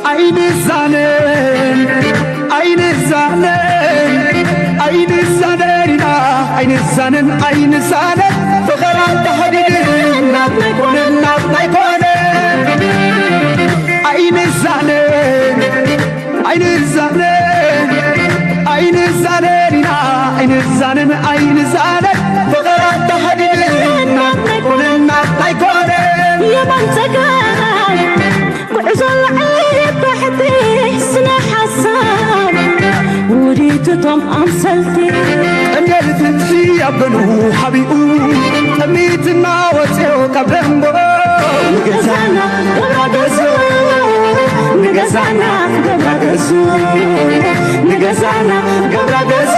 ኣይንዛነን ኣይንዛነን ኣይንዛነን ኢና ኣይንዛነን ኣይንዛነን ፍቕራ ተሓዲድን ናትና ኣይኮነን ናትና ኣይኮነን ኣይንዛነን ኣይንዛነን ኣይንዛነን ኢና ኣይንዛነን ኣይንዛነን ፍቕራ ተሓዲድን ናትና ኣይኮነን ናትና ኣይኮነን የማን ጸጋም ጉዕዞ ላዕሊ ታሕቲ ስነ ሓሳብ ውዲትቶም ኣምሰልቲ ቀንዴል ፍትሒ ኣብ ገኑ ሓቢኡ ጠሚትና ወፅዮ ካብ ደንቦ ንገዛና ገብራ ገዞ ንገዛና ገብራ ገዞ ንገዛና ገብራ ገዞ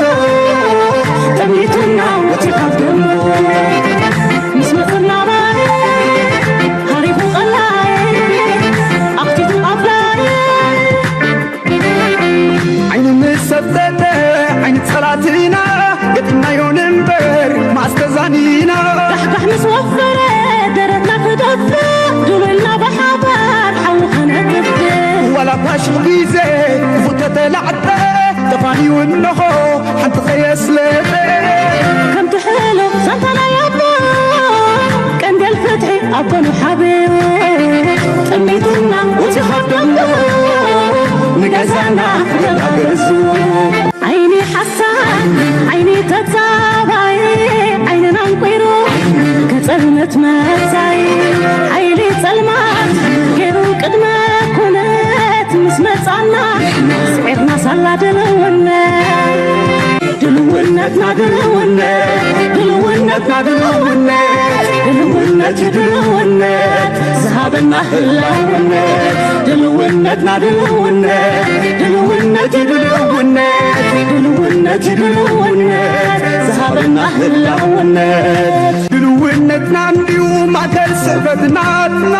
ጠሚትና ወፅዮ ካብ ደንቦ ምስ መፅና ባይ ሃሪፉ ቀላይ ኣኽቲቱ ኣፍላይ ዓይኑ ምስ ሰብተተ ዓይኒ ጸላትና ገጢምናዮ ንንበር ማስተዛኒና ዳሕዳሕ ምስ ወፈረ ደረትና ክደፍእ ድውልና ብሓባር ሓዊ ከነጥፍእ ዋላ ፋሽኽ ግዜ ክፉእ ተተላዕጠ ተፋንዩ እንሆ ሓንቲ ከየስለጠ ከምቲ ሕሉፍ ዛንታ ናይ ኣቦ ቀንዴል ፍትሒ ኣብ ጎኑ ሓቢኡ ጠሚትና ወፂኻ ደሞ ንገዛና ገዛ ገዙ ዓይኒ ሓሳድ ዓይኒ ተጻባይ ዓይንና ኣንቂሩ ከጸልምት መጻይ ሓይሊ ጸልማት ገይሩ ቅድመ ኩነት ምስ መጻና ስዒርና ሳላ ድልውነት ድልውነትና ድልውነት ድልውነትና ድልውነት ድልውነት እዩ ድልውነት ዝሃበና ህላውነት ድልውነትና ድልውነት ድልውነት እዩ ድልውነት ድልውነት እዩ ድልውነት ዝሃበና ህላውነት ድልውነትና እንዲዩ ማእከል ስዕበት ናትና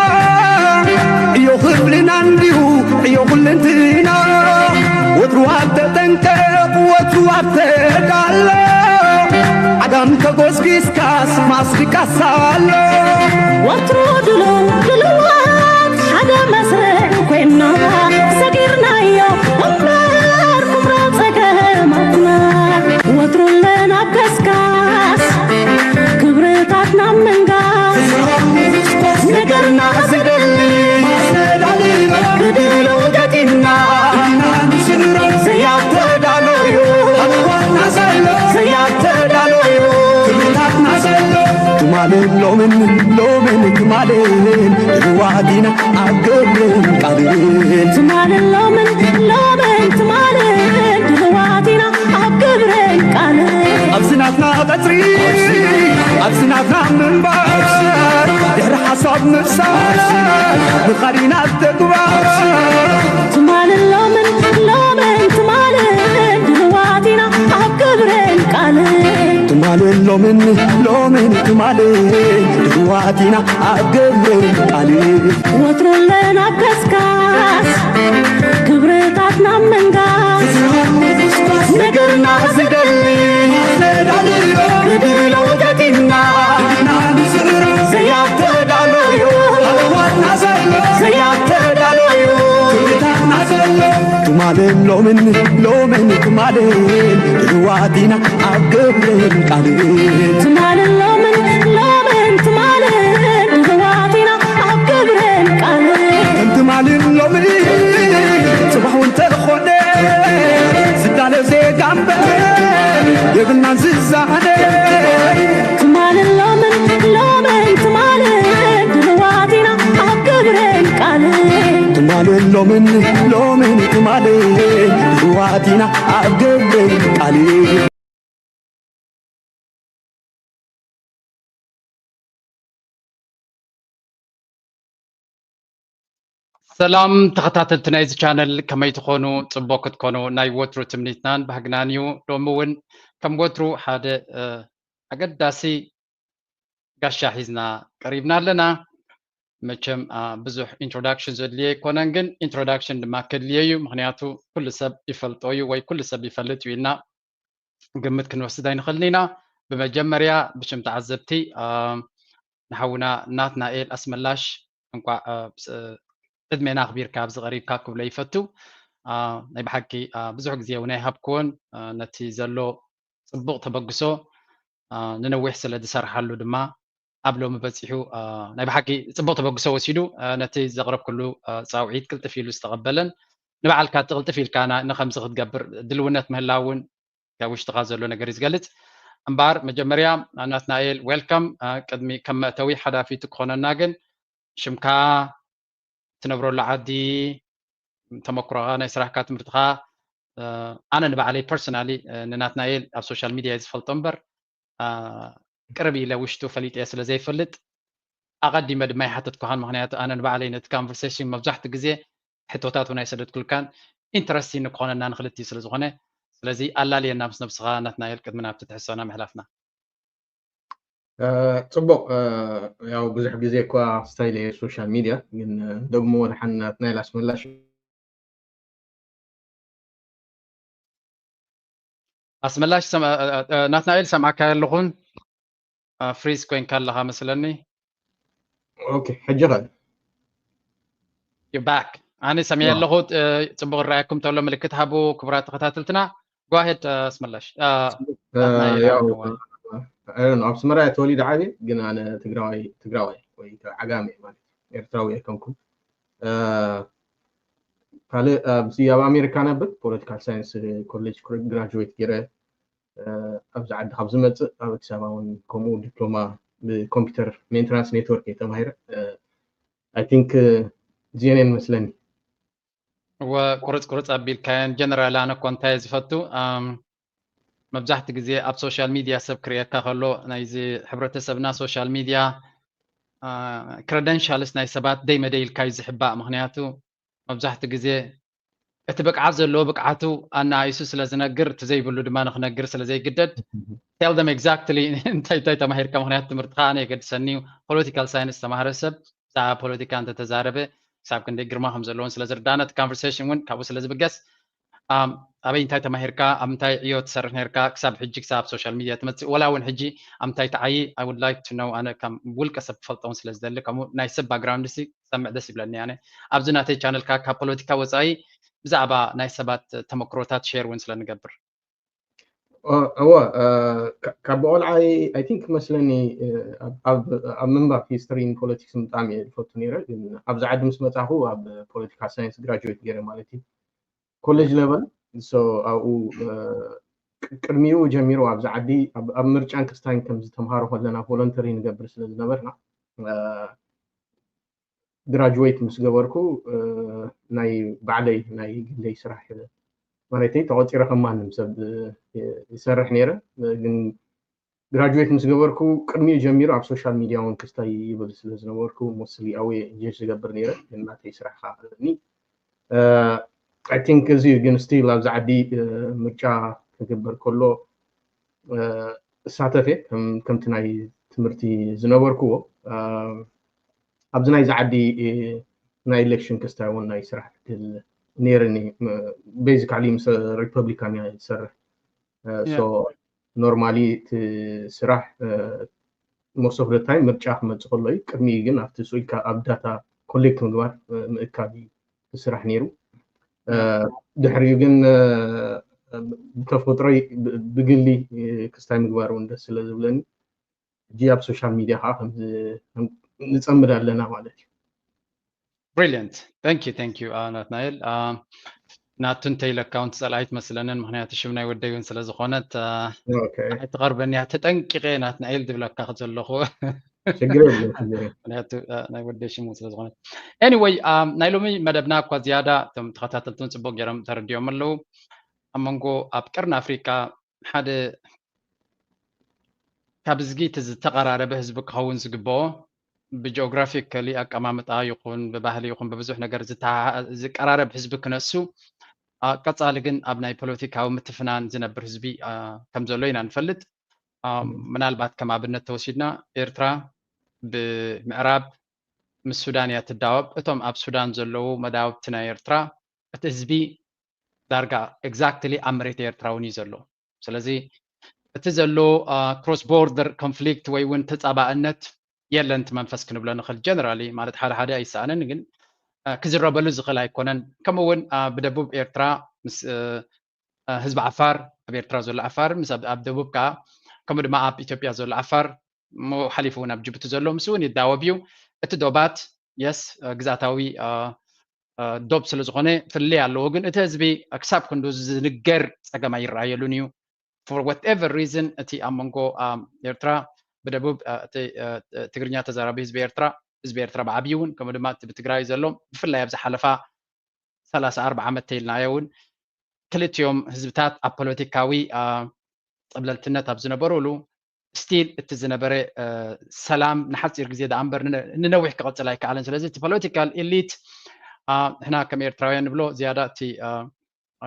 ዕዮ ክፍልና እንዲዩ ዕዮ ኩልንትና ወትሩ ኣብ ተጠንቀቕ ወትሩ ኣብ ተዳሎ ዓጋም ተጎስጊስካስ ማስቲካስ ኣሎ ወትሩ ድሉው ድልዋት ሓደ መስርዕ ኮይና ሰጊርናዮ እምበር ኩምራ ጸገማትና ወትሩ ኣለና ኣብ ከስካስ ክብርታትና ምንጋስ ነገርና ዝደሊ ብድሎ ገጢምና ዘያተዳለዩ ዘያተዳለዩ ትማልን ሎምን ሎምን ትማልን ድልዋት ኢና ኣብ ግብርን ቃልን ትማልን ሎምን ሎምን ትማልን ድልዋት ኢና ኣብ ግብርን ቃልን ኣብዚ ናትና ቀጽሪ ኣብዚ ናትና ምንባር ድሕሪ ሓሳብ ምፍሳር ምኻድ ኢና ኣብ ተግባር ትማልን ሎምን ሎምን ትማልን ድልዋት ኢና ኣብ ግብርን ቃልን ትማልን ሎምን ሎምን ትማልን ድልዋት ኢና ኣብ ግብርን ቃልን ወትሩ ኣለና ኣብ ከስካስ ክብርታትና ምንጋስ ነገርና ዝደሊ ብድሎ ገጢምና ዘያተዳለዩ ዘያተዳለዩ ትማልን ሎምን ሎምን ትማልን ድልዋት ኢና ኣብ ግብርን ቃልን ትማልን ሎምን ሎምን ትማልን ድልዋት ኢና ኣብ ግብርን ቃልን ከም ትማልን ሎምን ጽባሕ እውን ተኾነ ዝዳለ ዜጋ እምበር የብልናን ዝዛነ ትማልን ሎምን ሎምን ትማልን ድልዋት ኢና ኣብ ግብርን ቃልን ትማልን ሎምን ሎምን ትማልን ድልዋት ኢና ኣብ ግብርን ቃልን ሰላም ተኸታተልቲ ናይዚ ቻነል ከመይ ትኾኑ? ጽቡቕ ክትኮኑ ናይ ወትሩ ትምኒትናን ባህግናን እዩ። ሎሚ እውን ከም ወትሩ ሓደ ኣገዳሲ ጋሻ ሒዝና ቀሪብና ኣለና። መቸም ብዙሕ ኢንትሮዳክሽን ዘድልዮ ኣይኮነን፣ ግን ኢንትሮዳክሽን ድማ ከድልዮ እዩ። ምኽንያቱ ኩሉ ሰብ ይፈልጦ እዩ ወይ ኩሉ ሰብ ይፈልጥ እዩ ኢልና ግምት ክንወስድ ኣይንኽእልን ኢና። ብመጀመርያ ብሽም ተዓዘብቲ ንሓውና ናትናኤል ኣስመላሽ እንቋዕ ዕድሜና ኣኽቢርካ ኣብዚ ቀሪብካ ክብሎ ይፈቱ። ናይ ብሓቂ ብዙሕ ግዜ እውን ኣይሃብክዎን። ነቲ ዘሎ ጽቡቕ ተበግሶ፣ ንነዊሕ ስለ ዝሰርሓሉ ድማ ኣብ ሎሚ በጺሑ። ናይ ብሓቂ ጽቡቕ ተበግሶ ወሲዱ፣ ነቲ ዘቕረብክሉ ጻውዒት ቅልጥፍ ኢሉ ዝተቐበለን፣ ንባዕልካ እቲ ቅልጥፍ ኢልካ ንኸምዚ ክትገብር ድልውነት ምህላው እውን ካብ ውሽጥኻ ዘሎ ነገር እዩ ዝገልጽ። እምበኣር መጀመርያ ናትናኤል፣ ዌልካም። ቅድሚ ከም መእተዊ ሓዳፊቱ ክኾነና ግን ሽምካ፣ ትነብረሉ ዓዲ፣ ተመክሮኻ፣ ናይ ስራሕካ፣ ትምህርትኻ። ኣነ ንባዕለይ ፐርሶናሊ ንናትናኤል ኣብ ሶሻል ሚድያ እየ ዝፈልጦ እምበር ቅርብ ኢለ ውሽጡ ፈሊጠ ስለ ዘይፈልጥ ኣቐዲመ ድማ ይሓተትኩኻን። ምኽንያቱ ኣነ ንባዕለይ ነቲ ኮንቨርሴሽን መብዛሕትኡ ግዜ ሕቶታት እውን ኣይሰደድኩልካን፣ ኢንተረስቲንግ ክኾነና ንክልቲኡ ስለ ዝኾነ። ስለዚ ኣላልየና ምስ ነብስኻ ናትናኤል ቅድሚ ናብቲ ትሕዝቶና ምሕላፍና። ጽቡቕ። ያው ብዙሕ ግዜ እኳ ስታይል እየ ሶሻል ሚድያ፣ ግን ደግሞ ወድሓን ናትናኤል ኣስመላሽ። ኣስመላሽ ናትናኤል ሰምዓካ ኣለኹን፣ ፍሪዝ ኮይንካ ኣለኻ መስለኒ። ኦኬ፣ ሕጂ ኸ? You back። ኣነ ሰሚዐ ኣለኹ። ጽቡቕ ይረኣየኩም ተሎ ምልክት ሃቡ። ክቡራት ተኸታተልትና፣ go ahead ኣስመላሽ። ኣብ ኣስመራ እየ ተወሊደ ዓብየ፣ ግን ኣነ ትግራዋይ ትግራዋይ ወይ ዓጋመ ማለት ኤርትራዊ ኣይኮንኩን። ካልእ ኣብዚ ኣብ ኣሜሪካ ነብር፣ ፖለቲካል ሳይንስ ኮሌጅ ግራጁዌት ገይረ ኣብዚ ዓዲ ካብ ዝመፅእ ኣብ ኣዲስ ኣበባ እውን ከምኡ ዲፕሎማ ብኮምፒውተር ሜንተናንስ ኔትወርክ እየ ተማሂረ። I think እዚአን እየን መስለኒ። እወ፣ ቁርፅ ቁርፅ ኣቢልካየን። ጀነራል፣ ኣነ እኮ እንታይ ዝፈቱ፣ መብዛሕትኡ ግዜ ኣብ ሶሻል ሚድያ ሰብ ክርእየካ ከሎ ናይዚ ሕብረተሰብና ሶሻል ሚድያ ክረደንሻልስ ናይ ሰባት ደይ መደይ ኢልካ እዩ ዝሕባእ። ምክንያቱ መብዛሕትኡ ግዜ እቲ ብቅዓት ዘለዎ ብቅዓቱ ኣናኣይሱ ስለ ዝነግር፣ እቲ ዘይብሉ ድማ ንክነግር ስለ ዘይግደድ፣ tell them exactly እንታይ እንታይ ተማሂርካ። ምክንያቱ ትምህርትካ ኣነ የገድሰኒ እዩ። ፖለቲካል ሳይንስ ዝተማህረ ሰብ ብዛዕባ ፖለቲካ እንተተዛረበ ክሳብ ክንደይ ግርማ ከም ዘለዎን ስለ ዝርዳእና፣ እቲ ኮንቨርሴሽን እውን ካብኡ ስለ ዝብገስ፣ ኣበይ እንታይ ተማሂርካ፣ ኣብ ምንታይ ዕዮ ትሰርሕ ነርካ፣ ክሳብ ሕጂ ክሳብ ሶሻል ሚድያ ትመፅእ፣ ወላ እውን ሕጂ ኣብ ምንታይ ትዓዪ? I would like to know። ኣነ ከም ውልቀ ሰብ ክፈልጦ እውን ስለ ዝደሊ፣ ከምኡ ናይ ሰብ ባክግራውንድ ሲ ክሰምዕ ደስ ይብለኒ። ኣነ ኣብዚ ናተይ ቻነል ካብ ፖለቲካ ወፃኢ ብዛዕባ ናይ ሰባት ተመክሮታት ሼር እውን ስለ ንገብር። እወ፣ ካብ ብቆልዓይ I think መስለኒ ኣብ ምንባብ ሂስትሪን ፖለቲክስን ብጣዕሚ እየ ዝፈቱ ነይረ። ግን ኣብዚ ዓዲ ምስ መፃኹ ኣብ ፖለቲካ ሳይንስ ግራጁዌት ገይረ ማለት እዩ፣ ኮሌጅ ሌቨል። So ኣብኡ ቅድሚኡ ጀሚሩ ኣብዚ ዓዲ ኣብ ምርጫን ክስታይን ከም ዝተምሃሮ ከለና ቮለንተሪ ንገብር ስለ ዝነበርና ግራጁዌት ምስ ገበርኩ ናይ ባዕለይ ናይ ግለይ ስራሕ ማለተይ ተቆፂረ ከም ማንም ሰብ ይሰርሕ ነይረ። ግን ግራጁዌት ምስ ገበርኩ ቅድሚኡ ጀሚሩ ኣብ ሶሻል ሚድያ እውን ክስታይ ይብል ስለ ዝነበርኩ ሞስሊ ኣዌ ኢንጌጅ ዝገብር ነይረ። ግን ናተይ ስራሕ ከዓ ኣለኒ። I think እዚ ግን ስቲል ኣብዚ ዓዲ ምርጫ ክግበር ከሎ እሳተፍ እየ ከምቲ ናይ ትምህርቲ ዝነበርክዎ። ኣብዚ ናይዚ ዓዲ ናይ ኢሌክሽን ክስታይ እውን ናይ ስራሕ ዕድል ነይርኒ። ቤዚካሊ ምስ ሪፐብሊካን እየ ዝሰርሕ። ሶ ኖርማሊ እቲ ስራሕ most of the time ምርጫ ክመፅእ ከሎ እዩ። ቅድሚ ግን ኣብቲ ስኢልካ ኣብ ዳታ ኮሌክት ምግባር ምእካብ እዩ እቲ ስራሕ ነይሩ። ድሕሪኡ ግን ብተፈጥሮይ ብግሊ ክስታይ ምግባር እውን ደስ ስለ ዝብለኒ ሕጂ ኣብ ሶሻል ሚድያ ከዓ ንፀምድ ኣለና ማለት እዩ። Brilliant. Thank you, thank you ናትናኤል። ናቱ እንተኢለካ እውን ትፀልኣይ ትመስለንን፣ ምክንያቱ ሽም ናይ ወደይ እውን ስለ ዝኾነት ትቐርበኒ እያ። ተጠንቂቐ ናትናኤል ዝብለካ ዘለኹ ችግር የብሉም፣ ችግር የብሉም። ምክንያቱ ናይ ወደይ ሽም እውን ስለ ዝኾነት። Anyway፣ ናይ ሎሚ መደብና እኳ ዝያዳ እቶም ተኸታተልቲ እውን ፅቡቅ ገይሮም ተረዲኦም ኣለዉ። ኣብ መንጎ ኣብ ቀርኒ ኣፍሪቃ ሓደ ካብ እዝጊ እቲ ዝተቐራረበ ህዝቢ ክኸውን ዝግብኦ ብጂኦግራፊካሊ ኣቀማምጣ ይኹን ብባህሊ ይኹን ብብዙሕ ነገር ዝተሓሓ- ዝቀራረብ ህዝቢ ክነሱ፣ ኣ፣ ቀጻሊ ግን ኣብ ናይ ፖለቲካዊ ምትፍናን ዝነብር ህዝቢ ኣ፣ ከም ዘሎ ኢና ንፈልጥ። ኣ፣ ምናልባት ከም ኣብነት ተወሲድና ኤርትራ ብምዕራብ ምስ ሱዳን እያ ትዳወብ። እቶም ኣብ ሱዳን ዘለዉ መዳወብቲ ናይ ኤርትራ እቲ ህዝቢ ዳርጋ ኤግዛክትሊ ኣብ መሬት ኤርትራ እውን እዩ ዘሎ። ስለዚ እቲ ዘሎ ክሮስ ቦርደር ኮንፍሊክት ወይ እውን ተጻባእነት የለን እቲ መንፈስ ክንብሎ ንኽእል። ጀነራሊ ማለት ሓደ ሓደ ኣይሰኣንን፣ ግን ክዝረበሉ ዝኽእል ኣይኮነን። ከምኡ እውን ብደቡብ ኤርትራ ምስ ህዝቢ ዓፋር፣ ኣብ ኤርትራ ዘሎ ዓፋር ምስ ኣብ ደቡብ ከዓ ከምኡ ድማ ኣብ ኢትዮጵያ ዘሎ ዓፋር ሓሊፉ እውን ኣብ ጅቡቲ ዘሎ ምስ እውን ይዳወብ እዩ። እቲ ዶባት የስ ግዝኣታዊ ዶብ ስለ ዝኾነ ፍልልይ ኣለዎ። ግን እቲ ህዝቢ ክሳብ ክንዱ ዝንገር ፀገም ኣይረኣየሉን እዩ። For whatever reason እቲ ኣብ መንጎ ኤርትራ ብደቡብ ትግርኛ ተዛራቢ ህዝቢ ኤርትራ ህዝቢ ኤርትራ ብዓብዪ እውን ከምኡ ድማ እቲ ብትግራይ ዘሎ ብፍላይ ኣብ ዝሓለፋ ሰላሳ ኣርባዓ ዓመት ተይልናዮ እውን ክልቲኦም ህዝብታት ኣብ ፖለቲካዊ ፀብለልትነት ኣብ ዝነበሩሉ ስቲል እቲ ዝነበረ ሰላም ንሓፂር ግዜ ደኣ እምበር ንነዊሕ ክቐፅል ኣይከኣለን። ስለዚ እቲ ፖለቲካል ኢሊት ንሕና ከም ኤርትራውያን ንብሎ ዝያዳ እቲ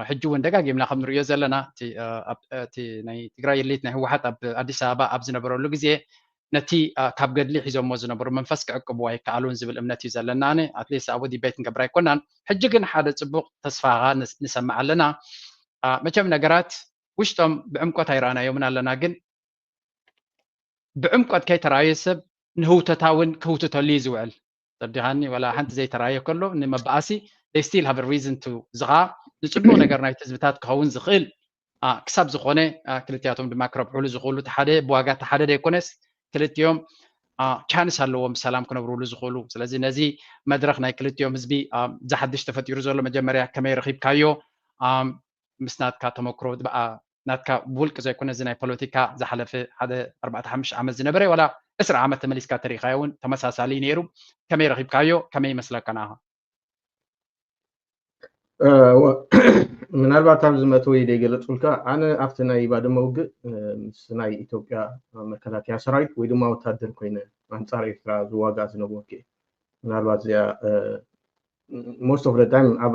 ሕጂ እውን ደጋጊምና ከም ንሪኦ ዘለና እቲ ናይ ትግራይ ኢሊት ናይ ህወሓት ኣብ ኣዲስ ኣበባ ኣብ ዝነበረሉ ግዜ ነቲ ካብ ገድሊ ሒዞሞ ዝነበሩ መንፈስ ክዕቅብዎ ኣይከኣሉን ዝብል እምነት እዩ ዘለና። ኣነ ኣትሊስት ኣብኡ ዲቤት ንገብር ኣይኮናን። ሕጂ ግን ሓደ ፅቡቕ ተስፋ ንሰምዕ ኣለና። መቸም ነገራት ውሽጦም ብዕምቆት ኣይረኣናዮምን ኣለና፣ ግን ብዕምቆት ከይተረኣየ ሰብ ንህውተታ እውን ክህውትተሉ እዩ ዝውዕል። ተረዲኻኒ? ዋላ ሓንቲ ዘይተረኣየ ከሎ ንመባኣሲ they still have a reason to፣ እዚ ኸዓ ንፅቡቕ ነገር ናይቲ ህዝብታት ክኸውን ዝኽእል ክሳብ ዝኾነ ክልቲኣቶም ድማ ክረብሕሉ ዝኽእሉ ሓደ ብዋጋ ሓደ ዘይኮነስ ክልቲኦም ቻንስ ኣለዎም ብሰላም ክነብርሉ ዝኽእሉ። ስለዚ ነዚ መድረኽ ናይ ክልቲኦም ህዝቢ ዝሓድሽ ተፈጢሩ ዘሎ መጀመርያ ከመይ ረኺብካዮ? ምስ ናትካ ተመክሮ ናትካ ብውልቂ ዘይኮነ እዚ ናይ ፖለቲካ ዝሓለፈ ሓደ ኣርባዕተ ሓሙሽተ ዓመት ዝነበረ ዋላ ዕስራ ዓመት ተመሊስካ ተሪኻዮ እውን ተመሳሳሊ ነይሩ። ከመይ ረኺብካዮ? ከመይ ይመስለካ ንዓኻ? ምናልባት ኣብዚ መእተዊ ደይገለፅልካ ኣነ ኣብቲ ናይ ባድመ ውግእ ምስ ናይ ኢትዮጵያ መከላከያ ሰራዊት ወይ ድማ ወታደር ኮይነ ኣንፃር ኤርትራ ዝዋጋ ዝነበርኩ ምናልባት እዚኣ most of the time ኣብ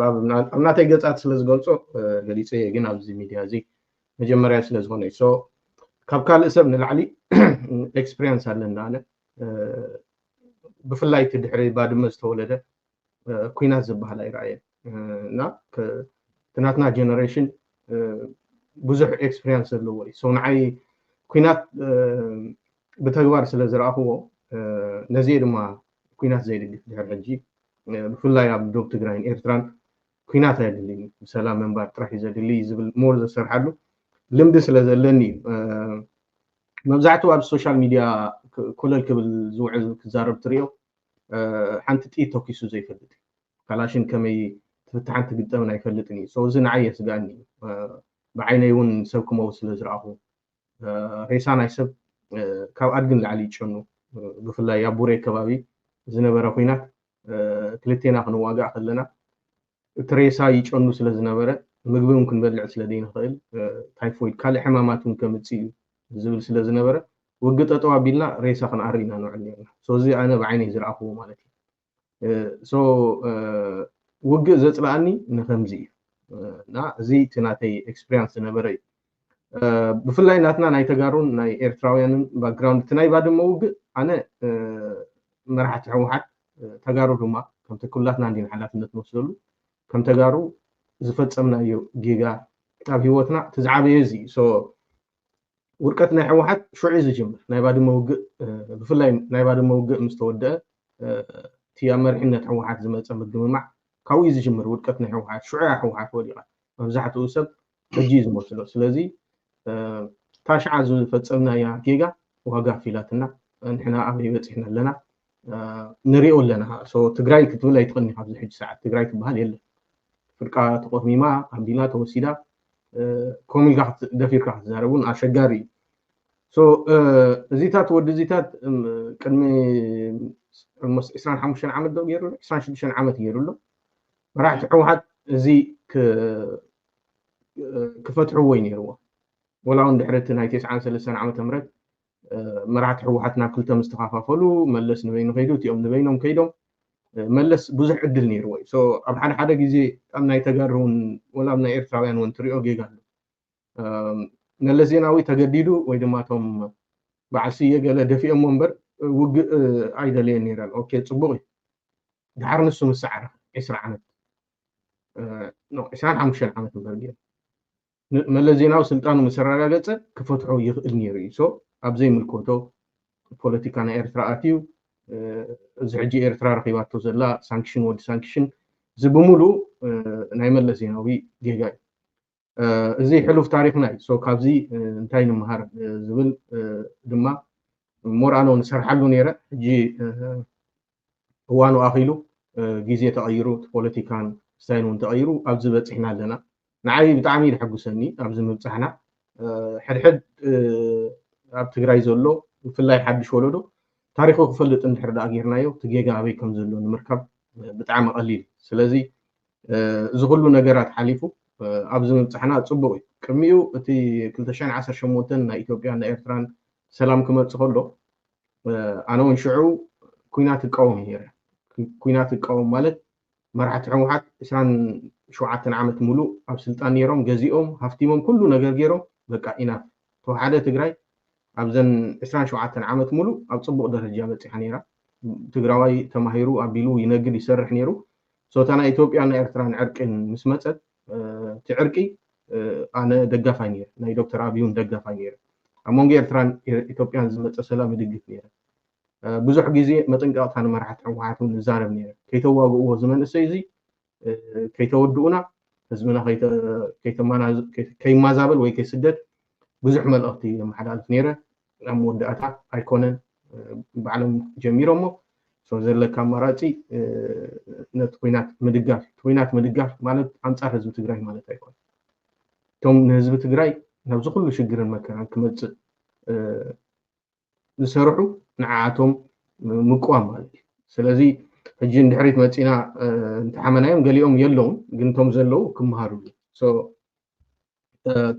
ናተይ ገፃት ስለ ዝገልፆ ገሊፀ እየ። ግን ኣብዚ ሚድያ እዚ መጀመርያ ስለ ዝኾነ so ካብ ካልእ ሰብ ንላዕሊ ኤክስፒሪንስ ኣለና ኣነ ብፍላይ እቲ ድሕሪ ባድመ ዝተወለደ ኩናት ዝበሃል ኣይረኣየን እና ናትና ጀነሬሽን ብዙሕ ኤክስፒሪንስ ዘለዎ እዩ። ንዓይ ኩናት ብተግባር ስለ ዝረኣኽዎ ነዚ ድማ ኩናት ዘይድግፍ ድሕር ሕጂ ብፍላይ ኣብ ዶብ ትግራይን ኤርትራን ኩናት ኣየድልን እዩ፣ ብሰላም ምንባር ጥራሕ እዩ ዘድሊ ዝብል ሞር ዘሰርሓሉ ልምዲ ስለ ዘለኒ እዩ። መብዛሕትኡ ኣብ ሶሻል ሚድያ ኮለል ክብል ዝውዕል ክዛረብ ትሪኦ ሓንቲ ጥይት ተኪሱ ዘይፈልጥ እዩ። ካላሽን ከመይ ትፍትሓን ትግጠምን ኣይፈልጥን እዩ። So እዚ ንዓይ የስግኣኒ እዩ። ብዓይነይ እውን ሰብ ክመውት ስለ ዝረኣኹ ሬሳ ናይ ሰብ ካብ ኣድጊ ንላዕሊ ይጨኑ። ብፍላይ ኣብ ቡሬ ከባቢ ዝነበረ ኩናት ክልቴና ክንዋጋእ ከለና እቲ ሬሳ ይጨኑ ስለ ዝነበረ ምግቢ እውን ክንበልዕ ስለ ዘይንኽእል ታይፎይድ ካልእ ሕማማት እውን ከምፅእ እዩ ዝብል ስለ ዝነበረ ውግእ ጠጠው ኣቢልና ሬሳ ክንኣሪ ኢና ንውዕል ነርና። So እዚ ኣነ ብዓይነይ ዝረኣኽዎ ማለት እዩ። So ውግእ ዘፅልኣኒ ንከምዚ እዩ እና እዚ እቲ ናተይ ኤክስፒሪንስ ዝነበረ እዩ። ብፍላይ ናትና ናይ ተጋሩን ናይ ኤርትራውያንን ባክግራውንድ እቲ ናይ ባድመ ውግእ ኣነ መራሕቲ ህወሓት ተጋሩ ድማ ከምቲ ኩላትና እንዲና ሓላፍነት ንወስደሉ ከም ተጋሩ ዝፈፀምናዮ ጌጋ ኣብ ሂወትና እቲ ዝዓበየ እዚ እዩ። ውድቀት ናይ ህወሓት ሽዑ እዩ ዝጅምር። ናይ ባድመ ውግእ ብፍላይ ናይ ባድመ ውግእ ምስ ተወደአ እቲ ኣብ መሪሕነት ህወሓት ዝመፀ ምግምማዕ ካብኡ እዩ ዝጅምር። ውድቀት ናይ ህወሓት ሽዑ እያ ህወሓት ወዲቓ። መብዛሕትኡ ሰብ ሕጂ እዩ ዝመስሎ። ስለዚ እታ ሽዓ ዝፈፀምናያ ጌጋ ዋጋ ኣኪላትና ንሕና ኣበይ በፂሕና ኣለና ንሪኦ ኣለና። ትግራይ ክትብል ኣይትኽእልኒ ኣብዚ ሕጂ ሰዓት ትግራይ ትበሃል የለን። ፍርቃ ተቆርሚማ ኣቢላ ተወሲዳ ከምኡ ኢልካ ደፊርካ ክትዛረብ እውን ኣሸጋሪ እዩ። እዚታት ወዲ እዚታት ቅድሚ ኦልሞስት ዕስራን ሓሙሽተን ዓመት ዶ ገይሩ ዕስራን ሽዱሽተን ዓመት ገይሩ ኣሎ። መራሕቲ ህወሓት እዚ ክፈትሕዎ እዩ ነይርዎ። ወላ እውን ድሕሪ እቲ ናይ ተስዓን ሰለስተን ዓመተ ምህረት መራሕቲ ህወሓት ናብ ክልተ ምስ ተኸፋፈሉ መለስ ንበይኑ ከይዱ እቲኦም ንበይኖም ከይዶም መለስ ብዙሕ ዕድል ነይርዎ እዩ። ኣብ ሓደ ሓደ ግዜ ኣብ ናይ ተጋሩ እውን ወላ ኣብ ናይ ኤርትራውያን እውን ትሪኦ ጌጋ ኣሎ። መለስ ዜናዊ ተገዲዱ ወይ ድማ እቶም በዓል ስየ ገለ ደፊኦሞ እምበር ውግእ ኣይደለየን ነይረን። ኦኬ ፅቡቕ እዩ። ድሓር ንሱ ምስ ሰዓረ ዕስራ ዓመት ዕስራን ሓሙሽተን ዓመት እምበር ገይሩ መለስ ዜናዊ ስልጣኑ ምስ ኣረጋገፀ ክፈትሖ ይኽእል ነይሩ እዩ። ኣብ ዘይምልከቶ ፖለቲካ ናይ ኤርትራ ኣትዩ እዚ ሕጂ ኤርትራ ረኺባቶ ዘላ ሳንክሽን ወዲ ሳንክሽን እዚ ብምሉእ ናይ መለስ ዜናዊ ጌጋ እዩ። እዚ ሕሉፍ ታሪኽና እዩ። ካብዚ እንታይ ንምሃር ዝብል ድማ ሞርኣኖ ንሰርሓሉ ነይረ። ሕጂ እዋኑ ኣኺሉ፣ ግዜ ተቐይሩ፣ እቲ ፖለቲካን ስታይል እውን ተቐይሩ ኣብዚ በፂሕና ኣለና። ንዓይ ብጣዕሚ እዩ ዘሐጉሰኒ ኣብዚ ምብፃሕና። ሕድሕድ ኣብ ትግራይ ዘሎ ብፍላይ ሓድሽ ወለዶ ታሪኹ ክፈልጥ እንድሕር ደኣ ጌርናዮ እቲ ጌጋ ኣበይ ከም ዘሎ ንምርካብ ብጣዕሚ ቀሊል። ስለዚ እዚ ኩሉ ነገራት ሓሊፉ ኣብዚ ምብፃሕና ፅቡቕ እዩ። ቅድሚኡ እቲ ክልተ ሽሕን ዓሰርተ ሸሞንተን ናይ ኢትዮጵያን ናይ ኤርትራን ሰላም ክመፅእ ከሎ ኣነ እውን ሽዑ ኩናት እቃወም ነይረ። ኩናት እቃወም ማለት መራሕቲ ህወሓት ዕስራን ሸውዓተን ዓመት ሙሉእ ኣብ ስልጣን ነይሮም፣ ገዚኦም ሃፍቲሞም ኩሉ ነገር ገይሮም በቃ ኢናፍ ተወሓደ ትግራይ ኣብዘን ዕስራን ሸውዓተን ዓመት ሙሉእ ኣብ ፅቡቕ ደረጃ በፂሓ ነይራ። ትግራዋይ ተማሂሩ ኣቢሉ ይነግድ ይሰርሕ ነይሩ። ሶታ ናይ ኢትዮጵያ ናይ ኤርትራን ዕርቅን ምስ መፀት እቲ ዕርቂ ኣነ ደጋፋይ ነይረ፣ ናይ ዶክተር ኣብዩን ደጋፋይ ነይረ። ኣብ መንጎ ኤርትራን ኢትዮጵያን ዝመፀ ሰላም ይድግፍ ነይረ። ብዙሕ ግዜ መጠንቀቕታ ንመራሕቲ ህወሓት እውን ንዛረብ ነይረ። ከይተዋግእዎ እዚ መንእሰይ እዚ ከይተወድኡና ህዝብና ከይማዛበል ወይ ከይስደድ ብዙሕ መልእኽቲ የመሓላልፍ ነይረ። ኣብ መወዳእታ ኣይኮነን፣ ባዕሎም ጀሚሮሞ። ዘለካ ኣማራፂ ነቲ ኩናት ምድጋፍ። ኩናት ምድጋፍ ማለት ኣንፃር ህዝቢ ትግራይ ማለት ኣይኮነን። እቶም ንህዝቢ ትግራይ ናብዚ ኩሉ ሽግርን መከራን ክመፅእ ዝሰርሑ ንዓኣቶም ምቅዋም ማለት እዩ። ስለዚ ሕጂ ንድሕሪት መፂና እንተሓመናዮም ገሊኦም የለውን፣ ግን እቶም ዘለዉ ክመሃሩሉ።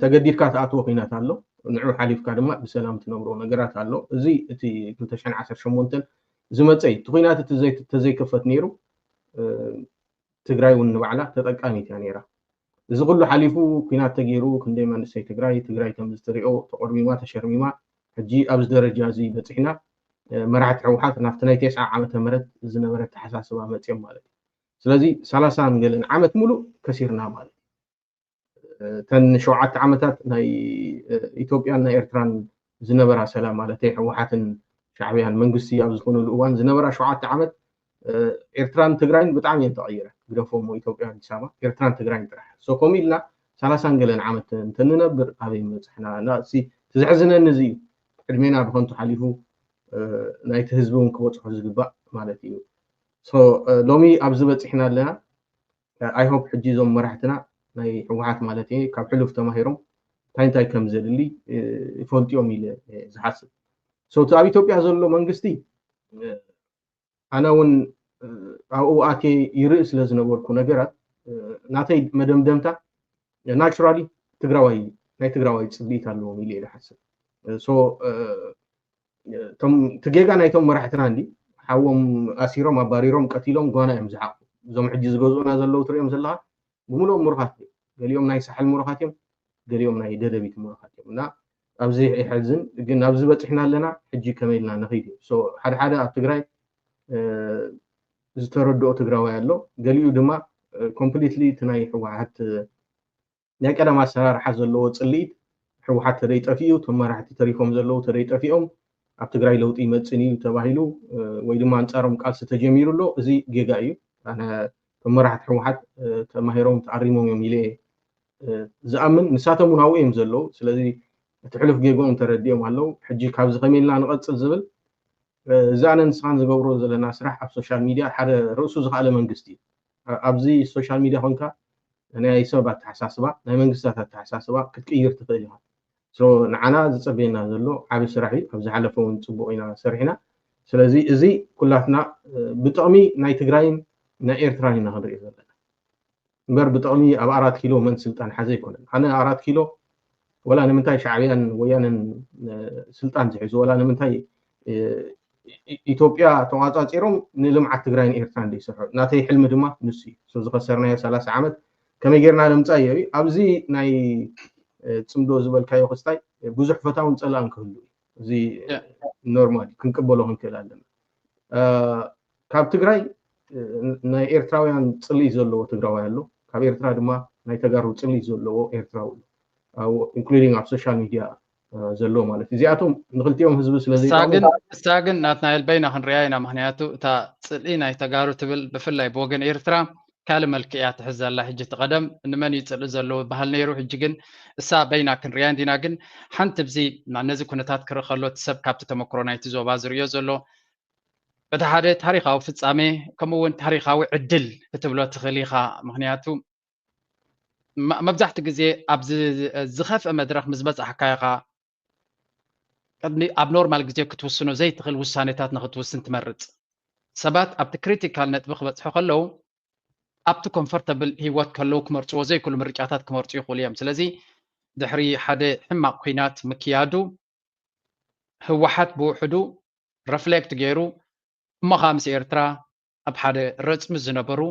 ተገዲድካ ትኣትዎ ኩናት ኣሎ፣ ንዑ ሓሊፍካ ድማ ብሰላም ትነብሮ ነገራት ኣሎ። እዚ እቲ ክልተ ሽሕን ዓሰርተ ሸሞንተን ዝመፀ እዩ። እቲ ኩናት እቲ ተዘይክፈት ነይሩ ትግራይ እውን ንባዕላ ተጠቃሚት እያ ነይራ። እዚ ኩሉ ሓሊፉ ኩናት ተገይሩ ክንደይ መንእሰይ ትግራይ ትግራይ ከም ዝትሪኦ ተቆርሚማ ተሸርሚማ ሕጂ ኣብዚ ደረጃ እዚ በፂሕና። መራሕቲ ህወሓት ናብቲ ናይ ተስዓ ዓመተ ምህረት ዝነበረ ኣተሓሳስባ መፅዮም ማለት እዩ። ስለዚ ሰላሳን ገለን ዓመት ሙሉእ ከሲርና ማለት እዩ። እተን ሸውዓተ ዓመታት ናይ ኢትዮጵያን ናይ ኤርትራን ዝነበራ ሰላም ማለት ህወሓትን ሻዕብያን መንግስቲ ኣብ ዝኾኑሉ እዋን ዝነበራ ሸውዓተ ዓመት ኤርትራን ትግራይን ብጣዕሚ እየን ተቐይረ። ግደፎሞ ኢትዮጵያ ኣዲስ ኣበባ ኤርትራን ትግራይን ጥራሕ። ሶ ከምኡ ኢልና ሰላሳን ገለን ዓመት እንተንነብር ኣበይ ምበፃሕና? እና እቲ ዘሕዝነኒ እዚ እዩ። ዕድሜና ብኸንቱ ሓሊፉ ናይቲ ህዝቢ እውን ክበፅሖ ዝግባእ ማለት እዩ። ሎሚ ኣብዚ በፂሕና ኣለና። ኣይሆፕ ሕጂ እዞም መራሕትና ናይ ህወሓት ማለት እየ ካብ ሕሉፍ ተማሂሮም እንታይ እንታይ ከም ዘድሊ ይፈልጡ እዮም ኢለ ዝሓስብ። እቲ ኣብ ኢትዮጵያ ዘሎ መንግስቲ ኣነ እውን ኣብኡ ኣትየ ይርኢ ስለ ዝነበርኩ ነገራት ናተይ መደምደምታ ናቹራሊ ትግራዋይ ናይ ትግራዋይ ፅልኢት ኣለዎም ኢለ እየ ዝሓስብ። እቶም እቲ ጌጋ ናይቶም መራሕትና እንዲ ሓዎም ኣሲሮም ኣባሪሮም ቀቲሎም ጓና እዮም ዝሓቑ። እዞም ሕጂ ዝገዝኡና ዘለዉ ትሪኦም ዘለኻ ብምልኦም ምሩኻት እዮም። ገሊኦም ናይ ሳሕል ምሩኻት እዮም፣ ገሊኦም ናይ ደደቢት ምሩኻት እዮም። እና ኣብዚ ይሕዝን ግን ኣብዚ በፂሕና ኣለና። ሕጂ ከመይ ኢልና ንኸይድ እዩ። ሓደ ሓደ ኣብ ትግራይ ዝተረድኦ ትግራዋይ ኣሎ፣ ገሊኡ ድማ ኮምፕሊትሊ እቲ ናይ ህወሓት ናይ ቀደም ኣሰራርሓ ዘለዎ ፅልኢት ህወሓት ተደይ ጠፊኡ እቶም መራሕቲ ተሪፎም ዘለዉ ተደይ ጠፊኦም ኣብ ትግራይ ለውጢ ይመፅን እዩ ተባሂሉ ወይ ድማ ኣንፃሮም ቃልሲ ተጀሚሩ ኣሎ። እዚ ጌጋ እዩ። ኣነ እቶም መራሕቲ ህወሓት ተማሂሮም ተኣሪሞም እዮም ኢለ ዝኣምን። ንሳቶም እውን ኣብኡ እዮም ዘለዉ። ስለዚ እቲ ሕሉፍ ጌግኦም ተረዲኦም ኣለዉ። ሕጂ ካብዚ ከመይ ኢልና ንቐፅል ዝብል እዚ ኣነ ንስኻን ዝገብሮ ዘለና ስራሕ ኣብ ሶሻል ሚድያ ሓደ ርእሱ ዝኸኣለ መንግስቲ እዩ። ኣብዚ ሶሻል ሚድያ ኮንካ ናይ ሰብ ኣተሓሳስባ ናይ መንግስታት ኣተሓሳስባ ክትቅይር ትኽእል ኢኻ። ንዓና ዝፀበየና ዘሎ ዓብ ስራሕ እዩ። ኣብ ዝሓለፈ እውን ፅቡቅ ኢና ሰሪሕና። ስለዚ እዚ ኩላትና ብጥቕሚ ናይ ትግራይን ናይ ኤርትራን ኢና ክንሪኦ ዘለና። እምበር ብጥቕሚ ኣብ ኣራት ኪሎ መን ስልጣን ሓዘ ኣይኮነን። ኣነ ኣራት ኪሎ ወላ ንምንታይ ሻዕብያን ወያነን ስልጣን ዝሕዙ ወላ ንምንታይ ኢትዮጵያ ተቋፃፂሮም ንልምዓት ትግራይን ኤርትራን ዘይሰርሑ ናተይ ሕልሚ ድማ ንሱ እዩ። ዝኸሰርናዮ ሰላሳ ዓመት ከመይ ጌርና ንምፃእ እዩ። ኣብዚ ናይ ፅምዶ ዝበልካዮ ክስታይ ብዙሕ ፈታውን ፀላእን ክህሉ እዩ። እዚ ኖርማል ክንቅበሎ ክንክእል ኣለና። ካብ ትግራይ ናይ ኤርትራውያን ፅልኢ ዘለዎ ትግራዋይ ኣሎ። ካብ ኤርትራ ድማ ናይ ተጋሩ ፅልኢ ዘለዎ ኤርትራዊ ኣሎ። ኢንክሉዲንግ ኣብ ሶሻል ሚድያ ዘሎ ማለት እዩ። እዚኣቶም ንክልቲኦም ህዝቢ ስለ እሳ ዘይጠቕሙ ግን እሳ ግን ናትናኤል በይና ክንሪኣ ኢና። ምክንያቱ እታ ጽልኢ ናይ ተጋሩ ትብል ብፍላይ ብወገን ኤርትራ ካልእ መልክዕ እያ ትሕዝ ዘላ። ሕጂ እቲ ቀደም ንመን እዩ ጽልኢ ዘለዎ ይበሃል ነይሩ። ሕጂ ግን እሳ በይና ክንሪኣ እንዲና። ግን ሓንቲ ብዚ ነዚ ኩነታት ክርኢ ከሎ እቲ ሰብ ካብቲ ተመክሮ ናይቲ ዞባ ዝርእዮ ዘሎ በቲ ሓደ ታሪኻዊ ፍጻሜ ከምኡ እውን ታሪኻዊ ዕድል ክትብሎ ትኽእል ኢኻ። ምክንያቱ መ- መብዛሕትኡ ግዜ ኣብዚ ዝኸፍአ መድረኽ ምስ በጻሕካ ኢኻ ቅድሚ ኣብ ኖርማል ግዜ ክትውስኖ ዘይትኽእል ውሳኔታት ንክትውስን ትመርጽ። ሰባት ኣብቲ ክሪቲካል ነጥቢ ክበጽሑ ከለዉ ኣብቲ ኮምፎርተብል ህይወት ከለዉ ክመርጽዎ ዘይክእሉ ምርጫታት ክመርጹ ይኽእሉ እዮም። ስለዚ ድሕሪ ሓደ ሕማቕ ኲናት ምክያዱ ህወሓት ብውሕዱ ረፍሌክት ገይሩ እሞ ከዓ ምስ ኤርትራ ኣብ ሓደ ረጽሚ ዝነበሩ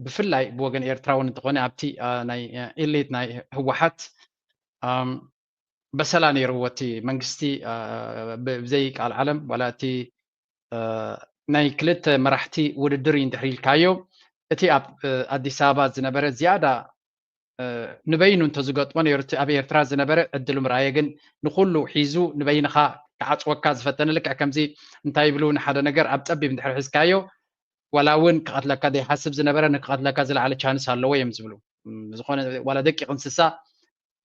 ብፍላይ ብወገን ኤርትራ እውን እንተኾነ ኣብቲ አ፣ ናይ አ፣ ኤሊት ናይ ህወሓት ኣም፣ በሰላ ነይርዎ እቲ መንግስቲ አ፣ ብ- ብዘይ ቃል ዓለም ዋላ እቲ አ፣ ናይ ክልተ መራሕቲ ውድድር እዩ እንድሕር ኢልካዮ እቲ ኣብ አ፣ ኣዲስ ኣበባ ዝነበረ ዝያዳ አ፣ ንበይኑ እንተዝገጥሞ ነይሩ እቲ ኣብ ኤርትራ ዝነበረ ዕድሉ ምርኣየ ግን ንኩሉ ሒዙ ንበይንኻ ክዓፅወካ ዝፈተነ ልክዕ ከምዚ እንታይ ይብሉ ንሓደ ነገር ኣብ ፀቢብ እንድሕር ሒዝካዮ ዋላ እውን ክቐትለካ ዘይሓስብ ዝነበረ ንክቐትለካ ዝለዓለ ቻንስ ኣለዎ እዮም ዝብሉ። እም፣ ዝኾነ ዋላ ደቂቕ እንስሳ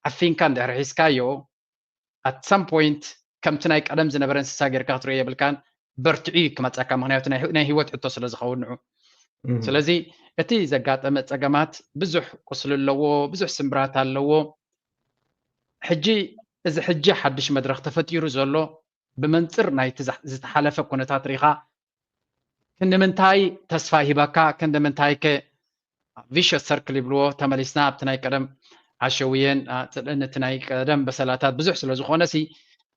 ዓፊንካ እንድሕር ሒዝካዮ at some point ከምቲ ናይ ቀደም ዝነበረ እንስሳ ጌርካ ክትሪኦ የብልካን። በርትዑ እዩ ክመፀካ፣ ምክንያቱ ናይ ናይ ህይወት ሕቶ ስለ ዝኸውን ንዑ። ስለዚ እቲ ዘጋጠመ ፀገማት ብዙሕ ቁስሊ ኣለዎ፣ ብዙሕ ስምብራት ኣለዎ። ሕጂ እዚ ሕጂ ሓድሽ መድረኽ ተፈጢሩ ዘሎ ብመንፅር ናይቲ ዝሓ- ዝተሓለፈ ኩነታት ርኢኻ ክንዲ ምንታይ ተስፋ ይህበካ፣ ክንዲ ምንታይ ከ ቪሸስ ሰርክል ይብልዎ፣ ተመሊስና ኣብቲ ናይ ቀደም ዓሸውየን አ፣ ፅልእን እቲ ናይ ቀደም በሰላታት ብዙሕ ስለ ዝኾነ ሲ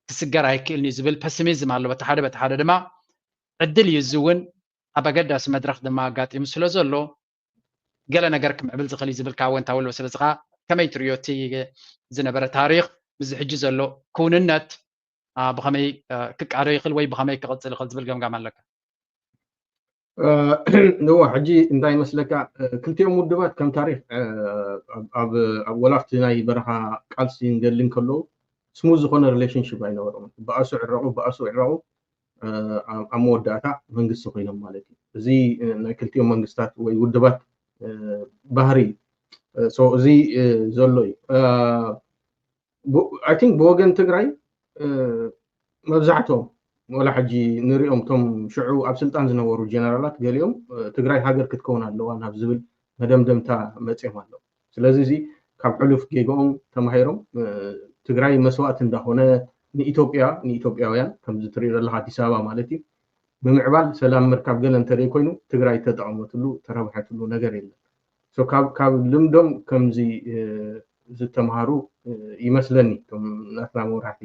ክስገር ኣይክእልን እዩ ዝብል ፐሲሚዝም ኣሎ በቲ ሓደ። በቲ ሓደ ድማ ዕድል እዩ፣ እዚ እውን ኣብ ኣገዳሲ መድረኽ ድማ ኣጋጢሙ ስለ ዘሎ ገለ ነገር ክምዕብል ዝኽእል እዩ ዝብል ካብ ኣወንታዊ ዝበለ። ስለዚ ከዓ ከመይ ትርእዮ እቲ ዝነበረ ታሪኽ ምስዚ ሕጂ ዘሎ ክውንነት አ፣ ብኸመይ አ፣ ክቃዶ ይኽእል ወይ ብኸመይ ክቕፅል ይኽእል ዝብል ገምጋም ኣለካ? እዎ፣ ሕጂ እንታይ ይመስለካ፣ ክልቲኦም ውድባት ከም ታሪኽ ኣብ ወላፍቲ ናይ በረኻ ቃልሲ ንገድሊ እንከለዉ ስሙዝ ዝኾነ ሪሌሽንሽፕ ኣይነበሮም። በኣሱ ዕረቑ በኣሱ ዕረቑ ኣብ መወዳእታ መንግስቲ ኮይኖም ማለት እዩ። እዚ ናይ ክልቲኦም መንግስታት ወይ ውድባት ባህሪ እዩ። እዚ ዘሎ እዩ። I think ብወገን ትግራይ መብዛሕትኦም ወላ ሕጂ ንሪኦም እቶም ሽዑ ኣብ ስልጣን ዝነበሩ ጀነራላት ገሊኦም ትግራይ ሃገር ክትከውን ኣለዋ ናብ ዝብል መደምደምታ መፅኦም ኣለዉ። ስለዚ እዚ ካብ ሕሉፍ ጌግኦም ተማሂሮም ትግራይ መስዋእቲ እንዳኾነ ንኢትዮጵያ ንኢትዮጵያውያን ከምዚ ትሪኦ ዘለካ ኣዲስ ኣበባ ማለት እዩ ብምዕባል ሰላም ምርካብ ገለ እንተደይ ኮይኑ ትግራይ ተጠቐመትሉ ተረብሐትሉ ነገር የለን። ካብ ልምዶም ከምዚ ዝተምሃሩ ይመስለኒ እቶም ናትና መራሕቲ።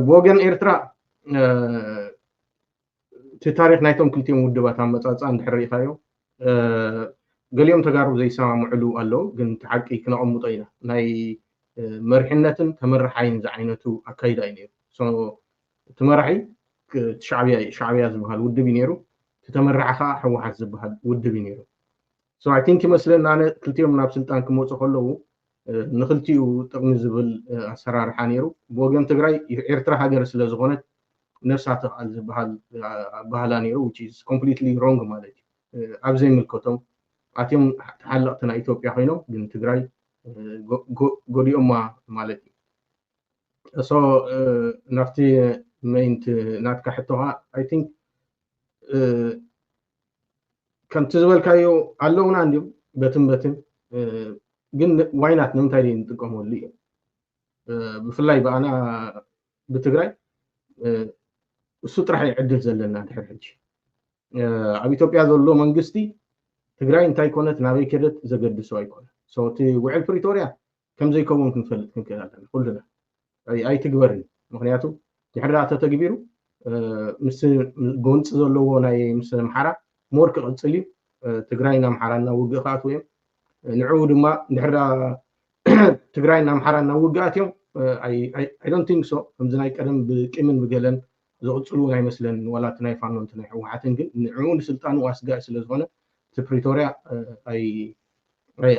ብወገን ኤርትራ እቲ ታሪኽ ናይቶም ክልቲኦም ውድባት ኣመፃፅኣ እንድሕር ርኢኻዮ ገሊኦም ተጋሩ ዘይሰማምዕሉ ኣለዉ፣ ግን እቲ ሓቂ ክነቐምጦ ኢና። ናይ መሪሕነትን ተመራሓይን ዝዓይነቱ ኣካይዳ እዩ ነይሩ። እቲ መራሒ ሻዕብያ ዝበሃል ውድብ እዩ ነይሩ፣ እቲ ተመራሒ ከዓ ህወሓት ዝበሃል ውድብ እዩ ነይሩ። So I think ይመስለኒ ኣነ ክልቲኦም ናብ ስልጣን ክመፁ ከለዉ ንክልቲኡ ጥቕሚ ዝብል ኣሰራርሓ ነይሩ። ብወገን ትግራይ ኤርትራ ሃገር ስለ ዝኾነት ነፍሳ ትኽኣል ዝበሃል ኣባህላ ነይሩ፣ which is completely wrong ማለት እዩ። ኣብ ዘይምልከቶም ኣትዮም ተሓለቕቲ ናይ ኢትዮጵያ ኮይኖም ግን ትግራይ ጎዲኦማ ማለት እዩ። So ናብቲ ሜይን ናትካ ሕቶኻ I think ከምቲ ዝበልካዮ ኣለውና እንዲም በትን በትን ግን ዋይናት ንምንታይ ድዩ ንጥቀመሉ እዮም? ብፍላይ ብኣና ብትግራይ እሱ ጥራሕ እዩ ዕድል ዘለና ድሕር ሕጂ ኣብ ኢትዮጵያ ዘሎ መንግስቲ ትግራይ እንታይ ኮነት ናበይ ከደት ዘገድሶ ኣይኮነ። እቲ ውዕል ፕሪቶርያ ከምዘይከውን ክንፈልጥ ክንክእል ኣለና ኩልና። ኣይትግበርን። ምክንያቱ ድሕሪ ተተግቢሩ ምስ ጎንፂ ዘለዎ ናይ ምስ ኣምሓራ ሞር ክቕፅል እዩ። ትግራይን ኣምሓራን ናብ ውግእ ክኣትዉ እዮም። ንዕኡ ድማ ድሕሪ ትግራይን ኣምሓራን ናብ ውግኣት እዮም። I don't think so። ከምዚ ናይ ቀደም ብቂምን ብገለን ዝቕፅሉ ናይ መስለን ዋላ እቲ ናይ ፋኖ እቲ ናይ ህወሓትን ግን ንዕኡ ንስልጣኑ ኣስጋኢ ስለዝኾነ እቲ ፕሪቶርያ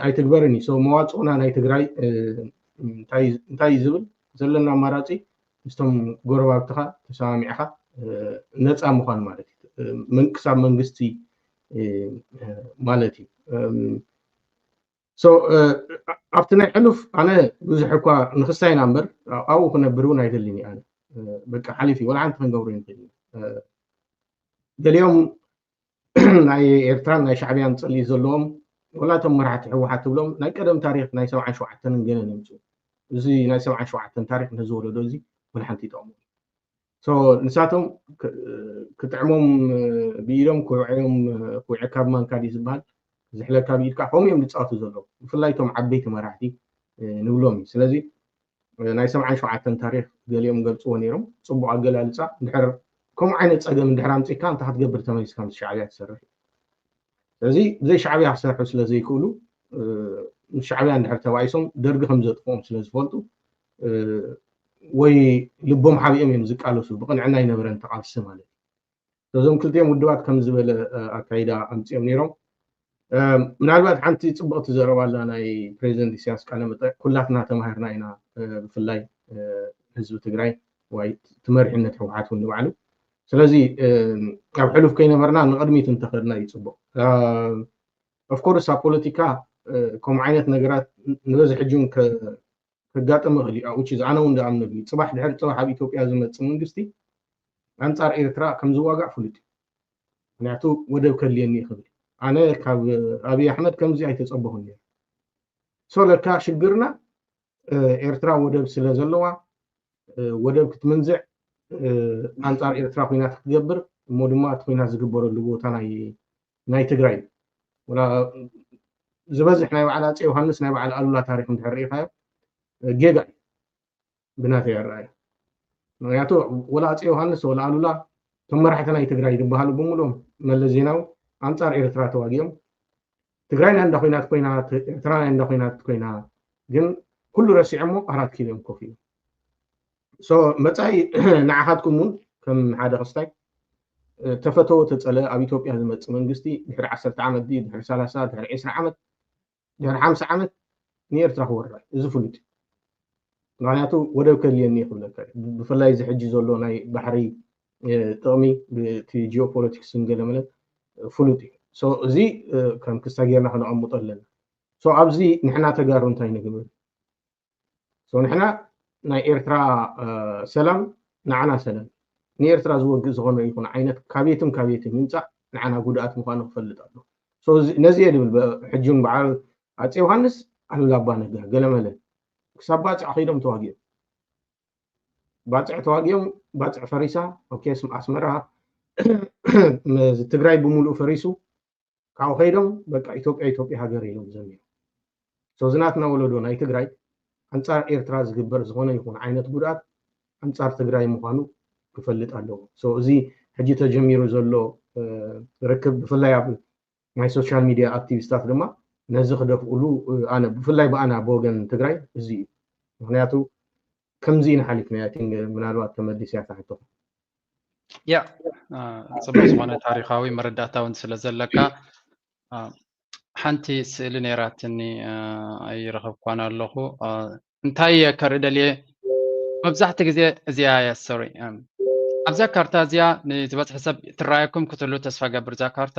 ኣይትግበርን እዩ። መዋፅኦና ናይ ትግራይ እንታይ እዩ ዝብል ዘለና ኣማራፂ ምስቶም ጎረባብትኻ ተሰማሚዕኻ ነፃ ምዃን ማለት እዩ። ክሳብ መንግስቲ ማለት እዩ። ኣብቲ ናይ ሕሉፍ ኣነ ብዙሕ እኳ ንክስታይ ኢና እምበር ኣብኡ ክነብር እውን ኣይደልን እዩ። ኣነ በቃ ሓሊፍ እዩ፣ ወላ ሓንቲ ክንገብሮ ይንክእል። ገሊኦም ናይ ኤርትራን ናይ ሻዕብያን ጸልኢ ዘለዎም ወላ እቶም መራሕቲ ህወሓት ትብሎም ናይ ቀደም ታሪኽ ናይ ሰብዓን ሸውዓተን ገለን የምፅኡ። እዚ ናይ ሰብዓን ሸውዓተን ታሪኽ ነዚ ወለዶ እዚ ወላ ሓንቲ ይጠቕሙ። ንሳቶም ክጥዕሞም ብኢዶም ክውዕዮም ክውዕካ ብማንካ ድዩ ዝበሃል፣ ዝሕለካ ብኢድካ፣ ከምኡ እዮም ዝፃወቱ ዘለዉ። ብፍላይ እቶም ዓበይቲ መራሕቲ ንብሎም እዩ። ስለዚ ናይ ሰብዓን ሸውዓተን ታሪኽ ገሊኦም ገልፅዎ ነይሮም። ፅቡቕ ኣገላልፃ። ድሕር ከምኡ ዓይነት ፀገም እንድሕር ኣምፂእካ እንታይ ክትገብር ተመሊስካ ምስ ሻዕብያ ትሰርሕ? ስለዚ ብዘይ ሻዕብያ ክሰርሑ ስለ ዘይክእሉ ምስ ሻዕብያ እንድሕር ተባኢሶም ደርጊ ከም ዘጥፍኦም ስለ ዝፈልጡ ወይ ልቦም ሓቢኦም እዮም ዝቃለሱ፣ ብቕንዕና ኣይነበረን ተቓልሲ ማለት እዩ። እዞም ክልቲኦም ውድባት ከም ዝበለ ኣካይዳ ኣምፅኦም ነይሮም። ምናልባት ሓንቲ ፅብቕቲ ዘረባ ኣላ ናይ ፕሬዚደንት ኢሳያስ ቃለ መጠ ኩላትና ተማሂርና ኢና፣ ብፍላይ ህዝቢ ትግራይ ወይ ትመሪሕነት ህወሓት እውን ንባዕሉ። ስለዚ ኣብ ሕሉፍ ከይነበርና ንቕድሚት እንተኸድና እዩ ፅቡቕ። ኦፍኮርስ ኣብ ፖለቲካ ከምኡ ዓይነት ነገራት ንበዝሒ ሕጂ እውን ከጋጥም ይኽእል እዩ። ውጭ ኣነ እውን ዝኣምነሉ እዩ። ፅባሕ ድሕሪ ፅባሕ ኣብ ኢትዮጵያ ዝመፅእ መንግስቲ ኣንፃር ኤርትራ ከም ዝዋጋእ ፍሉጥ እዩ። ምክንያቱ ወደብ ከድልየኒ እዩ ክብል። ኣነ ካብ ኣብይ ኣሕመድ ከምዚ ኣይተፀበኹን ነይሩ። ሶ ለካ ሽግርና ኤርትራ ወደብ ስለ ዘለዋ ወደብ ክትምንዝዕ ኣንፃር ኤርትራ ኩናት ክትገብር እሞ ድማ እቲ ኩናት ዝግበረሉ ቦታ ናይ ትግራይ እዩ። ዝበዝሕ ናይ በዓል ኣፀ ዮሃንስ ናይ በዓል ኣሉላ ታሪክ እንድሕር ርኢኻዮ ጌጋ እዩ ብናተይ ኣረኣእያ። ምክንያቱ ወላ ኣፀ ዮሃንስ ወላ ኣሉላ እቶም መራሕቲ ናይ ትግራይ ዝበሃሉ ብምሉኦም መለስ ዜናዊ ኣንፃር ኤርትራ ተዋጊኦም ትግራይ ናይ እንዳ ኮይናት ኮይና ኤርትራ ናይ እንዳ ኮይናት ኮይና ግን ኩሉ ረሲዖሞ ኣራት ኪሎ እዮም ኮፍ ኢሎም። መፃኢ ንዓኻትኩም እውን ከም ሓደ ክስታይ ተፈተወ ተፀለ ኣብ ኢትዮጵያ ዝመፅእ መንግስቲ ድሕሪ ዓሰርተ ዓመት ድሕሪ ሰላሳ ድሕሪ ዕስራ ዓመት ድሕሪ ሓምሳ ዓመት ንኤርትራ ክወርር እዚ ፍሉጥ። ምክንያቱ ወደብ ከድልየኒ ክብለካ ብፍላይ እዚ ሕጂ ዘሎ ናይ ባሕሪ ጥቕሚ ብቲ ጂኦፖለቲክስን ገለመለን ፍሉጥ እዩ። እዚ ከም ክስታ ጌርና ከነቐምጦ ኣለና። ኣብዚ ንሕና ተጋሩ እንታይ ንግብር? ንሕና ናይ ኤርትራ ሰላም ንዓና ሰላም ንኤርትራ ዝወግእ ዝኾነ ይኹን ዓይነት ካቤትም ካቤትም ይምፃእ ንዓና ጉድኣት ምዃኑ ክፈልጥ ኣሎ። ነዚ እየ ድብል ሕጂ እውን በዓል ኣፀ ዮሃንስ ኣሉላ ኣባ ነጋ ገለመለ ክሳብ ባፅዕ ከይዶም ተዋጊኦም ባፅዕ ተዋጊኦም ባፅዕ ፈሪሳ ኣስመራ ትግራይ ብምሉእ ፈሪሱ ካብኡ ከይዶም በቃ ኢትዮጵያ ኢትዮጵያ ሃገር ኢሎም ዘሚሩ። እዚ ናትና ወለዶ ናይ ትግራይ ኣንፃር ኤርትራ ዝግበር ዝኾነ ይኹን ዓይነት ጉድኣት ኣንፃር ትግራይ ምዃኑ ክፈልጥ ኣለዎ። እዚ ሕጂ ተጀሚሩ ዘሎ ርክብ ብፍላይ ኣብ ናይ ሶሻል ሚድያ ኣክቲቪስታት ድማ ነዚ ክደፍእሉ ኣነ ብፍላይ ብኣና ብወገን ትግራይ እዚ እዩ። ምክንያቱ ከምዚ ኢና ሓሊፍናያ። ምናልባት ተመሊሰያ ትሕተኹ። ያ ፅቡቅ ዝኾነ ታሪካዊ መረዳእታ እውን ስለ ዘለካ ሓንቲ ስእሊ ነይራትኒ ኣይረኸብኳን ኣለኹ። እንታይ እየ ከርኢ ደልየ መብዛሕቲ ግዜ እዚኣ እያ ሶሪ ኣብዛ ካርታ እዚኣ ንዝበፅሒ ሰብ ትረኣየኩም ክትህሉ ተስፋ ገብር እዛ ካርታ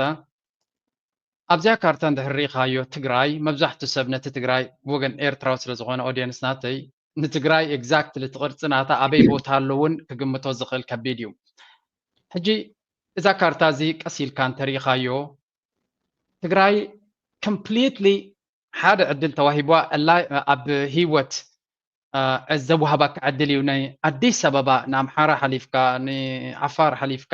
ኣብዚኣ ካርታ እንድሕር ርኢኻዮ ትግራይ መብዛሕቱ ሰብ ነቲ ትግራይ ብወገን ኤርትራዊ ስለ ዝኾነ ኦድየንስ ናተይ ንትግራይ ኤግዛክትሊ እቲ ቅርፂ ናታ ኣበይ ቦታ ኣሎ እውን ክግምቶ ዝኽእል ከቢድ እዩ። ሕጂ እዛ ካርታ እዚ ቀስ ኢልካ እንተሪኢኻዮ ትግራይ ኮምፕሊትሊ ሓደ ዕድል ተዋሂቧ እላ ኣብ ህይወት ዘወሃባካ ዕድል እዩ። ናይ ኣዲስ ኣበባ ንኣምሓራ ሓሊፍካ ንዓፋር ሓሊፍካ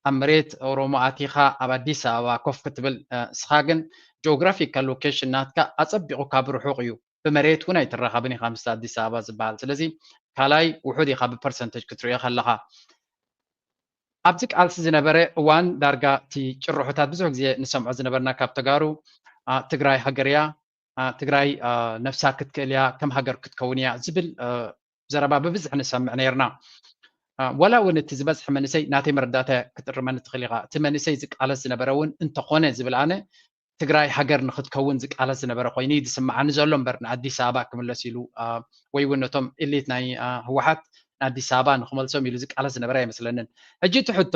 ኣብ መሬት ኦሮሞ ኣቲኻ ኣብ ኣዲስ ኣበባ ኮፍ ክትብል እስኻ ግን ጂኦግራፊካል ሎኬሽን ናትካ ኣፀቢቑ ካብ ርሑቕ እዩ። ብመሬት እውን ኣይትራኸብን ኢኻ ምስ ኣዲስ ኣበባ ዝበሃል። ስለዚ ካልኣይ ውሑድ ኢኻ ብፐርሰንተጅ ክትሪኦ ከለኻ። ኣብዚ ቃልሲ ዝነበረ እዋን ዳርጋ እቲ ጭርሑታት ብዙሕ ግዜ ንሰምዖ ዝነበርና ካብ ተጋሩ ትግራይ ሃገር እያ፣ ትግራይ ነፍሳ ክትክእል እያ፣ ከም ሃገር ክትከውን እያ ዝብል ዘረባ ብብዝሒ ንሰምዕ ነይርና። ዋላ እውን እቲ ዝበዝሐ መንእሰይ ናተይ መረዳእታ ክትእርመኒ ትኽእል ኢኻ። እቲ መንእሰይ ዝቃለስ ዝነበረ እውን እንተኾነ ዝብል ኣነ ትግራይ ሃገር ንክትከውን ዝቃለስ ዝነበረ ኮይኑ እዩ ዝስምዓኒ ዘሎ እምበር ንኣዲስ ኣበባ ክምለስ ኢሉ ወይ እውን ነቶም ኢሊት ናይ ህወሓት ንኣዲስ ኣበባ ንክመልሶም ኢሉ ዝቃለስ ዝነበረ ኣይመስለንን። ሕጂ እቲ ሕቶ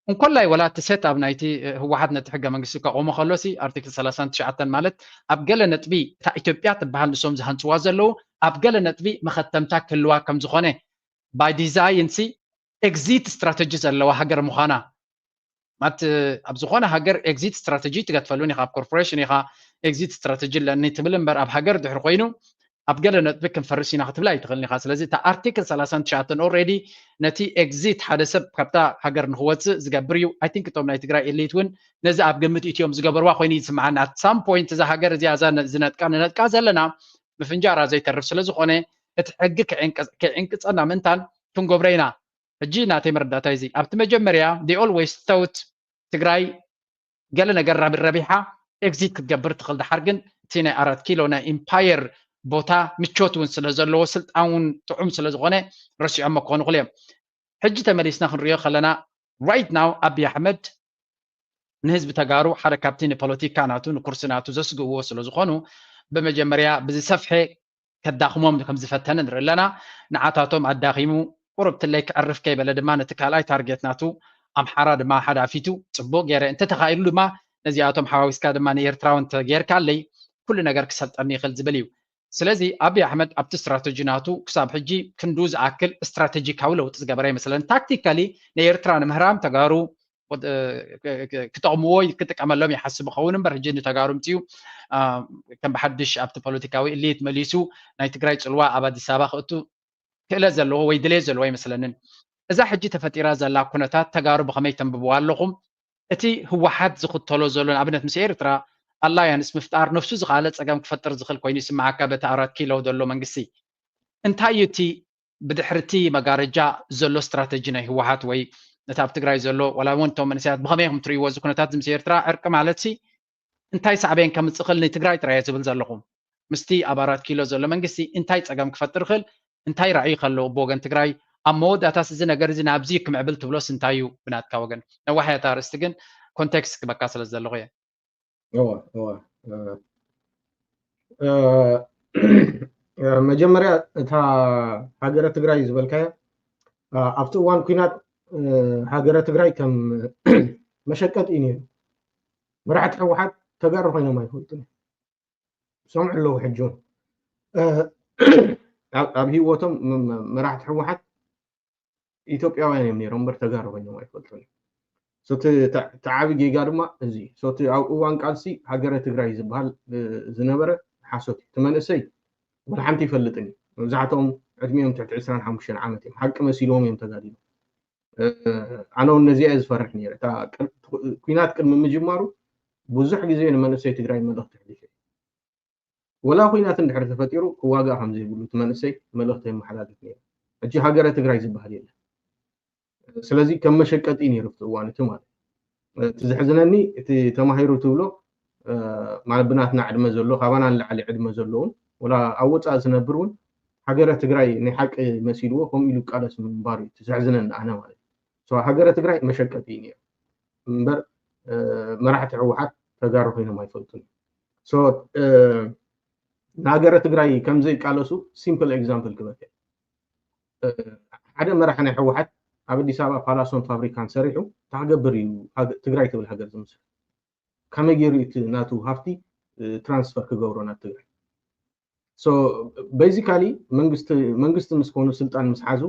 እንኮላይ ወላ እቲ ሴት ኣብ ናይቲ ህወሓት ነቲ ሕገ መንግስቲ ከቆሞ ከሎሲ ኣርቲክል ሰላሳን ትሽዓተን ማለት ኣብ ገለ ነጥቢ እታ ኢትዮጵያ ትበሃል ንሶም ዝሃንፅዋ ዘለዉ ኣብ ገለ ነጥቢ መኸተምታ ክህልዋ ከም ዝኾነ ባይ ዲዛይን ሲ ኤግዚት ስትራተጂ ዘለዋ ሃገር ምዃና ማለት ኣብ ዝኾነ ሃገር ኤግዚት ስትራተጂ ትገትፈሉን ኢኻ ኣብ ኮርፖሬሽን ኢኻ ኤግዚት ስትራተጂ ኣለኒ ትብል እምበር ኣብ ሃገር ድሕሪ ኮይኑ ኣብ ገለ ነጥቢ ክንፈርስ ኢና ክትብል ኣይትኽእልን ኢኻ። ስለዚ እታ ኣርቲክል ሰላሳን ትሽዓተን ኦልሬዲ ነቲ ኤግዚት ሓደ ሰብ ካብታ ሃገር ንክወፅእ ዝገብር እዩ። ኣይ ቲንክ እቶም ናይ ትግራይ ኤሊት እውን ነዚ ኣብ ግምት ኢትዮም ዝገበርዋ ኮይኑ ይስምዓኒ። ኣት ሳም ፖይንት እዛ ሃገር እዚኣ እዛ ዝነጥቃ ንነጥቃ ዘለና ምፍንጃራ ዘይተርፍ ስለዝኾነ እቲ ሕጊ ክዕንቅፀና ምእንታን ክንገብሮ ኢና። ሕጂ ናተይ መረዳእታ እዚ ኣብቲ መጀመርያ they always thought ትግራይ ገለ ነገር ረቢሓ ኤግዚት ክትገብር ትኽእል። ድሓር ግን እቲ ናይ ኣራት ኪሎ ናይ ኢምፓየር ቦታ ምቾት እውን ስለ ዘለዎ ስልጣን እውን ጥዑም ስለ ዝኾነ ረሲዖሞ ክኾኑ ይኽእሉ እዮም። ሕጂ ተመሊስና ክንሪኦ ከለና ራይት ናው ኣብይ ኣሕመድ ንህዝቢ ተጋሩ ሓደ ካብቲ ንፖለቲካ ናቱ ንኩርሲ ናቱ ዘስግእዎ ስለ ዝኾኑ ብመጀመርያ ብዝሰፍሐ ከዳኽሞም ከም ዝፈተነ ንርኢ ኣለና። ንዓታቶም ኣዳኺሙ ቁሩብ ትለይ ክዕርፍ ከይበለ ድማ ነቲ ካልኣይ ታርጌት ናቱ ኣምሓራ ድማ ሓዳፊቱ ጽቡቕ ገይረ እንተተኻኢሉ ድማ ነዚኣቶም ሓዋዊስካ ድማ ንኤርትራውን ተጌርካለይ ኩሉ ነገር ክሰልጠኒ ይኽእል ዝብል እዩ። ስለዚ ኣብይ ኣሕመድ ኣብቲ ስትራተጂ ናቱ ክሳብ ሕጂ ክንዱ ዝኣክል ስትራተጂካዊ ለውጢ ዝገበረ ይመስለን። ታክቲካሊ ንኤርትራ ንምህራም ተጋሩ ክጠቕምዎ ክጥቀመሎም ይሓስብ ይኸውን እምበር ሕጂ ንተጋሩ ምፅኡ ከም ብሓድሽ ኣብቲ ፖለቲካዊ እሊት መሊሱ ናይ ትግራይ ፅልዋ ኣብ ኣዲስ ኣበባ ክእቱ ክእለት ዘለዎ ወይ ድሌት ዘለዎ ኣይመስለንን። እዛ ሕጂ ተፈጢራ ዘላ ኩነታት ተጋሩ ብኸመይ ተንብብዋ ኣለኹም? እቲ ህወሓት ዝኽተሎ ዘሎ ንኣብነት ምስ ኤርትራ ኣላያንስ ምፍጣር ነፍሱ ዝኸኣለ ፀገም ክፈጥር ዝኽእል ኮይኑ ይስምዓካ በቲ ኣራት ኪሎ ዘሎ መንግስቲ እንታይ እዩ እቲ ብድሕሪ እቲ መጋረጃ ዘሎ ስትራተጂ ናይ ህወሓት ወይ ነቲ ኣብ ትግራይ ዘሎ ዋላ እውን እቶም መንእሰያት ብኸመይ ኢኹም ትርእይዎ እዚ ኩነታት እዚ ምስ ኤርትራ ዕርቂ ማለት ሲ እንታይ ሳዕቤን ከምፅእ ክእል ንትግራይ ጥራይ እየ ዝብል ዘለኹ ምስቲ ኣብ ኣራት ኪሎ ዘሎ መንግስቲ እንታይ ፀገም ክፈጥር ይኽእል እንታይ ራዕይ ከለዎ ብወገን ትግራይ ኣብ መወዳእታስ እዚ ነገር እዚ ናብዚ ክምዕብል ትብሎስ እንታይ እዩ ብናትካ ወገን ነዋሕ እያ እታ ኣርእስቲ ግን ኮንቴክስት ክበካ ስለ ዘለኹ እየ እወ እወ መጀመርያ እታ ሃገረ ትግራይ ዝበልካያ ኣብቲ እዋን ኩናት ሃገረ ትግራይ ከም መሸቀጥ እዩ ነይሩ። መራሕቲ ህወሓት ተጋሩ ኮይኖም ኣይፈልጡን ይሰምዑ ኣለዉ። ሕጂ እውን ኣብ ህይወቶም መራሕቲ ህወሓት ኢትዮጵያውያን እዮም ነይሮም እምበር ተጋሩ ኮይኖም ኣይፈልጡን እዮም። እቲ ዓቢ ጌጋ ድማ እዚ እቲ ኣብ እዋን ቃልሲ ሃገረ ትግራይ ዝበሃል ዝነበረ ሓሶት እዩ። እቲ መንእሰይ ወላ ሓንቲ ይፈልጥን እዩ። መብዛሕትኦም ዕድሚኦም ትሕቲ ዕስራን ሓሙሽተን ዓመት እዮም። ሓቂ መሲልዎም እዮም ተጋዲሎም። ኣነ እውን ነዚኣ እየ ዝፈርሕ ነይረ። እታ ኩናት ቅድሚ ምጅማሩ ብዙሕ ግዜ ንመንእሰይ ትግራይ መልእኽቲ ኣሕሊፈ እየ። ወላ ኩናት እንድሕር ተፈጢሩ ክዋጋእ ከም ዘይብሉ እቲ መንእሰይ መልእኽቲ የመሓላልፍ ነይሩ። ሕጂ ሃገረ ትግራይ ዝበሃል የለን። ስለዚ ከም መሸቀጢ ነይሩ እቲ እዋን እቲ ማለት እቲ ዘሕዝነኒ እቲ ተማሂሩ ትብሎ ማለት ብናትና ዕድመ ዘሎ ካባና ንላዕሊ ዕድመ ዘለውን ወላ ኣብ ወፃኢ ዝነብር እውን ሃገረ ትግራይ ናይ ሓቂ መሲልዎ ከምኡ ኢሉ ቃለስ ምንባሩ እዩ እቲ ዘሕዝነኒ ኣነ ማለት እዩ። ሃገረ ትግራይ መሸቀጢ እዩ ነይሩ እምበር መራሕቲ ህወሓት ተጋሩ ኮይኖም ኣይፈልጡን። ንሃገረ ትግራይ ከምዘይቃለሱ ሲምፕል ኤግዛምፕል ክበልከ ሓደ መራሒ ናይ ህወሓት ኣብ ኣዲስ ኣበባ ፓላሶን ፋብሪካን ሰሪሑ እንታይ ክገብር እዩ ትግራይ ትብል ሃገር ዝምስል ከመይ ገይሩ እቲ ናቱ ሃፍቲ ትራንስፈር ክገብሮ ናብ ትግራይ ቤዚካሊ መንግስቲ ምስ ኮኑ ስልጣን ምስ ሓዙ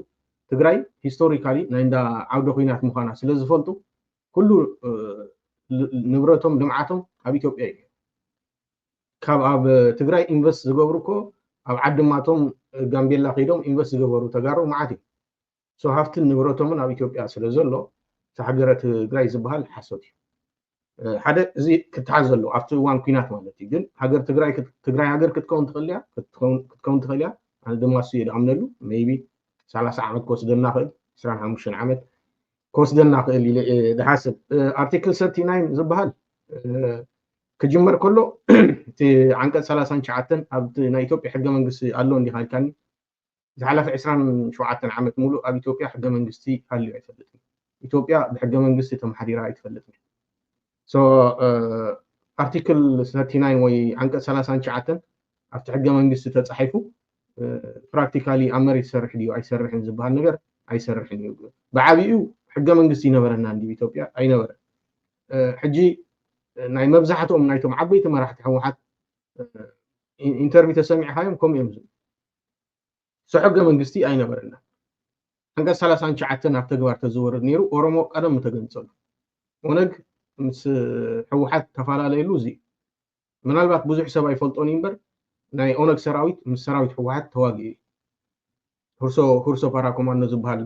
ትግራይ ሂስቶሪካሊ ናይ እንዳ ዓውደ ኩናት ምዃና ስለ ዝፈልጡ ኩሉ ንብረቶም ልምዓቶም ኣብ ኢትዮጵያ እዩ። ካብ ኣብ ትግራይ ኢንቨስት ዝገብሩ እኮ ኣብ ዓድማቶም ጋምቤላ ከይዶም ኢንቨስት ዝገበሩ ተጋሩ መዓት እዩ። ሃፍትን ንብረቶምን ኣብ ኢትዮጵያ ስለ ዘሎ እቲ ሃገረ ትግራይ ዝበሃል ሓሶት እዩ። ሓደ እዚ ክተሓዝ ዘለዎ ኣብቲ እዋን ኩናት ማለት እዩ። ግን ሃገር ትግራይ ትግራይ ሃገር ክትከውን ትኽእል እያ ክትከውን ትኽእል እያ። ኣነ ድማ እሱ እየ ዝኣምነሉ። ሜይቢ ሰላሳ ዓመት ክወስደና ክእል፣ ዕስራን ሓሙሽተን ዓመት ክወስደና ክእል ኢለ እየ ዝሓስብ። ኣርቲክል ሰርቲ ናይን ዝበሃል ክጅመር ከሎ እቲ ዓንቀፅ ሰላሳን ትሽዓተን ኣብቲ ናይ ኢትዮጵያ ሕገ መንግስቲ ኣሎ እንዲኻ ኢልካኒ ዝሓለፈ ዕስራን ሸውዓተን ዓመት ሙሉእ ኣብ ኢትዮጵያ ሕገ መንግስቲ ሃልዩ ኣይፈልጥን። ኢትዮጵያ ብሕገ መንግስቲ ተማሓዲራ ኣይትፈልጥን። ኣርቲክል ሰርቲ ናይን ወይ ዓንቀፅ ሰላሳን ትሽዓተን ኣብቲ ሕገ መንግስቲ ተፃሒፉ ፕራክቲካሊ ኣብ መሬት ይሰርሕ ድዩ ኣይሰርሕን ዝበሃል ነገር ኣይሰርሕን እዩ። ብዓብኡ ሕገ መንግስቲ ይነበረና እንዲ ኢትዮጵያ ኣይነበረን። ሕጂ ናይ መብዛሕትኦም ናይቶም ዓበይቲ መራሕቲ ህወሓት ኢንተርቪው ተሰሚዕካዮም ከምኡ እዮም ዝብሉ። ሕገ መንግስቲ ኣይነበረና። ዓንቀፅ ሰላሳን ትሽዓተን ኣብ ተግባር ተዝወርድ ነይሩ ኦሮሞ ቀደም ተገንጸሉ። ኦነግ ምስ ህወሓት ተፈላለየሉ እዚ ምናልባት ብዙሕ ሰብ ኣይፈልጦን እዩ እምበር ናይ ኦነግ ሰራዊት ምስ ሰራዊት ህወሓት ተዋጊኡ እዩ። ሁርሶ ሁርሶ ፓራ ኮማንዶ ዝበሃል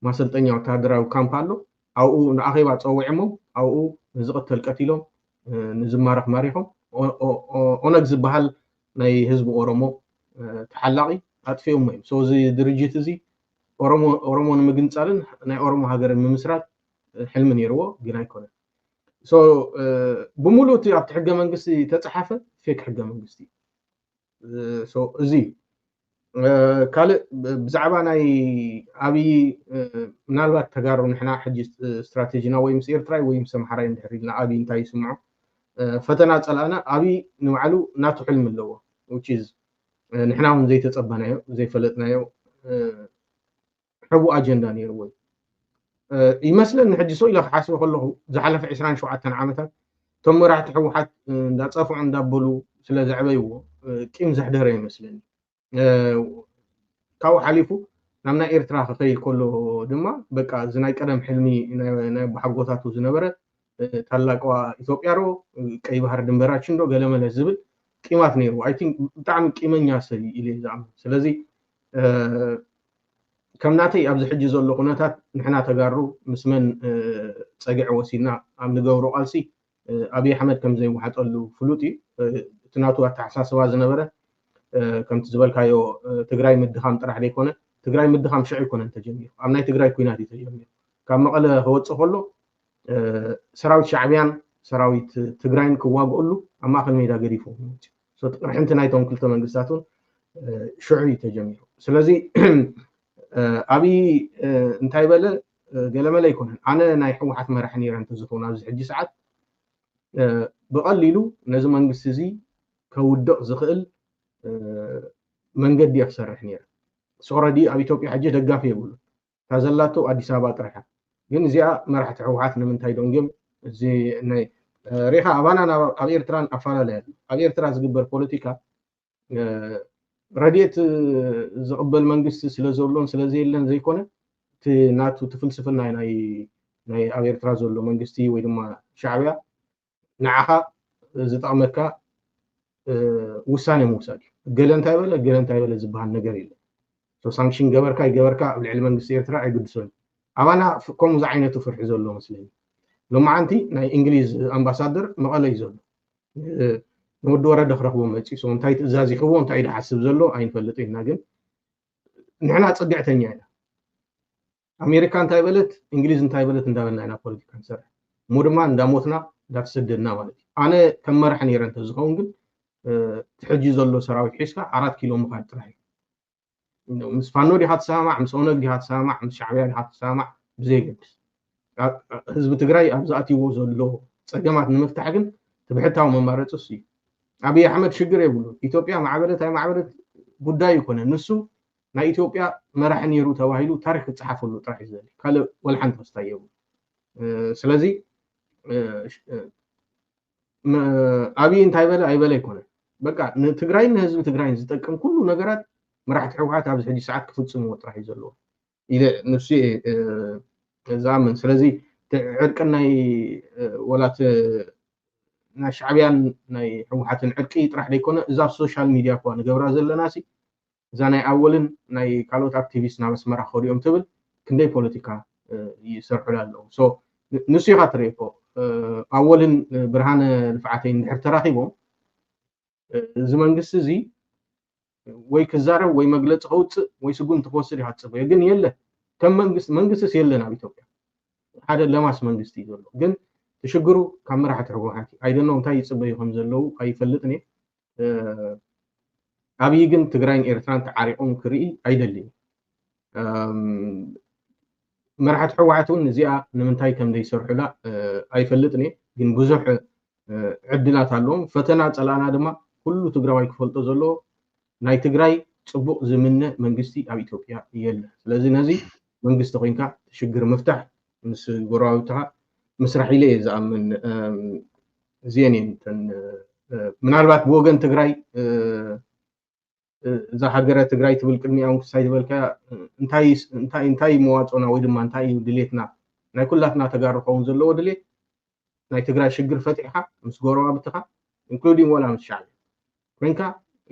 ማሰልጠኛ ወታደራዊ ካምፕ ኣሎ። ኣብኡ ንኣኼባ ፀዊዖሞም ኣብኡ ንዝቕተል ቀቲሎም ንዝማረኽ ማሪኾም። ኦነግ ዝበሃል ናይ ህዝቢ ኦሮሞ ተሓላቒ ኣጥፊኦሞ እዮም። እዚ ድርጅት እዚ ኦሮሞ ንምግንፃልን ናይ ኦሮሞ ሃገርን ምምስራት ሕልሚ ነይርዎ ግን ኣይኮነን። ብምሉእ እቲ ኣብቲ ሕገ መንግስቲ ተፃሓፈ ፌክ ሕገ መንግስቲ እዚ ካልእ ብዛዕባ ናይ ኣብይ ምናልባት ተጋሩ ንሕና ሕጂ ስትራቴጂና ወይ ምስ ኤርትራይ ወይ ምስ ኣምሓራይ እንድሕር ኢልና ኣብይ እንታይ ይስምዖ ፈተና ፀላእና ኣብይ ንባዕሉ ናቱ ሕልሚ ኣለዎ። ንሕና እውን ዘይተፀበናዮ ዘይፈለጥናዮ ሕቡእ ኣጀንዳ ነይርዎ እዩ ይመስለኒ። ሕጂ ሰው ኢለ ክሓስበ ከለኹ ዝሓለፈ ዕስራን ሸውዓተን ዓመታት እቶም መራሕቲ ህወሓት እንዳፀፍዑ እንዳበሉ ስለ ዘዕበይዎ ቂም ዘሕደረ ይመስለኒ። ካብኡ ሓሊፉ ናብ ናይ ኤርትራ ክኸይድ ከሎ ድማ በቃ እዚ ናይ ቀደም ሕልሚ ናይ ኣቦሓጎታቱ ዝነበረ ታላቋ ኢትዮጵያ ዶ ቀይ ባህር ድንበራችን ዶ ገለመለ ዝብል ቂማት ነይርዎ። ብጣዕሚ ቂመኛ ሰብ ኢለ ዝኣምን። ስለዚ ከም ናተይ ኣብዚ ሕጂ ዘሎ ኩነታት ንሕና ተጋሩ ምስ መን ፀግዒ ወሲድና ኣብ ንገብሮ ቃልሲ ኣብይ ኣሕመድ ከም ዘይወሓጠሉ ፍሉጥ እዩ። እቲ ናቱ ኣተሓሳስባ ዝነበረ ከምቲ ዝበልካዮ ትግራይ ምድኻም ጥራሕ ዘይኮነ ትግራይ ምድኻም ሽዑ ኣይኮነን ተጀሚሩ። ኣብ ናይ ትግራይ ኩናት እዩ ተጀሚሩ። ካብ መቐለ ክወፅእ ከሎ ሰራዊት ሻዕብያን ሰራዊት ትግራይን ክዋግእሉ ኣብ ማእኸል ሜዳ ገዲፎም ይመፅኡ። እቲ ቅርሕንቲ ናይቶም ክልተ መንግስታት እውን ሽዑ እዩ ተጀሚሩ። ስለዚ ኣብይ እንታይ በለ ገለመለ ኣይኮነን። ኣነ ናይ ህወሓት መራሒ ነይረ እንተዝኸውን ኣብዚ ሕጂ ሰዓት ብቐሊሉ ነዚ መንግስቲ እዚ ከውድቕ ዝኽእል መንገዲ እየ ክሰርሕ ነይረ። ሶረዲ ኣብ ኢትዮጵያ ሕጂ ደጋፊ የብሉን። እታ ዘላቶ ኣዲስ ኣበባ ጥራሓ። ግን እዚኣ መራሕቲ ህወሓት ንምንታይ ደንግዮም እዚ ናይ ሪኻ ኣባና ኣብ ኤርትራን ኣፈላለየ ኣሎ። ኣብ ኤርትራ ዝግበር ፖለቲካ ረድኤት ዝቕበል መንግስቲ ስለ ዘሎን ስለ ዘየለን ዘይኮነ እቲ ናቱ እቲ ፍልስፍና ናይ ኣብ ኤርትራ ዘሎ መንግስቲ ወይ ድማ ሻዕብያ ንዓኻ ዝጠቕመካ ውሳኔ ምውሳድ እዩ። ገለ እንታይ በለ ገለ እንታይ በለ ዝበሃል ነገር የለን። ሳንክሽን ገበርካ ይገበርካ ኣብ ልዕሊ መንግስቲ ኤርትራ ኣይግድሶን። ኣባና ከምኡ ዝዓይነቱ ፍርሒ ዘሎ መስለኒ። ሎማዓንቲ ናይ እንግሊዝ ኣምባሳደር መቐለ እዩ ዘሎ። ንወዲ ወረደ ክረኽቦ መፂ እንታይ ትእዛዝ ይኽቦ እንታይ ድሓስብ ዘሎ ኣይንፈልጥ ኢና። ግን ንሕና ፅግዕተኛ ኢና። ኣሜሪካ እንታይ በለት እንግሊዝ እንታይ በለት እንዳበልና ኢና ፖለቲካ ንሰርሕ። እሞ ድማ እንዳሞትና እንዳተሰደድና ማለት እዩ። ኣነ ከም መራሕ ነይረ እንተዝኸውን ግን እቲ ሕጂ ዘሎ ሰራዊት ሒዝካ ኣራት ኪሎ ምኻድ ጥራሕ እዩ። ምስ ፋኖ ዲኻ ትሰማማዕ ምስ ኦነግ ዲኻ ትሰማማዕ ምስ ሻዕብያ ዲኻ ትሰማማዕ ብዘየገድስ ህዝቢ ትግራይ ኣብ ዝኣትይዎ ዘሎ ፀገማት ንምፍታሕ ግን ትብሕታዊ መማረፂ እሱ እዩ። ኣብይ ኣሕመድ ሽግር የብሉ። ኢትዮጵያ ማዕበለት ኣይማዕበለት ጉዳይ ይኮነ። ንሱ ናይ ኢትዮጵያ መራሒ ነይሩ ተባሂሉ ታሪክ ክፀሓፈሉ ጥራሕ እዩ ዘድሊ። ካልእ ወላ ሓንቲ ክስታይ የብሉ። ስለዚ ኣብይ እንታይ በለ ኣይበለ ኣይኮነ። በቃ ንትግራይን ንህዝቢ ትግራይን ዝጠቅም ኩሉ ነገራት መራሕቲ ህወሓት ኣብዚ ሕጂ ሰዓት ክፍፅምዎ ጥራሕ እዩ ዘለዎ ኢለ ንሱ ዝኣምን። ስለዚ ዕርቂ ናይ ወላት ናይ ሻዕብያን ናይ ህወሓትን ዕርቂ ጥራሕ ዘይኮነ እዛ ኣብ ሶሻል ሚድያ እኳ ንገብራ ዘለና እዛ ናይ ኣወልን ናይ ካልኦት ኣክቲቪስት ናብ ኣስመራ ክኸዱ እዮም ትብል ክንደይ ፖለቲካ ይሰርሑላ ኣለዉ። ንሱ ኢኻ ትርእዮ እኮ ኣወልን ብርሃነ ልፍዓተይ እንድሕር ተራኺቦም እዚ መንግስቲ እዚ ወይ ክዛረብ ወይ መግለፂ ከውፅእ ወይ ስጉምቲ ክወስድ ኢኻ ትፅበዮ። ግን የለ ከም መንግስቲ መንግስቲስ የለን ኣብ ኢትዮጵያ ሓደ ለማስ መንግስቲ እዩ ዘሎ። ግን ትሽግሩ ካብ መራሕቲ ህወሓት ኣይደኖ እንታይ ይፅበዩ ከም ዘለዉ ኣይፈልጥን እየ። ኣብይ ግን ትግራይን ኤርትራን ተዓሪቆም ክርኢ ኣይደልን። መራሕቲ ህወሓት እውን እዚኣ ንምንታይ ከም ዘይሰርሑላ ኣይፈልጥን እየ። ግን ብዙሕ ዕድላት ኣለዎም። ፈተና ጸላእና ድማ ኩሉ ትግራዋይ ክፈልጦ ዘለዎ ናይ ትግራይ ጽቡቕ ዝምነ መንግስቲ ኣብ ኢትዮጵያ የለ። ስለዚ ነዚ መንግስቲ ኮይንካ ሽግር ምፍታሕ ምስ ጎረባብትኻ ምስራሕ ኢለ እየ ዝኣምን። እዚአን እየን እተን ምናልባት ብወገን ትግራይ እዛ ሃገረ ትግራይ ትብል ቅድሚኣ እውን ክሳይ ዝበልካ እንታይ እንታይ እንታይ መዋፅኦና ወይ ድማ እንታይ እዩ ድሌትና ናይ ኩላትና ተጋሩ ክኸውን ዘለዎ ድሌት ናይ ትግራይ ሽግር ፈጢሕካ ምስ ጎረባብትኻ including ወላ ምስ ሻዕብያ ኮይንካ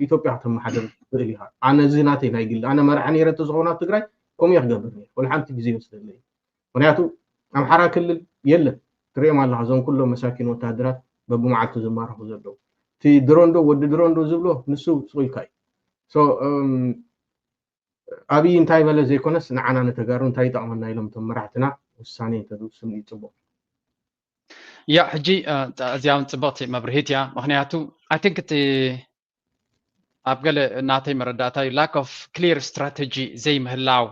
ኢትዮጵያ ከተመሓደር ትኽእል ኢኻ። ኣነ እዚ ናተይ ናይ ግሊ ኣነ መራሒ ነይረ እንተዝኸውን ኣብ ትግራይ ከምኡ እየ ክገብር ነይረ። ወላ ሓንቲ ግዜ ይወስደለይ። ምክንያቱ ኣምሓራ ክልል የለን ትሪኦም ኣለኻ እዞም ኩሎም መሳኪን ወታደራት በብመዓልቱ ዝማረኹ ዘለዉ እቲ ድሮንዶ ወዲ ድሮንዶ ዝብሎ ንሱ ስቑኢልካ እዩ። ኣብይ እንታይ በለ ዘይኮነስ ንዓና ንተጋሩ እንታይ ይጠቕመና ኢሎም እቶም መራሕትና ውሳኔ እንተዝውስኑ እዩ ፅቡቕ። ያ ሕጂ እዚኣ እውን ፅብቕቲ መብርሂት እያ። ምክንያቱ I think እቲ ኣብ ገለ ናተይ መረዳእታ እዩ lack of clear strategy ዘይምህላው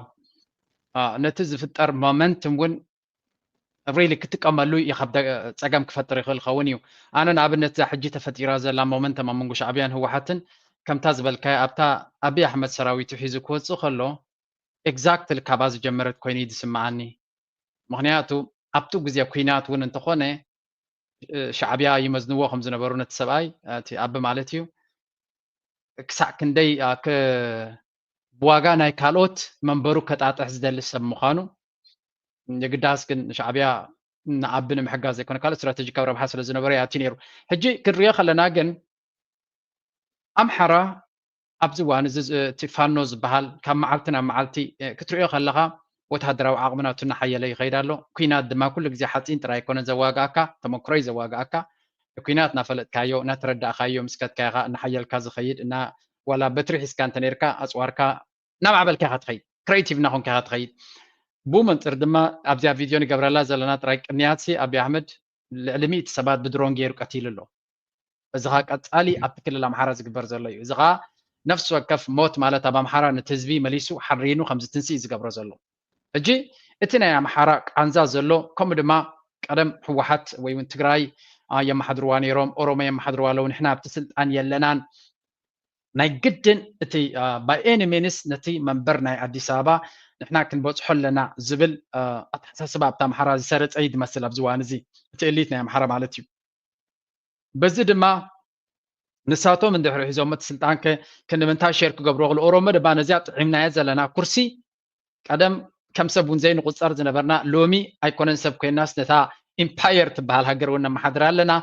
ነቲ ዝፍጠር momentum እውን really ክጥቀመሉ ይኸብደ ፀገም ክፈጥር ይኽእል ኸውን እዩ። ኣነ ንኣብነት እዛ ሕጂ ተፈጢራ ዘላ momentum ኣብ መንጎ ሻዕብያን ህወሓትን ከምታ ዝበልካያ ኣብታ ኣብይ ኣሕመድ ሰራዊቱ ሒዙ ክወፅእ ከሎ exactly ካብኣ ዝጀመረት ኮይኑ እዩ ዝስምዓኒ። ምክንያቱ ኣብቲ ግዜ ኩናት እውን እንተኾነ ሻዕብያ ይመዝንዎ ከም ዝነበሩ ነቲ ሰብኣይ እቲ ኣቢ ማለት እዩ ክሳዕ ክንደይ ብዋጋ ናይ ካልኦት መንበሩ ከጣጥሕ ዝደሊ ሰብ ምዃኑ የግዳስ ግን ሻዕብያ ንኣቢ ንምሕጋዝ ዘይኮነ ካልኦት ስትራቴጂካዊ ረብሓ ስለ ዝነበረ ያቲ ነይሩ። ሕጂ ክንሪኦ ከለና ግን ኣምሓራ ኣብዚ እዋን እዚ እቲ ፋኖ ዝበሃል ካብ መዓልቲ ናብ መዓልቲ ክትሪኦ ከለኻ ወተሃደራዊ ዓቕሚ ናቱ እናሓየለ ይኸይድ ኣሎ። ኩናት ድማ ኩሉ ግዜ ሓፂን ጥራይ ኣይኮነን ዘዋግኣካ፣ ተመክሮ እዩ ዘዋግኣካ። ኩናት እናፈለጥካዮ እናተረዳእካዮ ምስ ከድካ ኢኻ እናሓየልካ ዝኸይድ እና ዋላ በትሪ ሒዝካ እንተነይርካ ኣፅዋርካ እናማዕበልካ ኢኻ ትኸይድ፣ ክሬቲቭ እናኾንካ ኢኻ ትኸይድ። ብኡ መንፅር ድማ ኣብዚኣ ቪድዮ ንገብረላ ዘለና ጥራይ ቅንያት ሲ ኣብይ ኣሕመድ ልዕሊ ሚእቲ ሰባት ብድሮን ገይሩ ቀቲሉ ኣሎ። እዚ ኸዓ ቀፃሊ ኣብቲ ክልል ኣምሓራ ዝግበር ዘሎ እዩ። እዚ ኸዓ ነፍሲ ወከፍ ሞት ማለት ኣብ ኣምሓራ ነቲ ህዝቢ መሊሱ ሓሪኑ ከም ዝትንስእ እዩ ዝገብሮ ዘሎ። ሕጂ እቲ ናይ ኣምሓራ ቃንዛ ዘሎ ከምኡ ድማ ቀደም ህወሓት ወይ እውን ትግራይ የመሓድርዋ ነይሮም፣ ኦሮሞ የመሓድርዋ ኣለዉ፣ ንሕና ኣብቲ ስልጣን የለናን ናይ ግድን እቲ by any means ነቲ መንበር ናይ ኣዲስ ኣበባ ንሕና ክንበፅሖ ኣለና ዝብል ኣተሓሳስባ ኣብታ ኣምሓራ ዝሰረፀ እዩ ዝመስል ኣብዚ እዋን እዚ እቲ ኤሊት ናይ ኣምሓራ ማለት እዩ። በዚ ድማ ንሳቶም እንድሕሪ ሒዞም እቲ ስልጣን ከ ክንምንታይ ሸር ክገብሮ ክል ኦሮሞ ድማ ነዚኣ ጥዒምናዮ ዘለና ኩርሲ ቀደም ከም ሰብ እውን ዘይንቁፀር ዝነበርና ሎሚ ኣይኮነን ሰብ ኮይናስ ነታ ኢምፓየር ትበሃል ሃገር እውን ነመሓድር ኣለና።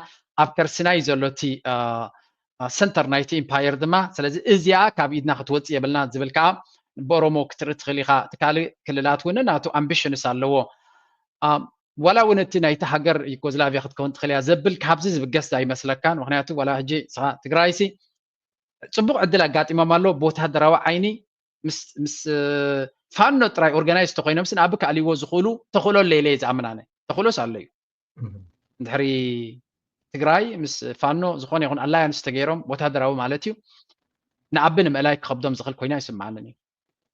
ኣብ ከርስና እዩ ዘሎ እቲ ሰንተር ናይቲ ኢምፓየር ድማ ስለዚ እዚኣ ካብ ኢድና ክትወፅእ የብልና ዝብል ከዓ ብኦሮሞ ክትርኢ ትኽእል ኢኻ። እቲ ካልእ ክልላት እውን ናቱ ኣምቢሽንስ ኣለዎ። ዋላ እውን እቲ ናይቲ ሃገር ዩጎዝላቪያ ክትከውን ትኽእል እያ ዘብል ካብዚ ዝብገስ ኣይመስለካን። ምክንያቱ ዋላ ሕጂ ስኻ ትግራይሲ ፅቡቕ ዕድል ኣጋጢሞም ኣሎ ብወታደራዊ ዓይኒ ምስ ፋኖ ጥራይ ኦርጋናይዝ ተኮይኖምስ ንኣቢ ክኣልይዎ ዝኽእሉ ተኽእሎ ኣለየለ እየ ዝኣምን ኣነ። ተኽእሎስ ኣሎ እዩ። እንድሕሪ ትግራይ ምስ ፋኖ ዝኾነ ይኹን ኣላያንስ ተገይሮም ወታደራዊ ማለት እዩ ንኣቢ ንምእላይ ክኸብዶም ዝኽእል ኮይና ይስምዓንን እዩ።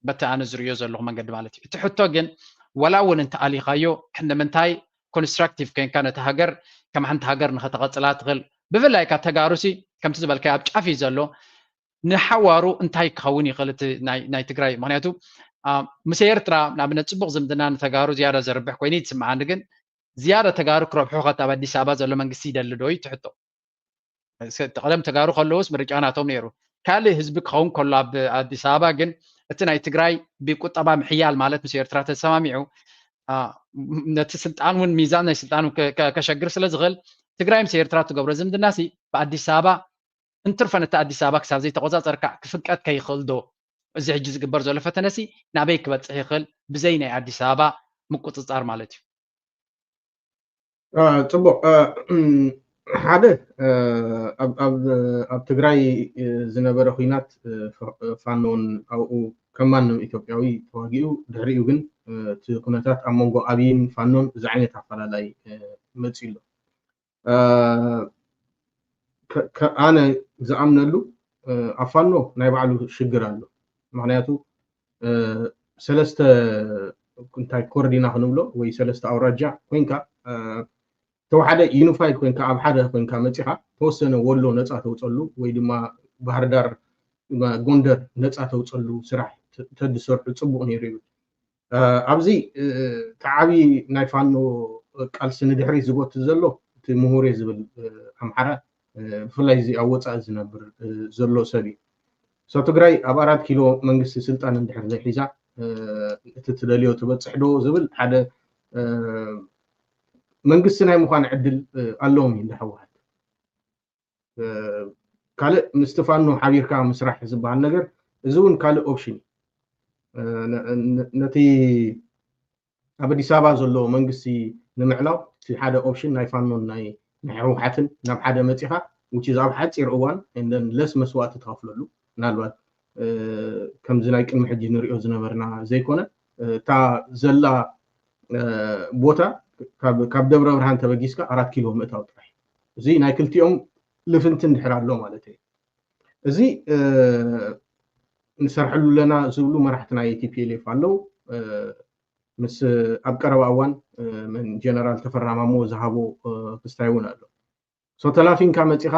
በቲ ኣነ ዝርእዮ ዘለኹ መንገዲ ማለት እዩ። እቲ ሕቶ ግን ዋላ እውን እንተኣሊኻዮ ክንምንታይ ኮንስትራክቲቭ ኮይንካ ነቲ ሃገር ከም ሓንቲ ሃገር ንኸተቐፅላ ትኽእል ብፍላይ ካብ ተጋሩሲ ከምቲ ዝበልካዮ ኣብ ጫፍ እዩ ዘሎ ንሓዋሩ እንታይ ክኸውን ይኽእል እቲ ናይ ትግራይ ምክንያቱ ምስ ኤርትራ ንኣብነት ፅቡቅ ዝምድና ንተጋሩ ዝያዳ ዘርብሕ ኮይኑ ይስምዓኒ ግን ዝያዳ ተጋሩ ክረብሑ ከት ኣብ ኣዲስ ኣበባ ዘሎ መንግስቲ ይደሊ ዶ እዩ ትሕቶ ቀደም ተጋሩ ከለውስ ምርጫ ናቶም ነይሩ ካልእ ህዝቢ ክኸውን ከሎ ኣብ ኣዲስ ኣበባ ግን እቲ ናይ ትግራይ ብቁጠባ ምሕያል ማለት ምስ ኤርትራ ተሰማሚዑ ነቲ ስልጣን እውን ሚዛን ናይ ስልጣን ከሸግር ስለ ዝኽእል ትግራይ ምስ ኤርትራ ትገብሮ ዝምድና ሲ ብኣዲስ ኣበባ እንትርፈ ነቲ ኣዲስ ኣበባ ክሳብ ዘይተቆፃፀርካ ክፍቀድ ከይኽእል ዶ እዚ ሕጂ ዝግበር ዘሎ ፈተነ ሲ ናበይ ክበፅሕ ይኽእል ብዘይ ናይ ኣዲስ ኣበባ ምቁፅፃር ማለት እዩ ፅቡቅ ሓደ ኣብ ትግራይ ዝነበረ ኩናት ፋኖን ኣብኡ ከም ማንም ኢትዮጵያዊ ተዋጊኡ ድሕሪኡ ግን እቲ ኩነታት ኣብ መንጎ ኣብይን ፋኖን እዚ ዓይነት ኣፈላላይ መፅዩ ኣሎ ኣነ ዝኣምነሉ ኣብ ፋኖ ናይ ባዕሉ ሽግር ኣሎ ምክንያቱ ሰለስተ እንታይ ኮርዲና ክንብሎ ወይ ሰለስተ ኣውራጃ ኮይንካ ተወሓደ ዩኒፋይድ ኮይንካ ኣብ ሓደ ኮይንካ መፂኻ ተወሰነ ወሎ ነፃ ተውፀሉ ወይ ድማ ባህርዳር ጎንደር ነፃ ተውፀሉ ስራሕ ተድሰርሑ ፅቡቅ ነይሩ ይብል። ኣብዚ ተዓቢ ናይ ፋኖ ቃልሲ ንድሕሪት ዝጎትት ዘሎ እቲ ምሁር ዝብል ኣምሓራ ብፍላይ እዚ ኣብ ወፃኢ ዝነብር ዘሎ ሰብ እዩ። ሰው ትግራይ ኣብ ኣራት ኪሎ መንግስቲ ስልጣን እንድሕር ዘይሒዛ እቲ ትደልዮ ትበፅሕ ዶ ዝብል ሓደ መንግስቲ ናይ ምኳን ዕድል ኣለዎም እዩ እንዳ ህወሓት። ካልእ ምስቲ ፋኖ ሓቢርካ ምስራሕ ዝበሃል ነገር እዚ እውን ካልእ ኦፕሽን እዩ። ነቲ ኣብ ኣዲስ ኣበባ ዘሎ መንግስቲ ንምዕላው እቲ ሓደ ኦፕሽን ናይ ፋኖን ናይ ናይ ህወሓትን ናብ ሓደ መፂኻ ውቺ ኣብ ሓፂር እዋን ለስ መስዋእቲ ትኸፍለሉ ምናልባት ከምዚ ናይ ቅድሚ ሕጂ ንሪኦ ዝነበርና ዘይኮነ እታ ዘላ ቦታ ካብ ደብረ ብርሃን ተበጊስካ ኣራት ኪሎ ምእታው ጥራሕ እዚ ናይ ክልቲኦም ልፍንቲ እንድሕር ኣሎ ማለት እዩ። እዚ ንሰርሐሉ ኣለና ዝብሉ መራሕቲ ናይ ቲፒኤልኤፍ ኣለዉ። ምስ ኣብ ቀረባ እዋን ጀነራል ተፈራ ማሞ ዝሃቦ ክስታይ እውን ኣሎ። ሶ ተላፊንካ መፂኻ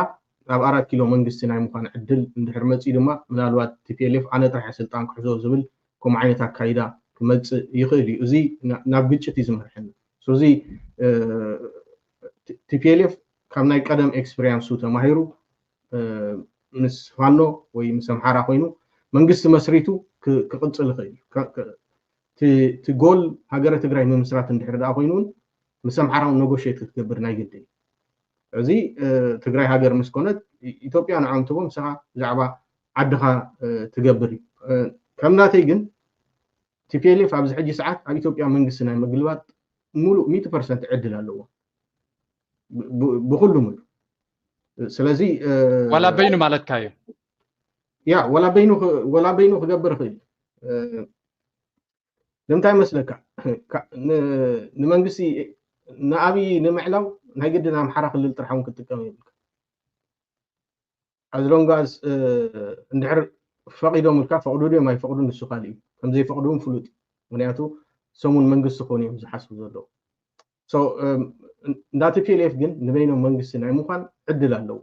ኣብ ኣራት ኪሎ መንግስቲ ናይ ምኳን ዕድል እንድሕር መፂኡ ድማ ምናልባት ቲፒኤልኤፍ ኣነ ጥራሕ ስልጣን ክሕዞ ዝብል ከምኡ ዓይነት ኣካይዳ ክመፅእ ይኽእል እዩ። እዚ ናብ ግጭት እዩ ዝመርሐኒ። እዚ ቲፒኤልኤፍ ካብ ናይ ቀደም ኤክስፒሪንሱ ተማሂሩ ምስ ፋኖ ወይ ምስ ኣምሓራ ኮይኑ መንግስቲ መስሪቱ ክቅፅል ይኽእል እዩ። እቲ ጎል ሃገረ ትግራይ ምምስራት እንድሕር ደኣ ኮይኑ እውን ምስ ኣምሓራ እውን ነጎሽት ክትገብር ናይ ግድን እዩ። እዚ ትግራይ ሃገር ምስ ኮነት ኢትዮጵያ ንዖም ትቦ ምሳኻ ብዛዕባ ዓድኻ ትገብር እዩ። ከም ናተይ ግን ቲፒኤልኤፍ ኣብዚ ሕጂ ሰዓት ኣብ ኢትዮጵያ መንግስቲ ናይ ምግልባጥ ሙሉእ ሚእቲ ፐርሰንት ዕድል ኣለዎ ብኩሉ ሙሉ። ስለዚ ዋላ በይኑ ማለትካ እዩ። ያ ዋላ በይኑ ክገብር ይኽእል። ንምንታይ መስለካ ንመንግስቲ ንኣብይ ንምዕላው ናይ ግድን ኣምሓራ ክልል ጥራሕ እውን ክትጥቀም የብልካ። ኣዝሎንጋዝ እንድሕር ፈቂዶም ኢልካ ፈቅዱ ድዮም ኣይፈቅዱን ንሱ ካልእ እዩ። ከምዘይፈቅዱ እውን ፍሉጥ እዩ። ምክንያቱ ሰሙን መንግስቲ ክኾኑ እዮም ዝሓስቡ ዘለዉ። እንዳ ቲፒኤልኤፍ ግን ንበይኖም መንግስቲ ናይ ምኳን ዕድል ኣለዎ።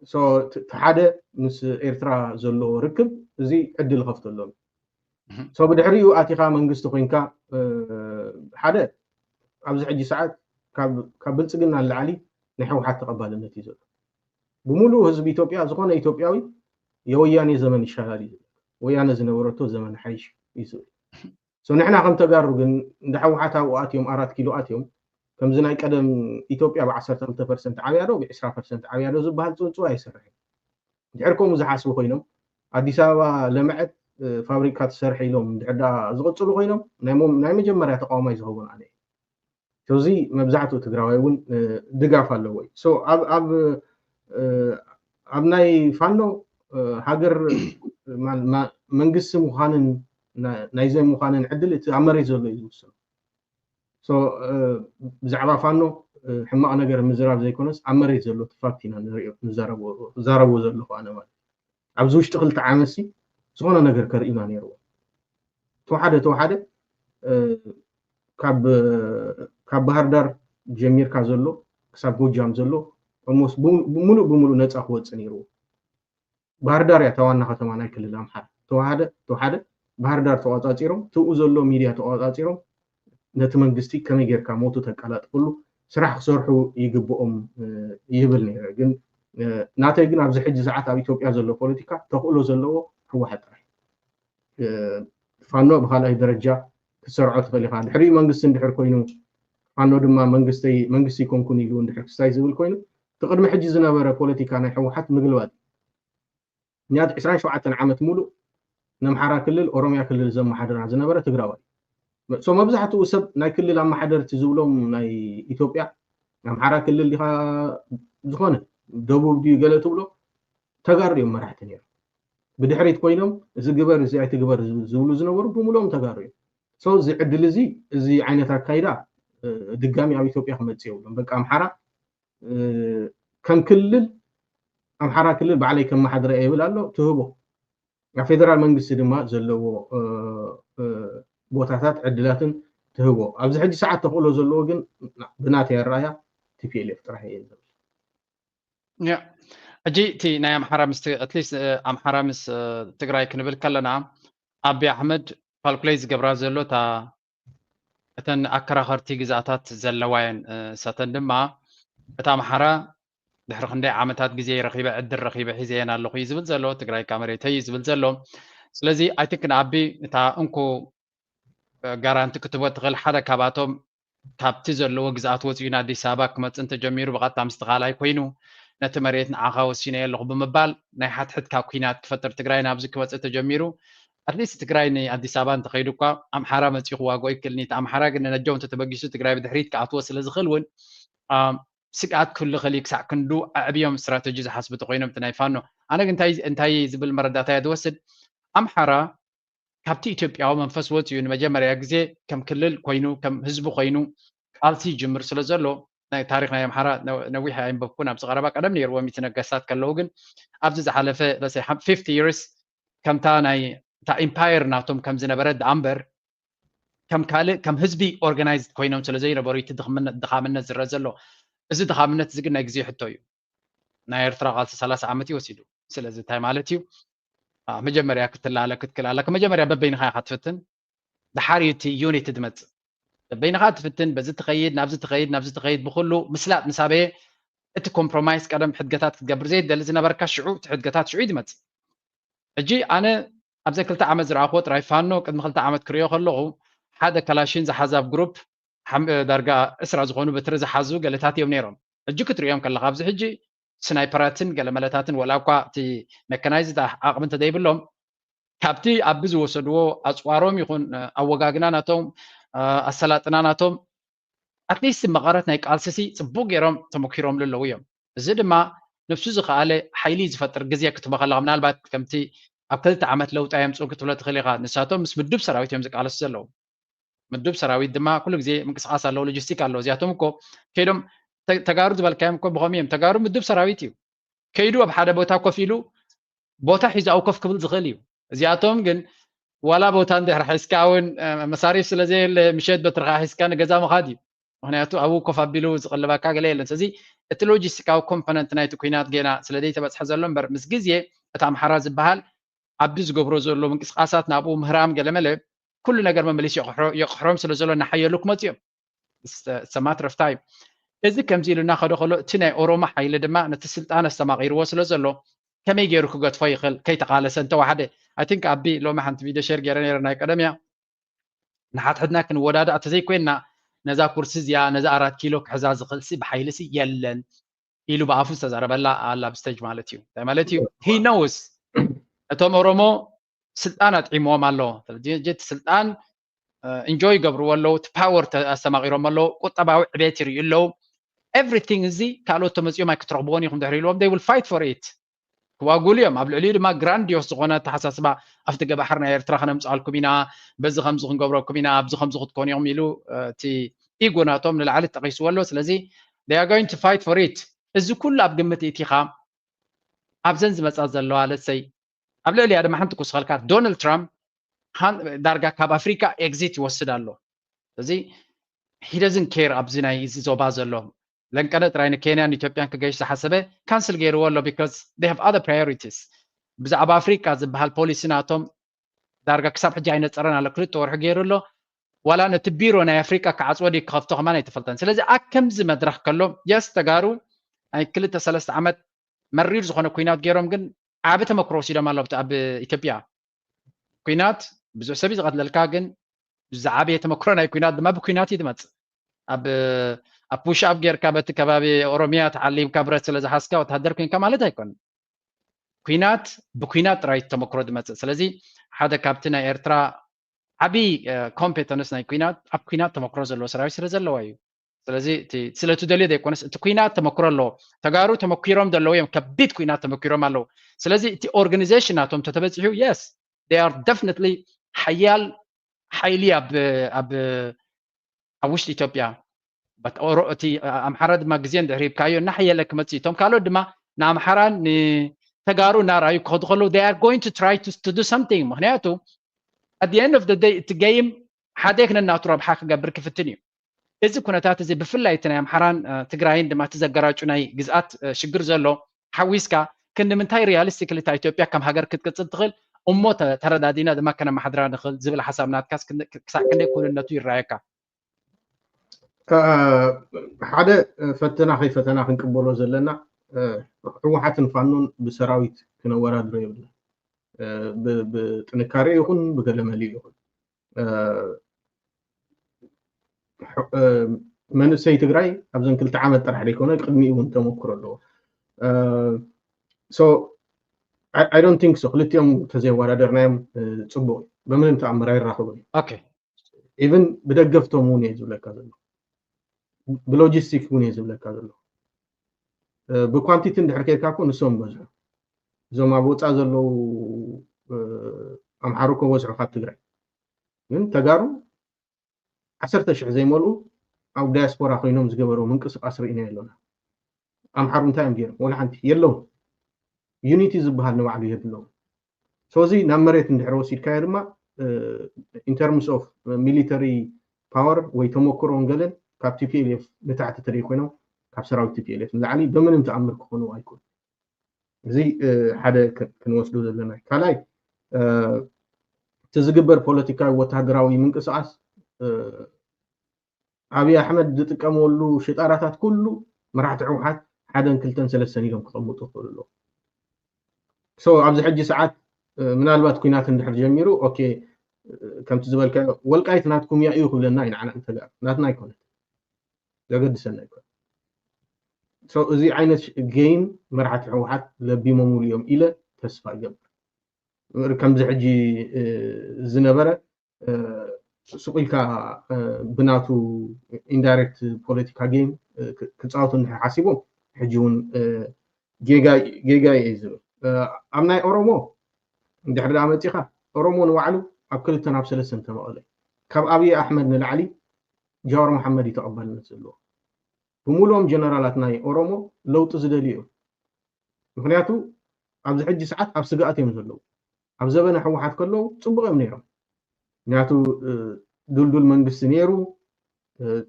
እቲ ሓደ ምስ ኤርትራ ዘሎ ርክብ እዚ ዕድል ይኸፍተሎም። ብድሕሪኡ ኣቲኻ መንግስቲ ኮይንካ ሓደ ኣብዚ ሕጂ ሰዓት ካብ ብልፅግና ንላዕሊ ናይ ህወሓት ተቐባልነት እዩ ዘሎ። ብምሉእ ህዝቢ ኢትዮጵያ ዝኾነ ኢትዮጵያዊ የወያኔ ዘመን ይሻላል እዩ ዝብል። ወያነ ዝነበረቶ ዘመን ሓይሽ እዩ ዝብል። ንሕና ከም ተጋሩ ግን እንደ ህወሓት ኣብኡ ኣትዮም ኣራት ኪሎ ኣትዮም ከምዚ ናይ ቀደም ኢትዮጵያ ብ ዓሰርተ ክልተ ፐርሰንት ዓብያ ዶ ብ ዕስራ ፐርሰንት ዓብያ ዶ ዝበሃል ፅውፅው ኣይሰርሕን። ድሕር ከምኡ ዝሓስቡ ኮይኖም ኣዲስ ኣበባ ለምዐት ፋብሪካ ትሰርሐ ኢሎም ድሕር ዝቕፅሉ ኮይኖም ናይ መጀመርያ ተቃዋማይ ዝኸውን ኣነ። እዚ መብዛሕትኡ ትግራዋይ እውን ድጋፍ ኣለዎ እዩ። ኣብ ናይ ፋኖ ሃገር መንግስቲ ምዃንን ናይ ዘይምዃንን ዕድል እቲ ኣብ መሬት ዘሎ እዩ ዝውስኖ። ብዛዕባ ፋኖ ሕማቕ ነገር ምዝራብ ዘይኮነስ ኣብ መሬት ዘሎ እቲ ፋክት ኢና ንሪኦ ክዛረቦ ዘለኹ ኣነ ማለት ኣብዚ ውሽጢ ክልተ ዓመት ሲ ዝኾነ ነገር ከርእዩና ነይርዎ። ተወሓደ ተወሓደ ካብ ባህር ዳር ጀሚርካ ዘሎ ክሳብ ጎጃም ዘሎ ሙሉእ ብሙሉእ ነፃ ክወፅእ ነይርዎ። ባህር ዳር እያ ተዋና ከተማ ናይ ክልል ኣምሓራ። ተወሓደ ተወሓደ ባህር ዳር ተቋፃፂሮም ትብኡ ዘሎ ሚድያ ተቋፃፂሮም ነቲ መንግስቲ ከመይ ጌርካ ሞቱ ተቀላጥፍሉ ስራሕ ክሰርሑ ይግብኦም ይብል ነይረ። ግን ናተይ ግን ኣብዚ ሕጂ ሰዓት ኣብ ኢትዮጵያ ዘሎ ፖለቲካ ተኽእሎ ዘለዎ ህወሓት ጥራሕ ፋኖ ብካልኣይ ደረጃ ክትሰርዖ ትኽእል ኢኻ። ድሕሪኡ መንግስቲ እንድሕር ኮይኑ ፋኖ ድማ መንግስቲ መንግስቲ ይኮንኩን ኢሉ እንድሕር ክስታይ ዝብል ኮይኑ እቲ ቅድሚ ሕጂ ዝነበረ ፖለቲካ ናይ ህወሓት ምግልባጥ ምክንያቱ ዕስራን ሸውዓተን ዓመት ሙሉእ ንኣምሓራ ክልል ኦሮሚያ ክልል ዘመሓድራ ዝነበረ ትግራዋይ ሶ መብዛሕትኡ ሰብ ናይ ክልል ኣመሓደርቲ ዝብሎም ናይ ኢትዮጵያ ኣምሓራ ክልል ዲኻ ዝኾነ ደቡብ ድዩ ገለ ትብሎ ተጋሩ እዮም መራሕቲ ነይሩ። ብድሕሪት ኮይኖም እዚ ግበር እዚ ኣይትግበር ዝብሉ ዝነበሩ ብምሎም ተጋሩ እዮም። ሶ እዚ ዕድል እዚ እዚ ዓይነት ኣካይዳ ድጋሚ ኣብ ኢትዮጵያ ክመፅእ የብሉን። በቃ ኣምሓራ ከም ክልል ኣምሓራ ክልል ባዕለይ ከመሓድረ የብል ኣሎ ትህቦ ኣብ ፌደራል መንግስቲ ድማ ዘለዎ ቦታታት ዕድላትን ትህቦ። ኣብዚ ሕጂ ሰዓት ተኽእሎ ዘለዎ ግን ብናተይ ኣረኣያ ቲ ፒ ኤል ኤፍ ጥራሕ እየ ዝብል። ያ ሕጂ እቲ ናይ ኣምሓራ ምስ ኣትሊስት ኣምሓራ ምስ ትግራይ ክንብል ከለና ኣቢ ኣሕመድ ካልኩሌት ዝገብራ ዘሎ እታ እተን ኣከራኸርቲ ግዛኣታት ዘለዋ እየን። እሳተን ድማ እታ ኣምሓራ ድሕሪ ክንደይ ዓመታት ግዜ ረኺበ ዕድል ረኺበ ሒዘ እየን ኣለኹ እዩ ዝብል ዘሎ። ትግራይ ካ መሬተይ እዩ ዝብል ዘሎ። ስለዚ ኣይ ቲንክ ንኣቢ እታ እንኮ ጋራንቲ ክትቦ ትኽእል ሓደ ካብኣቶም ካብቲ ዘለዎ ግዝኣት ወፂኡ ንኣዲስ ኣበባ ክመፅእ እንተጀሚሩ ብቐጥታ ምስ ተኻላይ ኮይኑ ነቲ መሬት ንዓኻ ወሲነ ኣለኹ ብምባል ናይ ሓትሕት ካብ ኩናት ክፈጥር ትግራይ ናብዚ ክመፅእ ተጀሚሩ ኣትሊስት ትግራይ ንኣዲስ ኣበባ እንተኸይዱ እኳ ኣምሓራ መፂኡ ክዋግኦ ይክእል ኒቲ ኣምሓራ ግን ነጀው እንተተበጊሱ ትግራይ ብድሕሪት ክኣትዎ ስለ ዝኽእል እውን ስግኣት ክህሉ ክእል ክሳዕ ክንዱ ኣዕብዮም ስትራተጂ ዝሓስቡ ተኮይኖም እቲ ናይ ፋኖ ኣነ ግን እንታይ ዝብል መረዳእታ እያ ዝወስድ ኣምሓራ ካብቲ ኢትዮጵያዊ መንፈስ ወፂኡ ንመጀመርያ ግዜ ከም ክልል ኮይኑ ከም ህዝቢ ኮይኑ ቃልሲ ይጅምር ስለ ዘሎ ናይ ታሪክ ናይ ኣምሓራ ነዊሕ ኣይንበብኩን ኣብዚ ቀረባ ቀደም ነይርዎም እቲ ነገስታት ከለዉ ግን ኣብዚ ዝሓለፈ ፊፍቲ ይርስ ከምታ ናይ እታ ኢምፓየር ናቶም ከም ዝነበረ ደኣ እምበር ከም ካልእ ከም ህዝቢ ኦርጋናይዝድ ኮይኖም ስለ ዘይነበሩ እቲ ድኻምነት ዝረአ ዘሎ እዚ ድኻምነት እዚ ግን ናይ ግዜ ሕቶ እዩ ናይ ኤርትራ ቃልሲ ሰላሳ ዓመት እዩ ወሲዱ ስለዚ እንታይ ማለት እዩ መጀመርያ ክትላለ ክትክል ኣለካ መጀመርያ በበይንኻ ኢኻ ትፍትን ድሓር እዩ እቲ ዩኒቲ ዝመፅእ በበይንኻ ትፍትን በዚ ትኸይድ ናብዚ ትኸይድ ናብዚ ትኸይድ ብኩሉ ምስላጥ ምስ ኣበየ እቲ ኮምፕሮማይስ ቀደም ሕድገታት ክትገብር ዘይደሊ ዝነበርካ ሽዑ እቲ ሕድገታት ሽዑ እዩ ዝመፅእ ሕጂ ኣነ ኣብዘን ክልተ ዓመት ዝረኣኽዎ ጥራይ ፋኖ ቅድሚ ክልተ ዓመት ክሪኦ ከለኹ ሓደ ካላሽን ዝሓዛብ ግሩፕ ዳርጋ እስራ ዝኾኑ በትሪ ዝሓዙ ገለታት እዮም ነይሮም ሕጂ ክትሪኦም ከለካ ኣብዚ ሕጂ ስናይፐራትን ገለመለታትን ወላ እኳ እቲ መካናይዝድ ዓቕሚ እንተዘይብሎም ካብቲ ኣቢ ዝወሰድዎ ኣፅዋሮም ይኹን ኣወጋግና ናቶም ኣሰላጥና ናቶም ኣትሊስት መቐረት ናይ ቃልስሲ ፅቡቅ ገይሮም ተመኪሮምሉ ኣለዉ እዮም እዚ ድማ ነብሱ ዝኸኣለ ሓይሊ ዝፈጥር ግዜ ክትቦ ከለካ ምናልባት ከምቲ ኣብ ክልተ ዓመት ለውጢ ኣየምፅኡ ክትብሎ ትኽእል ኢኻ ንሳቶም ምስ ምዱብ ሰራዊት እዮም ዝቃለሱ ዘለዉ ምዱብ ሰራዊት ድማ ኩሉ ግዜ ምንቅስቃስ ኣለዎ ሎጂስቲክ ኣለዎ እዚኣቶም እኮ ከይዶም ተጋሩ ዝበልካዮም እኮ ብኸም እዮም ተጋሩ ምዱብ ሰራዊት እዩ ከይዱ ኣብ ሓደ ቦታ ኮፍ ኢሉ ቦታ ሒዙ ኣብ ኮፍ ክብል ዝኽእል እዩ እዚኣቶም ግን ዋላ ቦታ እንድሕር ሒዝካ እውን መሳሪፍ ስለ ዘየለ ምሸት በትርካ ሒዝካ ንገዛ ምኻድ እዩ ምክንያቱ ኣብኡ ኮፍ ኣቢሉ ዝቅልበካ ገለ የለን ስለዚ እቲ ሎጂስቲካዊ ኮምፖነንት ናይቲ ኩናት ገና ስለ ዘይተበፅሐ ዘሎ እምበር ምስ ግዜ እቲ ኣምሓራ ዝበሃል ዓቢ ዝገብሮ ዘሎ ምንቅስቃሳት ናብኡ ምህራም ገለመለ ኩሉ ነገር መመሊስ የቕሕሮም ስለ ዘሎ እናሓየሉ ክመፁ እዮም ሰማትረፍታይ እዚ ከምዚ ኢሉ እናኸደ ከሎ እቲ ናይ ኦሮሞ ሓይሊ ድማ ነቲ ስልጣን ኣስተማቒርዎ ስለ ዘሎ ከመይ ገይሩ ክገድፎ ይኽእል ከይተቓለሰ እንተወሓደ ኣይ ቲንክ ኣቢ ሎሚ ሓንቲ ቪድዮ ሸር ገይረ ነይረ ናይ ቀደም እያ ንሓድሕድና ክንወዳዳእ ተዘይኮይንና ነዛ ኩርሲ እዚኣ ነዛ ኣራት ኪሎ ክሕዛ ዝኽእልሲ ብሓይልሲ የለን ኢሉ ብኣፉ ዝተዛረበላ ኣላ ኣብ ስቴጅ ማለት እዩ እንታይ ማለት እዩ he knows እቶም ኦሮሞ ስልጣን ኣጥዒምዎም ኣሎ ጀቲ ስልጣን ኢንጆይ ይገብርዎ ኣለዉ እቲ ፓወር ኣስተማቒሮም ኣለዉ ቁጠባዊ ዕቤት ይርእዩ ኣለዉ everything እዚ ካልኦት ተመፂኦም ኣይክትረኽብዎን ኢኹም ድሕሪ ኢልዎም they will fight for it ክዋጉሉ እዮም ኣብ ልዕሊኡ ድማ ግራንዲዮስ ዝኾነ ኣተሓሳስባ ኣብቲ ገባሕር ናይ ኤርትራ ከነምፅኣልኩም ኢና በዚ ከምዚ ክንገብረኩም ኢና ኣብዚ ከምዚ ክትኮኑ እዮም ኢሉ እቲ ኢጎ ናቶም ንላዕሊ ተጠቂስዎ ኣሎ ስለዚ they are going to fight for it እዚ ኩሉ ኣብ ግምት እቲኻ ኣብዘን ዝመፃ ዘለዋ ለሰይ ኣብ ልዕሊያ ድማ ሓንቲ ክውስኸልካ ዶናልድ ትራምፕ ዳርጋ ካብ ኣፍሪካ ኤግዚት ይወስድ ኣሎ እዚ he doesn't care ኣብዚ ናይ እዚ ዞባ ዘሎ ለንቀነ ጥራይ ንኬንያን ኢትዮጵያን ክገይሽ ዝሓሰበ ካንስል ገይርዎ ኣሎ because they have other priorities ብዛዕባ ኣፍሪካ ዝበሃል ፖሊሲ ናቶም ዳርጋ ክሳብ ሕጂ ኣይነፀረን ኣሎ ክልተ ወርሒ ገይሩ ኣሎ ዋላ ነቲ ቢሮ ናይ ኣፍሪቃ ክዓፅዎ ድዩ ክኸፍቶ ከማን ኣይተፈልጠን ስለዚ ኣብ ከምዚ መድረክ ከሎ የስ ተጋሩ ናይ ክልተ ሰለስተ ዓመት መሪር ዝኾነ ኩናት ገይሮም ግን ዓቢ ተመክሮ ወሲዶም ኣሎ ኣብ ኢትዮጵያ ኩናት ብዙሕ ሰብ ዝቐትለልካ ግን ዝዓበየ ተመክሮ ናይ ኩናት ድማ ብኩናት እዩ ትመፅእ ኣብ ኣብ ፑሽ ኣብ ጌርካ በቲ ከባቢ ኦሮሚያ ተዓሊምካ ብረት ስለ ዝሓዝካ ወታደር ኮንካ ማለት ኣይኮን ኩናት ብኩናት ጥራይ ተመክሮ ዝመፅእ ስለዚ ሓደ ካብቲ ናይ ኤርትራ ዓብዪ ኮምፔተንስ ናይ ኩናት ኣብ ኩናት ተመክሮ ዘለዎ ሰራዊት ስለ ዘለዋ እዩ ስለዚ ስለቲ ደልዮ ዘይኮነስ እቲ ኩናት ተመክሮ ኣለዎ ተጋሩ ተመኪሮም ዘለዉ እዮም ከቢድ ኩናት ተመኪሮም ኣለዉ ስለዚ እቲ ኦርጋኒዜሽን ናቶም ተተበፂሑ yes they are definitely ሓያል ሓይሊ ኣብ ኣብ ኣብ ውሽጢ ኢትዮጵያ እቲ ኣምሓራ ድማ ግዜ እንድሕር ሂብካዮ እናሓየለ ክመፅእ እቶም ካልኦት ድማ ንኣምሓራን ንተጋሩ እናረኣዩ ክኸዱ ከለዉ they are going to try to, to do something ምክንያቱ at the end of the day እቲ game ሓደ ክነናቱ ረብሓ ክገብር ክፍትን እዩ። እዚ ኩነታት እዚ ብፍላይ እቲ ናይ ኣምሓራን ትግራይን ድማ እቲ ዘገራጩ ናይ ግዝኣት ሽግር ዘሎ ሓዊስካ ክንዲ ምንታይ ሪያሊስቲክሊ እታ ኢትዮጵያ ከም ሃገር ክትቅፅል ትኽእል እሞ ተረዳዲና ድማ ከነማሓድራ ንኽእል ዝብል ሓሳብ ናትካስ ክሳዕ ክንደይ ክውንነቱ ይረኣየካ? ሓደ ፈተና ከይፈተና ክንቅበሎ ዘለና ህወሓትን ፋኖን ብሰራዊት ክነወዳድሮ የብልና። ብጥንካሬ ይኹን ብገለ መሊኡ ይኹን መንእሰይ ትግራይ ኣብዘን ክልተ ዓመት ጥራሕ ዘይኮነ ቅድሚኡ እውን ተመክሮ ኣለዎ። I don't think so ክልቲኦም ተዘይወዳደርናዮም ፅቡቅ እዩ። በምንም ተኣምር ኣይራኸቡን እዩ። ኢቭን ብደገፍቶም እውን እየ ዝብለካ ዘሎ፣ ብሎጂስቲክ እውን እየ ዝብለካ ዘሎ። ብኳንቲቲ እንድሕር ከይድካ እኮ ንሶም በዝሑ። እዞም ኣብ ወፃእ ዘለዉ ኣምሓሩ እኮ በዝሑ ካብ ትግራይ። ግን ተጋሩ ዓሰርተ ሽሕ ዘይመልኡ ኣብ ዳያስፖራ ኮይኖም ዝገበረው ምንቅስቃስ ርኢና የሎና። ኣምሓሩ እንታይ እዮም ገይሮም? ወላ ሓንቲ የለውን። ዩኒቲ ዝበሃል ንባዕሉ የብለውን። ስለዚ ናብ መሬት እንድሕር ወሲድካዮ ድማ in terms of military power ወይ ተመክሮን ገለን ካብ ቲፒኤልኤፍ ንታሕቲ ተደይ ኮይኖም ካብ ሰራዊት ቲፒኤልኤፍ ንላዕሊ ብምንም ተኣምር ክኾኑ ኣይኮኑ። እዚ ሓደ ክንወስዶ ዘለና። ካልኣይ እቲ ዝግበር ፖለቲካዊ ወታደራዊ ምንቅስቃስ ኣብይ ኣሕመድ ዝጥቀመሉ ሽጣራታት ኩሉ መራሕቲ ህወሓት ሓደን ክልተን ሰለስተን ኢሎም ክቐምጡ ይኽእሉ ኣለዉ። ኣብዚ ሕጂ ሰዓት ምናልባት ኩናት እንድሕር ጀሚሩ ኦኬ ከምቲ ዝበልካዮ ወልቃይት ናትኩም እያ እዩ ክብለና እዩ ንዓና ንተጋሩ ናትና ኣይኮነት ዘገድሰና ኣይኮነ። እዚ ዓይነት ጌም መራሕቲ ህወሓት ለቢሞምሉ እዮም ኢለ ተስፋ ይገብር። ከምዚ ሕጂ ዝነበረ ሱቕ ኢልካ ብናቱ ኢንዳይሬክት ፖለቲካ ጌም ክፃወቱ እንድሕር ሓሲቦም ሕጂ እውን ጌጋ እዩ ዝብል። ኣብ ናይ ኦሮሞ እንድሕር ዳ መፂኻ ኦሮሞ ንባዕሉ ኣብ ክልተን ኣብ ሰለስተን ተመቐለ ካብ ኣብይ ኣሕመድ ንላዕሊ ጃዋር መሓመድ እዩ ተቐባልነት ዘለዎ። ብምሉኦም ጀነራላት ናይ ኦሮሞ ለውጢ ዝደልዩ እዮም። ምክንያቱ ኣብዚ ሕጂ ሰዓት ኣብ ስግኣት እዮም ዘለዉ። ኣብ ዘበነ ህወሓት ከለዉ ፅቡቅ እዮም ነይሮም። ምክንያቱ ዱልዱል መንግስቲ ነይሩ፣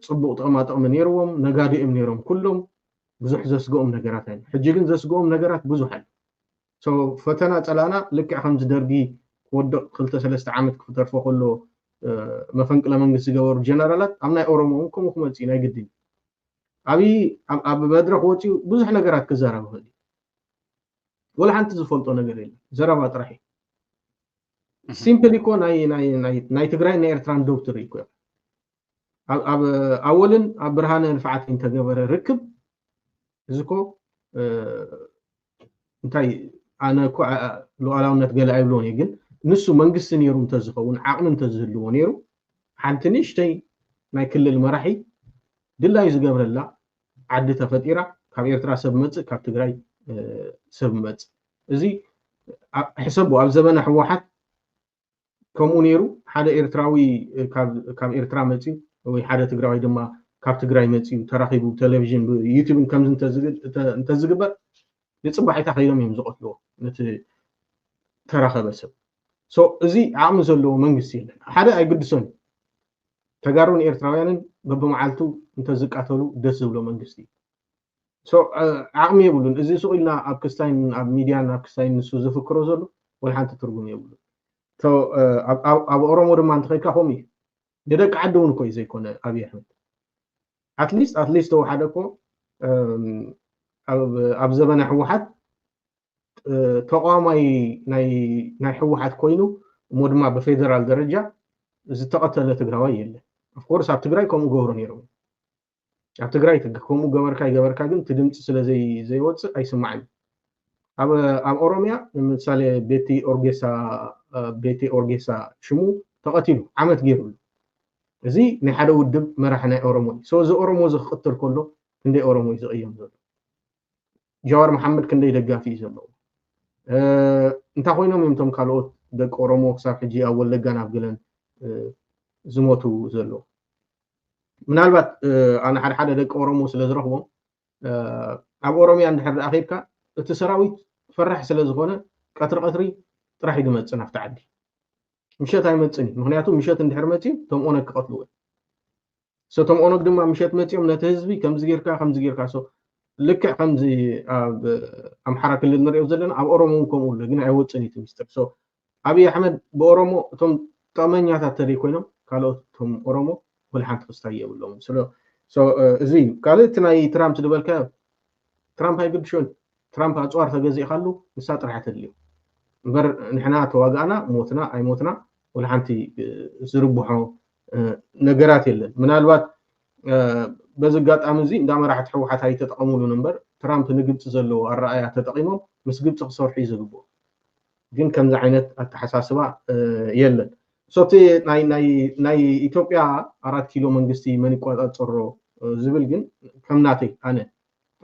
ፅቡቅ ጥቕማ ጥቕሚ ነይርዎም፣ ነጋዶ እዮም ነይሮም ኩሎም። ብዙሕ ዘስግኦም ነገራት ኣይ ሕጂ ግን ዘስግኦም ነገራት ብዙሕ ኣሎ። ፈተና ፀላእና ልክዕ ከምዚ ደርጊ ክወድቕ ክልተ ሰለስተ ዓመት ክተርፎ ከሎ መፈንቅለ መንግስቲ ዝገበሩ ጀነራላት ኣብ ናይ ኦሮሞ እውን ከምኡ ክመፅእ ናይ ግድን። ኣብይ ኣብ መድረክ ወፂኡ ብዙሕ ነገራት ክዛረብ ይኽእል እዩ። ወላ ሓንቲ ዝፈልጦ ነገር የለን፣ ዘረባ ጥራሕ እዩ። ሲምፕል እኮ ናይ ትግራይ ናይ ኤርትራን ደው ትርኢ እኮ። ኣብ ኣወልን ኣብ ብርሃነ ንፍዓት እንተገበረ ርክብ እዚ እኮ እንታይ ኣነ እኮ ሉዓላውነት ገለ ኣይብሎን እየ፣ ግን ንሱ መንግስቲ ነይሩ እንተዝኸውን ዓቕሚ እንተዝህልዎ ነይሩ ሓንቲ ንእሽተይ ናይ ክልል መራሒ ድላዩ ዝገብረላ ዓዲ ተፈጢራ ካብ ኤርትራ ሰብ መፅእ ካብ ትግራይ ሰብ መፅእ እዚ ሕሰቡ ኣብ ዘበነ ህወሓት ከምኡ ነይሩ ሓደ ኤርትራዊ ካብ ኤርትራ መፅዩ ወይ ሓደ ትግራዋይ ድማ ካብ ትግራይ መፅዩ ተራኺቡ ቴሌቪዥን ዩቲብን ከምዚ እንተዝግበር ንፅባሒታ ከይዶም እዮም ዝቐትልዎ ነቲ ተራኸበ ሰብ። እዚ ዓቕሚ ዘለዎ መንግስቲ የለን። ሓደ ኣይግድሶን ተጋሩን ኤርትራውያንን በብመዓልቱ እንተዝቃተሉ ደስ ዝብሎ መንግስቲ ዓቕሚ የብሉን። እዚ ሱቕ ኢልና ኣብ ክስታይን ኣብ ሚድያን ኣብ ክስታይን ንሱ ዝፍክሮ ዘሎ ወላ ሓንቲ ትርጉም የብሉን። ኣብ ኦሮሞ ድማ እንተኸድካ ከምኡ እዩ። ንደቂ ዓዲ እውን እኮ እዩ ዘይኮነ ኣብይ ኣሕመድ ኣትሊስት ኣትሊስት ተወሓደ እኮ ኣብ ዘበነ ህወሓት ተቃዋማይ ናይ ህወሓት ኮይኑ እሞ ድማ ብፌደራል ደረጃ ዝተቐተለ ትግራዋይ የለን። ኦፍኮርስ ኣብ ትግራይ ከምኡ ገብሩ ነይሮም። ኣብ ትግራይ ከምኡ ገበርካ ይገበርካ ግን እቲ ድምፂ ስለ ዘይወፅእ ኣይስማዕን። ኣብ ኦሮሚያ ንምሳሌ ቤቲ ኦርጌሳ ቤቲ ኦርጌሳ ሽሙ ተቐቲሉ ዓመት ገይሩሉ። እዚ ናይ ሓደ ውድብ መራሒ ናይ ኦሮሞ እዩ። እዚ ኦሮሞ እዚ ክቕተል ከሎ ክንደይ ኦሮሞ እዩ ዝቕየም ዘሎ? ጃዋር መሓመድ ክንደይ ደጋፊ እዩ ዘለዎ? እንታይ ኮይኖም እዮም እቶም ካልኦት ደቂ ኦሮሞ ክሳብ ሕጂ ኣብ ወለጋን ኣብ ገለን ዝሞቱ ዘለዉ? ምናልባት ኣነ ሓደ ሓደ ደቂ ኦሮሞ ስለ ዝረኽቦም ኣብ ኦሮሚያ እንድሕር ደኣ ከይድካ እቲ ሰራዊት ፈራሕ ስለ ዝኾነ ቀትሪ ቀትሪ ጥራሕ እዩ ዝመፅእ ናብቲ ዓዲ። ምሸት ኣይመፅን እዩ። ምክንያቱ ምሸት እንድሕር መፅዩ እቶም ኦነግ ክቐትልዎ እዮም። እቶም ኦነግ ድማ ምሸት መፂኦም ነቲ ህዝቢ ከምዚ ጌርካ ከምዚ ጌርካ ልክዕ ከምዚ ኣብ ኣምሓራ ክልል ንሪኦ ዘለና ኣብ ኦሮሞ እውን ከምኡ ኣሎ፣ ግን ኣይወፅን እዩ እቲ ሚስጥር። ኣብይ ኣሕመድ ብኦሮሞ እቶም ጠመኛታት ተደይ ኮይኖም ካልኦት እቶም ኦሮሞ ወላ ሓንቲ ክስታይ የብሎም። እዚ እዩ ካልእ እቲ ናይ ትራምፕ ዝበልካዮ። ትራምፕ ኣይግድሾን። ትራምፕ ኣፅዋር ተገዚእካሉ ንሳ ጥራሕ ተድልዮ እምበር ንሕና ተዋጋእና ሞትና ኣይሞትና ወላ ሓንቲ ዝርብሖ ነገራት የለን። ምናልባት በዚ ኣጋጣሚ እዚ እንዳ መራሕቲ ህወሓት ኣይተጠቐሙሉን እምበር ትራምፕ ንግብፂ ዘለዎ ኣረኣያ ተጠቒሞም ምስ ግብፂ ክሰርሑ እዩ ዝግብኦ። ግን ከምዚ ዓይነት ኣተሓሳስባ የለን። ሶቲ ናይ ኢትዮጵያ ኣራት ኪሎ መንግስቲ መን ይቋፃፀሮ ዝብል ግን ከም ናተይ ኣነ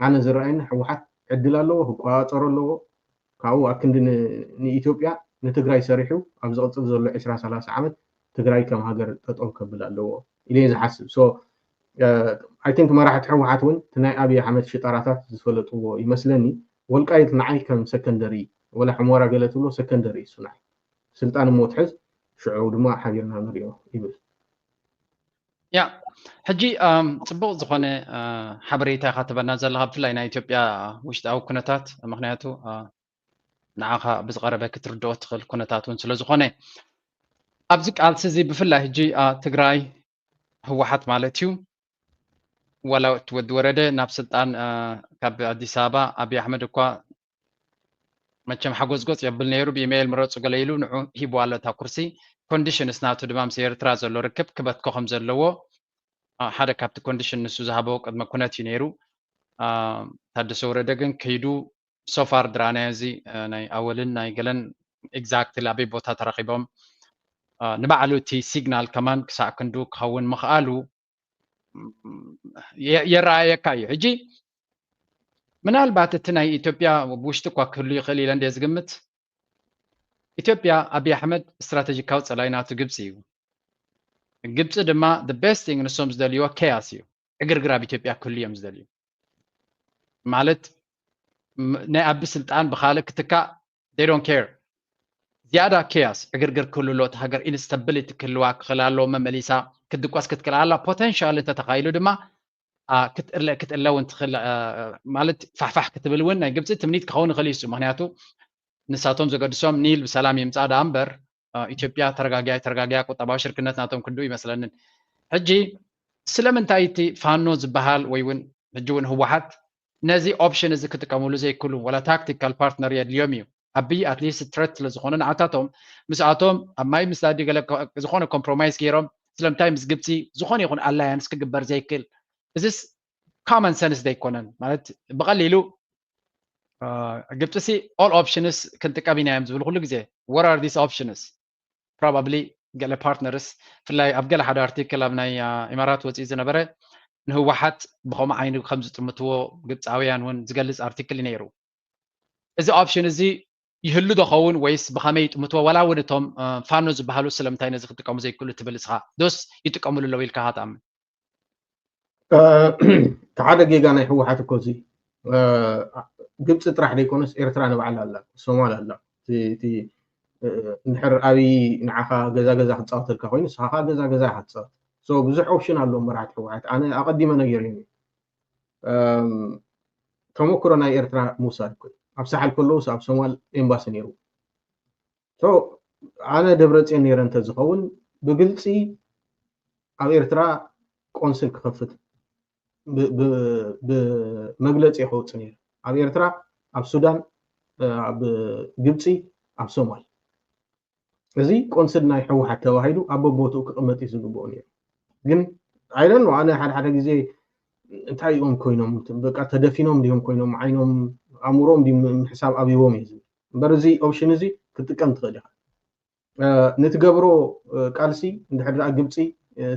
ኣነ ዝረኣየኒ ህወሓት ዕድል ኣለዎ፣ ክቋፃፀሮ ኣለዎ። ካብኡ ኣክንዲ ንኢትዮጵያ ንትግራይ ሰሪሑ ኣብ ዝቕፅል ዘሎ ዕስራ ሰላሳ ዓመት ትግራይ ከም ሃገር ጠጠው ከብል ኣለዎ ኢለ ዝሓስብ። I think መራሕቲ ህወሓት እውን እቲ ናይ ኣብይ ኣሕመድ ሽጣራታት ዝፈለጥዎ ይመስለኒ። ወልቃይት ንዓይ ከም ሰከንደሪ ወላ ሕሞራ ገለ ትብሎ ሰከንደሪ እሱ ንዓይ ስልጣን እሞ ትሕዝ ሽዑ ድማ ሓቢርና ንሪኦ ይብል። ያ ሕጂ ፅቡቕ ዝኾነ ሓበሬታ ኢኻ ትበና ዘለኻ ብፍላይ ናይ ኢትዮጵያ ውሽጣዊ ኩነታት ምክንያቱ ንዓኻ ብዝቐረበ ክትርድኦ ትኽእል ኩነታት እውን ስለ ዝኾነ ኣብዚ ቃልሲ እዚ ብፍላይ ሕጂ ትግራይ ህወሓት ማለት እዩ ዋላ እቲ ወዲ ወረደ ናብ ስልጣን ካብ ኣዲስ ኣበባ ኣብይ ኣሕመድ እኳ መቸም ሓጎዝጎዝ የብል ነይሩ ብኢሜይል ምረፁ ገለ ኢሉ ንዑ ሂቡ ኣሎ እታ ኩርሲ ኮንዲሽንስ ናቱ ድማ ምስ ኤርትራ ዘሎ ርክብ ክበትኮ ከም ዘለዎ ሓደ ካብቲ ኮንዲሽን ንሱ ዝሃበዎ ቅድመ ኩነት እዩ ነይሩ ታደሰ ወረደ ግን ከይዱ ሶፋር ድራናዮ እዚ ናይ ኣወልን ናይ ገለን ኤግዛክትሊ ኣበይ ቦታ ተረኪቦም ንባዕሉ እቲ ሲግናል ከማን ክሳዕ ክንዱ ክኸውን ምኽኣሉ የረኣየካ እዩ ሕጂ ምናልባት እቲ ናይ ኢትዮጵያ ውሽጢ እኳ ክህሉ ይኽእል ኢለ እንደ ዝግምት ኢትዮጵያ ኣብይ ኣሕመድ ስትራቴጂካዊ ፀላኢ ናቱ ግብፂ እዩ ግብፂ ድማ ቤስቲንግ ንሶም ዝደልይዎ ኬያስ እዩ ዕግርግር ኣብ ኢትዮጵያ ክህሉ እዮም ዝደልዩ ማለት ናይ ኣቢ ስልጣን ብካልእ ክትካእ they don't care ዝያዳ ኬያስ ዕግርግር ክህሉ ኣሎ እቲ ሃገር ኢንስተብሊቲ ክህልዋ ክኽእል ኣለዎ መመሊሳ ክትድቆስ ክትክእል ኣላ ፖተንሻል እንተተኻኢሉ ድማ ክትእለ ክትእለ እውን ትኽእል ማለት ፋሕፋሕ ክትብል እውን ናይ ግብፂ ትምኒት ክኸውን ይኽእል እዩ ምክንያቱ ንሳቶም ዘገድሶም ኒል ብሰላም ይምፃእ ደኣ እምበር ኢትዮጵያ ተረጋጊያ ተረጋጊያ ቁጠባዊ ሽርክነት ናቶም ክንዱ ይመስለንን ሕጂ ስለምንታይ እቲ ፋኖ ዝበሃል ወይ እውን ሕጂ እውን ህወሓት ነዚ ኦፕሽን እዚ ክጥቀምሉ ዘይክሉ ወላ ታክቲካል ፓርትነር የድልዮም እዩ ኣብይ ኣትሊስት ትረት ስለዝኾነ ንዓታቶም ምስኣቶም ኣብ ማይ ምስዳዲ ገለ ዝኾነ ኮምፕሮማይስ ገይሮም ስለምንታይ ምስ ግብፂ ዝኾነ ይኹን ኣላያንስ ክግበር ዘይክእል እዚስ ኮመን ሰንስ ዘይኮነን ማለት ብቐሊሉ ግብፂ ሲ all options ክንጥቀም ኢና እዮም ዝብል ኩሉ ግዜ what are these options probably ገለ ፓርትነርስ ፍላይ ኣብ ገለ ሓደ ኣርቲክል ኣብ ናይ ኢማራት ወፂኢ ዝነበረ ንህወሓት ብኸምኡ ዓይኒ ከም ዝጥምትዎ ግብፃውያን እውን ዝገልፅ ኣርቲክል እዩ ነይሩ እዚ ኦፕሽን እዚ ይህሉ ዶ ኸውን ወይስ ብኸመይ ይጥምትዎ ዋላ እውን እቶም ፋኖ ዝበሃሉ ስለምንታይ ነዚ ክጥቀሙ ዘይክእሉ ትብል እስኻ ዶስ ይጥቀምሉ ኣለዉ ኢልካ ሃትኣምን እቲ ሓደ ጌጋ ናይ ህወሓት እኮ እዚ ግብፂ ጥራሕ ዘይኮነስ ኤርትራ ንባዕላ ኣላ ሶማል ኣላ እንድሕር ኣብይ ንዓኻ ገዛ ገዛ ክፃወተልካ ኮይኑ ንስኻ ከዓ ገዛ ገዛ ኢኻ ትፃወት ብዙሕ ኦፕሽን ኣለዎም መራሕቲ ህወሓት ኣነ ኣቐዲመ ነገር እዩ ተመክሮ ናይ ኤርትራ ምውሳድ እኮ ኣብ ሳሕል ከለውስ ኣብ ሶማል ኤምባሲ ነይሩ ኣነ ደብረፅዮን ነይረ እንተዝኸውን ብግልፂ ኣብ ኤርትራ ቆንስል ክኸፍት ብመግለፂ ከውፅእ ነይሩ ኣብ ኤርትራ ኣብ ሱዳን ኣብ ግብፂ ኣብ ሶማል እዚ ቆንስል ናይ ህወሓት ተባሂሉ ኣብ በቦትኡ ክቕመጥ እዩ ዝግብኦ ነይሩ ግን ኣይደን ኣነ ሓደ ሓደ ግዜ እንታይ እዮም ኮይኖም በቃ ተደፊኖም ድዮም ኮይኖም ዓይኖም ኣእምሮም ድዩ ምሕሳብ ኣብዎም እዩ ዝብል እምበር እዚ ኦፕሽን እዚ ክትጥቀም ትኽእል ኢኻ ንትገብሮ ቃልሲ እንድሕር ደኣ ግብፂ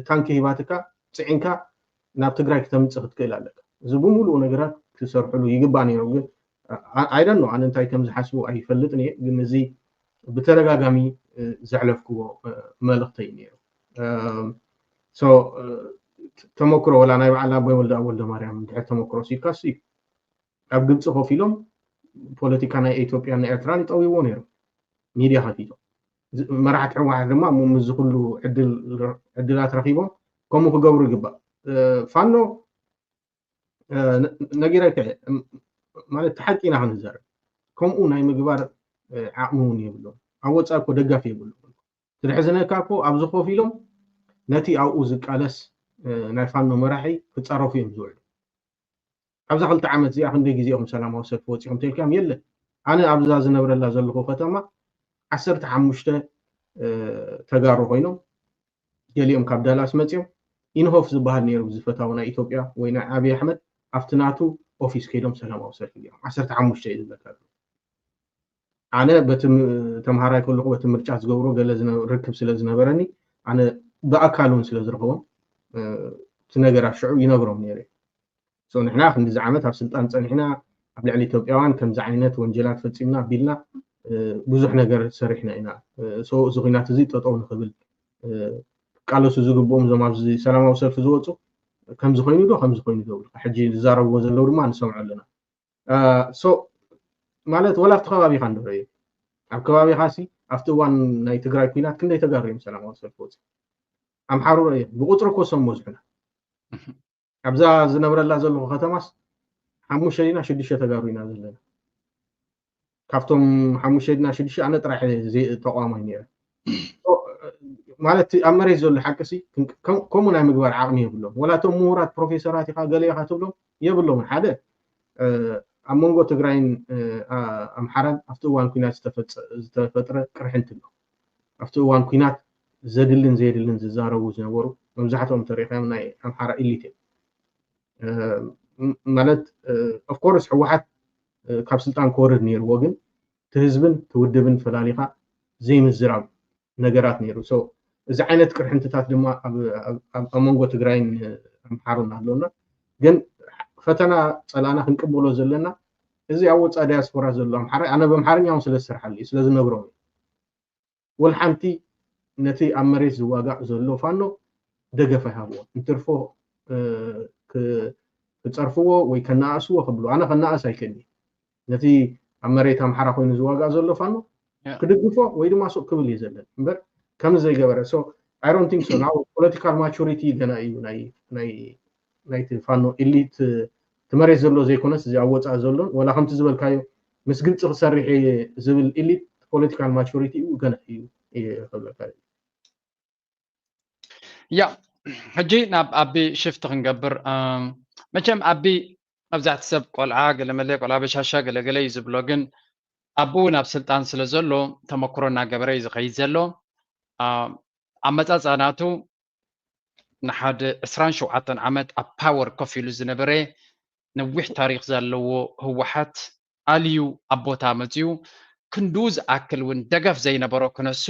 ታንኪ ሂባትካ ፅዒንካ ናብ ትግራይ ክተምፅእ ክትክእል ኣለካ እዚ ብምሉኡ ነገራት ክሰርሕሉ ይግባእ ነይሮም ግን ኣይደን ኣነ እንታይ ከም ዝሓስቡ ኣይፈልጥን እየ ግን እዚ ብተደጋጋሚ ዘሕለፍክዎ መልእክተይ ነይሩ ተመክሮ ወላ ናይ በዓል ኣቦይ ወልደ ኣብ ወልደ ማርያም እንድሕር ተመክሮ ሲድካስ እዩ ኣብ ግብፂ ኮፍ ኢሎም ፖለቲካ ናይ ኢትዮጵያ ና ኤርትራን ይጠውይዎ ነይሮም ሚድያ ከፊቶም መራሕቲ ህወሓት ድማ እሞ ምስዚ ኩሉ ዕድላት ረኪቦም ከምኡ ክገብሩ ይግባእ። ፋኖ ነጊረካ ማለት ሓቂ ኢና ክንዛረብ፣ ከምኡ ናይ ምግባር ዓቕሚ እውን የብሎም። ኣብ ወፃኢ እኮ ደጋፊ የብሎም። ዝሕዝነካ እኮ ኣብዚ ኮፍ ኢሎም ነቲ ኣብኡ ዝቃለስ ናይ ፋኖ መራሒ ክፃረፉ እዮም ዝውዕሉ። ኣብዛ ክልተ ዓመት እዚኣ ክንደይ ግዜ ኢኹም ሰላማዊ ሰልፊ ወፂኹም ተልካም የለን። ኣነ ኣብዛ ዝነብረላ ዘለኹ ከተማ ዓሰርተ ሓሙሽተ ተጋሩ ኮይኖም፣ ገሊኦም ካብ ዳላስ መፂኦም፣ ኢንሆፍ ዝበሃል ነይሩ ዝፈታዊ ናይ ኢትዮጵያ ወይ ናይ ኣብይ ኣሕመድ ኣብቲ ናቱ ኦፊስ ከይዶም ሰላማዊ ሰልፊ ገይሮም። ዓሰርተ ሓሙሽተ እዩ ዝብለካ። ኣነ በቲ ተምሃራይ ከለኹ በቲ ምርጫ ዝገብሮ ገለ ርክብ ስለ ዝነበረኒ ኣነ ብኣካል እውን ስለ ዝረኸቦም እቲ ነገራት ሽዑ ይነግሮም ነይረ። ንሕና ክንዲዚ ዓመት ኣብ ስልጣን ፀኒሕና ኣብ ልዕሊ ኢትዮጵያውያን ከምዚ ዓይነት ወንጀላት ፈፂምና ቢልና ብዙሕ ነገር ሰሪሕና ኢና። እዚ ኩናት እዚ ጠጠው ንክብል ቃለሱ ዝግብኦም እዞም ኣብዚ ሰላማዊ ሰልፊ ዝወፁ ከምዚ ኮይኑ ዶ ከምዚ ኮይኑ ዶ ሕጂ ዝዛረብዎ ዘለዉ ድማ ንሰምዖ ኣለና። ማለት ወላ ኣብቲ ከባቢካ እንዶ ረእዩ ኣብ ከባቢካ ሲ ኣብቲ እዋን ናይ ትግራይ ኩናት ክንደይ ተጋሩ እዮም ሰላማዊ ሰልፊ ወፂ ኣምሓሩ ረእዩ ብቁፅሪ ኮሶም በዝሑና ኣብዛ ዝነብረላ ዘለኹ ከተማስ ሓሙሽተ ዲና ሽዱሽተ ተጋሩ ኢና ዘለና። ካብቶም ሓሙሽተ ዲና ሽዱሽተ ኣነ ጥራሕ ተቋማይ ነይረ ማለት ኣብ መሬት ዘሎ ሓቂ ሲ ከምኡ ናይ ምግባር ዓቕሚ የብሎም። ወላ እቶም ምሁራት ፕሮፌሰራት ኢኻ ገለ ኢኻ ትብሎም የብሎምን። ሓደ ኣብ መንጎ ትግራይን ኣምሓራን ኣብቲ እዋን ኩናት ዝተፈጥረ ቅርሕንቲ ኣሎ። ኣብቲ እዋን ኩናት ዘድልን ዘየድልን ዝዛረቡ ዝነበሩ መብዛሕትኦም ተሪኻዮም ናይ ኣምሓራ ኢሊት እዮም። ማለት ኦፍኮርስ ህወሓት ካብ ስልጣን ክወርድ ነይርዎ፣ ግን እቲ ህዝብን እቲ ውድብን ፈላሊኻ ዘይምዝራብ ነገራት ነይሩ። እዚ ዓይነት ቅርሕንትታት ድማ ኣብ መንጎ ትግራይን ኣምሓሩን ኣለና። ግን ፈተና ፀላእና ክንቅበሎ ዘለና እዚ ኣብ ወፃኢ ዳያስፖራ ዘሎ ኣምሓራይ ኣነ ብኣምሓርኛ እውን ስለ ዝሰርሓሉ እዩ ስለ ዝነግሮም እዩ። ወልሓንቲ ነቲ ኣብ መሬት ዝዋጋእ ዘሎ ፋኖ ደገፍ ኣይሃብዎ እንትርፎ ክፀርፍዎ ወይ ከነኣእስዎ ክብሉ ኣነ ከነኣእስ ኣይክእልኒ። ነቲ ኣብ መሬት ኣምሓራ ኮይኑ ዝዋጋእ ዘሎ ፋኖ ክድግፎ ወይ ድማ ሱቅ ክብል እዩ ዘለን እምበር ከምዚ ዘይገበረ I don't think so። Political maturity ገና እዩ ናይቲ ፋኖ ኢሊት እቲ መሬት ዘሎ ዘይኮነስ እዚ ኣብ ወፃኢ ዘሎን ወላ ከምቲ ዝበልካዮ ምስ ግብፂ ክሰርሕ ዝብል ኢሊት political maturity እዩ ገና እዩ ክብለካ። ያ ሕጂ ናብ ኣቢ ሽፍት ክንገብር መቸም ኣቢ መብዛሕቲ ሰብ ቆልዓ ገለመለ ቆልዓ በሻሻ ገለገለ እዩ ዝብሎ፣ ግን ኣቡ ናብ ስልጣን ስለ ዘሎ ተመክሮ እናገበረ እዩ ዝኸይድ ዘሎ። ኣመፃፃ ናቱ ንሓደ ዕስራን ሸውዓተን ዓመት ኣብ ፓወር ኮፍ ኢሉ ዝነበረ ነዊሕ ታሪክ ዘለዎ ህወሓት ኣልዩ ኣብ ቦታ መፅዩ ክንዱ ዝኣክል እውን ደገፍ ዘይነበሮ ክነሱ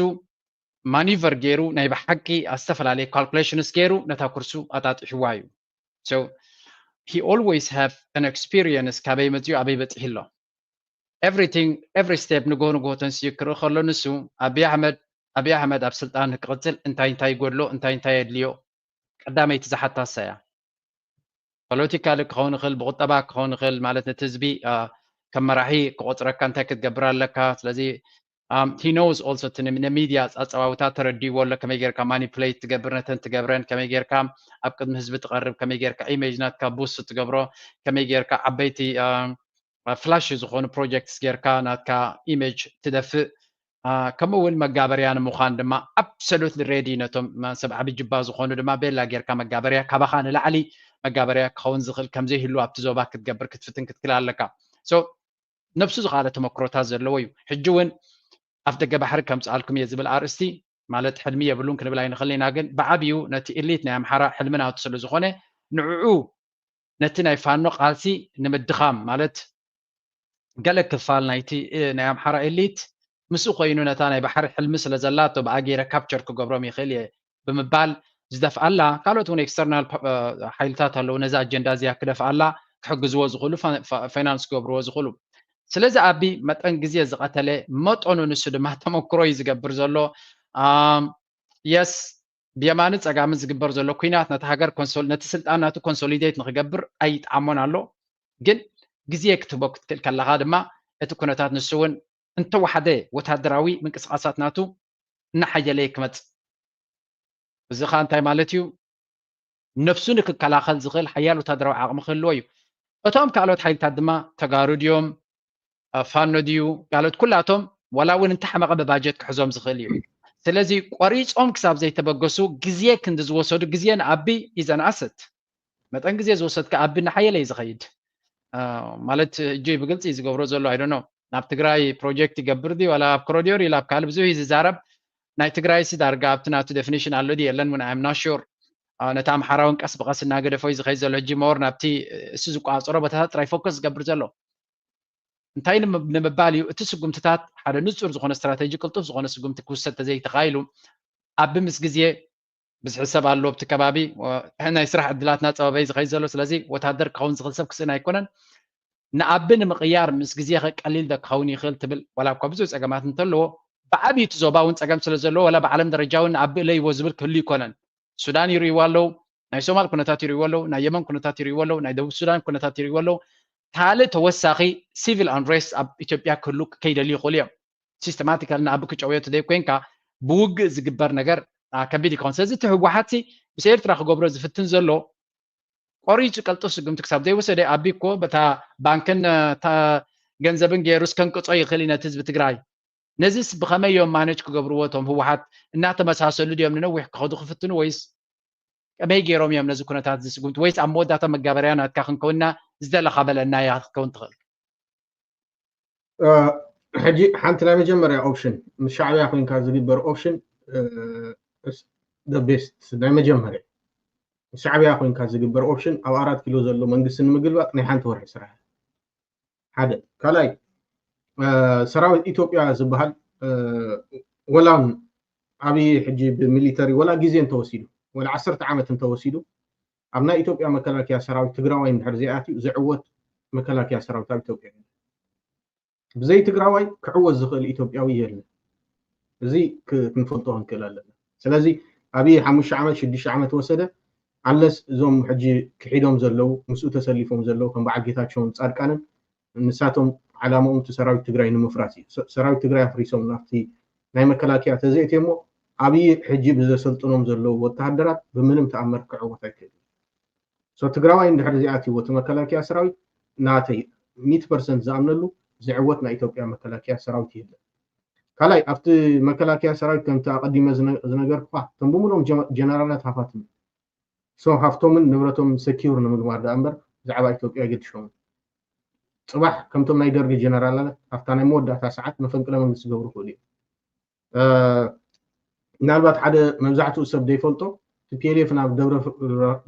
ማኒቨር ገይሩ ናይ ብሓቂ ኣብ ዝተፈላለየ ካልኩሌሽንስ ገይሩ ነታ ኩርሱ ኣጣጢሕዋ እዩ። So he always have an experience ካበይ መፅዩ ኣበይ በፂሑ ኣሎ። Everything every step ንጎ ንጎ ተንስዩ ክርኢ ከሎ ንሱ ኣቢ ኣሕመድ ኣቢ ኣሕመድ ኣብ ስልጣን ክቅፅል እንታይ እንታይ ይጎድሎ እንታይ እንታይ የድልዮ ቀዳመይቲ ዝሓታ እሳ እያ። ፖለቲካሊ ክኸውን ይኽእል ብቁጠባ ክኸውን ይኽእል ማለት ነቲ ህዝቢ ከም መራሒ ክቆፅረካ እንታይ ክትገብር ኣለካ። ስለዚ he knows also እቲ ንሚድያ ኣፀዋውታ ተረዲእዎ ኣሎ ከመይ ጌርካ ማኒፕሌት ትገብር ነተን ትገብረን ከመይ ጌርካ ኣብ ቅድሚ ህዝቢ ትቐርብ ከመይ ጌርካ ኢሜጅ ናትካ ቡስት ትገብሮ ከመይ ጌርካ ዓበይቲ ፍላሽ ዝኾኑ ፕሮጀክትስ ጌርካ ናትካ ኢሜጅ ትደፍእ ከምኡ እውን መጋበርያ ንምዃን ድማ ኣብሶሉትሊ ሬዲ ነቶም ሰብ ዓቢ ጅባ ዝኾኑ ድማ ቤላ ጌርካ መጋበርያ ካባኻ ንላዕሊ መጋበርያ ክኸውን ዝኽእል ከምዘይህሉ ኣብቲ ዞባ ክትገብር ክትፍትን ክትክል ኣለካ። ነብሱ ዝኸኣለ ተመክሮታት ዘለዎ እዩ። ሕጂ እውን ኣፍ ደገ ባሕሪ ከምፅኣልኩም እየ ዝብል ኣርእስቲ ማለት ሕልሚ የብሉን ክንብል ኣይንኽእል ኢና፣ ግን ብዓብዩ ነቲ ኢሊት ናይ ኣምሓራ ሕልሚ ናቱ ስለ ዝኾነ ንዕዑ ነቲ ናይ ፋኖ ቃልሲ ንምድኻም ማለት ገለ ክፋል ናይቲ ናይ ኣምሓራ ኤሊት ምስኡ ኮይኑ ነታ ናይ ባሕሪ ሕልሚ ስለ ዘላቶ ብኣ ገይረ ካፕቸር ክገብሮም ይኽእል እየ ብምባል ዝደፍኣላ ካልኦት እውን ኤክስተርናል ሓይልታት ኣለዉ ነዚ ኣጀንዳ እዚኣ ክደፍኣላ ክሕግዝዎ ዝኽእሉ ፋይናንስ ክገብርዎ ዝኽእሉ። ስለዚ ኣቢ መጠን ግዜ ዝቐተለ መጠኑ ንሱ ድማ ተመክሮ እዩ ዝገብር ዘሎ። የስ ብየማንን ፀጋምን ዝግበር ዘሎ ኩናት ነቲ ሃገር ነቲ ስልጣን ናቱ ኮንሶሊዴት ንክገብር ኣይጠዓሞን ኣሎ። ግን ግዜ ክትህቦ ክትክእል ከለካ ድማ እቲ ኩነታት ንሱ እውን እንተወሓደ ወታደራዊ ምንቅስቃሳት ናቱ እናሓየለ ክመጽእ። እዚ ኸኣ እንታይ ማለት እዩ? ነፍሱ ንክከላኸል ዝኽእል ሓያል ወታደራዊ ዓቕሚ ክህልዎ እዩ። እቶም ካልኦት ሓይልታት ድማ ተጋሩ ድዮም፣ ፋኖ ድዩ፣ ካልኦት ኩላቶም፣ ዋላ እውን እንተሓመቐ ብባጀት ክሕዞም ዝኽእል እዩ። ስለዚ ቆሪጾም ክሳብ ዘይተበገሱ ግዜ ክንዲ ዝወሰዱ፣ ግዜ ንኣቢ is an asset። መጠን ግዜ ዝወሰድካ ኣቢ እናሓየለ እዩ ዝኸይድ። ማለት ሕጂ ብግልፂ ዝገብሮ ዘሎ I don't know፣ ናብ ትግራይ ፕሮጀክት ይገብር ድዩ ዋላ ኣብ ኮሪዶር ኢላ ኣብ ካልእ ብዙሕ እዩ ዝዛረብ። ናይ ትግራይ ሲ ዳርጋ ኣብቲ ናቱ ዴፊኒሽን ኣሎ ድዩ የለን እውን I'm not sure። ነቲ ኣምሓራውን ቀስ ብቐስ እናገደፎ እዩ ዝኸይድ ዘሎ። ሕጂ ሞር ናብቲ እሱ ዝቆፃፀሮ ቦታታት ጥራይ ፎከስ ዝገብር ዘሎ። እንታይ ንምባል እዩ? እቲ ስጉምትታት ሓደ ንፁር ዝኾነ ስትራቴጂ፣ ቅልጡፍ ዝኾነ ስጉምቲ ክውሰድ ተዘይተኻኢሉ፣ ኣቢ ምስ ግዜ ብዝሒ ሰብ ኣሎ ኣብቲ ከባቢ፣ ናይ ስራሕ ዕድላት እናፀበበ እዩ ዝኸይድ ዘሎ። ስለዚ ወታደር ክኸውን ዝኽእል ሰብ ክስእን ኣይኮነን። ንኣቢ ንምቕያር ምስ ግዜ ኸ ቀሊል ዶ ክኸውን ይኽእል ትብል? ዋላ እኳ ብዙሕ ፀገማት እንተለዎ፣ ብዓብዩ እቲ ዞባ እውን ፀገም ስለ ዘለዎ፣ ዋላ ብዓለም ደረጃ እውን ንኣቢ እለይዎ ዝብል ክህሉ ይኮነን። ሱዳን ይርእይዎ ኣለዉ፣ ናይ ሶማል ኩነታት ይርእይዎ ኣለዉ፣ ናይ የመን ኩነታት ይርእይዎ ኣለዉ፣ ናይ ደቡብ ሱዳን ኩነታት ይርእይዎ ኣለዉ። ካልእ ተወሳኺ ሲቪል ኣንሬስት ኣብ ኢትዮጵያ ክህሉ ከይደልዩ ይኽእሉ እዮም። ሲስተማቲካል ንኣቢ ክጨውዮ ተዘይኮይንካ ብውግእ ዝግበር ነገር ከቢድ ይኸውን። ስለዚ እቲ ህወሓት ሲ ምስ ኤርትራ ክገብሮ ዝፍትን ዘሎ ቆሪፁ ቀልጡፍ ስጉምቲ ክሳብ ዘይወሰደ፣ ኣቢ እኮ በታ ባንክን ገንዘብን ገይሩ እስከንቅጾ ይኽእል እዩ ነቲ ህዝቢ ትግራይ። ነዚስ ብኸመይ እዮም ማነጅ ክገብርዎ እቶም ህወሓት? እናተመሳሰሉ ድዮም ንነዊሕ ክኸዱ ክፍትኑ ወይስ ከመይ ገይሮም እዮም ነዚ ኩነታት ዝስጉምቲ? ወይስ ኣብ መወዳእታ መጋበርያ ናትካ ክንከውንና ዝደለኻ በለና እያ ክትከውን ትኽእል? ሕጂ ሓንቲ ናይ መጀመርያ ኦፕሽን ምስ ሻዕብያ ኮይንካ ዝግበር ኦፕሽን the best ናይ መጀመርያ ምስ ሻዕብያ ኮይንካ ዝግበር ኦፕሽን ኣብ ኣራት ኪሎ ዘሎ መንግስቲ ንምግልባጥ ናይ ሓንቲ ወርሒ ስራሕ ሓደ። ካልኣይ ሰራዊት ኢትዮጵያ ዝበሃል ወላን ኣብይ ሕጂ ብሚሊተሪ ወላ ግዜ እንተወሲዱ ወላ ዓሰርተ ዓመት እንተወሲዱ ኣብ ናይ ኢትዮጵያ መከላከያ ሰራዊት ትግራዋይ እንድሕር ዘይኣትዩ ዝዕወት መከላከያ ሰራዊት ኣብ ኢትዮጵያ የለን። ብዘይ ትግራዋይ ክዕወት ዝኽእል ኢትዮጵያዊ የለን። እዚ ክንፈልጦ ክንክእል ኣለና። ስለዚ ኣብይ ሓሙሽተ ዓመት ሽዱሽተ ዓመት ወሰደ ኣንለስ እዞም ሕጂ ክሒዶም ዘለዉ ምስኡ ተሰሊፎም ዘለዉ ከም በዓል ጌታቸውን ፃድቃንን ንሳቶም ዓላማኦም እቲ ሰራዊት ትግራይ ንምፍራስ እዩ። ሰራዊት ትግራይ ኣፍሪሶም ናብቲ ናይ መከላከያ ተዘእትዮ እሞ ኣብይ ሕጂ ብዘሰልጥኖም ዘለዉ ወተሃደራት ብምንም ተኣምር ክዕወት ኣይክእል። ትግራዋይ እንድሕር ዚኣትይዎ እቲ መከላከያ ሰራዊት ናተይ ሚት ፐርሰንት ዝኣምነሉ ዝዕወት ናይ ኢትዮጵያ መከላከያ ሰራዊት የለን። ካልኣይ ኣብቲ መከላከያ ሰራዊት ከምቲ ኣቀዲመ ዝነገርኩካ እቶም ብምሎም ጀነራላት ሃፋትም ሶ ሃፍቶምን ንብረቶም ሰኪውር ንምግባር ደኣ እምበር ብዛዕባ ኢትዮጵያ ኣይገድሾምን። ፅባሕ ከምቶም ናይ ደርጊ ጀነራላት ኣብታ ናይ መወዳእታ ሰዓት መፈንቅለ መንግስቲ ዝገብሩ ክእሉ እዮም። ምናልባት ሓደ መብዛሕትኡ ሰብ ዘይፈልጦ ቲፒኤልኤፍ ናብ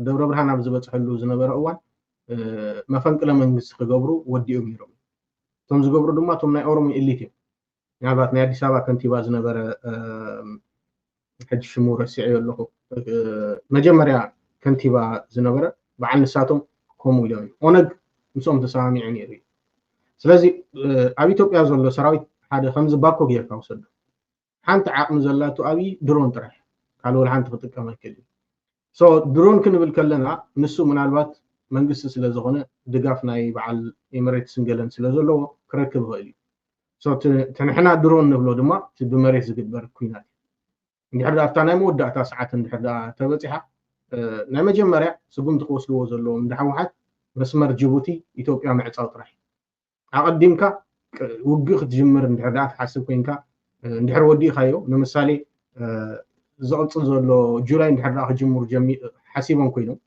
ደብረ ብርሃን ኣብ ዝበፅሐሉ ዝነበረ እዋን መፈንቅለ መንግስቲ ክገብሩ ወዲኦም ነይሮም። እቶም ዝገብሩ ድማ እቶም ናይ ኦሮሞ ኤሊት እዮም። ምናልባት ናይ ኣዲስ ኣበባ ከንቲባ ዝነበረ ሕጂ ሽሙ ረሲዐዮ ኣለኹ መጀመርያ ከንቲባ ዝነበረ በዓል ንሳቶም ከምኡ ኢሎም እዮም። ኦነግ ምስኦም ተሰማሚዑ ነይሩ እዩ። ስለዚ ኣብ ኢትዮጵያ ዘሎ ሰራዊት ሓደ ከምዚ ባኮ ጌርካ ውሰዶ። ሓንቲ ዓቕሚ ዘላቱ ኣብይ ድሮን ጥራሕ ካልእ ወላ ሓንቲ ክጥቀም ኣይክእል እዩ። ድሮን ክንብል ከለና ንሱ ምናልባት መንግስቲ ስለ ዝኾነ ድጋፍ ናይ በዓል ኤምሬትስን ገለን ስለ ዘለዎ ክረክብ ይኽእል እዩ። እቲ ንሕና ድሮን ንብሎ ድማ እቲ ብመሬት ዝግበር ኩናት እዩ። እንድሕር ኣብታ ናይ መወዳእታ ሰዓት እንድሕር ተበፂሓ ናይ መጀመርያ ስጉምቲ ክወስድዎ ዘለዎም እንደ ህወሓት መስመር ጅቡቲ ኢትዮጵያ ምዕፃው ጥራሕ። ኣቐዲምካ ውግእ ክትጅምር እንድሕር ደኣ ትሓስብ ኮይንካ እንድሕር ወዲእካዮ ንምሳሌ ዝቕፅል ዘሎ ጁላይ እንድሕር ደኣ ክጅምሩ ሓሲቦም ኮይኖም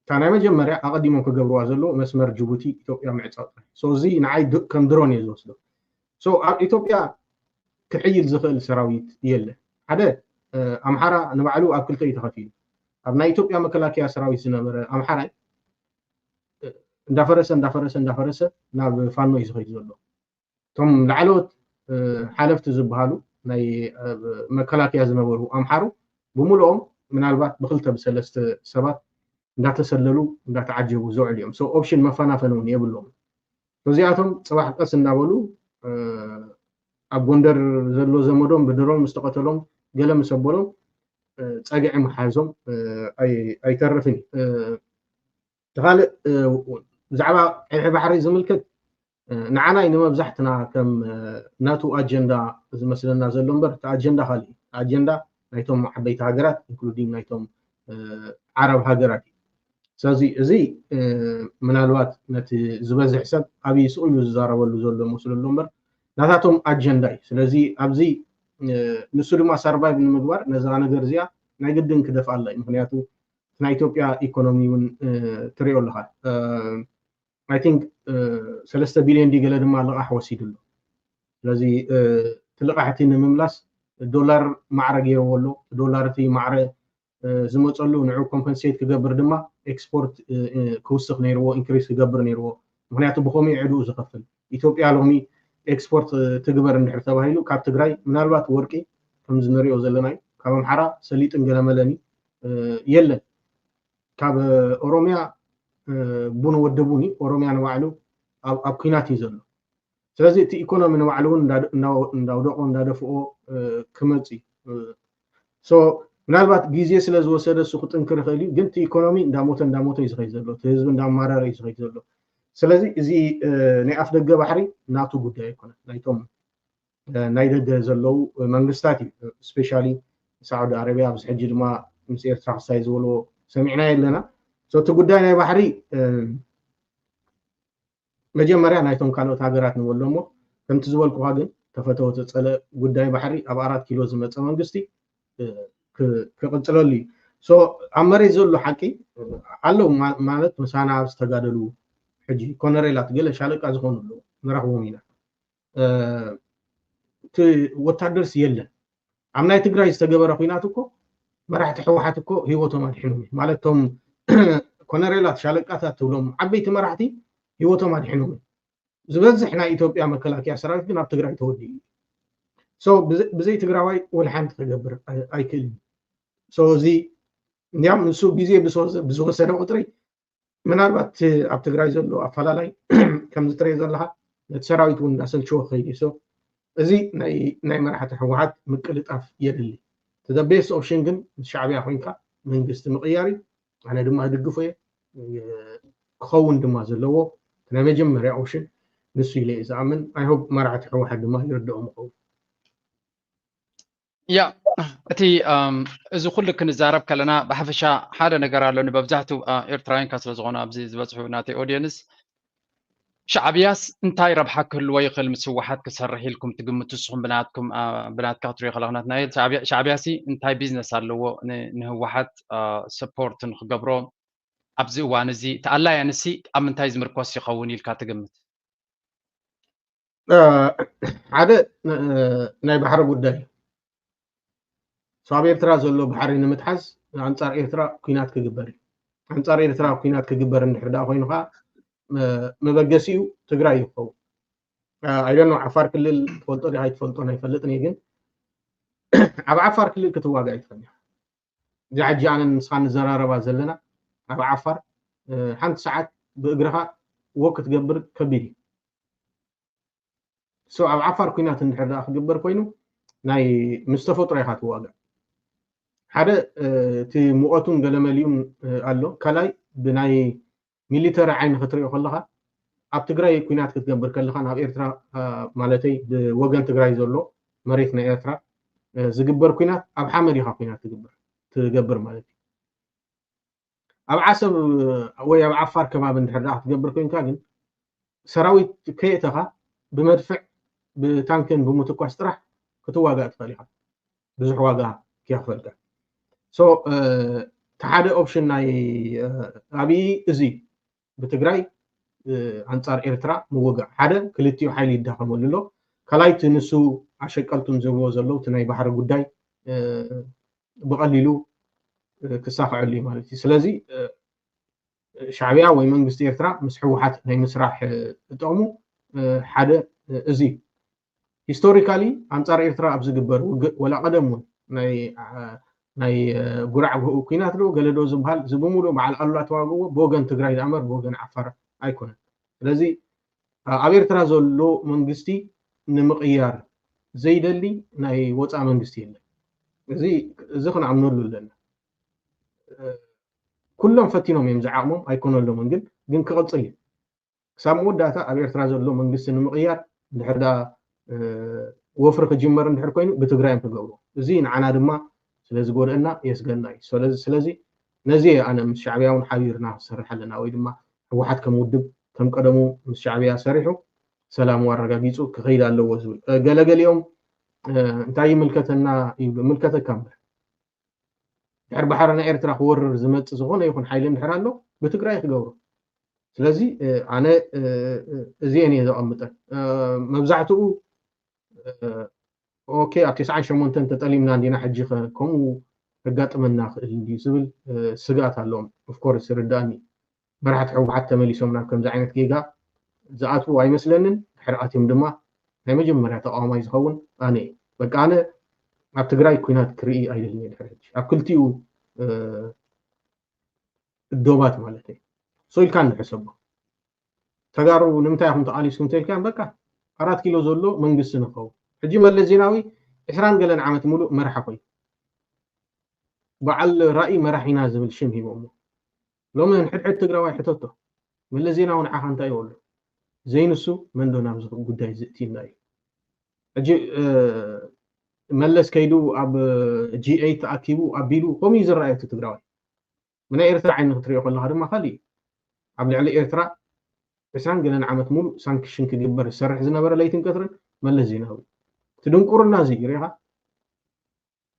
እታ ናይ መጀመርያ ኣቐዲሞም ክገብርዋ ዘለዎ መስመር ጅቡቲ ኢትዮጵያ ምዕፃው ጥራሕ። እዚ ንዓይ ከም ድሮን እየ ዝወስዶ። ኣብ ኢትዮጵያ ክሕይል ዝኽእል ሰራዊት የለ። ሓደ ኣምሓራ ንባዕሉ ኣብ ክልተ እዩ ተኸፊሉ። ኣብ ናይ ኢትዮጵያ መከላከያ ሰራዊት ዝነበረ ኣምሓራይ እንዳፈረሰ እንዳፈረሰ እንዳፈረሰ ናብ ፋኖ እዩ ዝኸይድ ዘሎ። እቶም ላዕለዎት ሓለፍቲ ዝበሃሉ ናይ መከላከያ ዝነበሩ ኣምሓሩ ብምልኦም ምናልባት ብክልተ ብሰለስተ ሰባት እንዳተሰለሉ እንዳተዓጀቡ ዝውዕሉ እዮም። ኦፕሽን መፈናፈኒ እውን የብሎም። እዚኣቶም ፅባሕ ቀስ እንዳበሉ ኣብ ጎንደር ዘሎ ዘመዶም ብድሮን ምስ ተቐተሎም ገለ ምስ ኣበሎም ፀግዒ ምሓዞም ኣይተርፍን እዩ። እቲ ካልእ ብዛዕባ ቀይሕ ባሕሪ ዝምልከት ንዓናይ ንመብዛሕትና ከም ናቱ ኣጀንዳ ዝመስለና ዘሎ እምበር እቲ ኣጀንዳ ካልእ ኣጀንዳ ናይቶም ዓበይቲ ሃገራት ኢንክሉዲንግ ናይቶም ዓረብ ሃገራት እዩ። ስለዚ እዚ ምናልባት ነቲ ዝበዝሕ ሰብ ኣብይ ስቕ ኢሉ ዝዛረበሉ ዘሎ መስለሉ እምበር ናታቶም ኣጀንዳ እዩ። ስለዚ ኣብዚ ንሱ ድማ ሰርቫይቭ ንምግባር ነዛ ነገር እዚኣ ናይ ግድን ክደፍኣላ እዩ። ምክንያቱ ናይ ኢትዮጵያ ኢኮኖሚ እውን ትሪኦ ኣለካ። I think ሰለስተ ቢልዮን ዲ ገለ ድማ ልቓሕ ወሲዱ ኣሎ። ስለዚ እቲ ልቓሕ እቲ ንምምላስ ዶላር ማዕረ ገይርዎ ኣሎ። ዶላር እቲ ማዕረ ዝመፀሉ ንዑ ኮምፐንሴት ክገብር ድማ ኤክስፖርት ክውስኽ ነይርዎ፣ ኢንክሪስ ክገብር ነይርዎ። ምክንያቱ ብኸምኡ ዕድኡ ዝኸፍል ኢትዮጵያ ሎሚ ኤክስፖርት ትግበር እንድሕር ተባሂሉ ካብ ትግራይ ምናልባት ወርቂ ከምዚ ንሪኦ ዘለና እዩ። ካብ ኣምሓራ ሰሊጥን ገለመለን የለን። ካብ ኦሮሚያ ቡን ወደቡኒ ኦሮሚያ ንባዕሉ ኣብ ኩናት እዩ ዘሎ። ስለዚ እቲ ኢኮኖሚ ንባዕሉ እውን እንዳውደቆ እንዳደፍኦ ክመፅ እዩ። ምናልባት ግዜ ስለ ዝወሰደ እሱ ክጥንክር ይኽእል እዩ፣ ግን እቲ ኢኮኖሚ እንዳሞተ እንዳሞተ እዩ ዝኸይድ ዘሎ፣ እቲ ህዝቢ እንዳማረረ እዩ ዝኸይድ ዘሎ። ስለዚ እዚ ናይ ኣፍ ደገ ባሕሪ ናቱ ጉዳይ ኣይኮነን፣ ናይቶም ናይ ደገ ዘለዉ መንግስታት እዩ። ስፔሻሊ ሳዑዲ ኣረቢያ ኣብዚ ሕጂ ድማ ምስ ኤርትራ ክሳይ ዝበልዎ ሰሚዕና የለና። እቲ ጉዳይ ናይ ባሕሪ መጀመርያ ናይቶም ካልኦት ሃገራት ንበሎ እሞ ከምቲ ዝበልኩካ ግን ተፈተወ ተፀለ ጉዳይ ባሕሪ ኣብ ኣራት ኪሎ ዝመፀ መንግስቲ ክቅፅለሉ እዩ። ኣብ መሬት ዘሎ ሓቂ ኣለዉ ማለት ምሳና ዝተጋደሉ ሕጂ ኮነሬላት ገለ ሻለቃ ዝኾኑ ኣለዉ ንረኽቦም ኢና። እቲ ወታደርስ የለን። ኣብ ናይ ትግራይ ዝተገበረ ኩናት እኮ መራሕቲ ህወሓት እኮ ህይወቶም ኣድሒኖም ማለት ቶም ኮነሬላት ሻለቃታት ትብሎም ዓበይቲ መራሕቲ ህይወቶም ኣድሒኖም። ዝበዝሕ ናይ ኢትዮጵያ መከላከያ ሰራዊት ግን ኣብ ትግራይ ተወዲኡ። ብዘይ ትግራዋይ ወላ ሓንቲ ክገብር ኣይክእልን። እዚ እንዲያም ንሱ ግዜ ብዝወሰደ ቁፅሪ ምናልባት ኣብ ትግራይ ዘሎ ኣፈላላይ ከምዚ ትሪኦ ዘለካ ነቲ ሰራዊት እውን እንዳሰልችዎ ክኸይድ እዩ። እዚ ናይ መራሕቲ ህወሓት ምቅልጣፍ የድሊ። እቲ ቤስት ኦፕሽን ግን ምስ ሻዕብያ ኮይንካ መንግስቲ ምቅያር እዩ። ኣነ ድማ እድግፎ እየ። ክኸውን ድማ ዘለዎ ናይ መጀመርያ ኦፕሽን ንሱ ኢለ እየ ዝኣምን። ኣይ ሆፕ መራሕቲ ህወሓት ድማ ይርድኦም ይኸውን። ያ እቲ እዚ ኩሉ ክንዛረብ ከለና ብሓፈሻ ሓደ ነገር ኣሎ ንመብዛሕትኡ ኤርትራውያን ካ ስለዝኾኑ ኣብዚ ዝበፅሑ ናተይ ኦድየንስ ሻዕብያስ እንታይ ረብሓ ክህልዎ ይኽእል ምስ ህወሓት ክሰርሕ ኢልኩም ትግምቱ ንስኹም ብናትኩም ብናትካ ክትሪኦ ከለኻ ናትናኤል ሻዕብያሲ እንታይ ቢዝነስ ኣለዎ ንህወሓት ሰፖርት ንክገብሮ ኣብዚ እዋን እዚ እቲ ኣላያንሲ ኣብ ምንታይ ዝምርኮስ ይኸውን ኢልካ ትግምት? ሓደ ናይ ባሕሪ ጉዳይ እዩ። ኣብ ኤርትራ ዘሎ ባሕሪ ንምትሓዝ ኣንጻር ኤርትራ ኩናት ክግበር እዩ። ኣንጻር ኤርትራ ኩናት ክግበር እንድሕር ደኣ ኮይኑ ከዓ መበገሲኡ ትግራይ እዩ ክኸውን። ኣይደኖ ዓፋር ክልል ትፈልጦ ዲኻ ኣይትፈልጦን ኣይፈልጥን እየ፣ ግን ኣብ ዓፋር ክልል ክትዋጋእ ኣይትኽእል ኢኻ። እዛ ሕጂ ኣነ ንስኻ ንዘራረባ ዘለና ኣብ ዓፋር ሓንቲ ሰዓት ብእግርኻ ወክ ክትገብር ከቢድ እዩ። ሶ ኣብ ዓፋር ኩናት እንድሕር ደኣ ክግበር ኮይኑ ናይ ምስ ተፈጥሮ ኢኻ ትዋጋእ። ሓደ እቲ ሙቐቱን ገለመሊኡን ኣሎ። ካልኣይ ብናይ ሚሊተሪ ዓይኒ ክትሪኦ ከለኻ ኣብ ትግራይ ኩናት ክትገብር ከለኻን ኣብ ኤርትራ ማለተይ ብወገን ትግራይ ዘሎ መሬት ናይ ኤርትራ ዝግበር ኩናት ኣብ ሓመድ ኢኻ ኩናት ትግበር ትገብር ማለት እዩ። ኣብ ዓሰብ ወይ ኣብ ዓፋር ከባቢ እንድሕር ደኣ ክትገብር ኮይንካ ግን ሰራዊት ከየእተኻ ብመድፍዕ ብታንክን ብምትኳስ ጥራሕ ክትዋጋእ ትኽእል ኢኻ። ብዙሕ ዋጋ ክየኽፈልካ። ሶ እቲ ሓደ ኦፕሽን ናይ ኣብይ እዚ ብትግራይ ኣንጻር ኤርትራ ምውጋእ ሓደ ክልቲኡ ሓይሊ ይዳኸመሉ ኣሎ። ካልኣይ እቲ ንሱ ኣሸቀልቱን ዝብልዎ ዘለዉ እቲ ናይ ባሕሪ ጉዳይ ብቐሊሉ ክሳኽዐሉ እዩ ማለት እዩ። ስለዚ ሻዕብያ ወይ መንግስቲ ኤርትራ ምስ ህወሓት ናይ ምስራሕ ጥቕሙ ሓደ እዚ እዩ። ሂስቶሪካሊ ኣንጻር ኤርትራ ኣብ ዝግበር ውግእ ወላ ቀደም እውን ናይ ጉራዕ ጉህኡ ኩናት ዶ ገለ ዶ ዝበሃል እዚ ብምሉእ በዓል ኣሉላ ተዋግእዎ ብወገን ትግራይ ደኣ እምበር ብወገን ዓፋር ኣይኮነን። ስለዚ ኣብ ኤርትራ ዘሎ መንግስቲ ንምቕያር ዘይደሊ ናይ ወፃኢ መንግስቲ የለን። እዚ እዚ ክንኣምነሉ ኣለና። ኩሎም ፈቲኖም እዮም ዝዓቕሞም ኣይኮነሎምን፣ ግን ግን ክቕፅል እዩ። ክሳብ መወዳእታ ኣብ ኤርትራ ዘሎ መንግስቲ ንምቕያር እንድሕር ዳ ወፍሪ ክጅመር እንድሕር ኮይኑ ብትግራይ እዮም ክገብሩ። እዚ ንዓና ድማ ስለ ዝጎድአና የስገና እዩ። ስለዚ ነዚ ኣነ ምስ ሻዕብያ እውን ሓቢርና ክሰርሕ ኣለና ወይ ድማ ህወሓት ከም ውድብ ከም ቀደሙ ምስ ሻዕብያ ሰሪሑ ሰላሙ ኣረጋጊፁ ክኸይድ ኣለዎ ዝብል ገለገሊኦም እንታይ ይምልከተና ይብሉ ምልከተካ እምበር ድሕር ባሕሪ ናይ ኤርትራ ክወርር ዝመፅእ ዝኾነ ይኹን ሓይሊ እንድሕር ኣሎ ብትግራይ ክገብሩ። ስለዚ ኣነ እዚአን እየ ዘቐምጠን። መብዛሕትኡ ኦኬ ኣብ ተስዓን ሸሞንተን ተጠሊምና እንዲና ሕጂ ከምኡ ከጋጥመና ክእል እንዲዩ ዝብል ስግኣት ኣለዎም። ኦፍኮርስ ይርዳእኒ። መራሕቲ ህወሓት ተመሊሶም ናብ ከምዚ ዓይነት ጌጋ ዝኣትዉ ኣይመስለንን። ድሕር ኣትዮም ድማ ናይ መጀመርያ ተቃዋማይ ዝኸውን ኣነ እየ። በቃ ኣነ ኣብ ትግራይ ኩናት ክርኢ ኣይደልን እየ። ድሕር ሕጂ ኣብ ክልቲኡ ዶባት ማለት እዩ። ሶ ኢልካ ንሕሰቦ ተጋሩ ንምንታይ ኢኹም ተቃሊስኩም ተልካን በቃ ኣራት ኪሎ ዘሎ መንግስቲ ንኸው ሕጂ መለስ ዜናዊ ዕስራን ገለን ዓመት ሙሉእ መርሓ ኮይኑ በዓል ራእይ መራሒና ዝብል ሽም ሂቦሞ ሎሚ ንሕድሕድ ትግራዋይ ሕተቶ መለስ ዜናዊ ንዓኻ እንታይ ይበሉ ዘይንሱ መንዶ ናብዚ ጉዳይ ዝእትዩና እዩ ሕጂ መለስ ከይዱ ኣብ ጂ ኤይት ተኣኪቡ ኣቢሉ ከምኡ እዩ ዝረኣየቱ ትግራዋይ ብናይ ኤርትራ ዓይኒ ክትሪኦ ከለካ ድማ ካልእ እዩ ኣብ ልዕሊ ኤርትራ ዕስራን ገለን ዓመት ሙሉእ ሳንክሽን ክግበር ዝሰርሕ ዝነበረ ለይትን ቀትርን መለስ ዜናዊ እዩ እቲ ድንቁርና እዚ እዩ ሪኢኻ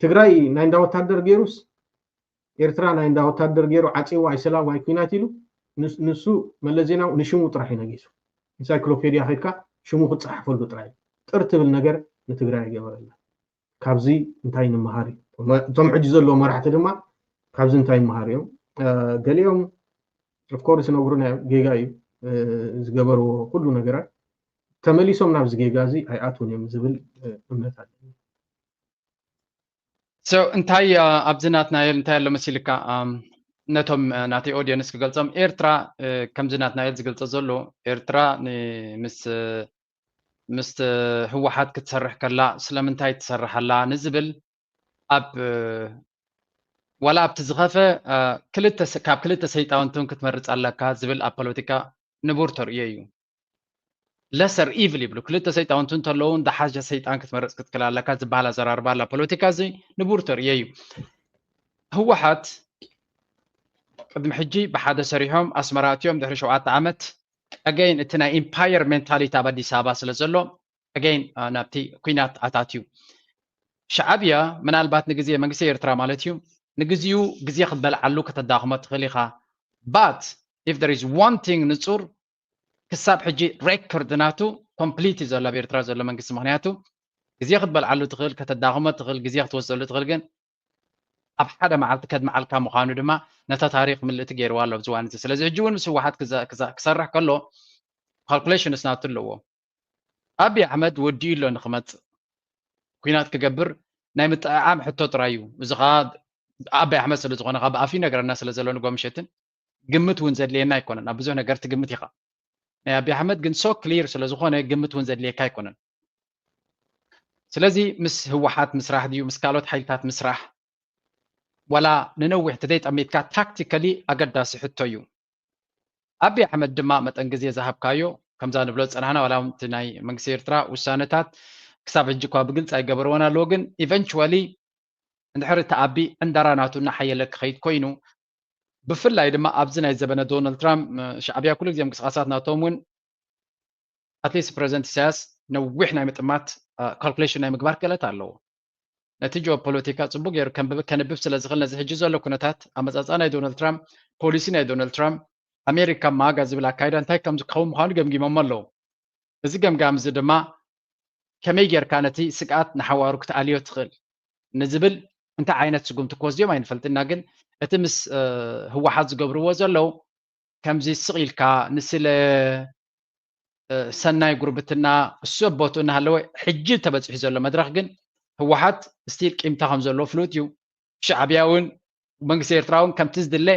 ትግራይ ናይ እንዳ ወታደር ገይሩስ ኤርትራ ናይ እንዳ ወታደር ገይሩ ዓፂዋ ኣይሰላም ኣይኩናት ኢሉ ንሱ መለስ ዜናዊ ንሽሙ ጥራሕ እዩ ነጊሱ ኢንሳይክሎፔድያ ከድካ ሽሙ ክፀሓፈሉ ጥራሕ እዩ ጥር ትብል ነገር ንትግራይ ገበረላ ካብዚ እንታይ ንምሃር እዩ እቶም ሕጂ ዘለዎ መራሕቲ ድማ ካብዚ እንታይ ይምሃር እዮም ገሊኦም ኦፍኮርስ ነግሩና እዮም ጌጋ እዩ ዝገበርዎ ኩሉ ነገራት ተመሊሶም ናብዚ ጌጋ እዚ ኣይኣትውን እዮም ዝብል እምነት ኣለኒ so እንታይ ኣብዚ ናትናኤል እንታይ ኣሎ መሲልካ ነቶም ናተይ ኦዲየንስ ክገልፆም ኤርትራ ከምዚ ናትናኤል ዝገልፆ ዘሎ ኤርትራ ምስ ምስ ህወሓት ክትሰርሕ ከላ ስለምንታይ ትሰርሕ ኣላ ንዝብል ኣብ ዋላ ኣብቲ ዝኸፈ ካብ ክልተ ሰይጣውንትን ክትመርፅ ኣለካ ዝብል ኣብ ፖለቲካ ንቡር ተርእዮ እዩ። ለሰር ኢቭል ይብሉ ክልተ ሰይጣውንቱ እንተለዉ እንዳሓሸ ሰይጣን ክትመርፅ ክትክል ኣለካ ዝበሃል ኣዘራርባ ኣላ ፖለቲካ እዚ ንቡር ተርእዮ እዩ። ህወሓት ቅድሚ ሕጂ ብሓደ ሰሪሖም ኣስመራ ኣትዮም ድሕሪ ሸውዓተ ዓመት ኣገይን እቲ ናይ ኢምፓየር ሜንታሊቲ ኣብ ኣዲስ ኣበባ ስለ ዘሎ ኣገይን ናብቲ ኩናት ኣታትዩ ሻዓብያ ምናልባት ንግዜ መንግስቲ ኤርትራ ማለት እዩ ንግዚኡ ግዜ ክትበልዓሉ ከተዳኽሞ ትኽእል ኢኻ but if there is one thing ንጹር ክሳብ ሕጂ ሬኮርድ ናቱ ኮምፕሊት እዩ ዘሎ ኣብ ኤርትራ ዘሎ መንግስቲ ምክንያቱ ግዜ ክትበልዓሉ ትኽእል ከተዳኽሞ ትኽእል ግዜ ክትወስደሉ ትኽእል ግን ኣብ ሓደ መዓልቲ ከድምዓልካ ምዃኑ ድማ ነታ ታሪኽ ምልእቲ ገይርዋ ኣሎ ኣብዚ ዋን እዚ ስለዚ ሕጂ እውን ምስ ህወሓት ክሰርሕ ከሎ ካልኩሌሽንስ ናቱ ኣለዎ ኣብይ ኣሕመድ ወዲኡ ኣሎ ንክመፅእ ኩናት ክገብር ናይ ምጥዕዓም ሕቶ ጥራይ እዩ እዚ ከዓ ኣበይ ኣሕመድ ስለ ዝኾነ ካብ ኣፍ ይነግረና ስለ ዘሎ ንጎምሸትን ግምት እውን ዘድልየና ኣይኮነን ኣብ ብዙሕ ነገር ትግምት ኢኻ ናይ ኣበይ ኣሕመድ ግን so clear ስለ ዝኾነ ግምት እውን ዘድልየካ ኣይኮነን ስለዚ ምስ ህወሓት ምስራሕ ድዩ ምስ ካልኦት ሓይልታት ምስራሕ ዋላ ንነዊሕ ተዘይጠሚትካ ታክቲካሊ ኣገዳሲ ሕቶ እዩ ኣቢ ኣሕመድ ድማ መጠን ግዜ ዝሃብካዮ ከምዛ ንብሎ ዝፀናሕና ዋላ እቲ ናይ መንግስቲ ኤርትራ ውሳነታት ክሳብ ሕጂ እኳ ብግልፂ ኣይገበርዎን ኣለዎ ግን ኢቨንቹዋሊ እንድሕር እቲ ኣቢ ዕንደራ ናቱ እናሓየለ ክኸይድ ኮይኑ ብፍላይ ድማ ኣብዚ ናይ ዘበነ ዶናልድ ትራምፕ ሻዕብያ ኩሉ ግዜ ምንቅስቃሳት ናቶም እውን ኣትሊስት ፕረዚደንት ኢሳያስ ነዊሕ ናይ ምጥማት ካልኩሌሽን ናይ ምግባር ክእለት ኣለዎ ነቲ ጂኦፖለቲካ ፅቡቅ ገይሩ ከንብብ ስለ ዝኽእል ነዚ ሕጂ ዘሎ ኩነታት ኣመፃፅኣ ናይ ዶናልድ ትራምፕ ፖሊሲ ናይ ዶናልድ ትራምፕ ኣሜሪካ ማጋ ዝብል ኣካይዳ እንታይ ከም ዝከውን ምዃኑ ገምጊሞሞ ኣለዉ እዚ ገምጋም እዚ ድማ ከመይ ጌርካ ነቲ ስግኣት ንሓዋሩ ክትኣልዮ ትኽእል ንዝብል እንታይ ዓይነት ስጉምቲ ክወስድዮም ኣይንፈልጥና ግን እቲ ምስ ህወሓት ዝገብርዎ ዘለዉ ከምዚ ስቕ ኢልካ ንስለ ሰናይ ጉርብትና እሱ ኣቦቱ እናሃለወ ሕጂ ተበፂሑ ዘሎ መድረኽ ግን ህወሓት ስቲል ቂምታ ከም ዘለዎ ፍሉጥ እዩ ሻዕብያ እውን መንግስቲ ኤርትራ እውን ከምቲ ዝድለ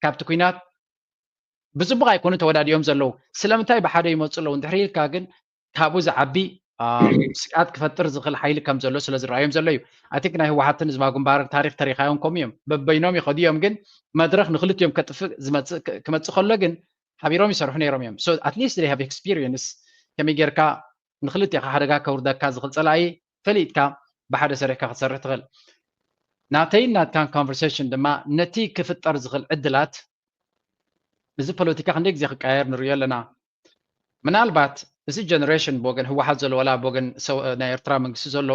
ካብቲ ኩናት ብፅቡቅ ኣይኮኑ ተወዳዲኦም ዘለዉ ስለምንታይ ብሓደ ይመፁ ኣለዉ እንድሕር ኢልካ ግን ካብኡ ዝዓቢ ስግኣት ክፈጥር ዝኽእል ሓይሊ ከም ዘሎ ስለ ዝረኣዮም ዘሎ እዩ ኣቲክ ናይ ህወሓትን ህዝባዊ ግንባርን ታሪክ ተሪካዮም ከምኡ እዮም በበይኖም ይኸዱ እዮም ግን መድረክ ንክልቲኦም ከጥፍእ ክመፅእ ከሎ ግን ሓቢሮም ይሰርሑ ነይሮም እዮም። So at least they have experience ከመይ ጌርካ ንክልቴኻ ሓደጋ ከውርደካ ዝኽእል ጸላኢ ፈሊጥካ ብሓደ ሰሪሕካ ክትሰርሕ ትኽእል። ናተይን ናትካን conversation ድማ ነቲ ክፍጠር ዝኽእል ዕድላት፣ እዚ ፖለቲካ ክንደይ ግዜ ክቀያየር ንሪኦ ኣለና። ምናልባት እዚ generation ብወገን ህወሓት ዘሎ ዋላ ብወገን ናይ ኤርትራ መንግስቲ ዘሎ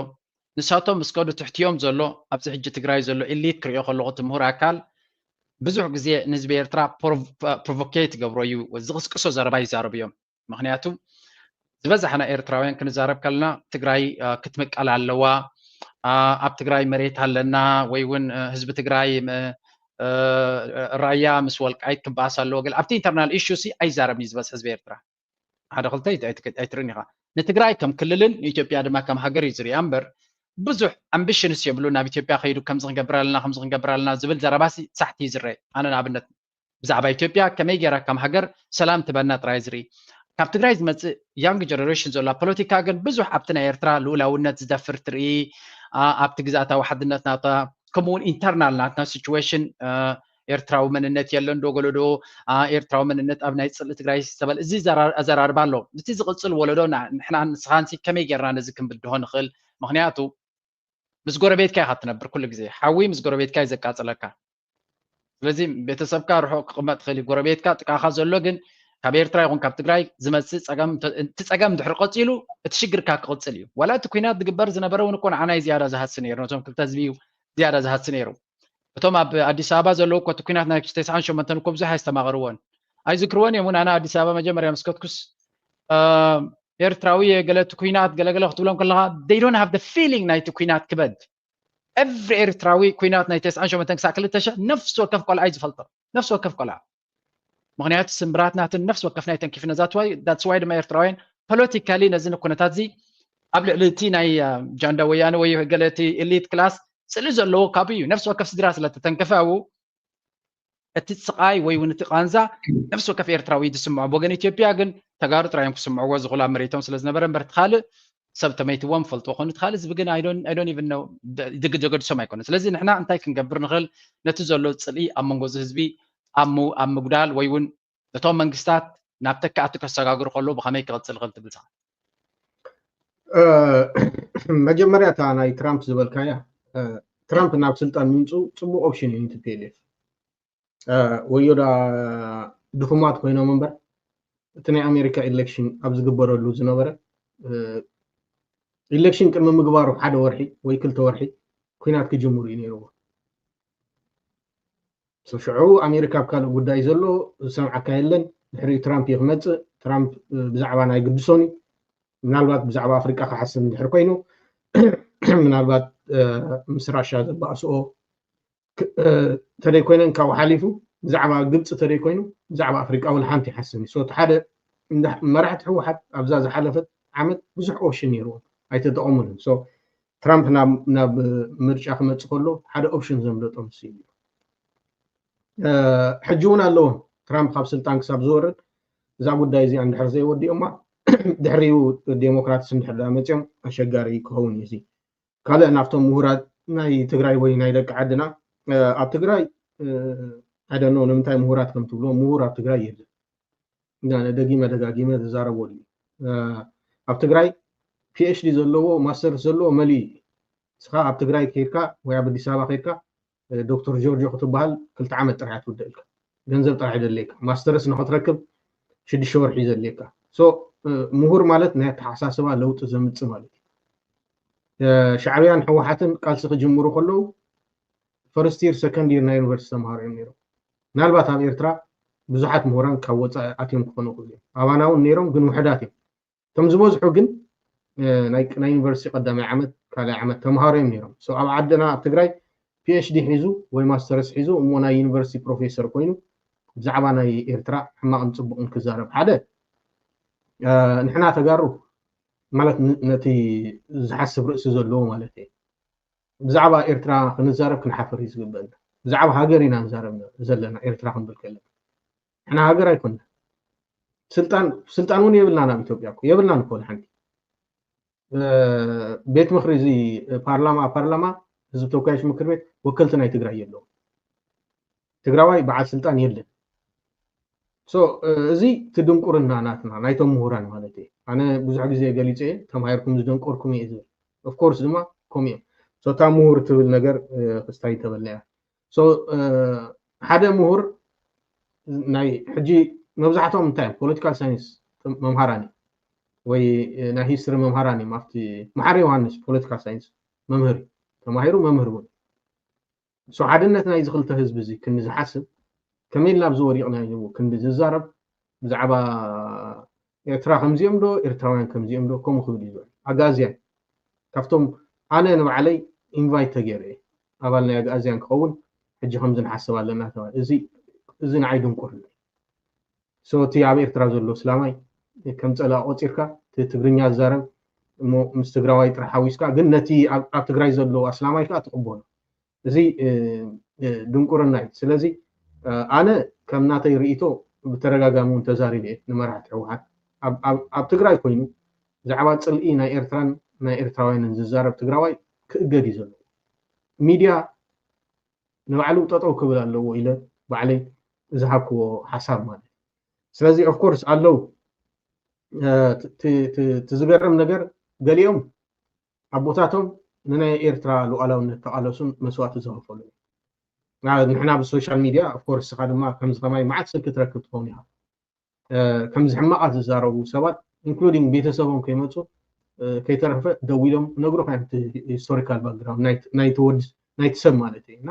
ንሳቶም ምስ ከዱ ትሕትዮም ዘሎ ኣብዚ ሕጂ ትግራይ ዘሎ elite ክሪኦ ከለኹ እቲ ምሁር ኣካል ብዙሕ ግዜ ንህዝቢ ኤርትራ provocate ይገብሮ እዩ፣ ዝቕስቅሶ ዘረባ ይዛረቡ እዮም። ምክንያቱ ዝበዛሕና ኤርትራውያን ክንዛረብ ከለና ትግራይ ክትምቀል ኣለዋ፣ ኣብ ትግራይ መሬት ኣለና ወይ እውን ህዝቢ ትግራይ ራያ ምስ ወልቃይት ክበኣስ ኣለዎ ገለ ኣብቲ internal issue ሲ ኣይዛረብን እዩ ዝበዝሕ ህዝቢ ኤርትራ። ሓደ ክልተ ኣይትርእን ኢኻ። ንትግራይ ከም ክልልን ንኢትዮጵያ ድማ ከም ሃገር እዩ ዝሪኣ እምበር ብዙሕ ambitious የብሉን። ናብ ኢትዮጵያ ከይዱ ከምዚ ክንገብር ኣለና ከምዚ ክንገብር ኣለና ዝብል ዘረባ ሲ ሳሕቲ እዩ ዝረአ። ኣነ ንኣብነት ብዛዕባ ኢትዮጵያ ከመይ ገይራ ከም ሃገር ሰላም ትበና ጥራይ ዝርኢ። ካብ ትግራይ ዝመፅእ young generation ዘሎ ፖለቲካ ግን ብዙሕ ኣብቲ ናይ ኤርትራ ልኡላውነት ዝደፍር ትርኢ፣ ኣብቲ ግዝኣታዊ ሓድነት ናታ ከምኡውን internal ናትና situation ኤርትራዊ መንነት የለን ዶ ገለዶ ኤርትራዊ መንነት ኣብ ናይ ፅልኢ ትግራይ ዝተበል እዚ ኣዘራርባ ኣሎ። እቲ ዝቕፅል ወለዶ ንሕና ንስኻንሲ ከመይ ጌርና ነዚ ክንብድሆ ንኽእል? ምክንያቱ ምስ ጎረቤትካ ኢኻ ትነብር ኩሉ ግዜ። ሓዊ ምስ ጎረቤትካ እዩ ዘቃፅለካ። ስለዚ ቤተሰብካ ርሑቕ ክቕመጥ ትኽእል እዩ። ጎረቤትካ ጥቃኻ ዘሎ ግን ካብ ኤርትራ ይኹን ካብ ትግራይ ዝመፅእ ፀገም እቲ ፀገም ድሕሪ ቀፂሉ እቲ ሽግርካ ክቕፅል እዩ። ዋላ እቲ ኩናት ዝግበር ዝነበረ እውን እኮ ንዓና እዩ ዝያዳ ዝሃሲ ነይሩ፣ ነቶም ክልተ ህዝቢ እዩ ዝያዳ ዝሃሲ ነይሩ። እቶም ኣብ ኣዲስ ኣበባ ዘለዉ እኮ እቲ ኩናት ናይ ተስዓን ሸሞንተን እኮ ብዙሕ ኣይስተማቐርዎን ኣይዝክርዎን እዮም። እውን ኣነ ኣዲስ ኣበባ መጀመርያ ምስ ከድኩስ ኤርትራዊ ገለ እቲ ኩናት ገለገለ ክትብሎም ከለካ they don't have the feeling ናይቲ ኩናት ክበድ every ኤርትራዊ ኩናት ናይ ተስዓን ሸሞንተን ክሳዕ ክልተ ሽሕ ነፍሲ ወከፍ ቆልዓ እዩ ዝፈልጦ። ነፍሲ ወከፍ ቆልዓ ምክንያቱ ስምብራት ናትን ነፍሲ ወከፍ ናይ ተንኪፍነ that's why ድማ ኤርትራውያን politically ነዚ ኩነታት እዚ ኣብ ልዕሊ እቲ ናይ ጃንዳ ወያነ ወይ ገለ እቲ elite class ፅልኢ ዘለዎ ካብኡ እዩ። ነፍሲ ወከፍ ስድራ ስለ ተተንከፈ ኣብኡ እቲ ስቓይ ወይ እውን እቲ ቃንዛ ነፍሲ ወከፍ ኤርትራዊ እዩ ዝስምዖ። ብወገን ኢትዮጵያ ግን ተጋሩ ጥራይ እዮም ክስምዕዎ ዝኽእሉ ኣብ መሬቶም ስለ ዝነበረ እምበር እቲ ካልእ ሰብ ተመይትዎም ፈልጥዎ ኮይኑ እቲ ካልእ ህዝቢ ግን I don't even know ድግደገድሶም ኣይኮነን። ስለዚ ንሕና እንታይ ክንገብር ንኽእል ነቲ ዘሎ ፅልኢ ኣብ መንጎ እዚ ህዝቢ ኣብ ምጉዳል ወይ እውን ነቶም መንግስታት ናብ ተካእቲ ከሰጋግሩ ከለዉ ብኸመይ ክቕፅል ይኽእል ትብል? መጀመርያ እታ ናይ ትራምፕ ዝበልካያ ትራምፕ ናብ ስልጣን ምምፅኡ ፅቡቅ ኦፕሽን እዩ ንቲፒኤልኤፍ። ወዮ ዳ ድኹማት ኮይኖም እምበር እቲ ናይ ኣሜሪካ ኢሌክሽን ኣብ ዝግበረሉ ዝነበረ ኢሌክሽን ቅድሚ ምግባሩ ሓደ ወርሒ ወይ ክልተ ወርሒ ኩናት ክጅምሩ እዩ ነይርዎ። ሽዑ ኣሜሪካ ኣብ ካልእ ጉዳይ ዘሎ ዝሰምዓካ የለን። ድሕሪኡ ትራምፕ እዩ ክመፅእ። ትራምፕ ብዛዕባ ናይ ግድሶን እዩ ምናልባት ብዛዕባ ኣፍሪቃ ክሓስብ እንድሕር ኮይኑ ምናልባት ምስ ራሻ ዘባእስኦ ተደይ ኮይነን ካብኡ ሓሊፉ ብዛዕባ ግብፂ ተደይ ኮይኑ ብዛዕባ ኣፍሪቃ ወላ ሓንቲ ይሓስብ እዩ። እቲ ሓደ መራሕቲ ህወሓት ኣብዛ ዝሓለፈት ዓመት ብዙሕ ኦፕሽን ነይርዎም ኣይተጠቐሙሉን። ትራምፕ ናብ ምርጫ ክመፅእ ከሎ ሓደ ኦፕሽን ዘምለጦም ንሱ እዩ። ሕጂ እውን ኣለዎም። ትራምፕ ካብ ስልጣን ክሳብ ዝወርድ እዛ ጉዳይ እዚኣ እንድሕር ዘይወዲኦማ ድሕሪኡ ዴሞክራትስ እንድሕር ዳ መፅኦም ኣሸጋሪ ክኸውን እዩ። እዚ ካልእ ናብቶም ምሁራት ናይ ትግራይ ወይ ናይ ደቂ ዓድና ኣብ ትግራይ I don't know ንምንታይ ምሁራት ከም ትብልዎ ምሁር ኣብ ትግራይ የለን። ደጊመ ደጋጊመ ዝዛረበሉ እዩ። ኣብ ትግራይ ፒኤችዲ ዘለዎ ማስተርስ ዘለዎ መሊኡ እዩ። ንስኻ ኣብ ትግራይ ከይድካ ወይ ኣብ ኣዲስ ኣበባ ከይድካ ዶክተር ጆርጆ ክትበሃል ክልተ ዓመት ጥራሕ ትውድእልካ። ገንዘብ ጥራሕ ይደለየካ። ማስተርስ ንክትረክብ ሽዱሽተ ወርሒ እዩ ዘድልየካ። ምሁር ማለት ናይ ኣተሓሳስባ ለውጢ ዘምፅእ ማለት እዩ። ሻዕብያን ህወሓትን ቃልሲ ክጅምሩ ከለዉ ፈርስት ይር ሰከንድ ይር ናይ ዩኒቨርሲቲ ተምሃሮ እዮም ነይሮም። ምናልባት ኣብ ኤርትራ ብዙሓት ምሁራን ካብ ወፃኢ ኣትዮም ክኾኑ ይኽእሉ እዮም። ኣባና እውን ነይሮም ግን ውሕዳት እዮም። እቶም ዝበዝሑ ግን ናይ ዩኒቨርሲቲ ቀዳማይ ዓመት ካልኣይ ዓመት ተምሃሮ እዮም ነይሮም። ኣብ ዓድና ኣብ ትግራይ ፒኤችዲ ሒዙ ወይ ማስተርስ ሒዙ እሞ ናይ ዩኒቨርሲቲ ፕሮፌሰር ኮይኑ ብዛዕባ ናይ ኤርትራ ሕማቕን ፅቡቕን ክዛረብ ሓደ ንሕና ተጋሩ ማለት ነቲ ዝሓስብ ርእሲ ዘለዎ ማለት እየ። ብዛዕባ ኤርትራ ክንዛረብ ክንሓፍር እዩ ዝግበአና። ብዛዕባ ሃገር ኢና ንዛረብ ዘለና ኤርትራ ክንብል ከለና። ንሕና ሃገር ኣይኮንና። ስልጣን ስልጣን እውን የብልናን ኣብ ኢትዮጵያ እኮ የብልናን እኮ ሓንቲ ቤት ምክሪ እዚ ፓርላማ ፓርላማ ህዝብ ተወካዮች ምክር ቤት ወከልቲ ናይ ትግራይ የለውም። ትግራዋይ በዓል ስልጣን የለን። So እዚ እቲ ድንቁርና ናትና ናይቶም ምሁራን ማለት እዩ። ኣነ ብዙሕ ግዜ ገሊፀ እየ፣ ተማሂርኩም ዝደንቆርኩም እየ ዝብል። Of course ድማ ከምኡ እዮም። So እታ ምሁር ትብል ነገር ክስታይ ተበልና እያ። So ሓደ ምሁር ናይ ሕጂ መብዛሕትኦም እንታይ እዮም? ፖለቲካል ሳይንስ መምሃራን ወይ ናይ ሂስትሪ መምሃራን እዮም። ኣብቲ መሓሪ ዮሃንስ ፖለቲካል ሳይንስ መምህር እዩ። ተማሂሩ መምህር እውን። So ሓድነት ናይዚ ክልተ ህዝቢ እዚ ክንዲ ዝሓስብ ከመይ ኢልና ኣብዚ ወዲቕና ኢሉ ክንዲ ዝዛረብ ብዛዕባ ኤርትራ ከምዚኦም ዶ ኤርትራውያን ከምዚኦም ዶ ከምኡ ክብል እዩ ዝውዕል። ኣጋዝያን ካብቶም ኣነ ንባዕለይ ኢንቫይት ተገይረ እየ። ኣባል ናይ ኣጋዝያን ክኸውን ሕጂ ከምዚ ንሓስብ ኣለና ተባሂሉ። እዚ እዚ ንዓይ ድንቁርና እዩ። So እቲ ኣብ ኤርትራ ዘሎ እስላማይ ከም ጸላኢ ቆጺርካ እቲ ትግርኛ ዝዛረብ እሞ ምስ ትግራዋይ ጥራሕ ሓዊስካ ግን ነቲ ኣብ ትግራይ ዘሎ ኣስላማይ ከዓ ትቕበሎ። እዚ ድንቁርና እዩ። ስለዚ ኣነ ከም ናተይ ርእይቶ ብተደጋጋሚ እውን ተዛሪበ እየ ንመራሕቲ ህወሓት ኣብ ትግራይ ኮይኑ ብዛዕባ ፅልኢ ናይ ኤርትራን ናይ ኤርትራውያንን ዝዛረብ ትግራዋይ ክእገድ እዩ ዘለዎ። ሚድያ ንባዕሉ ጠጠው ክብል ኣለዎ ኢለ ባዕለይ ዝሃብክዎ ሓሳብ ማለት እዩ። ስለዚ ኦፍኮርስ ኣለዉ እቲ ዝገርም ነገር ገሊኦም ኣቦታቶም ንናይ ኤርትራ ሉዓላውነት ተቓለሱን መስዋእቲ ዝኸፈሉ ንሕና ብሶሻል ሚድያ ኦፍኮርስ ስኻ ድማ ከምዚ ከማይ መዓት ስልኪ ትረክብ ትኸውን ኢኻ። ከምዚ ሕማቓት ዝዛረቡ ሰባት ኢንክሉዲንግ ቤተሰቦም ከይመፁ ከይተረፈ ደዊሎም ነግሩኻ እዮም። ሂስቶሪካል ባክግራውንድ ናይቲ ሰብ ማለት እዩ እና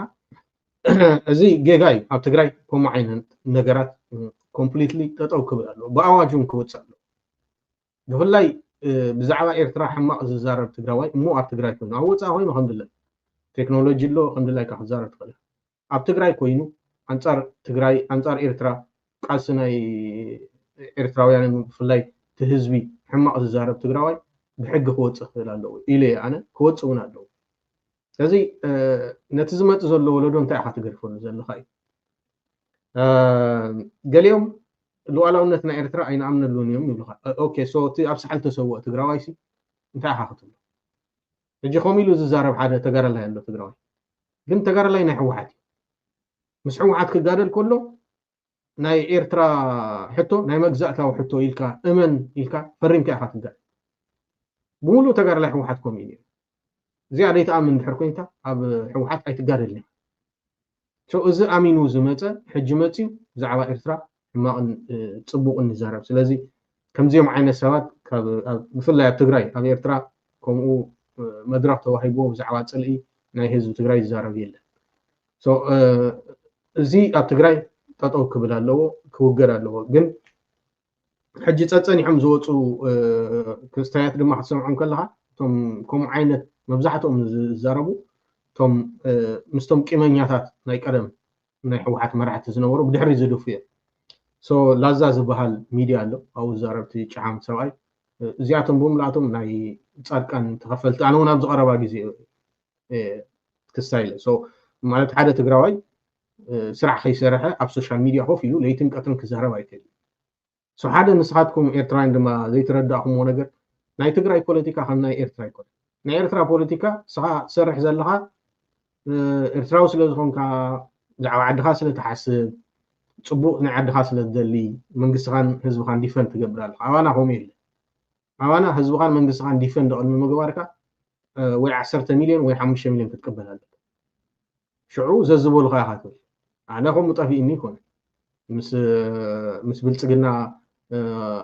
እዚ ጌጋ እዩ። ኣብ ትግራይ ከምኡ ዓይነት ነገራት ኮምፕሊትሊ ጠጠው ክብል ኣለዎ። ብኣዋጅ እውን ክወፅእ ኣለዎ። ብፍላይ ብዛዕባ ኤርትራ ሕማቕ ዝዛረብ ትግራዋይ እሞ ኣብ ትግራይ ኮይኑ ኣብ ወፃኢ ኮይኑ ከምድለ ቴክኖሎጂ ኣሎ ከምድላይካ ክዛረብ ትኽእል ኣብ ትግራይ ኮይኑ ኣንፃር ትግራይ ኣንፃር ኤርትራ ቃልሲ ናይ ኤርትራውያንን ብፍላይ እቲ ህዝቢ ሕማቕ ዝዛረብ ትግራዋይ ብሕጊ ክወፅእ ክኽእል ኣለዎ ኢለ እየ ኣነ። ክወፅእ እውን ኣለዎ። ስለዚ ነቲ ዝመፅእ ዘሎ ወለዶ እንታይ ኢኻ ትገድፈሉ ዘለኻ እዩ። ገሊኦም ሉዓላውነት ናይ ኤርትራ ኣይንኣምነሉን እዮም ይብሉኻ። ኦኬ ሶ እቲ ኣብ ሳሕል ተሰውኦ ትግራዋይ ሲ እንታይ ኢኻ ክትብሎ? ሕጂ ከምኡ ኢሉ ዝዛረብ ሓደ ተጋዳላይ ኣሎ ትግራዋይ። ግን ተጋዳላይ ናይ ህወሓት እዩ። ምስ ህወሓት ክጋደል ከሎ ናይ ኤርትራ ሕቶ ናይ መግዛእታዊ ሕቶ ኢልካ እመን ኢልካ ፈሪምካ ኢኻ ትጋደል። ብምሉእ ተጋዳላይ ህወሓት ከምኡ እዩ። እዚኣ ዘይትኣምን እንድሕር ኮይንካ ኣብ ህወሓት ኣይትጋደልን ኢኻ። እዚ ኣሚኑ ዝመፀ ሕጂ መፅዩ ብዛዕባ ኤርትራ ሕማቕን ፅቡቕን ይዛረብ። ስለዚ ከምዚኦም ዓይነት ሰባት ብፍላይ ኣብ ትግራይ ኣብ ኤርትራ ከምኡ መድረኽ ተዋሂብዎ ብዛዕባ ፅልኢ ናይ ህዝቢ ትግራይ ዝዛረብ የለን። እዚ ኣብ ትግራይ ጠጠው ክብል ኣለዎ፣ ክውገድ ኣለዎ። ግን ሕጂ ጸጸኒሖም ዝወፁ ክስታያት ድማ ክትሰምዖም ከለኻ እቶም ከምኡ ዓይነት መብዛሕትኦም ዝዛረቡ እቶም ምስቶም ቂመኛታት ናይ ቀደም ናይ ህወሓት መራሕቲ ዝነበሩ ብድሕሪ ዝድፉ እዮም። ሶ ላዛ ዝበሃል ሚድያ ኣሎ ኣብኡ ዝዛረብቲ ጭሓም ሰብኣይ እዚኣቶም ብምልኣቶም ናይ ጻድቃን ተኸፈልቲ ኣነ እውን ኣብዚ ቀረባ ግዜ ክስታይ ኢለ ማለት ሓደ ትግራዋይ ስራሕ ከይሰርሐ ኣብ ሶሻል ሚድያ ኮፍ ኢሉ ለይትን ቀትርን ክዛረብ ኣይክእል። ሓደ ንስኻትኩም ኤርትራውያን ድማ ዘይተረዳእኩምዎ ነገር ናይ ትግራይ ፖለቲካ ከም ናይ ኤርትራ ኣይኮነ። ናይ ኤርትራ ፖለቲካ ስኻ ትሰርሕ ዘለኻ ኤርትራዊ ስለ ዝኾንካ ብዛዕባ ዓድኻ ስለ ትሓስብ ፅቡቕ ናይ ዓድኻ ስለ ትደሊ መንግስትኻን ህዝብኻን ዲፈንድ ትገብር ኣለኻ። ኣባና ከምኡ የለ። ኣባና ህዝብኻን መንግስትኻን ዲፈንድ ቅድሚ ምግባርካ ወይ ዓሰርተ ሚልዮን ወይ ሓሙሽተ ሚልዮን ክትቅበል ኣለካ። ሽዑ ዘዝበሉኻ ኢኻ ትብል። ኣነ ከምኡ ጠፊእኒ ይኮነ ምስ ብልፅግና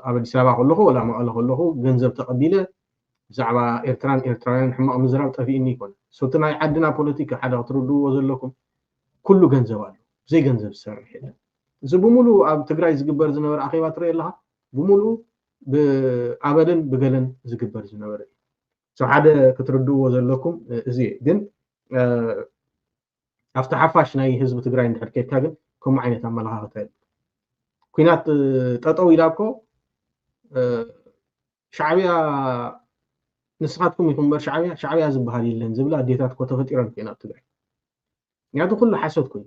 ኣብ ኣዲስ ኣበባ ከለኹ ወላ መቐለ ከለኹ ገንዘብ ተቐቢለ ብዛዕባ ኤርትራን ኤርትራውያን ሕማቕ ምዝራብ ጠፊእኒ ይኮነ። ሶቲ ናይ ዓድና ፖለቲካ ሓደ ክትርድእዎ ዘለኩም ኩሉ ገንዘብ ኣሎ። ብዘይ ገንዘብ ዝሰርሕ የለን። እዚ ብምሉእ ኣብ ትግራይ ዝግበር ዝነበረ ኣኼባ ትርኢ ኣለኻ። ብምሉኡ ብኣበልን ብገለን ዝግበር ዝነበረ እዩ። ሓደ ክትርድእዎ ዘለኩም እዚ ግን ኣብቲ ሓፋሽ ናይ ህዝቢ ትግራይ እንድሕር ከድካ ግን ከምኡ ዓይነት ኣመለኻኽታ የለ። ኩናት ጠጠው ኢላ እኮ ሻዕብያ ንስኻትኩም ኢኹም እምበር ሻዕብያ ሻዕብያ ዝበሃል የለን ዝብላ ኣዴታት እኮ ተፈጢረን እኮ ኣብ ትግራይ። ምክንያቱ ኩሉ ሓሶት ኮይኑ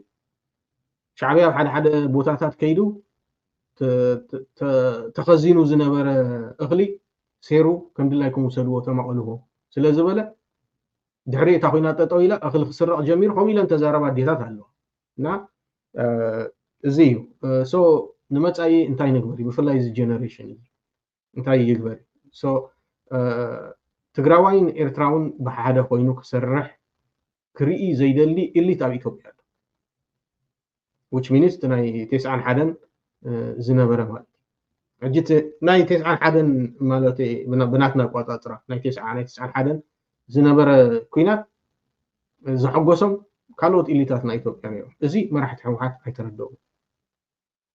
ሻዕብያ ኣብ ሓደ ሓደ ቦታታት ከይዱ ተኸዚኑ ዝነበረ እኽሊ ሴሩ ከም ድላይኩም ውሰድዎ ተማቐልዎ ስለ ዝበለ ድሕሪ እታ ኮይና ጠጠው ኢላ እኽሊ ክስረቕ ጀሚሩ ከምኡ ኢለን ተዛረባ ኣዴታት ኣለዋ እና እዚ እዩ ሶ ንመፃኢ እንታይ ንግበር እዩ? ብፍላይ እዚ ጀነሬሽን እዚ እንታይ ይግበር እዩ? ትግራዋይን ኤርትራውን ብሓደ ኮይኑ ክሰርሕ ክርኢ ዘይደሊ ኢሊት ኣብ ኢትዮጵያ ኣሎ። Which means ናይ ተስዓን ሓደን ዝነበረ ማለት እዩ። ሕጂ ናይ ተስዓን ሓደን ማለት ብናትና ኣቋፃፅራ ናይ ተስዓ ናይ ተስዓን ሓደን ዝነበረ ኩናት ዘሐጎሶም ካልኦት ኢሊታት ናይ ኢትዮጵያ ነይሮም። እዚ መራሕቲ ህወሓት ኣይተረደኡ።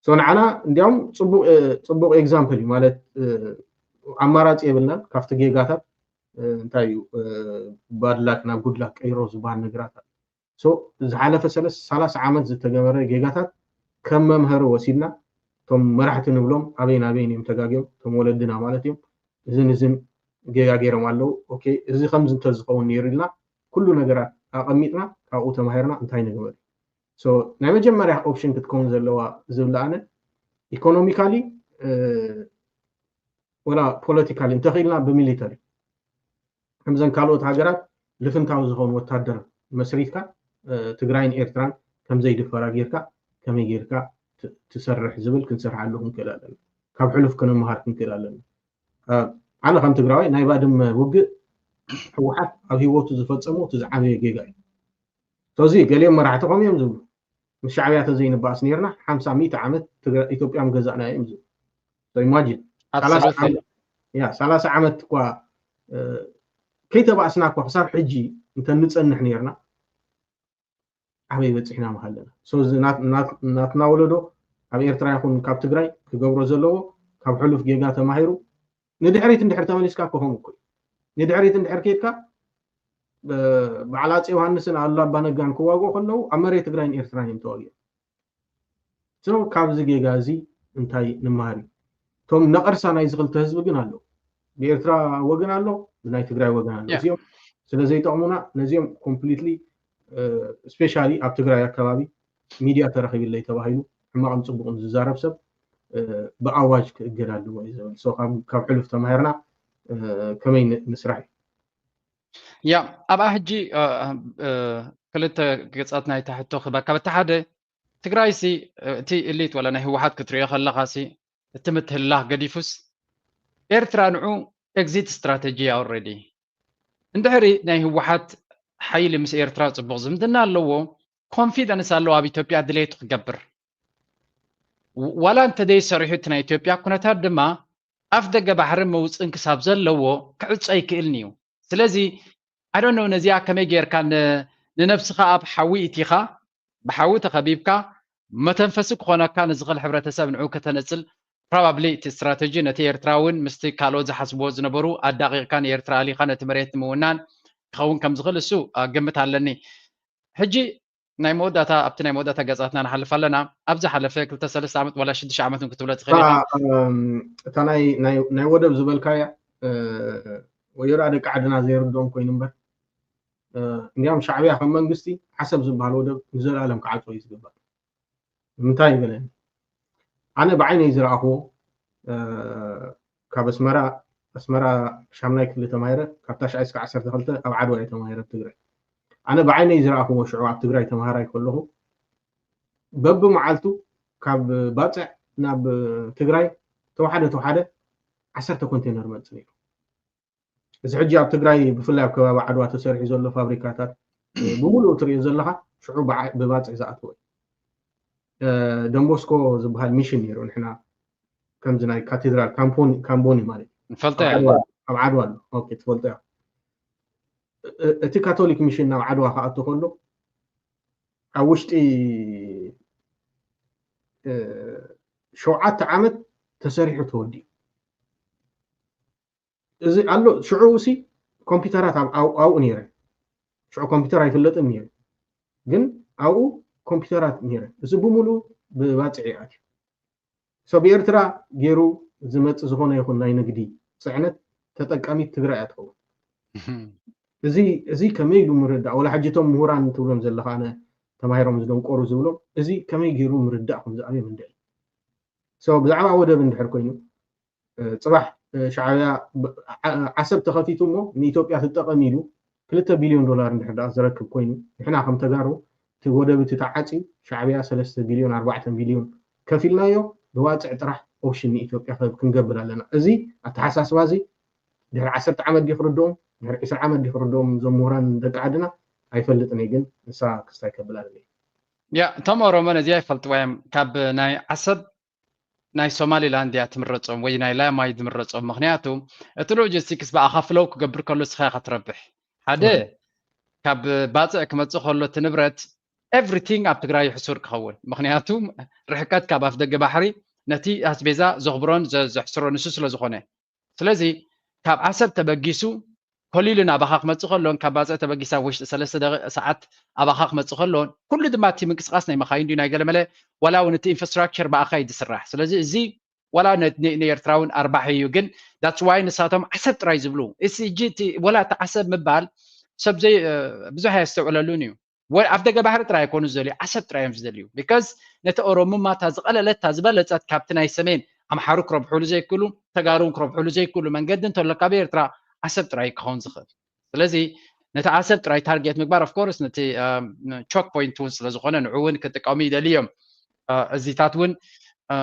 ንዓና እንዲያውም ፅቡቅ ኤግዛምፕል እዩ ማለት ኣማራፂ የብልናን። ካብቲ ጌጋታት እንታይ እዩ ባድላክ ናብ ጉድላክ ቀይሮ ዝበሃል ነገራት ኣሎ። ዝሓለፈ ሰላሳ ዓመት ዝተገበረ ጌጋታት ከም መምሃሪ ወሲድና እቶም መራሕቲ ንብሎም ኣበይን ኣበይን እዮም ተጋግዮም እቶም ወለድና ማለት እዮም። እዝን እዝን ጌጋ ገይሮም ኣለዉ። ኦኬ፣ እዚ ከምዚ እንተዝኸውን ነይሩ ኢልና ኩሉ ነገራት ኣቐሚጥና ካብኡ ተማሂርና እንታይ ንግበር እዩ። ናይ መጀመርያ ኦፕሽን ክትከውን ዘለዋ ዝብል ኣነ ኢኮኖሚካሊ ወላ ፖለቲካሊ እንተኽኢልና ብሚሊተሪ ከምዘን ካልኦት ሃገራት ልፍንታዊ ዝኾኑ ወታደር መስሪትካ ትግራይን ኤርትራን ከምዘይድፈራ ጌርካ ከመይ ጌርካ ትሰርሕ ዝብል ክንሰርሓሉ ክንክእል ኣለና። ካብ ሕሉፍ ክንምሃር ክንክእል ኣለና። ኣነ ከም ትግራዋይ ናይ ባድመ ውግእ ህወሓት ኣብ ህይወቱ ዝፈፀሞ እቲ ዝዓበየ ጌጋ እዩ። ስለዚ ገሊኦም መራሕቲ ከምኡ እዮም ዝብሉ። ምስ ሻዕብያ ተዘይንባኣስ ነይርና ሓምሳ ሚእቲ ዓመት ኢትዮጵያ ምገዛእና እዮም ዝብሉ። ኢማጂን ሰላሳ ዓመት እኳ ከይተባእስና እኳ ክሳብ ሕጂ እንተንፀንሕ ነይርና ኣበይ በፂሕና ምሃለና። ናትና ወለዶ ኣብ ኤርትራ ይኹን ካብ ትግራይ ክገብሮ ዘለዎ ካብ ሕሉፍ ጌጋ ተማሂሩ ንድሕሪት እንድሕር ተመሊስካ ክኾም እኮ ንድሕሪት እንድሕር ከይድካ በዓል ኣፀ ዮሃንስን ኣሉላ ኣባነጋን ክዋግኡ ከለዉ ኣብ መሬት ትግራይን ኤርትራን እዮም ተዋጊኦም። ካብዚ ጌጋ እዚ እንታይ ንመሃር እዩ? እቶም ነቐርሳ ናይዚ ክልተ ህዝቢ ግን ኣለዉ። ብኤርትራ ወገን ኣሎ፣ ብናይ ትግራይ ወገን ኣሎ። እዚኦም ስለ ዘይጠቕሙና ነዚኦም ኮምፕሊትሊ ስፔሻሊ ኣብ ትግራይ ኣካባቢ ሚድያ ተረኺብለይ ተባሂሉ ሕማቕን ፅቡቕን ዝዛረብ ሰብ ብኣዋጅ ክእገድ ኣለዎ እዩ ዝብል። ካብ ሕሉፍ ተማሂርና ከመይ ንስራሕ እዩ። ያ ኣብኣ ሕጂ ክልተ ገፃት ናይታ ሕቶ ክህበካ። በቲ ሓደ ትግራይሲ እቲ ኢሊት ወላ ናይ ህወሓት ክትሪኦ ከለኻሲ እቲ ምትህልላኽ ገዲፉስ ኤርትራ ንዑ ኤግዚት ስትራተጂ ኣውረዲ እንድሕሪ ናይ ህወሓት ሓይሊ ምስ ኤርትራ ፅቡቕ ዝምድና ኣለዎ፣ ኮንፊደንስ ኣለዎ ኣብ ኢትዮጵያ ድሌቱ ክገብር ዋላ እንተደይሰሪሑ እቲ ናይ ኢትዮጵያ ኩነታት ድማ ኣፍ ደገ ባሕሪ መውፅእን ክሳብ ዘለዎ ክዕፀ ኣይክእልን እዩ። ስለዚ ኣዶነው ነዚኣ ከመይ ጌርካ ንነብስኻ ኣብ ሓዊ ኢቲኻ ብሓዊ ተኸቢብካ መተንፈሲ ክኾነካ ንዝኽእል ሕብረተሰብ ንዑ ከተነፅል ፕሮባብሊ እቲ ስትራተጂ ነቲ ኤርትራውን ምስቲ ካልኦት ዝሓስብዎ ዝነበሩ ኣዳቂቕካ ንኤርትራ ኣሊኻ ነቲ መሬት ንምውናን ክኸውን ከም ዝኽእል እሱ ግምት ኣለኒ። ሕጂ ናይ መወዳእታ ኣብቲ ናይ መወዳእታ ገጻትና ንሓልፍ ኣለና። ኣብ ዝሓለፈ ክልተ ሰለስተ ዓመት ዋላ ሽዱሽተ ዓመት እውን ክትብሎ ትኽእል ኢኻ። እታ ናይ ወደብ ዝበልካያ ወዮ ደቂ ዓድና ዘይርድኦም ኮይኑ እምበር እንዲያም ሻዕብያ ከም መንግስቲ ዓሰብ ዝበሃል ወደብ ንዘለኣለም ክዓፅዎ እዩ ዝግባእ። ንምንታይ ይበለኒ ኣነ ብዓይነይ ዝረኣኽዎ ካብ ኣስመራ ኣስመራ ሻምናይ ክፍሊ ተማሂረ ካብ ታሽዓይ እስከ ዓሰርተ ክልተ ኣብ ዓድዋ እየ ተማሂረ ትግራይ ኣነ ብዓይነይ ዝረኣኽዎ ሽዑ ኣብ ትግራይ ተማሃራይ ከለኹ በብመዓልቱ ካብ ባፅዕ ናብ ትግራይ ተዋሓደ ተዋሓደ ዓሰርተ ኮንቴነር መፅእ ነይሩ። እዚ ሕጂ ኣብ ትግራይ ብፍላይ ኣብ ከባቢ ዓድዋ ተሰሪሑ ዘሎ ፋብሪካታት ብምሉኡ ትሪኦ ዘለኻ ሽዑ ብባፅዕ ዝኣተወ ደንቦስኮ ዝበሃል ሚሽን ነይሩ። ንሕና ከምዚ ናይ ካቴድራል ካምቦኒ ማለት ንፈልጦ ኣብ ዓድዋ ኣሎ ትፈልጦ ያ እቲ ካቶሊክ ሚሽን ናብ ዓድዋ ክኣቱ ከሎ ኣብ ውሽጢ ሸውዓተ ዓመት ተሰሪሑ ተወዲኡ እዚ ኣሎ ሽዑ ሲ ኮምፒውተራት ኣብኡ ነይረ ሽዑ ኮምፒውተር ኣይፍለጥን ነይሩ ግን ኣብኡ ኮምፒውተራት ነይረ እዚ ብምሉ ብባፅዕ ይኣትዩ ሰብ ኤርትራ ገይሩ ዝመፅ ዝኾነ ይኹን ናይ ንግዲ ፅዕነት ተጠቃሚት ትግራይ እያ ትኸውን እዚ እዚ ከመይ ኢሉ ምርዳእ ወላ ሕጂ እቶም ምሁራን ትብሎም ዘለኻ ኣነ ተማሂሮም ዝደንቆሩ ዝብሎም እዚ ከመይ ገይሩ ምርዳእ ከም ዝኣበዮም እንድዒ ብዛዕባ ወደብ እንድሕር ኮይኑ ፅባሕ ሻዕብያ ዓሰብ ተኸፊቱ እሞ ንኢትዮጵያ ትጠቐም ኢሉ ክልተ ቢልዮን ዶላር እንድሕር ደኣ ዝረክብ ኮይኑ ንሕና ከም ተጋሩ እቲ ወደብ እቲ ተዓፅዩ ሻዕብያ ሰለስተ ቢልዮን ኣርባዕተ ቢልዮን ከፊልናዮ ብባፅዕ ጥራሕ ኦፕሽን ንኢትዮጵያ ክህብ ክንገብር ኣለና። እዚ ኣተሓሳስባ እዚ ድሕሪ ዓሰርተ ዓመት ድዩ ክርድኦም፣ ድሕሪ ዕስራ ዓመት ድዩ ክርድኦም፣ እዞም ምሁራን ደቂ ዓድና ኣይፈልጥን እየ፣ ግን ንሳ ክስታይ ከብል ኣለኒ። ያ እቶም ኦሮሞ ነዚኣ ይፈልጥዋ እዮም። ካብ ናይ ዓሰብ ናይ ሶማሊላንድ እያ ትምረፆም ወይ ናይ ላማይ ዝምረፆም። ምክንያቱ እቲ ሎጂስቲክስ ብኣኻ ፍለው ክገብር ከሎ ንስኻ ኢኻ ትረብሕ። ሓደ ካብ ባፅዕ ክመፅእ ከሎ እቲ ንብረት ኤቭሪቲንግ ኣብ ትግራይ ሕሱር ክኸውን። ምክንያቱ ርሕቀት ካብ ኣፍ ደገ ባሕሪ ነቲ ኣስቤዛ ዘኽብሮን ዘ- ዘሕስሮ ንሱ ስለ ዝኾነ፣ ስለዚ ካብ ዓሰብ ተበጊሱ ኮሊሉ ናባኻ ክመፅእ ከሎን ካብ ባፅዕ ተበጊሳ ውሽጢ ሰለስተ ደቂ- ሰዓት ኣባኻ ክመፅእ ከሎን ኩሉ ድማ እቲ ምንቅስቃስ ናይ መኻይን ድዩ ናይ ገለመለ ዋላ እውን እቲ ኢንፍራስትራክቸር ብኣኻ እዩ ዝስራሕ። ስለዚ እዚ ዋላ ነ- ን- ንኤርትራ እውን ኣርባሒ እዩ፣ ግን that's why ንሳቶም ዓሰብ ጥራይ ዝብሉ። እዚ ሕጂ እቲ ወላ እቲ ዓሰብ ምባል ሰብ ዘይ እ፣ ብዙሕ ኣየስተውዕለሉን እዩ። ወ- ኣፍ ደገ ባሕሪ ጥራይ ኣይኮኑ ዝደልዩ፣ ዓሰብ ጥራይ እዮም ዝደልዩ። ቢካዝ ነቲ ኦሮሙማ እታ ዝቐለለት እታ ዝበለፀት ካብቲ ናይ ሰሜን ኣምሓሩ ክረብሑሉ ዘይክእሉ፣ ተጋሩ እውን ክረብሑሉ ዘይክእሉ መንገዲ እንተሎ ካብ ኤርትራ ዓሰብ ጥራይ ክኸውን ዝኽእል። ስለዚ ነቲ ዓሰብ ጥራይ ታርጌት ምግባር ኦፍኮርስ ነቲ ቾክ ፖይንት እውን ስለ ዝኾነ ንዑ እውን ክጥቀሙ ይደልዩ እዮም። እ፣ እዚታት እውን እ፣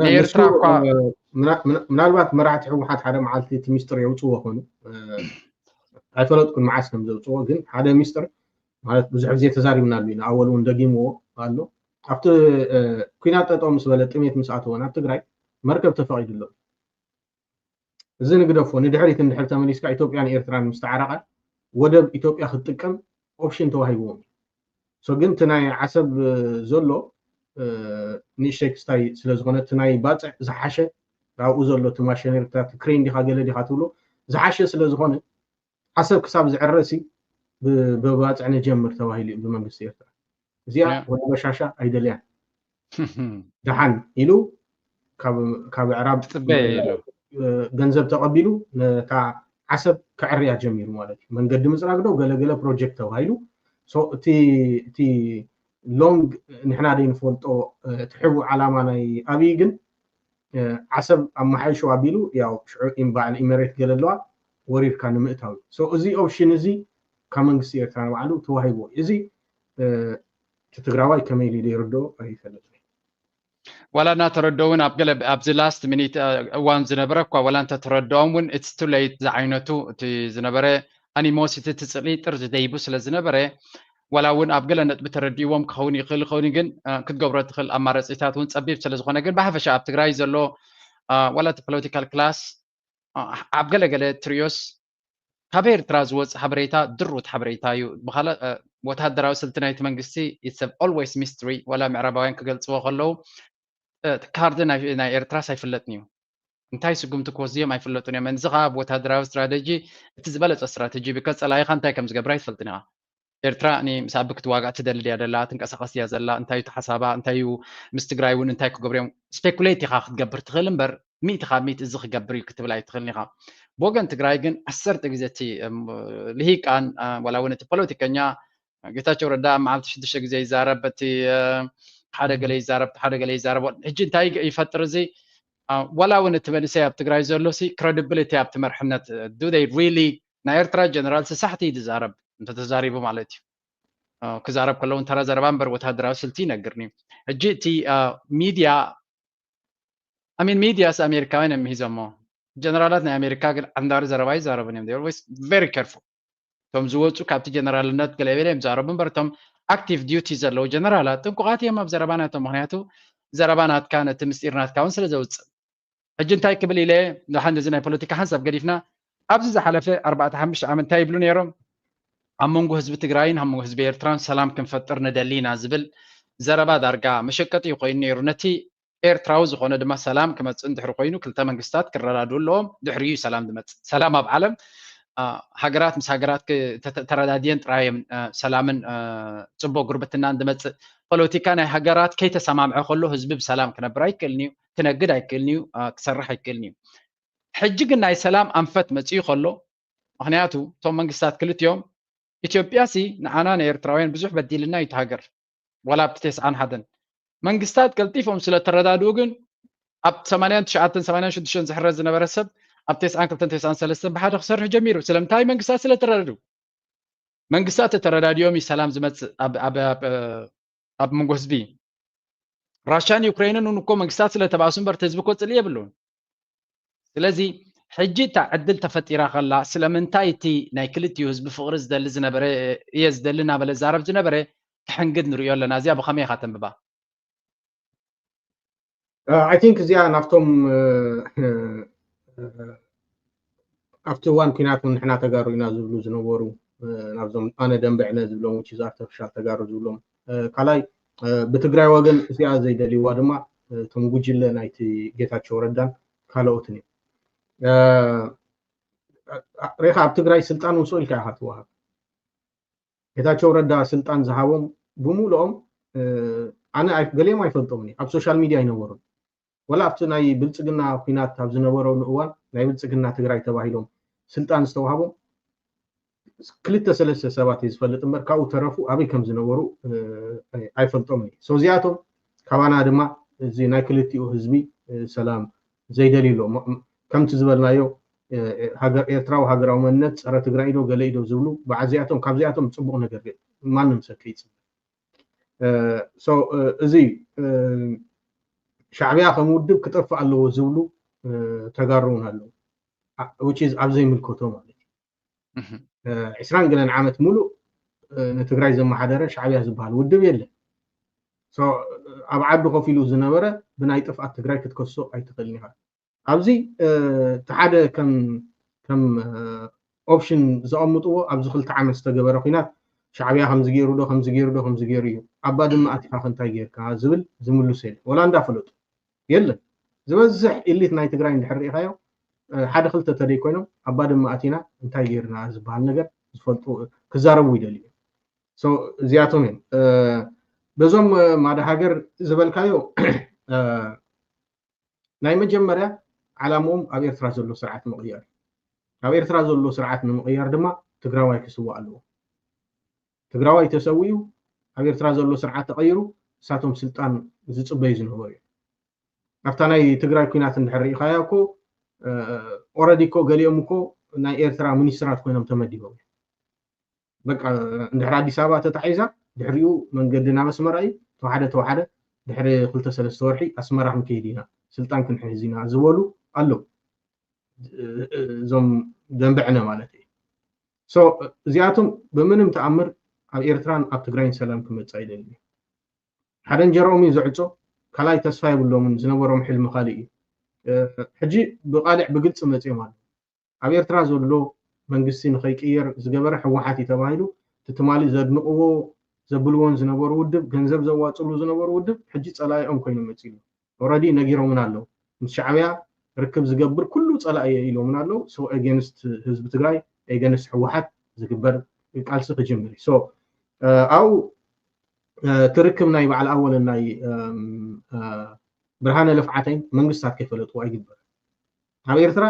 ንኤርትራ እኳ ምናልባት መራሕቲ ህወሓት ሓደ መዓልቲ እቲ ሚስጥር የውፅዎ ኾኑ፣ እ፣ ኣይፈለጥኩን መዓስ ከም ዘውፅዎ፣ ግን ሓደ ሚስጥር ማለት ብዙሕ ግዜ ተዛሪብናሉ ኢና። ኣወል እውን ደጊምዎ ኣሎ። ኣብቲ እ፣ ኲናት ጠጠው ምስ በለ፣ ጥሜት ምስ ኣተወ ናብ ትግራይ መርከብ ተፈቒዱሎም። እዚ ንግደፎ፣ ንድሕሪት እንድሕር ተመሊስካ ኢትዮጵያን ኤርትራን ምስ ተዓረቐ ወደብ ኢትዮጵያ ክትጥቀም ኦፕሽን ተዋሂብዎም እዩ። ሶ ግን እቲ ናይ ዓሰብ እ፣ ዘሎ እ፣ ንእሽተይ ክስታይ ስለ ዝኾነ እቲ ናይ ባፅዕ ዝሓሸ፣ ኣብኡ ዘሎ እቲ ማሽነሪታት ክሬን ዲኻ ገለ ዲኻ ትብሎ ዝሓሸ ስለ ዝኾነ ዓሰብ ክሳብ ዝዕረሲ ብ- ብባፅዕ ንጀምር ተባሂሉ እዩ ብመንግስቲ ኤርትራ። እዚኣ ያ። ወዲ በሻሻ ኣይደልያን። ደሓን ኢሉ ካብ ካብ ኣዕራብ ትፅበየ ኢሉ። እ፣ ገንዘብ ተቐቢሉ ነታ ዓሰብ ከዕርያ ጀሚሩ ማለት እዩ። መንገዲ ምፅራግ ዶ ገለገለ ፕሮጀክት ተባሂሉ። ሶ እቲ እቲ ሎንግ ንሕና ደይ ንፈልጦ እ፣ እቲ ሕቡእ ዓላማ ናይ ኣብይ ግን እ፣ ዓሰብ ኣመሓይሹ ኣቢሉ ያው ሽዑ ኢም- በዓል ኢመሬት ገለ ኣለዋ ወሪድካ ንምእታው እዩ። ሶ እዚ ኦፕሽን እዚ ካብ መንግስቲ ኤርትራ ንባዕሉ ተዋሂብዎ እዩ። እዚ እ፣ እቲ ትግራዋይ ከመይ ኢሉ ይርድኦ ኣይፈልጥን። ዋላ እናተረድኦ እውን ኣብ ገለ ኣብዚ ላስት ሚኒት እዋን ዝነበረ እኳ ዋላ እንተተረድኦም እውን it's too late ዝዓይነቱ እቲ ዝነበረ ኣኒሞሲቲ እቲ ፅልኢ ጥር ዝደይቡ ስለ ዝነበረ ዋላ እውን ኣብ ገለ ነጥቢ ተረዲእዎም ክኸውን ይኽእል ይኸውን ግን እ፣ ክትገብሮ ትኽእል ኣማራፂታት እውን ፀቢብ ስለ ዝኾነ ግን ብሓፈሻ ኣብ ትግራይ ዘሎ እ፣ ዋላ እቲ ፖለቲካል ክላስ እ፣ ኣብ ገለገለ ትሪዮስ ካብ ኤርትራ ዝወፅእ ሓበሬታ ድሩት ሓበሬታ እዩ። ብካልእ እ፣ ወታደራዊ ስልቲ ናይቲ መንግስቲ it's always mystery ዋላ ምዕራባውያን ክገልፅዎ ከለዉ እ፣ እቲ ካርድ ናይ ናይ ኤርትራስ ኣይፍለጥን እዩ። እንታይ ስጉምቲ ክወስድዮም ኣይፍለጡን እዮም። እዚ ከዓ ኣብ ወታደራዊ ስትራተጂ እቲ ዝበለፀ ስትራተጂ እዩ። ቢካዝ ፀላኢኻ እንታይ ከም ዝገብር ኣይትፈልጥን ኢኻ። ኤርትራ እኒ ምስ ኣቢ ክትዋጋእ ትደሊ ድያ ደላ፣ ትንቀሳቐስ ድያ ዘላ፣ እንታይ እዩ እቲ ሓሳባ፣ እንታይ እዩ ምስ ትግራይ እውን እንታይ ክገብሩ እዮም፣ ስፔኩሌት ኢኻ ክትገብር ትኽእል እምበር ሚእቲ ካብ ሚእቲ እዚ ክገብር እዩ ክትብል ኣይትኽእልን ኢኻ። ብወገን ትግራይ ግን ዓሰርተ ግዜ እቲ እም፣ ልሂቃን እ፣ ዋላ እውን እቲ ፖለቲከኛ ጌታቸው ረዳ ኣብ መዓልቲ ሽዱሽተ ግዜ ይዛረብ፣ በቲ እ፣ ሓደ ገለ ይዛረብ፣ ሓደ ገለ ይዛረብ። ሕጂ እንታይ ይፈጥር እዚ እ፣ ዋላ እውን እቲ መንእሰይ ኣብ ትግራይ ዘሎ ሲ ክሬዲቢሊቲ ኣብቲ መርሕነት እ፣ do they really ናይ ኤርትራ ጀነራል ስሳሕቲ እዩ ዝዛረብ እንተተዛሪቡ ማለት እዩ። እ፣ ክዛረብ ከለዉ እንተራ ዘረባ እምበር ወታደራዊ ስልቲ ይነግርኒ እዩ። ሕጂ እቲ እ፣ ሚድያ ኣሚን ሚድያስ ኣሜሪካውያን እዮም ሂዞሞ። ጀነራላት ናይ ኣሜሪካ ግን ዓንዳሪ ዘረባ ይዛረቡን እዮም። They always very careful። እቶም ዝወፁ ካብቲ ጀነራልነት ገለ ገለ እዮም ዛረቡ እምበር እቶም ኣክቲቭ ዲዩቲ ዘለዉ ጀነራላት ጥንቁቓት እዮም ኣብ ዘረባ ናቶም። ምክንያቱ ዘረባ ናትካ ነቲ ምስጢር ናትካ እውን ስለ ዘውፅእ። ሕጂ እንታይ ክብል ኢለ ደሓን እዚ ናይ ፖለቲካ ሓንሳብ ገዲፍና ኣብዚ ዝሓለፈ ኣርባዕተ ሓሙሽተ ዓመት እንታይ ይብሉ ነይሮም? ኣብ መንጎ ህዝቢ ትግራይን ኣብ መንጎ ህዝቢ ኤርትራን ሰላም ክንፈጥር ንደሊ ኢና ዝብል ዘረባ ዳርጋ መሸቀጢ ኮይኑ ነይሩ። ነቲ ኤርትራዊ ዝኾነ ድማ ሰላም ክመፅእ እንድሕሪ ኮይኑ ክልተ መንግስታት ክረዳድኡ ኣለዎም። ድሕሪኡ እዩ ሰላም ዝመፅእ። ሰላም ኣብ ዓለም አ፣ ሃገራት ምስ ሃገራት ክ- ተ- ተ- ተረዳድየን ጥራይ እዮም አ፣ ሰላምን አ፣ ፅቡቅ ጉርብትናን ዝመፅእ። ፖለቲካ ናይ ሃገራት ከይተሰማምዐ ከሎ ህዝቢ ብሰላም ክነብር ኣይክእልን እዩ፣ ክነግድ ኣይክእልን እዩ፣ አ፣ ክሰርሕ ኣይክእልን እዩ። ሕጂ ግን ናይ ሰላም ኣንፈት መፅኡ ከሎ ምክንያቱ እቶም መንግስታት ክልቲኦም ኢትዮጵያ ሲ ንዓና ንኤርትራውያን ብዙሕ በዲልና እዩ እቲ ሃገር ዋላ ኣብቲ ተስዓን ሓደን መንግስታት ቀልጢፎም ስለ ተረዳድኡ ግን ኣብ ሰማንያን ትሽዓተን ሰማንያን ሽዱሽተን ዝሕረስ ዝነበረ ሰብ ኣብ ተስዓን ክልተን ተስዓን ሰለስተን ብሓደ ክሰርሑ ጀሚሩ። ስለምንታይ? መንግስታት ስለ ተረዳድኡ። መንግስታት ተተረዳዲኦም እዩ ሰላም ዝመፅእ ኣብ ኣብ ኣብ ኣብ መንጎ ህዝቢ። ራሽያን ዩክሬንን እውን እኮ መንግስታት ስለተባእሱ እምበር እቲ ህዝቢ እኮ ፅልኢ የብሉን። ስለዚ ሕጂ እታ ዕድል ተፈጢራ ከላ ስለምንታይ እቲ ናይ ክልቲኡ ህዝቢ ፍቕሪ ዝደሊ ዝነበረ እየ ዝደሊ እናበለ ዛረብ ዝነበረ ክሕንግድ ንሪኦ ኣለና። እዚኣ ብኸመይ ኢኻ ተንብባ? I think እዚኣ ናብቶም ኣብቲ እዋን ኩናት እውን ንሕና ተጋሩ ኢና ዝብሉ ዝነበሩ ናብዞም ኣነ ደንበዕነ ዝብሎም which is artificial ተጋሩ ዝብሎም ካልኣይ ብትግራይ ወገን እዚኣ ዘይደልይዋ ድማ እቶም ጉጅለ ናይቲ ጌታቸው ረዳን ካልኦትን እዮም። ሬኻ ኣብ ትግራይ ስልጣን ውስኦ ኢልካ ኢኻ ትወሃብ። ጌታቸው ረዳ ስልጣን ዝሃቦም ብምሉኦም ኣነ ገሊኦም ኣይፈልጦምን ኣብ ሶሻል ሚድያ ኣይነበሩን። ወላ ኣብቲ ናይ ብልፅግና ኩናት ኣብ ዝነበረሉ እዋን ናይ ብልፅግና ትግራይ ተባሂሎም ስልጣን ዝተዋሃቦም ክልተ ሰለስተ ሰባት እዩ ዝፈልጥ እምበር ካብኡ ተረፉ ኣበይ ከም ዝነበሩ ኣይፈልጦምን እዩ። እዚኣቶም ካባና ድማ እዚ ናይ ክልቲኡ ህዝቢ ሰላም ዘይደልዩ ኣሎ። ከምቲ ዝበልናዮ ሃገር ኤርትራዊ ሃገራዊ መንነት ፀረ ትግራይ ኢዶ ገለ ኢዶ ዝብሉ በዓዚኣቶም ካብዚኣቶም ፅቡቕ ነገር ማንም ሰብ ከይፅበ እዚ ሻዕቢያ ከም ውድብ ክጠፍእ ኣለዎ ዝብሉ ተጋሩ እውን ኣለዉ። Which is ኣብ ዘይምልከቶ ማለት እዩ። ዕስራን ገለን ዓመት ሙሉእ ንትግራይ ዘመሓደረ ሻዕቢያ ዝበሃል ውድብ የለን። ኣብ ዓዱ ኮፍ ኢሉ ዝነበረ ብናይ ጥፍኣት ትግራይ ክትከሶ ኣይትኽእልን ኢኻ። ኣብዚ እቲ ሓደ ከም ከም ኦፕሽን ዘቐምጥዎ ኣብዚ ክልተ ዓመት ዝተገበረ ኩናት ሻዕቢያ ከምዚ ገይሩ ዶ ከምዚ ገይሩ ዶ ከምዚ ገይሩ እዩ ኣብ ባድመ ኣቲኻ ከ እንታይ ጌርካ ዝብል ዝምልሱ የለን። ወላ እንዳፈለጡ የለን። ዝበዝሕ ኢሊት ናይ ትግራይ እንድሕር ርኢኻዮ ሓደ ክልተ ተደይ ኮይኖም ኣብ ባድመ ኣቲና እንታይ ጌርና ዝበሃል ነገር ዝፈልጡ ክዛረቡ ይደልዩ እዮም። እዚኣቶም እዮም በዞም ማዳ ሃገር ዝበልካዮ ናይ መጀመርያ ዓላምኦም ኣብ ኤርትራ ዘሎ ስርዓት ምቕያር እዩ። ኣብ ኤርትራ ዘሎ ስርዓት ንምቕያር ድማ ትግራዋይ ክስዋእ ኣለዎ። ትግራዋይ ተሰዊኡ ኣብ ኤርትራ ዘሎ ስርዓት ተቐይሩ እሳቶም ስልጣን ዝፅበዩ ዝነበሩ እዮም። ኣብታ ናይ ትግራይ ኩናት እንድሕር ርኢኻያ እኮ ኦረዲ እኮ ገሊኦም እኮ ናይ ኤርትራ ሚኒስትራት ኮይኖም ተመዲቦም እዮም። በቃ እንድሕር ኣዲስ ኣበባ ተታሒዛ ድሕሪኡ መንገዲ ናብ ኣስመራ እዩ ተዋሓደ ተዋሓደ ድሕሪ ክልተ ሰለስተ ወርሒ ኣስመራ ክንከይድ ኢና ስልጣን ክንሕዝ ኢና ዝበሉ ኣለዉ። እዞም ደንበዕነ ማለት እዩ። እዚኣቶም ብምንም ተኣምር ኣብ ኤርትራን ኣብ ትግራይን ሰላም ክመፅእ ኣይደልን እዩ። ሓደ እንጀራኦም እዩ ዝዕፆ። ካልኣይ ተስፋ የብሎምን። ዝነበሮም ሕልሚ ካልእ እዩ። ሕጂ ብቃልዕ ብግልፂ መፂኦም ኣሎ። ኣብ ኤርትራ ዘሎ መንግስቲ ንኸይቅየር ዝገበረ ህወሓት እዩ ተባሂሉ እቲ ትማሊ ዘድንቕዎ ዘብልዎን ዝነበሩ ውድብ ገንዘብ ዘዋፅሉ ዝነበሩ ውድብ ሕጂ ፀላኢኦም ኮይኑ መፂሉ። ኦረዲ ነጊሮምን ኣለዉ ምስ ሻዕብያ ርክብ ዝገብር ኩሉ ፀላኢ እየ ኢሎምን ኣለዉ። So against ህዝቢ ትግራይ against ህወሓት ዝግበር ቃልሲ ክጅምር እዩ። ኣብኡ እቲ ርክብ ናይ በዓል ኣወልን ናይ ብርሃነ ልፍዓተይን መንግስታት ከይፈለጥዎ ኣይግበርን። ኣብ ኤርትራ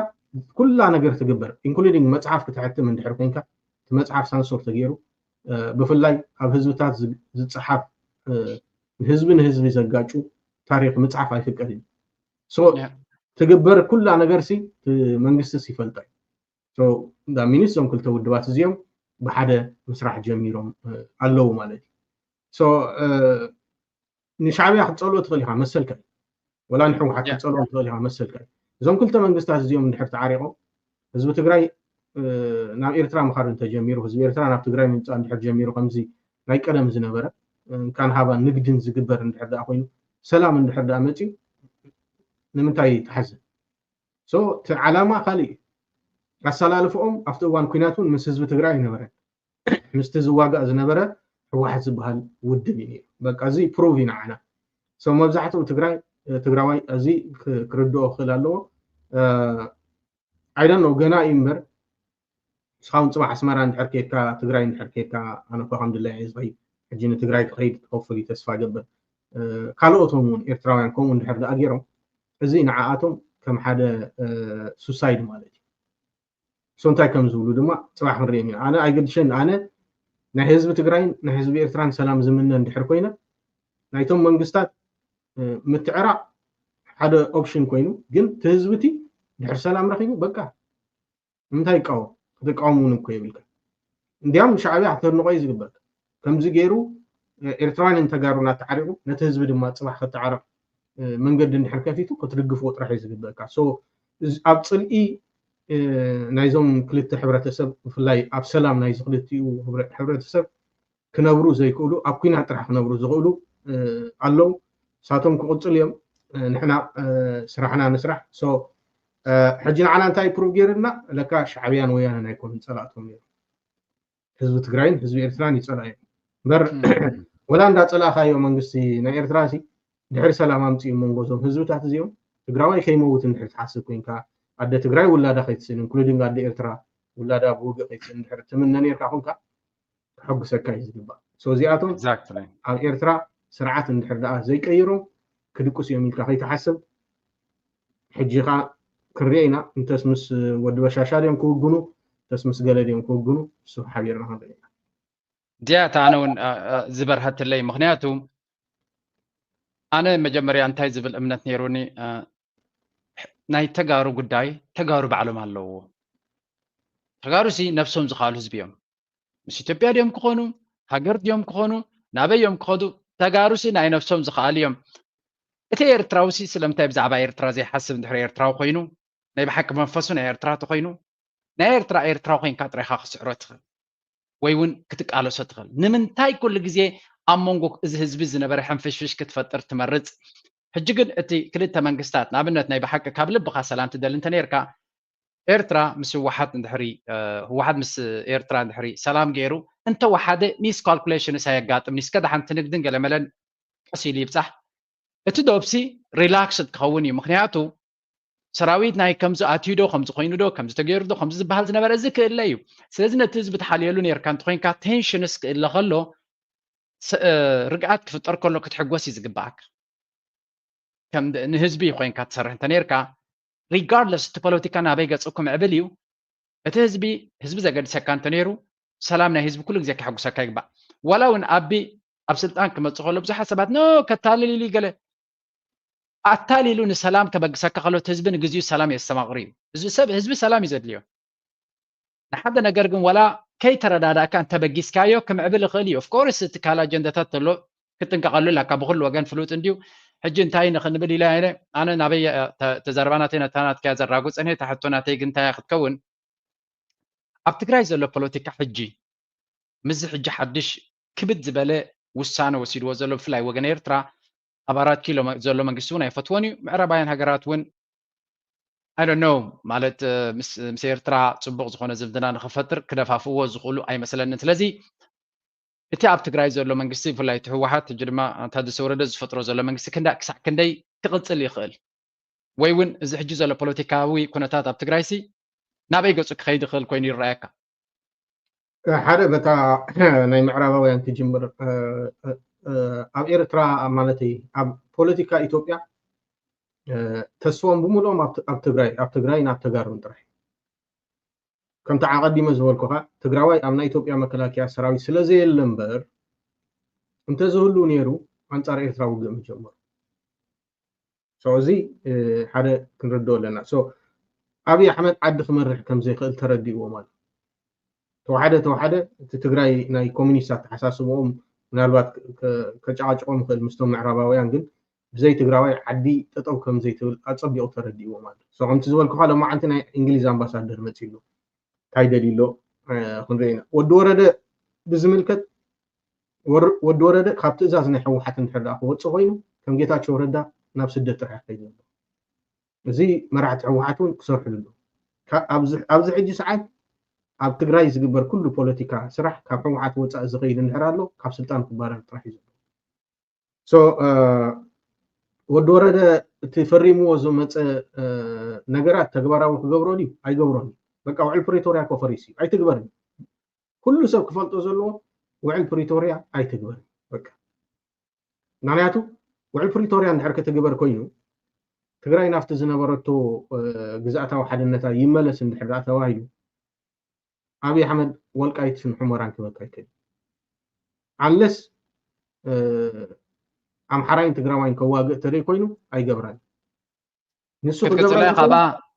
ኩላ ነገር ትግበር including መፅሓፍ ክትሕትም እንድሕር ኮይንካ እቲ መፅሓፍ ሳንሱር ተገይሩ ብፍላይ ኣብ ህዝብታት ዝፀሓፍ ንህዝቢ ንህዝቢ ዘጋጩ ታሪክ ምፅሓፍ ኣይፍቀድ እዩ። ትግበር ኩላ ነገር ሲ መንግስቲ ይፈልጦ እዩ። ሚኒስ ዞም ክልተ ውድባት እዚኦም ብሓደ ምስራሕ ጀሚሮም ኣለዉ ማለት እዩ። ንሻዕብያ ክትፀልኦ ትኽእል ኢኻ መሰልካ እዩ። ወላ ንሕወሓት ክትፀልኦ ትኽእል ኢኻ መሰልካ እዩ። እዞም ክልተ መንግስታት እዚኦም እንድሕር ተዓሪቖም ህዝቢ ትግራይ ናብ ኤርትራ ምኻድ እንተጀሚሩ ህዝቢ ኤርትራ ናብ ትግራይ ምምፃእ እንድሕር ጀሚሩ ከምዚ ናይ ቀደም ዝነበረ ካን ሃባን ንግድን ዝግበር እንድሕር ደኣ ኮይኑ ሰላም እንድሕር ደኣ መፅዩ ንምንታይ ትሓዝን? እቲ ዓላማ ካልእ እዩ። ኣሰላልፍኦም ኣብቲ እዋን ኩናት እውን ምስ ህዝቢ ትግራይ ኣይነበረን። ምስቲ ዝዋጋእ ዝነበረ ህወሓት ዝበሃል ውድብ እዩ ነይሩ። በቃ እዚ ፕሩቭ እዩ ንዓና። መብዛሕትኡ ትግራይ ትግራዋይ እዚ ክርድኦ ክኽእል ኣለዎ። I don't know ገና እዩ እምበር ንስኻ እውን ፅባሕ ኣስመራ እንድሕር ከይድካ ትግራይ እንድሕር ከይድካ ኣነ እኳ ከም ድላየ እየ ዝኸይድ ሕጂ ንትግራይ ክኸይድ ሆፕፉሊ ተስፋ ገብር ካልኦቶም እውን ኤርትራውያን ከምኡ እንድሕር ደኣ ገይሮም እዚ ንዓኣቶም ከም ሓደ ሱሳይድ ማለት እዩ። So እንታይ ከም ዝብሉ ድማ ፅባሕ ክንሪኦም ኢና። ኣነ ኣይገድሸን ኣነ ናይ ህዝቢ ትግራይን ናይ ህዝቢ ኤርትራን ሰላም ዝምነ እንድሕር ኮይነ ናይቶም መንግስታት ምትዕራቕ ሓደ ኦፕሽን ኮይኑ ግን እቲ ህዝቢ እቲ ድሕር ሰላም ረኺቡ በቃ ንምንታይ ይቃወም? ክትቃወም እውን እኮ የብልካ። እንዲያም ሻዕብያ ክተድንቆ እዩ ዝግበርካ። ከምዚ ገይሩ ኤርትራውያን ንተጋሩ እናተዓሪቑ ነቲ ህዝቢ ድማ ፅባሕ ከተዓረቕ መንገዲ እንድሕር ከፊቱ ክትድግፍዎ ጥራሕ እዩ ዝግበእካ። ኣብ ፅልኢ ናይዞም ክልተ ሕብረተሰብ ብፍላይ ኣብ ሰላም ናይዚ ክልቲኡ ሕብረተሰብ ክነብሩ ዘይክእሉ ኣብ ኩናት ጥራሕ ክነብሩ ዝኽእሉ ኣለዉ። ንሳቶም ክቕፅሉ እዮም። ንሕና ስራሕና ንስራሕ። ሕጂ ንዓና እንታይ ፕሩቭ ገይርና? ለካ ሻዕብያን ወያነን ኣይኮኑን ፀላእቶም ነይሩ። ህዝቢ ትግራይን ህዝቢ ኤርትራን ይፀላእ እዮም እምበር ወላ እንዳፀላእካዮ መንግስቲ ናይ ኤርትራ ሲ ድሕሪ ሰላም ኣምፅኡ መንጎ እዞም ህዝብታት እዚኦም ትግራዋይ ከይመውት እንድሕር ትሓስብ ኮይንካ ኣደ ትግራይ ውላዳ ከይትስእን ኢንክሉዲንግ ኣደ ኤርትራ ውላዳ ብውግእ ከይትስእን እንድሕር ትምነ ነርካ ኮንካ ከሐጉሰካ እዩ ዝግባእ። እዚኣቶም ኣብ ኤርትራ ስርዓት እንድሕር ደኣ ዘይቀይሮም ክድቅሱ እዮም ኢልካ ከይትሓስብ። ሕጂ ከዓ ክንሪኦ ኢና እንተስ ምስ ወዲ በሻሻ ድዮም ክውግኑ እንተስ ምስ ገለ ድዮም ክውግኑ እሱ ሓቢርና ክንርኢ ኢና። እዚኣ እታ ኣነ እውን ዝበርሀትለይ ምክንያቱ ኣነ መጀመርያ እንታይ ዝብል እምነት ነይሩኒ ናይ ተጋሩ ጉዳይ ተጋሩ ባዕሎም ኣለዎ። ተጋሩ ሲ ነብሶም ዝኻሉ ህዝቢ እዮም። ምስ ኢትዮጵያ ድዮም ክኾኑ ሃገር ድዮም ክኾኑ ናበይ እዮም ክኸዱ? ተጋሩ ሲ ናይ ነብሶም ዝኽኣሉ እዮም። እቲ ኤርትራዊ ሲ ስለምንታይ ብዛዕባ ኤርትራ ዘይሓስብ እንድሕር ኤርትራዊ ኮይኑ ናይ ብሓቂ መንፈሱ ናይ ኤርትራ ተኮይኑ ናይ ኤርትራ ኤርትራዊ ኮይንካ ጥራይካ ክስዕሮ ትኽእል ወይ እውን ክትቃለሶ ትኽእል። ንምንታይ ኩሉ ግዜ ኣብ መንጎ እዚ ህዝቢ ዝነበረ ሕንፍሽፍሽ ክትፈጥር ትመርፅ? ሕጂ ግን እቲ ክልተ መንግስታት ንኣብነት ናይ ብሓቂ ካብ ልብኻ ሰላም ትደሊ እንተነርካ ኤርትራ ምስ ህወሓት እንድሕሪ ህወሓት ምስ ኤርትራ እንድሕሪ ሰላም ገይሩ እንተወሓደ ሚስ ካልኩሌሽንስ ኣየጋጥምኒ እስከ ደሓንቲ ንግድን ገለመለን ቀስ ኢሉ ይብፃሕ እቲ ዶብሲ ሪላክስድ ክኸውን እዩ ምክንያቱ ሰራዊት ናይ ከምዚ ኣትዩ ዶ ከምዚ ኮይኑ ዶ ከምዚ ተገይሩ ዶ ከምዚ ዝበሃል ዝነበረ እዚ ክእለ እዩ ስለዚ ነቲ ህዝቢ ትሓልየሉ ነርካ እንተኮይንካ ቴንሽንስ ክእለ ከሎ ርግኣት ክፍጠር ከሎ ክትሕጎስ እዩ ዝግባኣካ ንህዝቢ ኮይንካ ትሰርሕ እንተ ነርካ ሪጋርድለስ እቲ ፖለቲካ ናበይ ገፁ ክምዕብል እዩ እቲ ህዝቢ ህዝቢ ዘገድሰካ እንተ ነይሩ ሰላም ናይ ህዝቢ ኩሉ ግዜ ከሐጉሰካ ይግባእ ዋላ እውን ኣቢ ኣብ ስልጣን ክመፅእ ከሎ ብዙሓት ሰባት ኖ ከታልል ኢሉ ገለ ኣታሊሉ ንሰላም ከበግሰካ ከሎ እቲ ህዝቢ ንግዚኡ ሰላም የስተማቕር እዩ እዚ ሰብ ህዝቢ ሰላም እዩ ዘድልዮ ንሓደ ነገር ግን ዋላ ከይተረዳዳእካ እንተበጊስካዮ ክምዕብል ይኽእል እዩ ኦፍኮርስ እቲ ካል ኣጀንዳታት ተሎ ክትጥንቀቐሉ ኣለካ ብኩሉ ወገን ፍሉጥ እንድዩ ሕጂ እንታይ ንክንብል ኢለ ኣነ ናበይ ተዛረባ ናተይ ነታ ናትካ ዘራጉፀ እታ ሕቶ ናተይ ግን እንታይ ክትከውን ኣብ ትግራይ ዘሎ ፖለቲካ ሕጂ ምስዚ ሕጂ ሓድሽ ክብድ ዝበለ ውሳነ ወሲድዎ ዘሎ ብፍላይ ወገን ኤርትራ ኣብ ኣራት ኪሎ ዘሎ መንግስቲ እውን ኣይፈትዎን እዩ ምዕራባውያን ሃገራት እውን I don't know ማለት ምስ ኤርትራ ፅቡቅ ዝኮነ ዝምድና ንክፈጥር ክደፋፍዎ ዝኽእሉ ኣይመስለንን ስለዚ እቲ ኣብ ትግራይ ዘሎ መንግስቲ ብፍላይ እቲ ህወሓት ሕጂ ድማ ኣንታደሰ ወረደ ዝፈጥሮ ዘሎ መንግስቲ ክሳዕ ክንደይ ክቅፅል ይኽእል ወይ እውን እዚ ሕጂ ዘሎ ፖለቲካዊ ኩነታት ኣብ ትግራይሲ ናበይ ገፁ ክኸይድ ይኽእል ኮይኑ ይረኣየካ ሓደ በታ ናይ ምዕራባውያን ክጅምር ኣብ ኤርትራ ማለት ኣብ ፖለቲካ ኢትዮጵያ ተስፎም ብምልኦም ኣብ ትግራይ ኣብ ትግራይ ናብ ተጋሩን ጥራሕ ከምቲ ዓቐዲመ ዝበልኩኻ ትግራዋይ ኣብ ናይ ኢትዮጵያ መከላከያ ሰራዊት ስለዘየለ እምበር እንተዝህሉ ነይሩ ኣንፃር ኤርትራ ውግእ ምጀመሩ እዚ ሓደ ክንርድኦ ኣለና ኣብይ ኣሕመድ ዓዲ ክመርሕ ከምዘይክእል ተረዲእዎ ማለት ተዋሓደ ተዋሓደ እቲ ትግራይ ናይ ኮሚኒስት ኣተሓሳስብኦም ምናልባት ከጫቃጭቆም ይኽእል ምስቶም ምዕራባውያን ግን ብዘይ ትግራዋይ ዓዲ ጠጠው ከምዘይትብል ኣፀቢቑ ተረዲእዎ ማለት ከምቲ ዝበልኩካ ሎማዓንቲ ናይ እንግሊዝ ኣምባሳደር መፂሉ እንታይ ደልዩ ኣሎ ክንርኢ ኢና ወዲ ወረደ ብዝምልከት ወዲ ወረደ ካብ ትእዛዝ ናይ ህወሓት እንድሕር ደኣ ክወፅእ ኮይኑ ከም ጌታቸው ረዳ ናብ ስደት ጥራሕ ከይድ ዘሎ እዚ መራሕቲ ህወሓት እውን ክሰርሕሉ ኣሎ ኣብዚ ሕጂ ሰዓት ኣብ ትግራይ ዝግበር ኩሉ ፖለቲካ ስራሕ ካብ ህወሓት ወፃኢ ዝኸይድ እንድሕር ኣሎ ካብ ስልጣን ክባረር ጥራሕ እዩ ዘሎ ወዲ ወረደ እቲ ፈሪምዎ ዝመፀ ነገራት ተግባራዊ ክገብሮ ድዩ ኣይገብሮን እዩ በቃ ውዕል ፕሪቶርያ ኮፈሪስ እዩ ኣይትግበርን ኩሉ ሰብ ክፈልጦ ዘለዎ ውዕል ፕሪቶርያ ኣይትግበርን በቃ ምክንያቱ ውዕል ፕሪቶርያ እንድሕር ክትግበር ኮይኑ ትግራይ ናብቲ ዝነበረቶ ግዝኣታዊ ሓድነታ ይመለስ እንድሕር ደኣ ተባሂሉ ኣብይ ኣሕመድ ወልቃይትን ሑመራን ክበካ ይክእል ኣለስ ኣምሓራይን ትግራዋይን ከዋግእ ተደይ ኮይኑ ኣይገብራን ንሱ ክትቅፅለ ካባ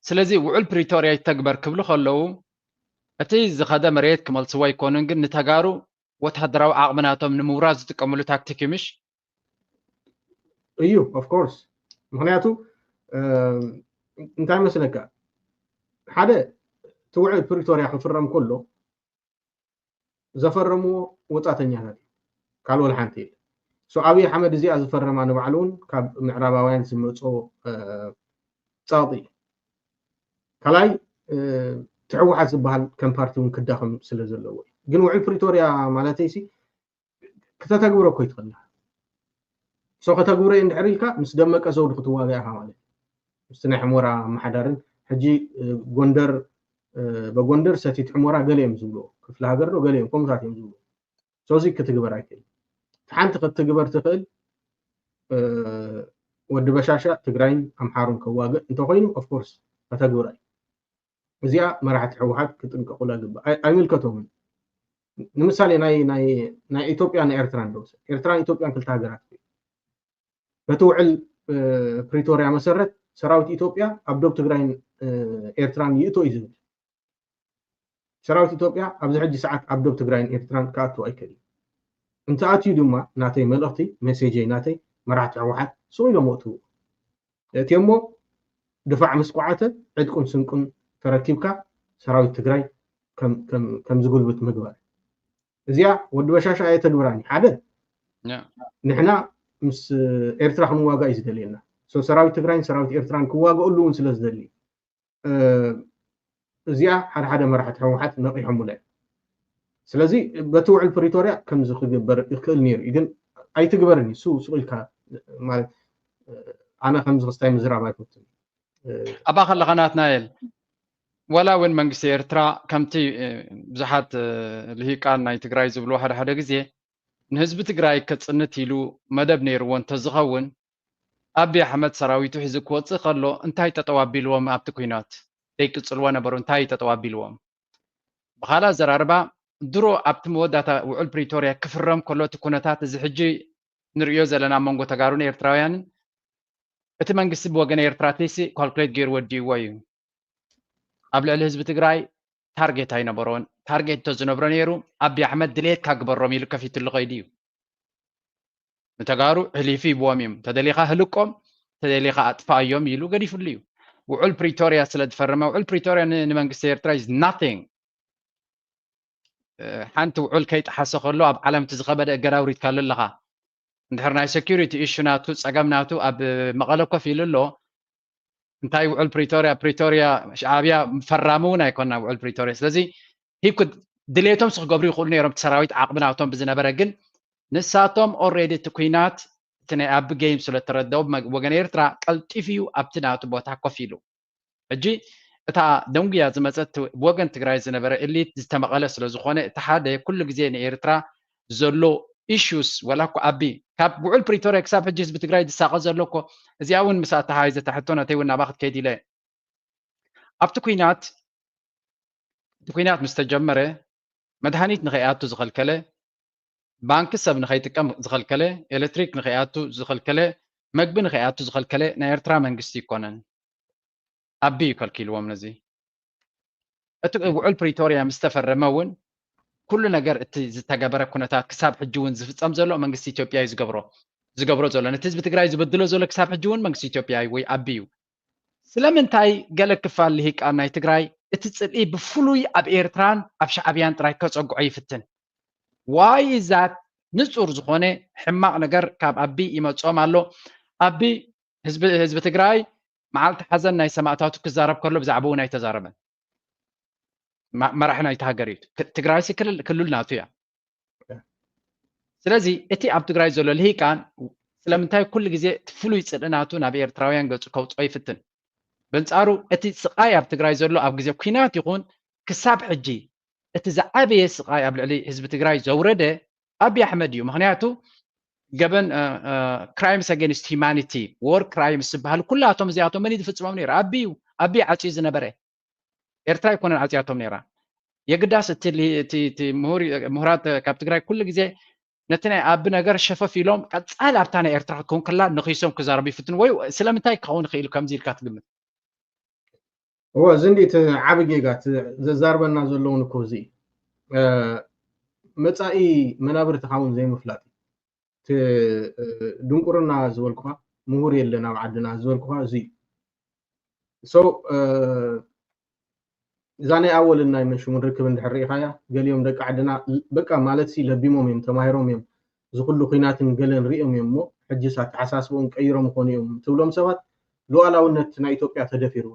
ስለዚ ውዕል ፕሪቶርያ ይተግበር ክብሉ ከለዉ እቲ ዝኸደ መሬት ክመልስዎ ኣይኮኑን ግን ንተጋሩ ወታደራዊ ዓቕሚ ናቶም ንምውራድ ዝጥቀምሉ ታክቲክ እዩ፣ ምሽ? እዩ። Of course፣ ምክንያቱ እንታይ መስለካ፣ ሓደ እቲ ውዕል ፕሪቶርያ ክፍረም ከሎ ዘፈረምዎ ወፃተኛታት እዩ፣ ካልእ ሓንቲ የለ። ኣብይ ኣሕመድ እዚኣ ዝፈረማ ንባዕሉ እውን ካብ ምዕራባውያን ዝመፅኦ ፀቕጢ እዩ። ካልኣይ እቲ ህወሓት ዝበሃል ከም ፓርቲ እውን ክዳኸም ስለ ዘለዎ እዩ። ግን ውዕል ፕሪቶርያ ማለተይሲ ክተተግብሮ እኮ ይትኽእል። ሶ ከተግብሮ እንድሕር ኢልካ ምስ ደመቀ ዘውዱ ክትዋጋ ኢኻ ማለት እዩ። ምስቲ ናይ ሕሞራ ኣመሓዳርን ሕጂ ጎንደር በጎንደር ሰቲት ሕሞራ ገለ እዮም ዝብልዎ፣ ክፍለ ሃገር ዶ ገለ እዮም ከምታት እዮም ዝብልዎ። ሶዚ ክትግበር ኣይክእል። ሓንቲ ክትግበር ትኽእል ወዲ በሻሻ ትግራይን ኣምሓሩን ከዋግእ እንተኮይኑ ኦፍኮርስ ከተግብራ እዩ። እዚኣ መራሕቲ ህወሓት ክጥንቀቁላ ግባእ። ኣይምልከቶምን። ንምሳሌ ናይ ኢትዮጵያ ናይ ኤርትራን ዶ ኤርትራን ኢትዮጵያን ክልተ ሃገራት በቲ ውዕል ፕሪቶርያ መሰረት ሰራዊት ኢትዮጵያ ኣብ ዶብ ትግራይን ኤርትራን ይእቶ እዩ ዝብል። ሰራዊት ኢትዮጵያ ኣብዚ ሕጂ ሰዓት ኣብ ዶብ ትግራይን ኤርትራን ክኣቱ ኣይክእል እዩ። እንተኣትዩ ድማ ናተይ መልእኽቲ ሜሴጀይ ናተይ መራሕቲ ህወሓት ስቕ ኢሎም ወእትዎ። እቲ እሞ ድፋዕ ምስ ቋዓተ ዕጥቁን ስንቁን ተረኪብካ ሰራዊት ትግራይ ከም ዝጉልብት ምግባር። እዚኣ ወዲ በሻሻ ኣየተግብራን እዩ። ሓደ ንሕና ምስ ኤርትራ ክንዋጋ እዩ ዝደልየና። ሰራዊት ትግራይን ሰራዊት ኤርትራን ክዋገእሉ እውን ስለ ዝደሊ እዚኣ ሓደ ሓደ መራሕቲ ህወሓት ነቒሖምለ። ስለዚ በቲ ውዕል ፕሪቶርያ ከምዚ ክግበር ይኽእል ነይሩ እዩ፣ ግን ኣይትግበርን እዩ። ሱ ስቕ ኢልካ ማለት ኣነ ከምዚ ክስታይ ምዝራብ ኣይፈቱን። ኣባ ከለኻ ናትናኤል፣ ወላ እውን መንግስቲ ኤርትራ ከምቲ ብዙሓት ልሂቃን ናይ ትግራይ ዝብልዎ ሓደ ሓደ ግዜ ንህዝቢ ትግራይ ከፅንት ኢሉ መደብ ነይርዎ እንተዝኸውን ኣብይ ኣሕመድ ሰራዊቱ ሒዙ ክወፅእ ከሎ እንታይ ጠጠው ኣቢልዎም ኣብቲ ኩናት ዘይቅፅልዎ ነበሩ? እንታይ ጠጠው ኣቢልዎም? ብካልእ ኣዘራርባ ድሮ ኣብቲ መወዳእታ ውዕል ፕሪቶርያ ክፍረም ከሎ እቲ ኩነታት እዚ ሕጂ ንርእዮ ዘለና ኣብ መንጎ ተጋሩን ኤርትራውያንን እቲ መንግስቲ ብወገን ኤርትራ ቴሲ ካልኩሌት ገይሩ ወዲእዎ እዩ። ኣብ ልዕሊ ህዝቢ ትግራይ ታርጌት ኣይነበሮን። ታርጌት እንተዝነብሮ ነይሩ ኣብይ ኣሕመድ ድሌትካ ግበሮም ኢሉ ከፊትሉ ከይዱ እዩ። ንተጋሩ ሕሊፉ ይብዎም እዮም። ተደሊኻ ህልቆም፣ ተደሊኻ ኣጥፋኣዮም ኢሉ ገዲፍሉ እዩ። ውዑል ፕሪቶርያ ስለ ዝፈረመ፣ ውዑል ፕሪቶርያ ንመንግስቲ ኤርትራ is nothing። ሓንቲ ውዑል ከይጠሓሰ ከሎ ኣብ ዓለም እቲ ዝኸበደ እገዳ ኣውሪድካሉ ኣለኻ። እንድሕር ናይ ሴኩሪቲ ኢሹ ናቱ ፀገም ናቱ ኣብ መቐለ ኮፍ ኢሉ ኣሎ። እንታይ ውዑል ፕሪቶርያ ፕሪቶርያ ሻዕብያ ፈራሚ እውን ኣይኮና ውዑል ፕሪቶርያ። ስለዚ ሂኩ ድሌቶም ክገብሩ ይኽእሉ ነይሮም፣ እቲ ሰራዊት ዓቕሚ ናቶም ብዝነበረ። ግን ንሳቶም ኦልሬዲ እቲ ኩናት እቲ ናይ ኣቢ ጌም ስለ ተረደው ወገን ኤርትራ ቀልጢፉ እዩ ኣብቲ ናቱ ቦታ ኮፍ ኢሉ። ሕጂ እታ ደንጉያ ዝመፀት ብወገን ትግራይ ዝነበረ ኤሊት ዝተመቐለ ስለ ዝኾነ እቲ ሓደ ኩሉ ግዜ ንኤርትራ ዘሎ ኢሹስ ወላ እኮ ኣቢ ካብ ውዑል ፕሪቶርያ ክሳብ ሕጂ ህዝቢ ትግራይ ዝሳቐ ዘሎ እኮ እዚኣ እውን ምስ ኣተሓይዘ ታሕቶ ናተይ እውን ናባ ክትከይድ ኢለ ኣብቲ ኩናት እቲ ኩናት ምስ ተጀመረ መድሃኒት ንኸይኣቱ ዝኸልከለ፣ ባንኪ ሰብ ንኸይጥቀም ዝኸልከለ፣ ኤሌክትሪክ ንኸይኣቱ ዝኸልከለ፣ መግቢ ንኸይኣቱ ዝኸልከለ ናይ ኤርትራ መንግስቲ ይኮነን። ኣቢ እዩ ከልኪልዎም ነዚ። እቲ ውዑል ፕሪቶርያ ምስ ተፈረመ እውን ኩሉ ነገር እቲ ዝተገበረ ኩነታት ክሳብ ሕጂ እውን ዝፍጸም ዘሎ መንግስቲ ኢትዮጵያ እዩ ዝገብሮ ዝገብሮ ዘሎ ነቲ ህዝቢ ትግራይ ዝበድሎ ዘሎ ክሳብ ሕጂ እውን መንግስቲ ኢትዮጵያ እዩ ወይ ኣቢ እዩ። ስለምንታይ ገለ ክፋል ልሂቃን ናይ ትግራይ እቲ ጽልኢ ብፍሉይ ኣብ ኤርትራን ኣብ ሻዕብያን ጥራይ ከጸግዖ ይፍትን? ዋይ ዛት ንጹር ዝኾነ ሕማቕ ነገር ካብ ኣቢ ይመጾም ኣሎ። ኣቢ ህዝቢ ትግራይ መዓልቲ ሓዘን ናይ ሰማእታቱ ክዛረብ ከሎ ብዛዕባኡ ኣይተዛረበን። መራሒ ናይቲ ሃገር እዩ። ትግራይሲ ክልል ናቱ እያ። ስለዚ እቲ ኣብ ትግራይ ዘሎ ልሂቃን ስለምንታይ ኩሉ ግዜ እቲ ፍሉይ ጽልእናቱ ናብ ኤርትራውያን ገጹ ከውፅኦ ይፍትን? በንጻሩ እቲ ስቓይ ኣብ ትግራይ ዘሎ ኣብ ግዜ ኩናት ይኹን ክሳብ ሕጂ እቲ ዝዓበየ ስቓይ ኣብ ልዕሊ ህዝቢ ትግራይ ዘውረደ ኣብይ ኣሕመድ እዩ። ምክንያቱ ገበን ክራይምስ ኣገንስት ሂማኒቲ፣ ዎር ክራይምስ ዝበሃሉ ኩላቶም እዚኣቶም መን እዩ ዝፍፅሞም ነይሩ? ኣብይ እዩ። ኣብይ ዓፅዩ ዝነበረ ኤርትራ ኣይኮነን ዓፅያቶም ነይራ። የግዳስ እቲ ምሁራት ካብ ትግራይ ኩሉ ግዜ ነቲ ናይ ኣቢ ነገር ሸፈፍ ኢሎም ቀፃሊ ኣብታ ናይ ኤርትራ ክትከውን ከላ ነኺሶም ክዛረቡ ይፍትኑ ወይ ስለምንታይ ክኸውን ይኽእል ከምዚ ኢልካ ትግምት? እወ እዚ እንዲ እቲ ዓቢ ጌጋ ዘዛርበና ዘለውን እኮ እዚ መፃኢ መናብርትኻ እውን ዘይምፍላጥ እዩ። ድንቁርና ዝበልኩኻ፣ ምሁር የለን ኣብ ዓድና ዝበልኩኻ እዚ እዩ። So እዛ ናይ ኣወልን ናይ መን ሽሙን ርክብ እንድሕር ርኢኻያ፣ ገሊኦም ደቂ ዓድና በቃ ማለት ሲ ለቢሞም እዮም፣ ተማሂሮም እዮም፣ እዚ ኩሉ ኲናትን ገለን ሪኦም እዮም እሞ ሕጅስ ኣተሓሳስቦም ቀይሮም ይኾኑ እዮም ትብሎም ሰባት ሉዓላውነት ናይ ኢትዮጵያ ተደፊሩ።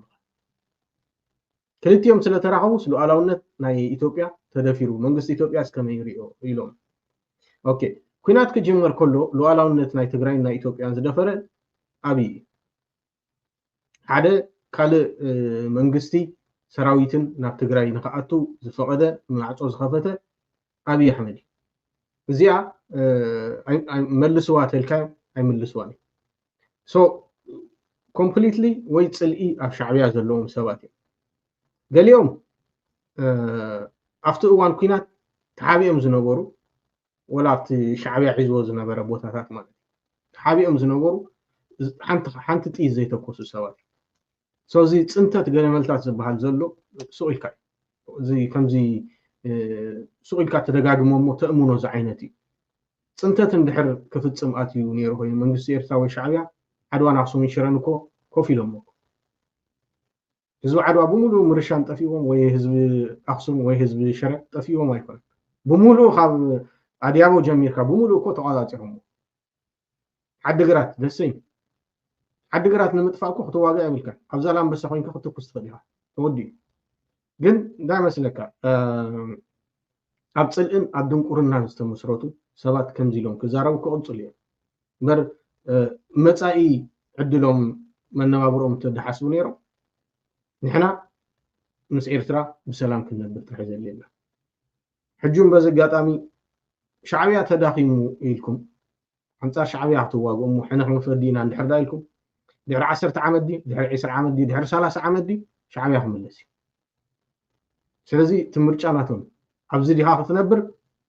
ክልቲኦም ስለ ተራኸቡስ ሉዓላውነት ናይ ኢትዮጵያ ተደፊሩ፣ መንግስቲ ኢትዮጵያ እስከመይ ይሪኦ ኢሎም። ኦኬ፣ ኲናት ክጅመር ከሎ ሉዓላውነት ናይ ትግራይን ናይ ኢትዮጵያን ዝደፈረ ኣብይ እዩ። ሓደ ካልእ መንግስቲ ሰራዊትን ናብ ትግራይ ንክኣቱ ዝፈቐደ ማዕፆ ዝኸፈተ ኣብይ ኣሕመድ እዩ። እዚኣ መልስዋ ተልካ ኣይምልስዋን እዩ። So completely ወይ ፅልኢ ኣብ ሻዕብያ ዘለዎም ሰባት እዮም። ገሊኦም ኣብቲ እዋን ኲናት ተሓቢኦም ዝነበሩ፣ ወላ ኣብቲ ሻዕብያ ሒዝዎ ዝነበረ ቦታታት ማለት እዩ፣ ተሓቢኦም ዝነበሩ ሓንቲ ጥይት ዘይተኮሱ ሰባት እዮም። So እዚ ፅንተት ገለመልታት ዝበሃል ዘሎ ሱቕ ኢልካ እዩ። እዚ ከምዚ ሱቕ ኢልካ ተደጋግሞ እሞ ተእምኖ ዝዓይነት እዩ። ፅንተት እንድሕር ክፍፅም ኣትዩ ነይሩ ኮይኑ መንግስቲ ኤርትራ ወይ ሻዕብያ ዓድዋን ኣክሱምን ሽረን እኮ ኮፍ ኢሎሞ። ህዝቢ ዓድዋ ብምሉእ ምርሻን ጠፊዎም ወይ ህዝቢ ኣክሱም ወይ ህዝቢ ሽረ ጠፊዎም ኣይኮነን። ብምሉእ ካብ ኣድያቦ ጀሚርካ ብምሉእ እኮ ተቋፃፂሮሞ። ዓድግራት ደሰይ ዓድግራት ንምጥፋእ እኮ ክትዋጋ የብልካ። ኣብ ዛላምበሳ ኮይንካ ክትኩስ ትኽእል ኢኻ። ተወዲኡ። ግን እንታይ መስለካ ኣብ ፅልእን ኣብ ድንቁርናን ዝተመስረቱ ሰባት ከምዚ ኢሎም ክዛረቡ ክቕፅሉ እዮም እምበር መፃኢ ዕድሎም መነባብሮም እንተደሓስቡ ነይሮም ንሕና ምስ ኤርትራ ብሰላም ክንነብር ጥራሕ ዘድልየና። ሕጂ እውን በዚ ኣጋጣሚ ሻዕብያ ተዳኺሙ ኢልኩም ኣንፃር ሻዕብያ ክትዋግኡ እሞ ሕነ ክንፈዲ ኢና እንድሕር ዳ ኢልኩም ድሕሪ ዓሰርተ ዓመት ድዩ ድሕሪ ዕስራ ዓመት ድዩ ድሕሪ ሰላሳ ዓመት ድዩ ሻዕብያ ክምለስ እዩ። ስለዚ እቲ ምርጫ ናቶም ኣብዚ ዲኻ ክትነብር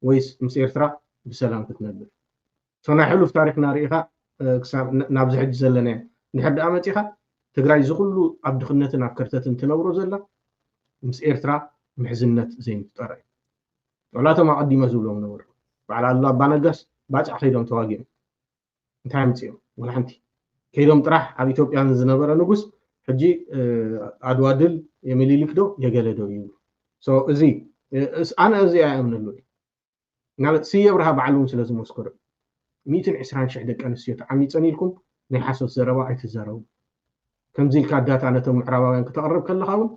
ወይስ ምስ ኤርትራ ብሰላም ክትነብር? So ናይ ሕሉፍ ታሪኽና ርኢኻ ክሳብ ናብዚ ሕጂ ዘለናዮ እንድሕር ደኣ መፂኻ ትግራይ እዚ ኩሉ ኣብ ድኽነትን ኣብ ከርተትን ትነብሮ ዘላ ምስ ኤርትራ ምሕዝነት ዘይምፍጣራ እዩ። ዋላቶም ኣቐዲመ ዝብሎም ነበሩ። በዓል ኣሉላ ኣባነጋስ ባፅዕ ከይዶም ተዋጊኦም እንታይ ኣምፅኦም? ወላ ሓንቲ። ከይዶም ጥራሕ ኣብ ኢትዮጵያ ዝነበረ ንጉስ ሕጂ ኣድዋ ድል የሚኒሊክ ዶ የገለ ዶ ይብሉ። እዚ ኣነ እዚ ኣይኣምነሉ። ናበት ስየ ብርሃ ባዕሉ እውን ስለ ዝመስከሩ ሚእትን ዕስራን ሽሕ ደቂ ኣንስትዮ ተዓሚፀን ኢልኩም ናይ ሓሶት ዘረባ ኣይትዛረቡ። ከምዚ ኢልካ ዳታ ነቶም ምዕራባውያን ክተቕርብ ከለኻ እውን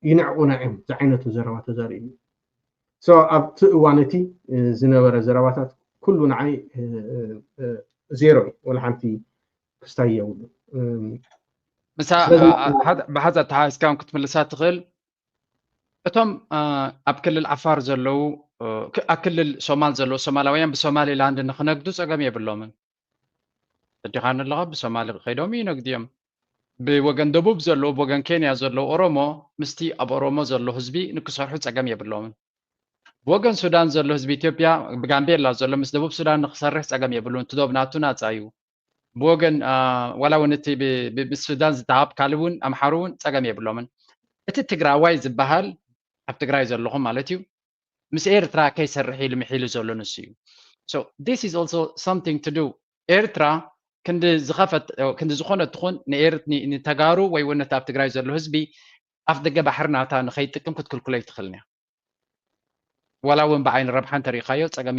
ይንዕቑና እዮም ዝዓይነቱ ዘረባ ተዛሪቡ። ኣብቲ እዋን እቲ ዝነበረ ዘረባታት ኩሉ ንዓይ ዜሮ እዩ፣ ወላ ሓንቲ ክስታይ የብሉ። ምሳ ብሓዛ ተሓስካም ክትምልሳ ትኽእል። እቶም ኣብ ክልል ዓፋር ዘለዉ ኣብ ክልል ሶማል ዘለዉ ሶማላውያን ብሶማሊላንድ ንክነግዱ ፀገም የብሎምን። ተዲኻኒ ኣለኻ ብሶማሊ ከይዶም ይነግዱ እዮም። ብወገን ደቡብ ዘለዉ ብወገን ኬንያ ዘለዉ ኦሮሞ ምስቲ ኣብ ኦሮሞ ዘሎ ህዝቢ ንክሰርሑ ፀገም የብሎምን። ብወገን ሱዳን ዘሎ ህዝቢ ኢትዮጵያ ብጋምቤላ ዘሎ ምስ ደቡብ ሱዳን ንክሰርሕ ፀገም የብሉን። እቲ ዶብ ናቱ ናፃ እዩ። ብወገን ዋላ እውን እቲ ምስ ሱዳን ዝተሃብ ካልእ እውን ኣምሓሩ እውን ፀገም የብሎምን። እቲ ትግራዋይ ዝበሃል ኣብ ትግራይ ዘለኹም ማለት እዩ ምስ ኤርትራ ከይሰርሕ ኢሉ ምሒሉ ዘሎ ንሱ እዩ። So this is also something to do። ኤርትራ ክንዲ ዝኸፈት ክንዲ ዝኾነ ትኹን ንኤርት ንተጋሩ ወይ እውን ነቲ ኣብ ትግራይ ዘሎ ህዝቢ ኣፍ ደገ ባሕሪ ናታ ንኸይጥቅም ክትክልክሎ ኣይትኽእልን እያ። ዋላ እውን ብዓይኒ ረብሓ እንተሪኢኻዮ ፀገም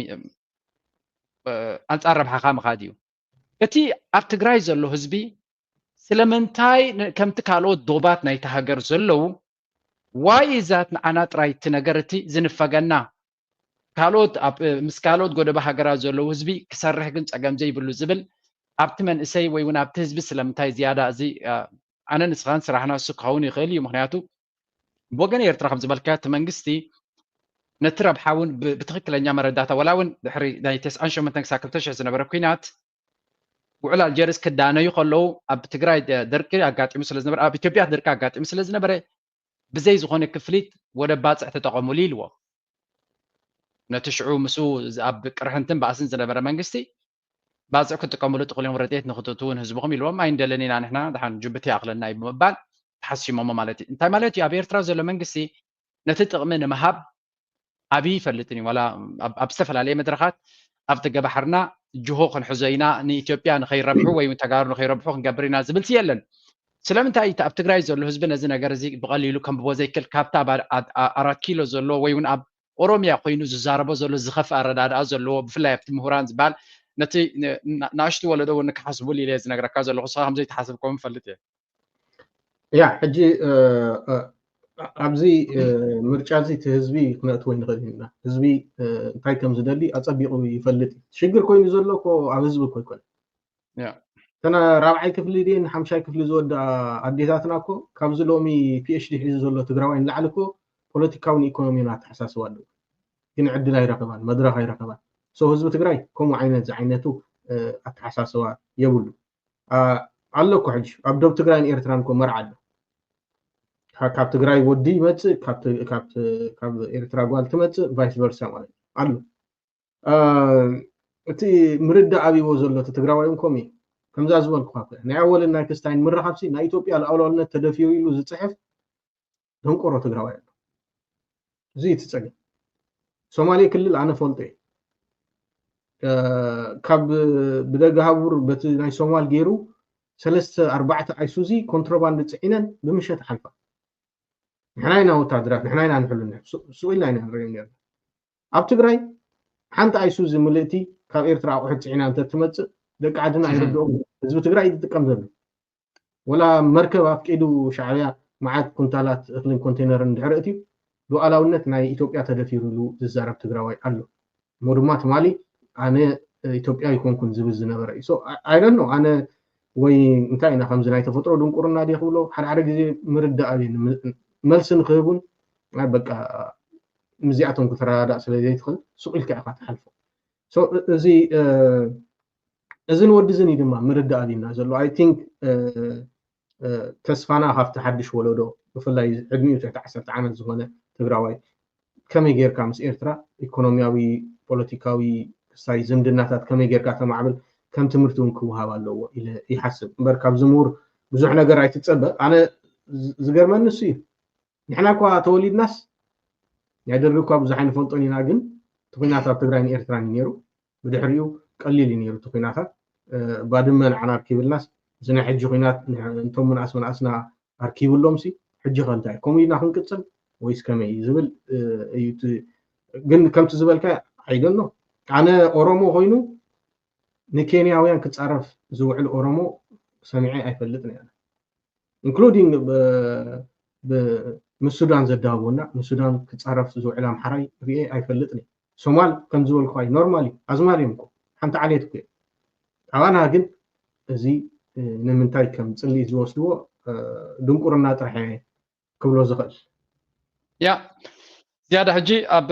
ኣንፃር ረብሓኻ ምኻድ እዩ። እቲ ኣብ ትግራይ ዘሎ ህዝቢ ስለምንታይ ከምቲ ካልኦት ዶባት ናይቲ ሃገር ዘለዉ why is that ንዓና ጥራይ እቲ ነገር እቲ ዝንፈገና ካልኦት ምስ ካልኦት ጎደባ ሃገራት ዘለዉ ህዝቢ ክሰርሕ ግን ፀገም ዘይብሉ ዝብል ኣብቲ መንእሰይ ወይ እውን ኣብቲ ህዝቢ ስለምንታይ ዝያዳ እዚ ኣነ ንስኻን ስራሕና እሱ ክኸውን ይኽእል እዩ። ምክንያቱ ብወገን ኤርትራ ከም ዝበልካ እቲ መንግስቲ ነቲ ረብሓ እውን ብትክክለኛ መረዳታ ዋላ እውን ድሕሪ ናይ ተስዓን ሸሞንተን ክሳብ ክልተ ሽሕ ዝነበረ ኩናት ውዕል ኣልጀርስ ክዳነዩ ከለዉ ኣብ ትግራይ ደርቂ ኣጋጢሙ ስለዝነበረ ኣብ ኢትዮጵያ ደርቂ ኣጋጢሙ ስለዝነበረ ብዘይ ዝኾነ ክፍሊት ወደብ ባፅዕ ተጠቐሙሉ ኢልዎ። ነቲ ሽዑ ምስኡ ኣብ ቅርሕንትን ባእስን ዝነበረ መንግስቲ ባፅዕ ክጥቀምሉ ጥቕልዮም ረድኤት ንክትእትውን ህዝብኹም ኢልዎም ኣይንደልን ኢና ንሕና ድሓን ጅቡቲ ይኣኽለና እዩ ብምባል ተሓሲሞሞ ማለት እዩ። እንታይ ማለት እዩ? ኣብ ኤርትራ ዘሎ መንግስቲ ነቲ ጥቕሚ ንምሃብ ኣብይ ይፈልጥን እዩ። ዋላ ኣብ ዝተፈላለየ መድረኻት ኣብ ደገ ባሕርና ጅሆ ክንሕዞ ኢና፣ ንኢትዮጵያ ንኸይረብሑ ወይ እውን ተጋሩ ንኸይረብሑ ክንገብር ኢና ዝብል የለን። ስለምንታይ እቲ ኣብ ትግራይ ዘሎ ህዝቢ ነዚ ነገር እዚ ብቐሊሉ ከንብቦ ዘይክእል? ካብታ ኣብ ኣራት ኪሎ ዘሎ ወይ እውን ኣብ ኦሮሚያ ኮይኑ ዝዛረቦ ዘሎ ዝኸፍእ ኣረዳድኣ ዘለዎ፣ ብፍላይ ኣብቲ ምሁራን ዝበሃል፣ ነቲ ንኣሽቱ ወለዶ እውን ክሓስቡሉ ኢለ ዝነግረካ ዘለኹ፣ ንስኻ ከምዘይትሓስብ ከም ፈልጥ እየ። ያ ሕጂ ኣብዚ ምርጫ እዚ እቲ ህዝቢ ክነእትዎ ንኽእል ኢና። ህዝቢ እንታይ ከም ዝደሊ ኣፀቢቑ ይፈልጥ እዩ። ሽግር ኮይኑ ዘሎ እኮ ኣብ ህዝቢ እኮ ኣይኮነ። እተን ራብዓይ ክፍሊ ድን ሓምሻይ ክፍሊ ዝወድኣ ኣዴታትና እኮ ካብዚ ሎሚ ፒኤችዲ ሒዙ ዘሎ ትግራዋይ ንላዕሊ እኮ ፖለቲካውን ኢኮኖሚን ኣተሓሳስባ ኣለዎ። ግን ዕድል ኣይረኸባን፣ መድረኽ ኣይረኸባን። ሰው ህዝቢ ትግራይ ከምኡ ዓይነት ዝዓይነቱ ኣተሓሳስባ የብሉ። ኣሎ እኮ ሕጂ ኣብ ደቡብ ትግራይን ኤርትራን እኮ መርዓ ኣሎ። ካብ ትግራይ ወዲ ይመፅእ፣ ካብ ኤርትራ ጓል ትመፅእ፣ ቫይስ ቨርሳ ማለት ኣሎ። እቲ ምርዳእ ኣብይዎ ዘሎ እቲ ትግራዋይ እውን ከምኡ እዩ። ከምዛ ዝበልኩካ ናይ ኣወልን ናይ ክስታይን ምርኻብሲ ናይ ኢትዮጵያ ልኣላውነት ተደፊሩ ኢሉ ዝፅሕፍ ደንቆሮ ትግራዋይ ኣሎ። እዚ እቲ ፀገም። ሶማሌ ክልል ኣነ ፈልጦ እየ። ካብ ብደገ ሃቡር በቲ ናይ ሶማል ገይሩ ሰለስተ ኣርባዕተ ኣይሱዚ ኮንትሮባንድ ፅዒነን ብምሸት ሓልፋ። ንሕና ኢና ወታደራት፣ ንሕና ኢና ንሕሉ፣ ሱቕ ኢልና ኢና ንሪኦም ነርና። ኣብ ትግራይ ሓንቲ ኣይሱዚ ምልእቲ ካብ ኤርትራ ኣቑሑት ፅዒና እንተትመፅእ ደቂ ዓድና ኣይርድኦም። ህዝቢ ትግራይ እዩ ዝጥቀም ዘሎ። ወላ መርከብ ኣፍቂዱ ሻዕብያ መዓት ኩንታላት እኽልን ኮንቴነርን ድሕሪ እትዩ ሉኣላውነት ናይ ኢትዮጵያ ተደፊሩ ኢሉ ዝዛረብ ትግራዋይ ኣሎ። እሞ ድማ ትማሊ ኣነ ኢትዮጵያ ይኮንኩን ዝብል ዝነበረ እዩ። ኣይደኖ ኣነ ወይ እንታይ ኢና ከምዚ ናይ ተፈጥሮ ድንቁርና ድየ ክብሎ ሓደ ሓደ ግዜ ምርዳእ ኣብየ መልሲ ንክህቡን በቃ ምስዚኣቶም ክትረዳዳእ ስለ ዘይትኽእል ሱቕ ኢልካ ኢኻ ትሓልፎ። እዚ እዝን ወዲ እዝን እዩ ድማ ምርዳእ ኣብና ዘሎ። I think ተስፋና ካብቲ ሓድሽ ወለዶ ብፍላይ ዕድሚኡ ትሕቲ ዓሰርተ ዓመት ዝኾነ ትግራዋይ ከመይ ጌርካ ምስ ኤርትራ ኢኮኖሚያዊ፣ ፖለቲካዊ ክሳይ ዝምድናታት ከመይ ጌርካ ተማዕብል ከም ትምህርቲ እውን ክወሃብ ኣለዎ ኢለ ይሓስብ። እምበር ካብዚ ምሁር ብዙሕ ነገር ኣይትጸበ። ኣነ ዝገርመኒ እሱ እዩ። ንሕና እኳ ተወሊድናስ ናይ ደርጊ እኳ ብዙሕ ኣይንፈልጦን ኢና፣ ግን እቲ ኲናት ኣብ ትግራይን ኤርትራን እዩ ነይሩ። ብድሕሪኡ ቀሊል እዩ ነይሩ እቲ ኲናታት። ባድመ ንዓና ኣርኪብልናስ እዚ ናይ ሕጂ ኲናት እንቶም ምንኣስ ምንኣስና ኣርኪብሎምሲ ሕጂ ከ እንታይ ከምኡ ኢልና ክንቅፅል ወይስ ከመይ ዝብል እዩ። ግን ከምቲ ዝበልካ ኣይደኖ ኣነ ኦሮሞ ኮይኑ ንኬንያውያን ክፃረፍ ዝውዕል ኦሮሞ ሰሚዐ ኣይፈልጥን እየ። ኢንክሉዲንግ ምስ ሱዳን ዘዳውቦና ምስ ሱዳን ክፃረፍ ዝውዕል ኣምሓራይ ርኤ ኣይፈልጥን እየ። ሶማል ከም ዝበልኩ ኣይ ኖርማል እዩ፣ ኣዝማድ እዮም እኮ ሓንቲ ዓሌት እኮ እዮም። ኣባና ግን እዚ ንምንታይ ከም ፅልኢ ዝወስድዎ ድንቁርና ጥራሕ እየ ክብሎ ዝኽእል። ያ ዝያዳ ሕጂ ኣብ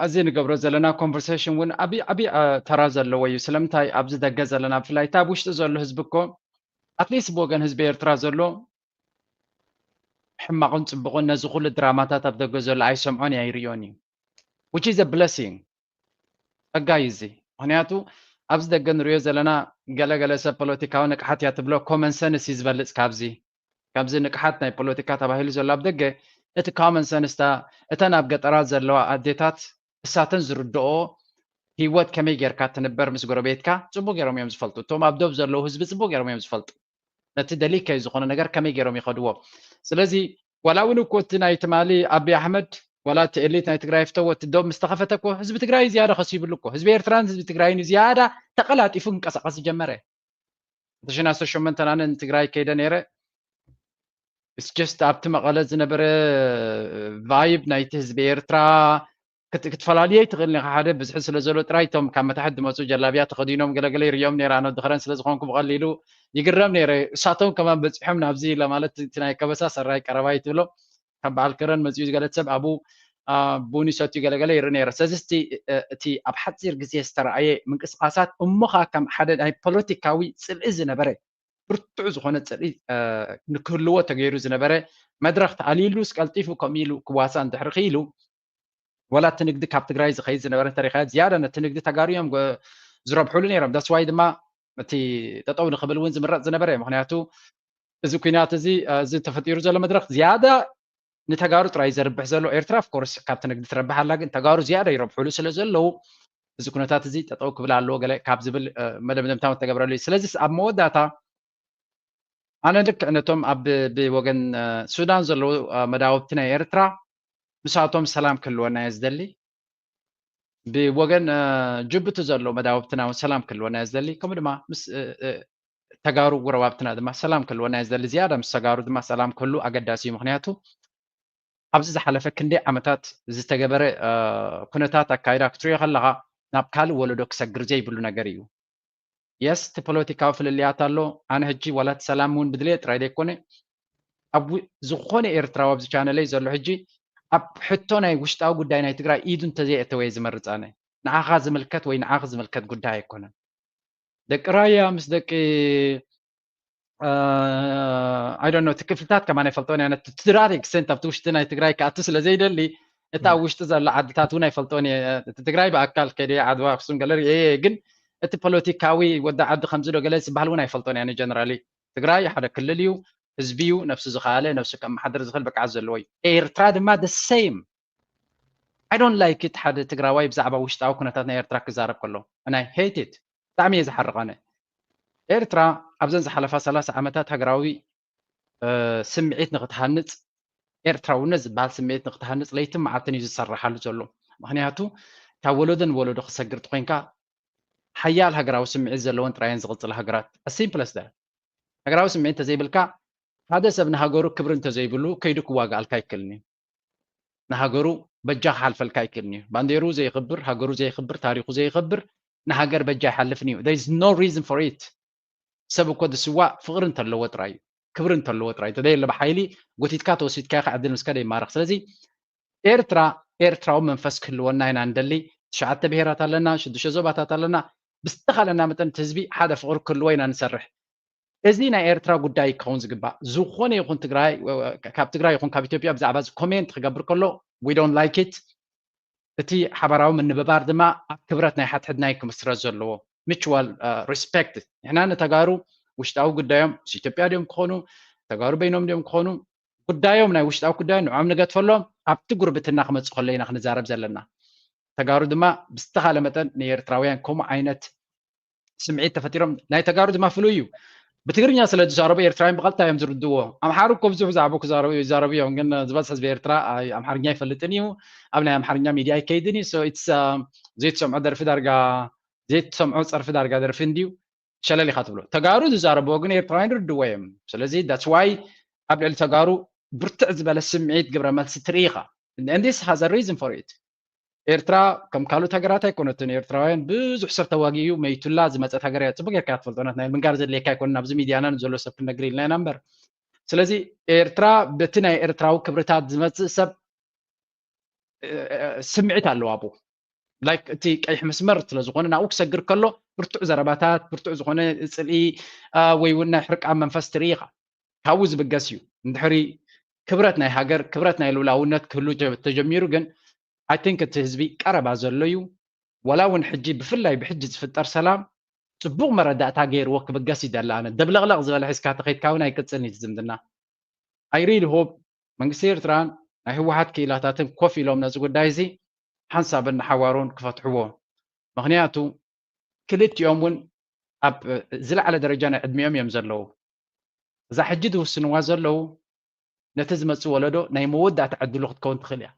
ኣዚ ንገብሮ ዘለና ኮንቨርሴሽን እውን ዓብዪ ዓብዪ ተራ ዘለዎ እዩ። ስለምንታይ ኣብዚ ደገ ዘለና ብፍላይ እታ ኣብ ውሽጢ ዘሎ ህዝቢ እኮ ኣትሊስት ብወገን ህዝቢ ኤርትራ ዘሎ ሕማቕን ፅቡቕን ነዚ ኩሉ ድራማታት ኣብ ደገ ዘሎ ኣይሰምዖን ኣይርእዮን እዩ። Which is a blessing። ጸጋ እዩ እዚ። ምክንያቱ ኣብዚ ደገ ንሪኦ ዘለና ገለገለ ሰብ ፖለቲካዊ ንቅሓት እያ ትብሎ፣ ኮመን ሰንስ እዩ ዝበልጽ ካብዚ። ካብዚ ንቅሓት ናይ ፖለቲካ ተባሂሉ ዘሎ ኣብ ደገ እቲ ኮመን ሰንስ እታ እተን ኣብ ገጠራት ዘለዋ ኣዴታት እሳተን ዝርድኦ ህይወት ከመይ ጌርካ ትንበር ምስ ጎረቤትካ ጽቡቅ ገይሮም እዮም ዝፈልጡ። እቶም ኣብ ዶብ ዘለዉ ህዝቢ ጽቡቅ ገይሮም እዮም ዝፈልጡ። ነቲ ደሊካይ ዝኾነ ነገር ከመይ ገይሮም ይኸድዎ። ስለዚ ዋላ እውን እኮ እቲ ናይ ትማሊ ኣቢ ኣሕመድ ዋላ እቲ ኤሊት ናይ ትግራይ ፍተዎ እቲ ዶብ ምስ ተኸፈተ እኮ ህዝቢ ትግራይ ዝያዳ ከሲብሉ እኮ ህዝቢ ኤርትራን ህዝቢ ትግራይን ዝያዳ ተቀላጢፉ ክንቀሳቀስ ዝጀመረ። ተሽና ሰሸመንተን ኣነ ንትግራይ ከይደ ነይረ it's just ኣብቲ መቐለ ዝነበረ ቫይብ ናይቲ ህዝቢ ኤርትራ ክትፈላልየ ኣይትኽእልን ኢኻ። ሓደ ብዝሒ ስለ ዘሎ ጥራይ እቶም ካብ መታሕት ዝመፁ ጀላብያ ተኸዲኖም ገለገለ ይርዮም ነይረ። ኣነ ወዲ ከረን ስለ ዝኾንኩ ብቐሊሉ ይግረም ነይረ። እሳቶም ከማን በፂሖም ናብዚ ለማለት እቲ ናይ ከበሳ ሰራይ ቀረባይ ትብሎ ካብ በዓል ከረን መፂኡ ዝገለት ሰብ ኣብኡ ቡን ይሰትዩ ገለገለ ይርኢ ነይረ። ስለዚ እቲ ኣብ ሓፂር ግዜ ዝተረኣየ ምንቅስቃሳት እሞ ከዓ ከም ሓደ ናይ ፖለቲካዊ ፅልኢ ዝነበረ ብርቱዕ ዝኾነ ፅልኢ ንክህልዎ ተገይሩ ዝነበረ መድረኽ ተኣልይሉስ ቀልጢፉ ከምኡ ኢሉ ክዋሳእ እንድሕሪ ክኢሉ ዋላ እቲ ንግዲ ካብ ትግራይ ዝኸይድ ዝነበረ እንተሪኻ ዝያዳ ነቲ ንግዲ ተጋሩ እዮም ዝረብሕሉ ነይሮም። ዳስዋይ ድማ እቲ ጠጠው ንክብል እውን ዝምረፅ ዝነበረ እዩ። ምክንያቱ እዚ ኩናት እዚ እዚ ተፈጢሩ ዘሎ መድረክ ዝያዳ ንተጋሩ ጥራይ ዘርብሕ ዘሎ ኤርትራ of course ካብቲ ንግዲ ትረብሕ ኣላ፣ ግን ተጋሩ ዝያዳ ይረብሕሉ ስለ ዘለዉ እዚ ኩነታት እዚ ጠጠው ክብል ኣለዎ ገለ ካብ ዝብል መደምደምታ ተገብረሉ እዩ። ስለዚ ኣብ መወዳእታ ኣነ ልክዕ ነቶም ኣብ ብወገን ሱዳን ዘለዉ መዳውብቲ ናይ ኤርትራ ምሳቶም ሰላም ክህልወና እየ ዝደሊ። ብወገን ጅቡቲ ዘለዉ መዳውብትና እውን ሰላም ክህልወና እየ ዝደሊ። ከምኡ ድማ ምስ ተጋሩ ጎረባብትና ድማ ሰላም ክህልወና እየ ዝደሊ። ዝያዳ ምስ ተጋሩ ድማ ሰላም ክህሉ ኣገዳሲ እዩ። ምክንያቱ ኣብዚ ዝሓለፈ ክንደይ ዓመታት ዝተገበረ ኩነታት ኣካይዳ ክትሪኦ ከለኻ ናብ ካልእ ወለዶ ክሰግር ዘይብሉ ነገር እዩ። የስ እቲ ፖለቲካዊ ፍልልያት ኣሎ። ኣነ ሕጂ ዋላ እቲ ሰላም እውን ብድልየ ጥራይ ዘይኮነ ኣብ ዝኾነ ኤርትራዊ ኣብዚ ቻነለይ ዘሎ ሕጂ ኣብ ሕቶ ናይ ውሽጣዊ ጉዳይ ናይ ትግራይ ኢዱ እንተዘይእተወ እየ ዝመርፅ። ኣነ ንዓኻ ዝምልከት ወይ ንዓኺ ዝምልከት ጉዳይ ኣይኮነን። ደቂ ራያ ምስ ደቂ I don't know እቲ ክፍልታት ከማን ኣይፈልጦን እየ። To that extent ኣብቲ ውሽጢ ናይ ትግራይ ክኣቱ ስለ ዘይደሊ እቲ ኣብ ውሽጢ ዘሎ ዓድታት እውን ኣይፈልጦን እየ። እቲ ትግራይ ብኣካል ከይደ ዓድዋ ኣክሱም ገለ ርእየ እየ፣ ግን እቲ ፖለቲካዊ ወዲ ዓዲ ከምዚ ዶ ገለ ዝበሃል እውን ኣይፈልጦን እየ። ጀነራሊ ትግራይ ሓደ ክልል እዩ፣ ህዝቢ እዩ፣ ነብሱ ዝኸኣለ ነብሱ ከመሓድር ዝኽእል ብቅዓት ዘለዎ እዩ። ኤርትራ ድማ the same። I don't like it ሓደ ትግራዋይ ብዛዕባ ውሽጣዊ ኩነታት ናይ ኤርትራ ክዛረብ ከሎ and I hate it። ብጣዕሚ እየ ዝሓርቕ ኣነ። ኤርትራ ኣብዘን ዝሓለፋ ሰላሳ ዓመታት ሃገራዊ ስምዒት ንክትሃንፅ፣ ኤርትራውነት ዝበሃል ስምዒት ንክትሃንፅ ለይትን መዓልትን እዩ ዝሰራሓሉ ዘሎ። ምክንያቱ ካብ ወለዶ ንወለዶ ክሰግር ተኮይንካ ሓያል ሃገራዊ ስምዒት ዘለወን ጥራየን ዝቕፅላ ሃገራት። As simple as that። ሃገራዊ ስምዒት እንተዘይብልካ ሓደ ሰብ ንሃገሩ ክብሪ እንተዘይብሉ ከይዱ ክዋጋኣልካ ኣይክእልን እዩ። ንሃገሩ በጃ ክሓልፈልካ ኣይክእልን እዩ። ባንዴሩ ዘይኽብር፣ ሃገሩ ዘይኽብር፣ ታሪኹ ዘይኽብር ንሃገር በጃ ኣይሓልፍን እዩ። There is no reason for it። ሰብ እኮ ዝስዋእ ፍቕሪ እንተለዎ ጥራይ እዩ፣ ክብሪ እንተለዎ ጥራይ። እንተዘየለ ብሓይሊ ጎቲትካ ተወሲድካ ኢኻ ዕድል ምስ ከደ ይማረኽ። ስለዚ ኤርትራ ኤርትራዊ መንፈስ ክህልወና ኢና ንደሊ። ትሽዓተ ብሄራት ኣለና፣ ሽዱሽተ ዞባታት ኣለና። ብዝተኻለና መጠን እቲ ህዝቢ ሓደ ፍቕሪ ክህልዎ ኢና ንሰርሕ። እዚ ናይ ኤርትራ ጉዳይ ክኸውን ዝግባእ። ዝኾነ ይኹን ትግራይ ካብ ትግራይ ይኹን ካብ ኢትዮጵያ ብዛዕባ እዚ ኮሜንት ክገብር ከሎ we don't like it። እቲ ሓባራዊ ምንብባር ድማ ኣብ ክብረት ናይ ሓድሕድና ክምስረት ዘለዎ mutual respect። ንሕና ንተጋሩ ውሽጣዊ ጉዳዮም ምስ ኢትዮጵያ ድዮም ክኾኑ ተጋሩ በይኖም ድዮም ክኾኑ ጉዳዮም ናይ ውሽጣዊ ጉዳዮም ንዖም ንገድፈሎም። ኣብቲ ጉርብትና ክመፅእ ከሎ ኢና ክንዛረብ ዘለና። ተጋሩ ድማ ብዝተኻለ መጠን ንኤርትራውያን ከምኡ ዓይነት ስምዒት ተፈጢሮም ናይ ተጋሩ ድማ ፍሉይ እዩ። ብትግርኛ ስለ ዝዛረቡ ኤርትራውያን ብቐጥታ እዮም ዝርድዎ። ኣምሓሩ እኮ ብዙሕ ብዛዕባ ክዛረቡ ይዛረቡ እዮም፣ ግን ዝበዝሕ ህዝቢ ኤርትራ ኣምሓርኛ ኣይፈልጥን እዩ፣ ኣብ ናይ ኣምሓርኛ ሚድያ ኣይከይድን እዩ። ዘይትሰምዖ ደርፊ ዳርጋ ዘይትሰምዖ ፀርፊ ዳርጋ ደርፊ እንድዩ ሸለል ኢኻ ትብሎ። ተጋሩ ዝዛረብዎ ግን ኤርትራውያን ይርድዎ እዮም። ስለዚ that's why ኣብ ልዕሊ ተጋሩ ብርትዕ ዝበለ ስምዒት ግብረ መልሲ ትርኢ ኢኻ። And this has a reason for it። ኤርትራ ከም ካልኦት ሃገራት ኣይኮነትን። ኤርትራውያን ብዙሕ ሰብ ተዋጊኡ መይቱላ ዝመፀት ሃገር እያ። ፅቡቅ ጌርካ ትፈልጦ፣ ናይ ምንጋር ዘድልየካ ኣይኮነን። ኣብዚ ሚድያና ንዘሎ ሰብ ክንነግር ኢልና ኢና እምበር። ስለዚ ኤርትራ በቲ ናይ ኤርትራዊ ክብርታት ዝመፅእ ሰብ ስምዒት ኣለዋ ኣብኡ። Like እቲ ቀይሕ መስመር ስለ ዝኾነ ናብኡ ክሰግር ከሎ ብርቱዕ ዘረባታት፣ ብርቱዕ ዝኾነ ፅልኢ ወይ እውን ናይ ሕርቃን መንፈስ ትርኢ ኢኻ። ካብኡ ዝብገስ እዩ። እንድሕሪ ክብረት ናይ ሃገር፣ ክብረት ናይ ልኡላውነት ክህሉ ተጀሚሩ ግን I think እቲ ህዝቢ ቀረባ ዘሎ እዩ። ዋላ እውን ሕጂ ብፍላይ ብሕጂ ዝፍጠር ሰላም ፅቡቕ መረዳእታ ገይርዎ ክብገስ ይደሊ። ኣነ ደብለቕለቕ ዝበለ ሒዝካ ተኸይድካ እውን ኣይቅፅልን እዩ ዝምድና። I really hope መንግስቲ ኤርትራን ናይ ህወሓት ክኢላታትን ኮፍ ኢሎም ነዚ ጉዳይ እዚ ሓንሳብን ንሓዋሩን ክፈትሕዎ። ምክንያቱ ክልቲኦም እውን ኣብ ዝለዓለ ደረጃ ናይ ዕድሚኦም እዮም ዘለዉ። እዛ ሕጂ ዝውስንዋ ዘለዉ ነቲ ዝመፅእ ወለዶ ናይ መወዳእታ ዕድሉ ክትከውን ትኽእል እያ።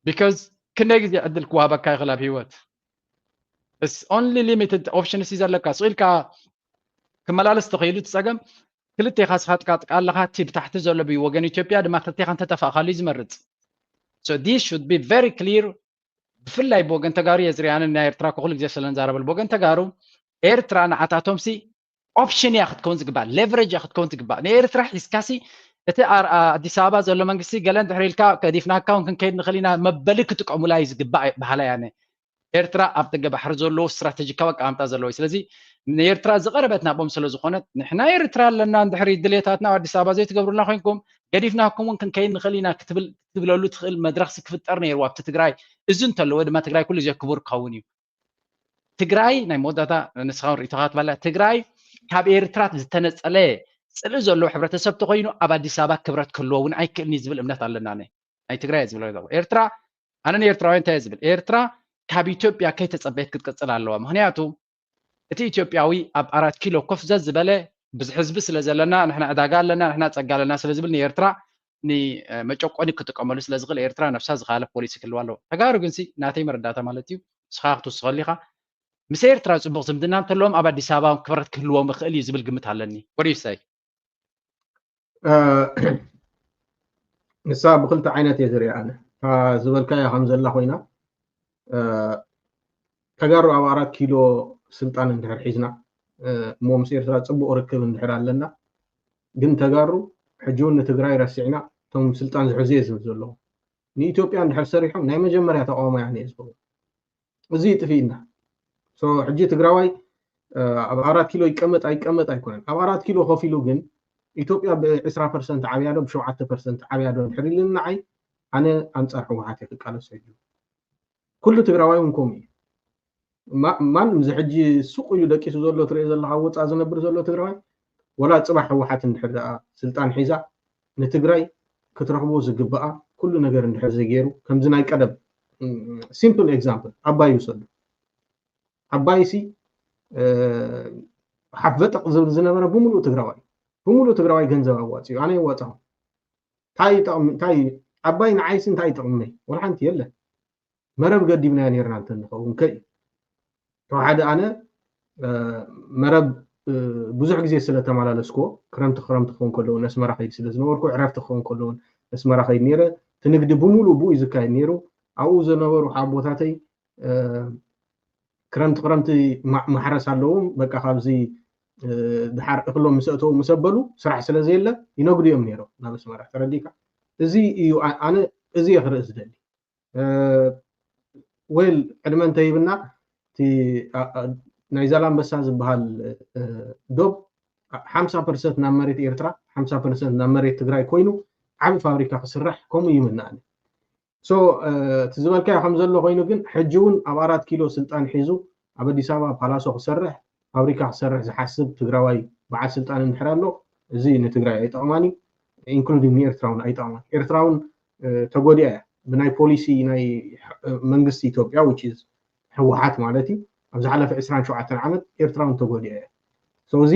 Because ክንደይ ግዜ ዕድል ክወሃበካ ይኽእል ኣብ ህይወት? It's only limited options እዩ ዘለካ። ስቕ ኢልካ ክመላለስ ተኽኢሉ እቲ ፀገም ክልቴኻ ስኻ ጥቃጥቃ ኣለኻ። እቲ ብታሕቲ ዘሎ ብወገን ኢትዮጵያ ድማ ክልቴኻ እንተጠፋእካሉ እዩ ዝመርፅ። So this should be very clear። ብፍላይ ብወገን ተጋሩ እየ ዝሪኣንን ናይ ኤርትራ እኮ ኩሉ ግዜ ስለ ንዛረበሉ ብወገን ተጋሩ ኤርትራ ንዓታቶምሲ ኦፕሽን እያ ክትከውን ዝግባእ፣ ሌቨሬጅ እያ ክትከውን ዝግባእ። ንኤርትራ ሒዝካሲ እቲ ኣር- ኣ- ኣዲስ ኣበባ ዘሎ መንግስቲ ገለ እንድሕር ኢልካ ከዲፍናካ እውን ክንከይድ ንኽእል ኢና መበሊ ክጥቀሙላ እዩ ዝግባእ በሃላይ ኣነ። ኤርትራ ኣብ ደገ ባሕሪ ዘለዎ ስትራቴጂካዊ ኣቀማምጣ ዘለዎ እዩ። ስለዚ ንኤርትራ ዝቐረበት ናብኦም ስለ ዝኾነት ንሕና ኤርትራ ኣለና፣ እንድሕሪ ድሌታትና ኣብ ኣዲስ ኣበባ ዘይትገብሩልና ኮይንኩም ገዲፍናኩም እውን ክንከይድ ንኽእል ኢና ክትብል ትብለሉ ትኽእል መድረኽሲ ክፍጠር ነይርዎ ኣብቲ ትግራይ። እዚ እንተለዎ ድማ ትግራይ ኩሉ ግዜ ክቡር ክኸውን እዩ። ትግራይ ናይ መወዳእታ ንስኻ እውን ርእይቶኻ ክትበላ ትግራይ ካብ ኤርትራ ዝተነፀለ ፅልኢ ዘለዎ ሕብረተሰብ ተኮይኑ ኣብ ኣዲስ ኣበባ ክብረት ክህልዎ እውን ኣይክእልን እዩ ዝብል እምነት ኣለና። ናይ ትግራይ ዝብል ኤርትራ ኣነ ንኤርትራውያን እንታይ ዝብል ኤርትራ ካብ ኢትዮጵያ ከይተጸበየት ክትቅጽል ኣለዋ። ምክንያቱ እቲ ኢትዮጵያዊ ኣብ ኣራት ኪሎ ኮፍ ዘዝበለ ብዙሕ ህዝቢ ስለ ዘለና ንሕና ዕዳጋ ኣለና ንሕና ጸጋ ኣለና ስለ ዝብል ንኤርትራ ንመጨቆኒ ክጥቀመሉ ስለ ዝኽእል ኤርትራ ነብሳ ዝኻለ ፖሊሲ ክህልዋ ኣለዎ። ተጋሩ ግንሲ ናተይ መረዳእታ ማለት እዩ። ንስኻ ክትውስኸሉ ኢኻ። ምስ ኤርትራ ጽቡቕ ዝምድና እንተለዎም ኣብ ኣዲስ ኣበባ ክብረት ክህልዎም ይኽእል እዩ ዝብል ግምት ኣለኒ። What do you say? ንሳ ብክልተ ዓይነት እየ ዝሪኣ ኣነ። እታ ዝበልካያ ከም ዘላ ኮይና ተጋሩ ኣብ ኣራት ኪሎ ስልጣን እንድሕር ሒዝና እሞ ምስ ኤርትራ ፅቡቅ ርክብ እንድሕር ኣለና ግን ተጋሩ ሕጂ እውን ንትግራይ ረሲዕና እቶም ስልጣን ዝሕዙ እየ ዝብል ዘለኹ። ንኢትዮጵያ እንድሕር ሰሪሖም ናይ መጀመርያ ተቃዋማይ ኣነ እየ ዝኸውን። እዚ ይጥፊእና። ሕጂ ትግራዋይ ኣብ ኣራት ኪሎ ይቀመጥ ኣይቀመጥ ኣይኮነን። ኣብ ኣራት ኪሎ ኮፍ ኢሉ ግን ኢትዮጵያ ብ20% ዓብያ ዶ ብ7% ዓብያ ዶ እንድሕር ኢሉኒ ንዓይ ኣነ ኣንጻር ህወሓት እየ ክቃለስ። ሕጂ ኩሉ ትግራዋይ እውን ከምኡ እዩ። ማንም እዚ ሕጂ ሱቕ ኢሉ ደቂሱ ዘሎ ትሪኦ ዘለካ ወፃእ ዝነብር ዘሎ ትግራዋይ ወላ ፅባሕ ህወሓት እንድሕር ደኣ ስልጣን ሒዛ ንትግራይ ክትረኽቦ ዝግበኣ ኩሉ ነገር እንድሕር ዘይገይሩ ከምዚ ናይ ቀደም simple example ዓባይ ይውሰዱ። ዓባይ ሲ ሓፍ በጠቕ ዝብል ዝነበረ ብምሉእ ትግራዋይ ብምሉእ ትግራዋይ ገንዘብ ኣዋፂኡ ኣነ የዋፃኹ እንታይ ይጠቕም እንታይ ዓባይ ንዓይሲ እንታይ ይጠቕመይ ወላ ሓንቲ የለን። መረብ ገዲብናዮ ነርና እንተ ንኸውን ከ እዩ ተወሓደ ኣነ መረብ ብዙሕ ግዜ ስለ ተመላለስኩዎ ክረምቲ ክረምቲ ክኸውን ከለዉ ነስመራ ከይድ ስለ ዝነበርኩ ዕረፍቲ ክኸውን ከለዉ ነስመራ ከይድ ነይረ እቲ ንግዲ ብምሉእ ብኡ እዩ ዝካየድ ነይሩ ኣብኡ ዝነበሩ ሓቦታተይ ክረምቲ ክረምቲ ማሕረስ ኣለዎም በቃ ካብዚ ድሓር እክሎም ምስ ኣተው ምስ ኣበሉ ስራሕ ስለ ዘየለ ይነግዱ እዮም ነይሮም ናብ ኣስመራ ተረዲካ እዚ እዩ ኣነ እዚ እየ ክርኢ ዝደሊ well ዕድመ እንተሂብና እቲ ናይ ዛላምበሳ ዝበሃል ዶብ ሓምሳ ፐርሰንት ናብ መሬት ኤርትራ ሓምሳ ፐርሰንት ናብ መሬት ትግራይ ኮይኑ ዓብ ፋብሪካ ክስራሕ ከምኡ ይምነ ኣነ so እቲ ዝበልካዮ ከም ዘሎ ኮይኑ ግን ሕጂ እውን ኣብ ኣራት ኪሎ ስልጣን ሒዙ ኣብ ኣዲስ ኣበባ ፓላሶ ክሰርሕ ፋብሪካ ክሰርሕ ዝሓስብ ትግራዋይ በዓል ስልጣን እንድሕር ኣሎ እዚ ንትግራይ ኣይጠቕማን እዩ including ንኤርትራ እውን ኣይጠቕማን ኤርትራ እውን ተጎዲኣ እያ ብናይ ፖሊሲ ናይ መንግስቲ ኢትዮጵያ which is ህወሓት ማለት እዩ ኣብ ዝሓለፈ ዕስራን ሸውዓተን ዓመት ኤርትራ እውን ተጎዲኣ እያ so እዚ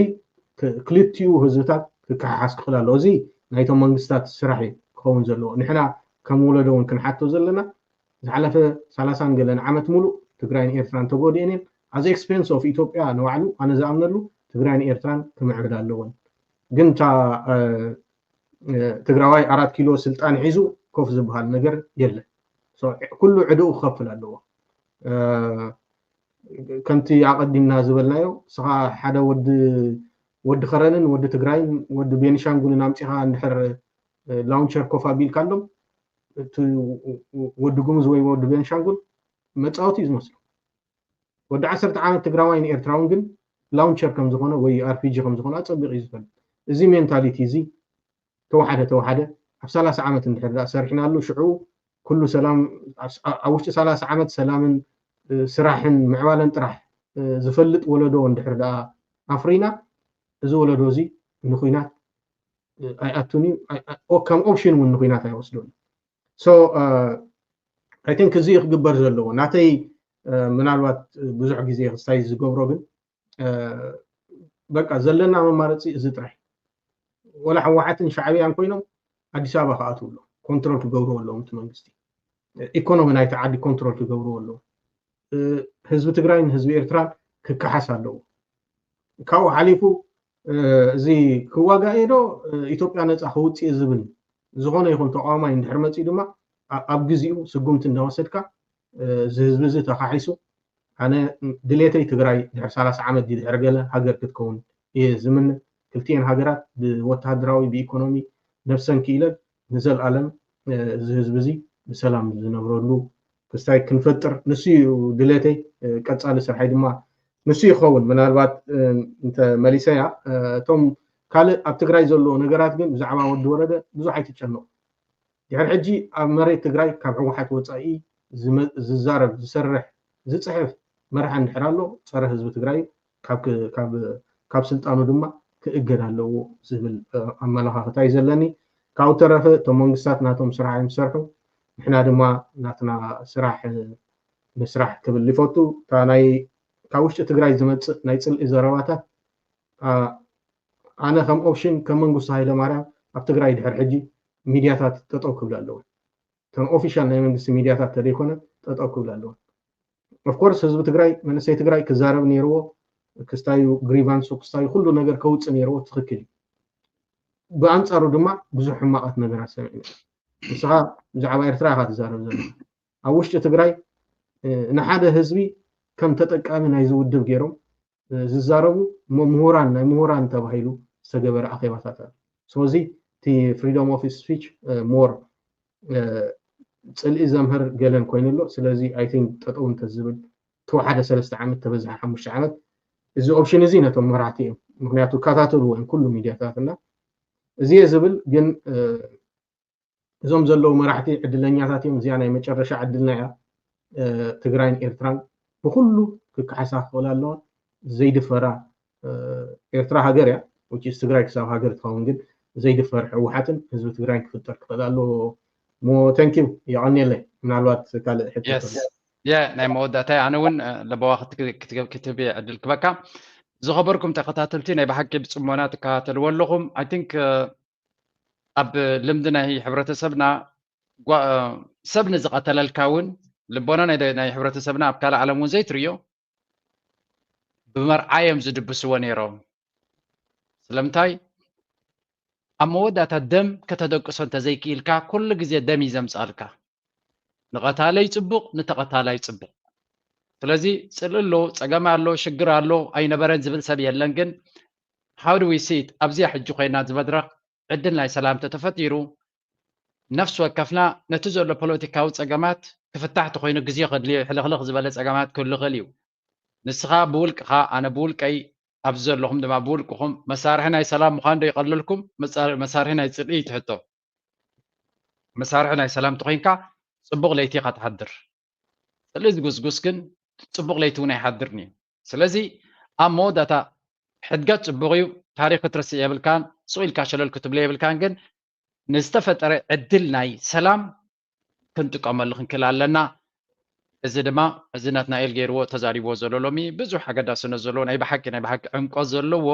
ክልቲኡ ህዝብታት ክከሓሓስ ክኽእል ኣለዎ እዚ ናይቶም መንግስታት ስራሕ እዩ ክኸውን ዘለዎ ንሕና ከም ወለዶ እውን ክንሓቶ ዘለና ዝሓለፈ ሰላሳን ገለን ዓመት ሙሉእ ትግራይን ኤርትራን ተጎዲኤን እየን as expense of ኢትዮጵያ ንባዕሉ ኣነ ዝኣምነሉ ትግራይን ኤርትራን ክምዕብል ኣለወን ግን እታ ትግራዋይ ኣራት ኪሎ ስልጣን ሒዙ ኮፍ ዝበሃል ነገር የለን ኩሉ ዕድኡ ክኸፍል ኣለዎ ከምቲ ኣቐዲምና ዝበልናዮ ስኻ ሓደ ወዲ ወዲ ከረንን ወዲ ትግራይን ወዲ ቤኒሻንጉልን ኣምፂኻ እንድሕር ላውንቸር ኮፍ ኣቢልካሎም እቲ ወዲ ጉሙዝ ወይ ወዲ ቤንሻንጉል መፃወቲ እዩ ዝመስሉ ወዲ ዓሰርተ ዓመት ትግራዋይን ኤርትራውን ግን ላውንቸር ከም ዝኾነ ወይ ኣርፒጂ ከም ዝኾነ ኣፀቢቑ እዩ ዝፈልጥ እዚ ሜንታሊቲ እዚ ተዋሓደ ተዋሓደ ኣብ ሰላሳ ዓመት እንድሕር ዳ ሰሪሕናሉ ሽዑ ኩሉ ሰላም ኣብ ውሽጢ ሰላሳ ዓመት ሰላምን ስራሕን ምዕባለን ጥራሕ ዝፈልጥ ወለዶ እንድሕር ዳ ኣፍሪና እዚ ወለዶ እዚ ንኩናት ኣይኣቱን እዩ ከም ኦፕሽን እውን ንኩናት ኣይወስዶን so I think እዚ ክግበር ዘለዎ ናተይ ምናልባት ብዙሕ ግዜ ክስታይ ዝገብሮ ግን በቃ ዘለና መማረፂ እዚ ጥራሕ ወላ ህወሓትን ሻዕብያን ኮይኖም ኣዲስ ኣበባ ክኣትዉ ኣለዎም ኮንትሮል ክገብርዎ ኣለዎም እቲ መንግስቲ ኢኮኖሚ ናይቲ ዓዲ ኮንትሮል ክገብርዎ ኣለዎም ህዝቢ ትግራይን ህዝቢ ኤርትራን ክከሓስ ኣለዎ ካብኡ ሓሊፉ እዚ ክዋጋእ እየ ዶ ኢትዮጵያ ነፃ ከውፅእ ዝብል ዝኾነ ይኹን ተቃዋማይ እንድሕር መፅኡ ድማ ኣብ ግዜኡ ስጉምቲ እናወሰድካ እዚ ህዝቢ እዚ ተካሒሱ ኣነ ድሌተይ ትግራይ ድሕር ሰላሳ ዓመት ድሕር ገለ ሃገር ክትከውን እየ ዝምነ ክልቲኤን ሃገራት ብወተሃደራዊ ብኢኮኖሚ ነብሰን ክኢለን ንዘለኣለም እዚ ህዝቢ እዚ ብሰላም ዝነብረሉ ክስታይ ክንፈጥር ንሱ እዩ ድሌተይ ቀፃሊ ስርሐይ ድማ ንሱ ይኸውን ምናልባት እንተ መሊሰያ እቶም ካልእ ኣብ ትግራይ ዘለዎ ነገራት ግን ብዛዕባ ወዲ ወረደ ብዙሕ ኣይትጨነቁ ድሕር ሕጂ ኣብ መሬት ትግራይ ካብ ህወሓት ወፃኢ ዝዛረብ ዝሰርሕ ዝፅሕፍ መርሓ እንድሕር ኣሎ ፀረ ህዝቢ ትግራይ ካብ ስልጣኑ ድማ ክእገድ ኣለዎ ዝብል ኣመለኻኽታ እዩ ዘለኒ። ካብኡ ተረፈ እቶም መንግስታት ናቶም ስራሕ እዮም ዝሰርሑ፣ ንሕና ድማ ናትና ስራሕ ምስራሕ ክብል ይፈቱ። እታ ናይ ካብ ውሽጢ ትግራይ ዝመፅእ ናይ ፅልኢ ዘረባታት ኣነ ከም ኦፕሽን ከም መንግስቱ ሃይለማርያም ኣብ ትግራይ ድሕር ሕጂ ሚድያታት ጠጠው ክብል ኣለዎ። እተን ኦፊሻል ናይ መንግስቲ ሚድያታት ተደይኮነ ጠጠው ክብል ኣለዎ። ኦፍኮርስ ህዝቢ ትግራይ መንእሰይ ትግራይ ክዛረብ ነይርዎ፣ ክስታዩ ግሪቫንሱ ክስታዩ ኩሉ ነገር ከውፅእ ነይርዎ፣ ትኽክል እዩ። ብኣንፃሩ ድማ ብዙሕ ሕማቓት ነገራት ሰሚዕና። ንስኻ ብዛዕባ ኤርትራ ኢኻ ትዛረብ ዘሎ። ኣብ ውሽጢ ትግራይ ንሓደ ህዝቢ ከም ተጠቃሚ ናይዚ ውድብ ገይሮም ዝዛረቡ ምሁራን ናይ ምሁራን ተባሂሉ ዝተገበረ ኣኼባታት ኣሎ። ስለዚ እቲ ፍሪደም ኦፍ ስፒች ሞር ፅልኢ ዘምህር ገለን ኮይኑ ኣሎ። ስለዚ ኣይ ቲንክ ጠጠው እንተዝብል ተወሓደ ሰለስተ ዓመት ተበዝሐ ሓሙሽተ ዓመት እዚ ኦፕሽን እዚ ነቶም መራሕቲ እዮም። ምክንያቱ ይከታተልዎ እዮም ኩሉ ሚድያታት እና እዚ እየ ዝብል ግን እዞም ዘለዉ መራሕቲ ዕድለኛታት እዮም። እዚኣ ናይ መጨረሻ ዕድልና እያ። ትግራይን ኤርትራን ብኩሉ ክከሓሳ ክኽእላ ኣለዋ። ዘይድፈራ ኤርትራ ሃገር እያ። ትግራይ ክሳብ ሃገር ትኸውን ግን ዘይድፈር ህወሓትን ህዝቢ ትግራይን ክፍጠር ክኽእል ኣለዎ። ሞ ተንኪው የቐንየለይ። ምናልባት ካልእ ሕቶ የ ናይ መወዳእታ ኣነ እውን ለበዋ ክትብ ዕድል ክበካ። ዝኸበርኩም ተኸታተልቲ ናይ ብሓቂ ብፅሞና ትከታተልዎ ኣለኹም። ኣይ ቲንክ ኣብ ልምዲ ናይ ሕብረተሰብና ሰብ ንዝቐተለልካ እውን ልቦና ናይ ሕብረተሰብና ኣብ ካልእ ዓለም እውን ዘይትርእዮ ብመርዓ እዮም ዝድብስዎ ነይሮም። ስለምንታይ ኣብ መወዳእታ ደም ከተደቅሶ እንተዘይክኢልካ ኩሉ ግዜ ደም እዩ ዘምፅኣልካ። ንቐታለይ ፅቡቕ ንተቐታላይ ፅቡቕ። ስለዚ ፅልኢ ኣሎ፣ ፀገም ኣሎ፣ ሽግር ኣሎ፣ ኣይነበረን ዝብል ሰብ የለን። ግን how do we see it ኣብዚኣ ሕጂ ኮይና እዚ መድረኽ ዕድል ናይ ሰላም ተተፈጢሩ ነፍሲ ወከፍና ነቲ ዘሎ ፖለቲካዊ ፀገማት ክፍታሕ ተኮይኑ ግዜ ከድልዮ ሕልኽልኽ ዝበለ ፀገማት ክህሉ ይኽእል እዩ። ንስኻ ብውልቅኻ ኣነ ብውልቀይ ኣብዚ ዘለኹም ድማ ብውልቅኹም መሳርሒ ናይ ሰላም ምዃን ዶ ይቐልልኩም? መሳርሒ ናይ ፅልኢ እዩ ትሕቶ። መሳርሒ ናይ ሰላም ተኮይንካ ፅቡቕ ለይቲ ኢኻ ትሓድር። ፅልኢ ዝጉስጉስ ግን ፅቡቕ ለይቲ እውን ኣይሓድርን እዩ። ስለዚ ኣብ መወዳእታ ሕድገት ፅቡቕ እዩ። ታሪክ ክትርስዕ የብልካን፣ ስቕ ኢልካ ሸለል ክትብሎ የብልካን። ግን ንዝተፈጠረ ዕድል ናይ ሰላም ክንጥቀመሉ ክንክእል ኣለና። እዚ ድማ እዚ ናትናኤል ገይርዎ ተዛሪብዎ ዘሎ ሎሚ ብዙሕ ኣገዳስነት ዘለዎ ናይ ብሓቂ ናይ ብሓቂ ዕምቆት ዘለዎ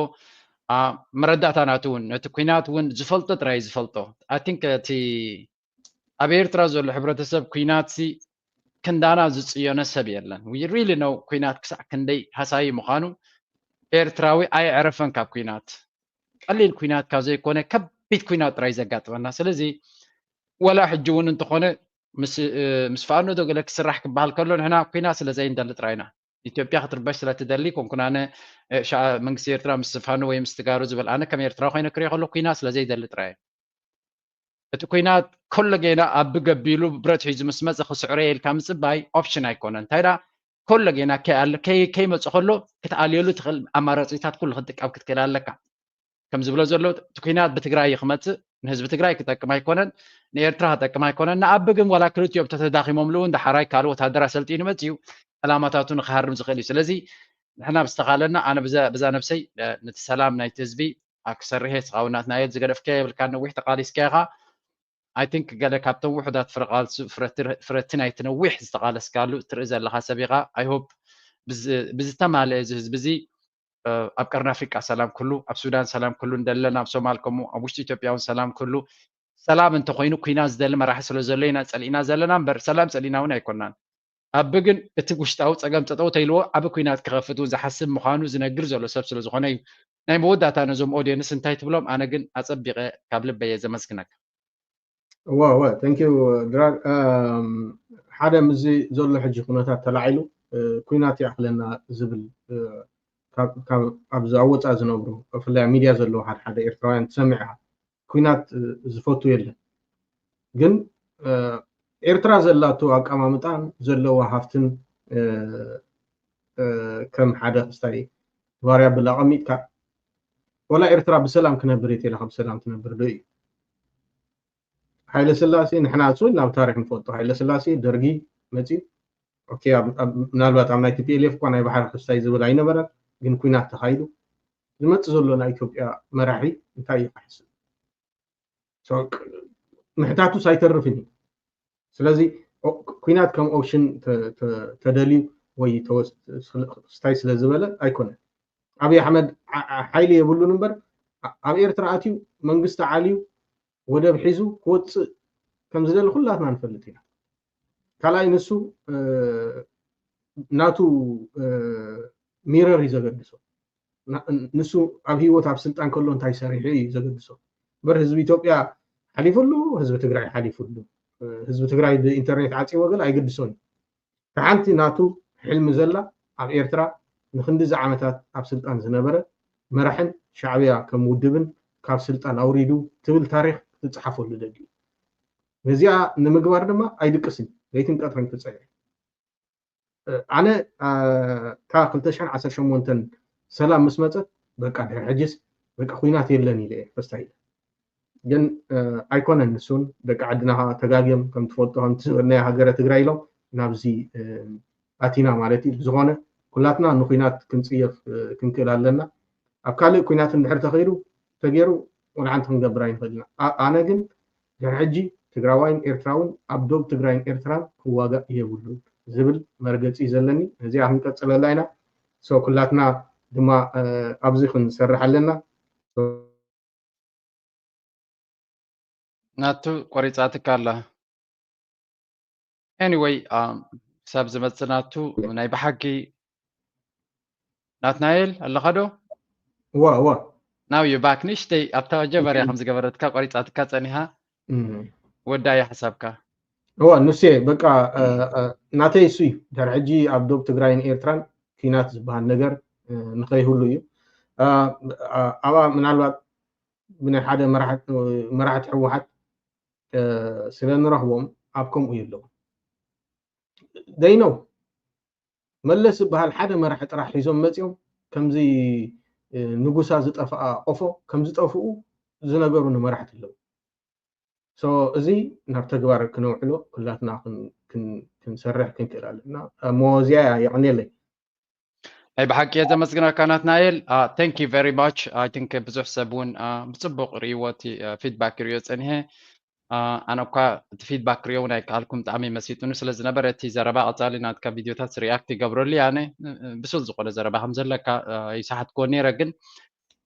መረዳእታ ናቱ እውን ነቲ ኩናት እውን ዝፈልጦ ጥራይ ዝፈልጦ ኣይ ቲንክ እቲ ኣብ ኤርትራ ዘሎ ሕብረተሰብ ኩናት ሲ ክንዳና ዝፅዮነ ሰብ የለን። We really know ኩናት ክሳዕ ክንደይ ሃሳይ ምዃኑ። ኤርትራዊ ኣየዕረፈን ካብ ኩናት። ቀሊል ኩናት ካብ ዘይኮነ ከቢድ ኩናት ጥራይ ዘጋጥመና። ስለዚ ወላ ሕጂ እውን እንተኾነ ምስ ፋኖ ዶ ገለ ክስራሕ ክበሃል ከሎ ንሕና ኩናት ስለ ዘይንደሊ ጥራይና ኢትዮጵያ ክትርበሽ ስለ ትደሊ ኮንኩን ኣነ መንግስቲ ኤርትራ ምስ ፋኖ ወይ ምስ ትጋሩ ዝብል ኣነ ከም ኤርትራ ኮይነ ክሪኦ ከሎ ኩናት ስለ ዘይደሊ ጥራይ እቲ ኩናት ኮሎ ጌና ኣብ ገቢሉ ብረት ሒዙ ምስ መፀ ክስዕሮ ኢልካ ምፅባይ ኦፕሽን ኣይኮነን እንታይ ዳ ኮሎ ጌና ከይመፁ ከሎ ክትኣልየሉ ትኽእል ኣማራፂታት ኩሉ ክትጥቀም ክትክእል ኣለካ ከም ዝብሎ ዘሎ እቲ ኩናት ብትግራይ ክመፅእ ንህዝቢ ትግራይ ክጠቅም ኣይኮነን ንኤርትራ ክጠቅም ኣይኮነን ንኣቢ ግን ዋላ ክልቲኦም ተተዳኺሞምሉ እውን ዳሓራይ ካልእ ወታደር ኣሰልጢኑ መፅኡ ዕላማታቱ ንክሃርም ዝኽእል እዩ ስለዚ ንሕና ብዝተኻለና ኣነ ብዛ ነብሰይ ነቲ ሰላም ናይቲ ህዝቢ ኣብ ክሰርሕ እየ ስኻ እውን ናትናኤል ዝገደፍካዮ የብልካን ነዊሕ ተቓሊስካ ኢኻ I think ገለ ካብቶም ውሑዳት ፍረ ቃልሱ ፍረቲ ናይቲ ነዊሕ ዝተቓለስካሉ ትርኢ ዘለኻ ሰብ ኢኻ I hope ብዝተማልአ እዚ ህዝቢ እዚ ኣብ ቀርኒ ኣፍሪቃ ሰላም ክህሉ ኣብ ሱዳን ሰላም ክህሉ ንደሊ ኣለና ኣብ ሶማል ከምኡ ኣብ ውሽጢ ኢትዮጵያ እውን ሰላም ክህሉ ሰላም እንተኮይኑ ኩናት ዝደሊ መራሒ ስለ ዘሎ ኢና ፀሊእና ዘለና እምበር ሰላም ፀሊእና እውን ኣይኮናን ኣቢ ግን እቲ ውሽጣዊ ፀገም ጠጠው ተይልዎ ዓቢ ኩናት ክኸፍት እውን ዝሓስብ ምዃኑ ዝነግር ዘሎ ሰብ ስለ ዝኾነ እዩ ናይ መወዳእታ ነዞም ኦድየንስ እንታይ ትብሎም ኣነ ግን ኣፀቢቐ ካብ ልበየ ዘመስግነካ እወ እወ thank you ድራር ሓደ ምስዚ ዘሎ ሕጂ ኩነታት ተላዒሉ ኩናት ይኣኽለና ዝብል ኣብዚ ኣብ ወፃእ ዝነብሩ ብፍላይ ኣብ ሚድያ ዘለዉ ሓደ ሓደ ኤርትራውያን ትሰምዕ ኢኻ ኩናት ዝፈቱ የለን ግን ኤርትራ ዘላቶ ኣቀማምጣን ዘለዋ ሃፍትን ከም ሓደ ክስታይ ቫርያብል ኣቐሚጥካ ወላ ኤርትራ ብሰላም ክነብር እየ ኢልካ ብሰላም ትነብር ዶ እዩ ሃይለ ስላሴ ንሕና እሱ ናብ ታሪክ ንፈልጦ ሃይለ ስላሴ ደርጊ መፂኡ ምናልባት ኣብ ናይ ቲፒኤልኤፍ እኳ ናይ ባሕሪ ክስታይ ዝብል ኣይነበረን ግን ኩናት ተካይዱ ዝመፅእ ዘሎ ናይ ኢትዮጵያ መራሒ እንታይ እዩ ክሕስብ? ምሕታቱስ ኣይተርፍን እዩ። ስለዚ ኩናት ከም ኦፕሽን ተደልዩ ወይ ስታይ ስለ ዝበለ ኣይኮነን። ኣብይ ኣሕመድ ሓይሊ የብሉን እምበር ኣብ ኤርትራ ኣትዩ መንግስቲ ዓልዩ ወደብ ሒዙ ክወፅእ ከም ዝደሊ ኩላትና ንፈልጥ ኢና። ካልኣይ ንሱ ናቱ ሚረር እዩ ዘገድሶ። ንሱ ኣብ ህይወት ኣብ ስልጣን ከሎ እንታይ ሰሪሑ እዩ ዘገድሶ። እምበር ህዝቢ ኢትዮጵያ ሓሊፉሉ፣ ህዝቢ ትግራይ ሓሊፉሉ። ህዝቢ ትግራይ ብኢንተርኔት ዓፂዎ ገለ ኣይገድሶን እዩ። ሓንቲ ናቱ ሕልሚ ዘላ ኣብ ኤርትራ ንክንድዚ ዓመታት ኣብ ስልጣን ዝነበረ መራሕን ሻዕብያ ከም ውድብን ካብ ስልጣን ኣውሪዱ ትብል ታሪክ ክትፅሓፈሉ ደልዩ። ነዚኣ ንምግባር ድማ ኣይድቅስን፣ ለይትን ቀትርን ክፀዕር። ኣነ እታ ክልተ ሽሕን ዓሰርተ ሸሞንተን ሰላም ምስ መፀት በቃ ድሕር ሕጅስ በቃ ኩናት የለን ኢለ እየ ፈስታ ኢለ። ግን ኣይኮነን። ንሱን ደቂ ዓድና ከዓ ተጋግዮም ከም ትፈልጦ ከምቲ ዝበልናዮ ሃገረ ትግራይ ኢሎም ናብዚ ኣቲና ማለት እዩ። ዝኾነ ኩላትና ንኩናት ክንፅየፍ ክንክእል ኣለና። ኣብ ካልእ ኩናት እንድሕር ተኸይዱ ተገይሩ ወላ ሓንቲ ክንገብር ኣይንኽእል ኢና። ኣነ ግን ድሕሪ ሕጂ ትግራዋይን ኤርትራውን ኣብ ዶብ ትግራይን ኤርትራን ክዋጋእ የብሉን ዝብል መርገፂ እዩ ዘለኒ። ነዚኣ ክንቀፅለላ ኢና። ሶ ኩላትና ድማ ኣብዚ ክንሰርሕ ኣለና። ናቱ ቆሪፃትካ ኣላ። Anyway ክሳብ ዝመፅእ ናቱ ናይ ብሓቂ ናትናኤል ኣለኻ ዶ? እዋ እዋ ናው ዩ ባክ ንእሽተይ ኣብታ መጀመርያ ከም ዝገበረትካ ቆሪፃትካ ፀኒሃ ወዳያ ሓሳብካ። እዋ ንሴ በቃ ናተይ እሱ እዩ። ድሕሪ ሕጂ ኣብ ዶብ ትግራይን ኤርትራን ኲናት ዝበሃል ነገር ንኸይህሉ እዩ። ኣብኣ ምናልባት ብናይ ሓደ መራሕቲ ህወሓት ስለ ንረኽቦም ኣብ ከምኡ የለዉ ደይነው መለስ ዝበሃል ሓደ መራሒ ጥራሕ ሒዞም መፂኦም ከምዚ ንጉሳ ዝጠፍኣ ቆፎ ከም ዝጠፍኡ ዝነገሩኒ መራሕቲ ኣለዉ። So እዚ ናብ ተግባር ክነውዕሎ ኩላትና ክንሰርሕ ክንክእል ኣለና። እሞ እዚኣ እያ የቐንየለይ። ናይ ብሓቂ እየ ዘመስግነካ ናትናኤል። Thank you very much. I think ብዙሕ ሰብ እውን ብፅቡቅ ርእይዎ እቲ feedback ይርእዮ ፀኒሀ። ኣነ እኳ እቲ feedback ክርእዮ እውን ኣይከኣልኩም፣ ብጣዕሚ መሲጡኒ ስለ ዝነበረ እቲ ዘረባ ቀፃሊ ናትካ ቪድዮታት react ይገብረሉ እየ። ኣነ ብሱል ዝኾነ ዘረባ ከም ዘለካ ይሰሓትክዎ ነይረ፣ ግን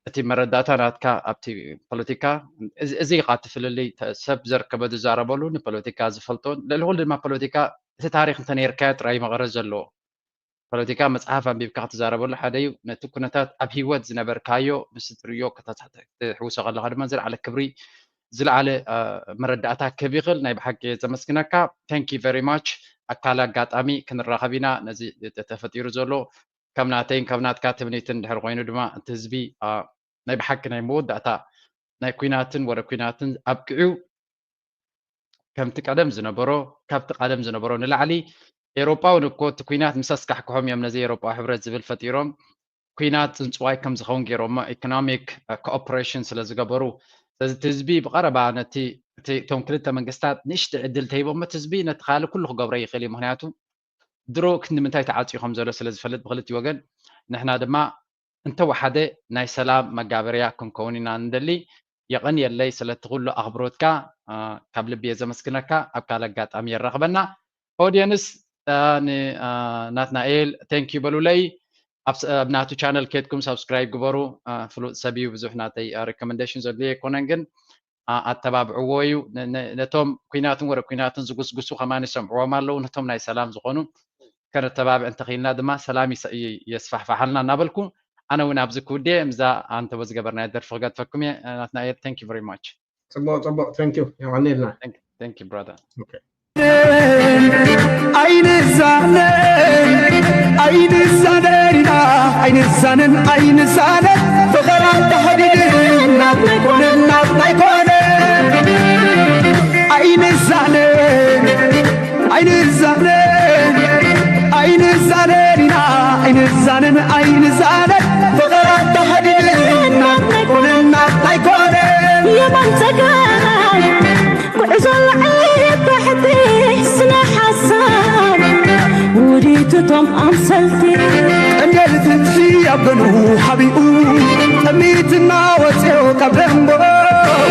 እቲ መረዳእታ ናትካ ኣብቲ ፖለቲካ እዚ ኢኻ እቲ ፍልልይ ሰብ ዘርከበ ዝዛረበሉ ንፖለቲካ ዝፈልጦ ልዕሊ ኩሉ ድማ ፖለቲካ እቲ ታሪክ እንተነይርካዮ ጥራይ መቐረት ዘለዎ ፖለቲካ መፅሓፍ ኣንቢብካ ክትዛረበሉ ሓደ እዩ። ነቲ ኩነታት ኣብ ህይወት ዝነበርካዮ ምስ ትርእዮ ከተሕውሶ ከለካ ድማ ዝለዓለ ክብሪ ዝለዓለ መረዳእታ ክህብ ይኽእል። ናይ ብሓቂ ዘመስግነካ። Thank you very much። ኣብ ካልእ ኣጋጣሚ ክንራኸብ ኢና። ነዚ ተፈጢሩ ዘሎ ከም ናተይን ከም ናትካ ትምኒትን ድሕር ኮይኑ ድማ እቲ ህዝቢ ናይ ብሓቂ ናይ መወዳእታ ናይ ኩናትን ወረ ኩናትን ኣብቂዑ ከምቲ ቀደም ዝነበሮ ካብቲ ቀደም ዝነበሮ ንላዕሊ ኤውሮጳ እውን እኮ እቲ ኩናት ምስ ኣስካሕክሖም እዮም ነዚ ኤውሮጳዊ ሕብረት ዝብል ፈጢሮም ኩናት ፅንፅዋይ ከም ዝኸውን ገይሮሞ economic cooperation ስለ ዝገበሩ ስለዚ እቲ ህዝቢ ብቐረባ ነቲ እቶም ክልተ መንግስታት ንእሽተ ዕድል ተሂቦሞ እቲ ህዝቢ ነቲ ካልእ ኩሉ ክገብሮ ይኽእል እዩ ምክንያቱ ድሮ ክንዲ ምንታይ ተዓፅዩ ከም ዘሎ ስለ ዝፈልጥ ብክልቲ ወገን ንሕና ድማ እንተወሓደ ናይ ሰላም መጋበርያ ክንከውን ኢና ንደሊ። የቐንየለይ ስለቲ ኩሉ ኣኽብሮትካ። ካብ ልቢ እየ ዘመስግነካ። ኣብ ካልእ ኣጋጣሚ የራኽበና። ኦድየንስ ንናትናኤል thank you በሉለይ። ኣብ ናቱ ቻነል ኬድኩም ሳብስክራይብ ግበሩ። ፍሉጥ ሰብ እዩ። ብዙሕ ናተይ recommendation ዘድልዮ ኣይኮነን፣ ግን ኣተባብዕዎ እዩ። ነቶም ኩናትን ወረ ኩናትን ዝጉስጉሱ ከማን ይሰምዕዎም ኣለዉ። ነቶም ናይ ሰላም ዝኾኑ ከነተባብዕ እንተኽኢልና ድማ ሰላም የስፋሕፋሓልና እናበልኩ ኣነ እውን ኣብዚ ክውድየ ምዛ ኣንተቦ ዝገበርናዮ ደርፊ ክገድፈኩም እየ። ናትናኤል thank you very much። ፅቡቅ ፅቡቅ thank you የቀንየልና። Thank you brother። ኣይንዛነን ኣይንዛነን ኢና ኣይንዛነን ኣይንዛነን ፍቕር ኣተሓዲድን ናትና ኣይኮነን ናትና ኣይኮነን ኣይንዛነን ኣይንዛነን ኣይንዛነን ኢና ኣይንዛነን ኣይንዛነን ፍቕር ኣተሓዲድን ናትና ኣይኮነን ናትና ኣይኮነን የማን ጸጋይ ጉዕዞ ላዕሊ ታሕቲ ስነ ሓሳብ ውዲት እቶም ኣምሰልቲ እንደ ልትንሲ ኣብ ገኑ ሓቢኡ ሚትና ወፅዮ ካብ ደንቦ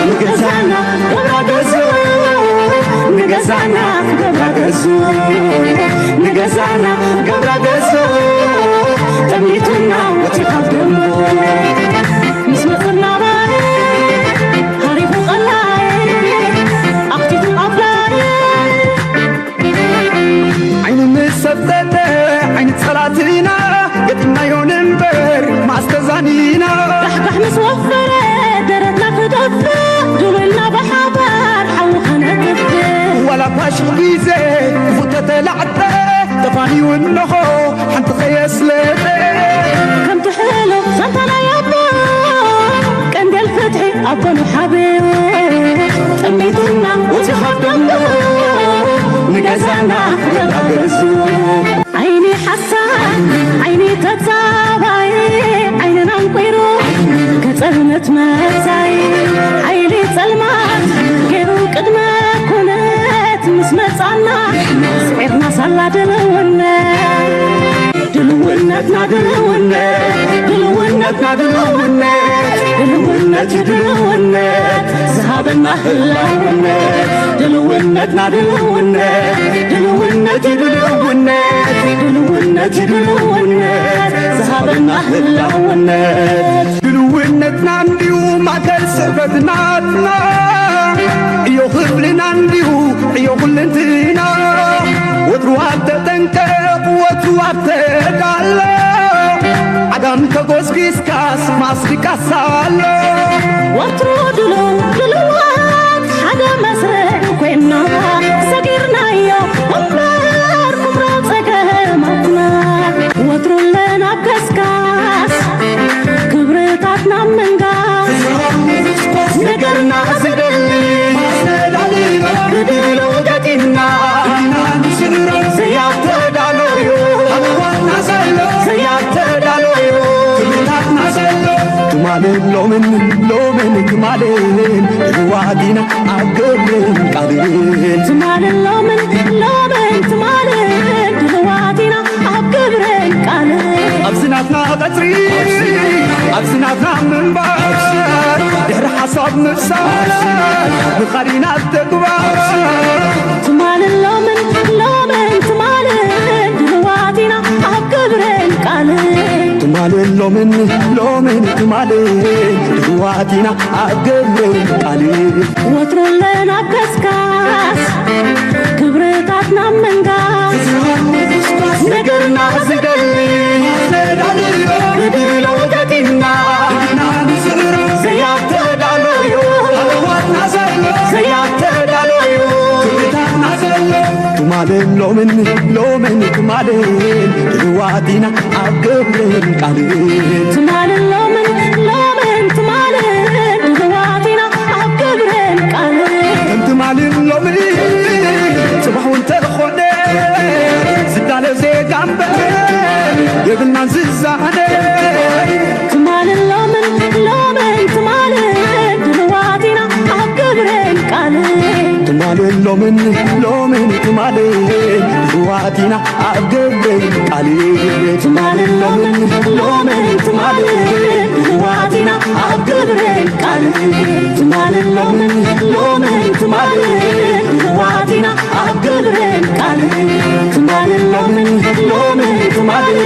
ንገዛና ገብራ ገዙ፣ ንገዛና ገብራ ገዙ፣ ንገዛና ገብራ ገዙ። ጠሚቱና ወፂ ካብ ደንቦ ምስ መፅና ባይ ሃሪፉ ቀላይ ኣኽቲቱ ኣፍላይ ዓይኑ ምስ ሰብተተ ዓይኒ ጸላትና ገጢምናዮ ንንበር ማስተዛኒና ካሕካሕ ምስ ወፈረ ደረትና ክደፍእ ድውልና ብሓባር ሓዊ ከነጥፍእ ዋላ ፓሽቕ ግዜ ክፉት ተተላዕጠ ተፋንዩ እንሆ ሓንቲ ከየስለጠ ከምቲ ሕሉፍ ዛንታ ናይ ኣቦ ቀንዴል ፍትሒ ኣቦ ንሓብዮ ጠሚቱና ወፂ ካብ ደንጎ ንገዛና ገባገዙ ዓይኒ ሓሳድ ዓይኒ ተጻባይ ዓይንና ኣንቂሩ ከጸልመት መጻይ ሓይሊ ጸልማት ገይሩ ቅድመ ኩነት ምስ መጻና ስዒርና ሳላ ድልውነት ድልውነትና ድልውነት ድልውነትና ድልውነት ድልውነት ድልውነት ዝሃበና ህላውነት ድልውነትና ድልውነት ድልውነት ድልውነት ድልውነት ድልውነት ዝሃበና ህላውነት ድልውነትና እንዲዩ ማእከል ስሕበትናትና ዕዮ ክፍልና እንዲዩ ዕዮ ኩልንትና ወትሩ ኣብ ተጠንቀቕ ወትሩ ኣብ ተዳሎ ዓጋም ተጎስጊስካስ ማስቲካስ ኣሎ ወትሩ ድሉው ድልዋት ሓደ መስርዕ ኮይና ሰጊርናዮ እምበር ኩምራ ጸገማትና ወትሩ ኣለና ኣብ ከስካስ ክብርታትና ምንጋስ ነገርና ዝደሊ ብድሎ ገጢምና ዘያተዳሎዩ ዘያተዳሎዩ ትማልን ሎምን ሎምን ትማልን ድልዋት ኢና ኣብ ግብርን ቃልን ትማልን ሎምን ሎምን ትማልን ድልዋት ኢና ኣብ ግብርን ቃልን ኣብዚ ናትና ቀጽሪ ኣብዚ ናትና ምንባር ድሕሪ ሓሳብ ምፍሳር ምኻድ ኢና ኣብ ተግባር ትማልን ሎምን ሎምን ትማልን ድልዋት ኢና ኣብ ግብርን ቃልን ትማልን ሎምን ሎምን ትማልን ድልዋት ኢና ኣብ ግብርን ቃልን ወትሩ ኣለና ኣብ ከስካስ ክብርታትና ምንጋስ ነገርና ዝደሊ ብድሎ ገጢምና ዘያተዳሎዩ ዘያተዳሎዩ ትማልን ሎምን ሎምን ትማልን ድልዋት ኢና ኣብ ግብርን ቃልን ትማልን ሎምን ሎምን ትማልን ድልዋት ኢና ኣብ ግብርን ቃልን ከም ትማልን ሎምን ጽባሕ እውን ተኾነ ዝዳለ ዜጋ እምበር የብልናን ዝዛነ ትማልን ሎምን ሎምን ትማልን ድልዋት ኢና ኣብ ግብርን ቃልን ትማልን ሎምን ሎምን ትማልን ድልዋት ኢና ኣብ ግብርን ቃልን ትማልን ሎምን ሎምን ትማልን ድልዋት ኢና ኣብ ግብርን ቃልን ትማልን ሎምን ሎምን ትማልን ድልዋት ኢና ኣብ ግብርን ቃልን ትማልን ሎምን ሎምን ትማልን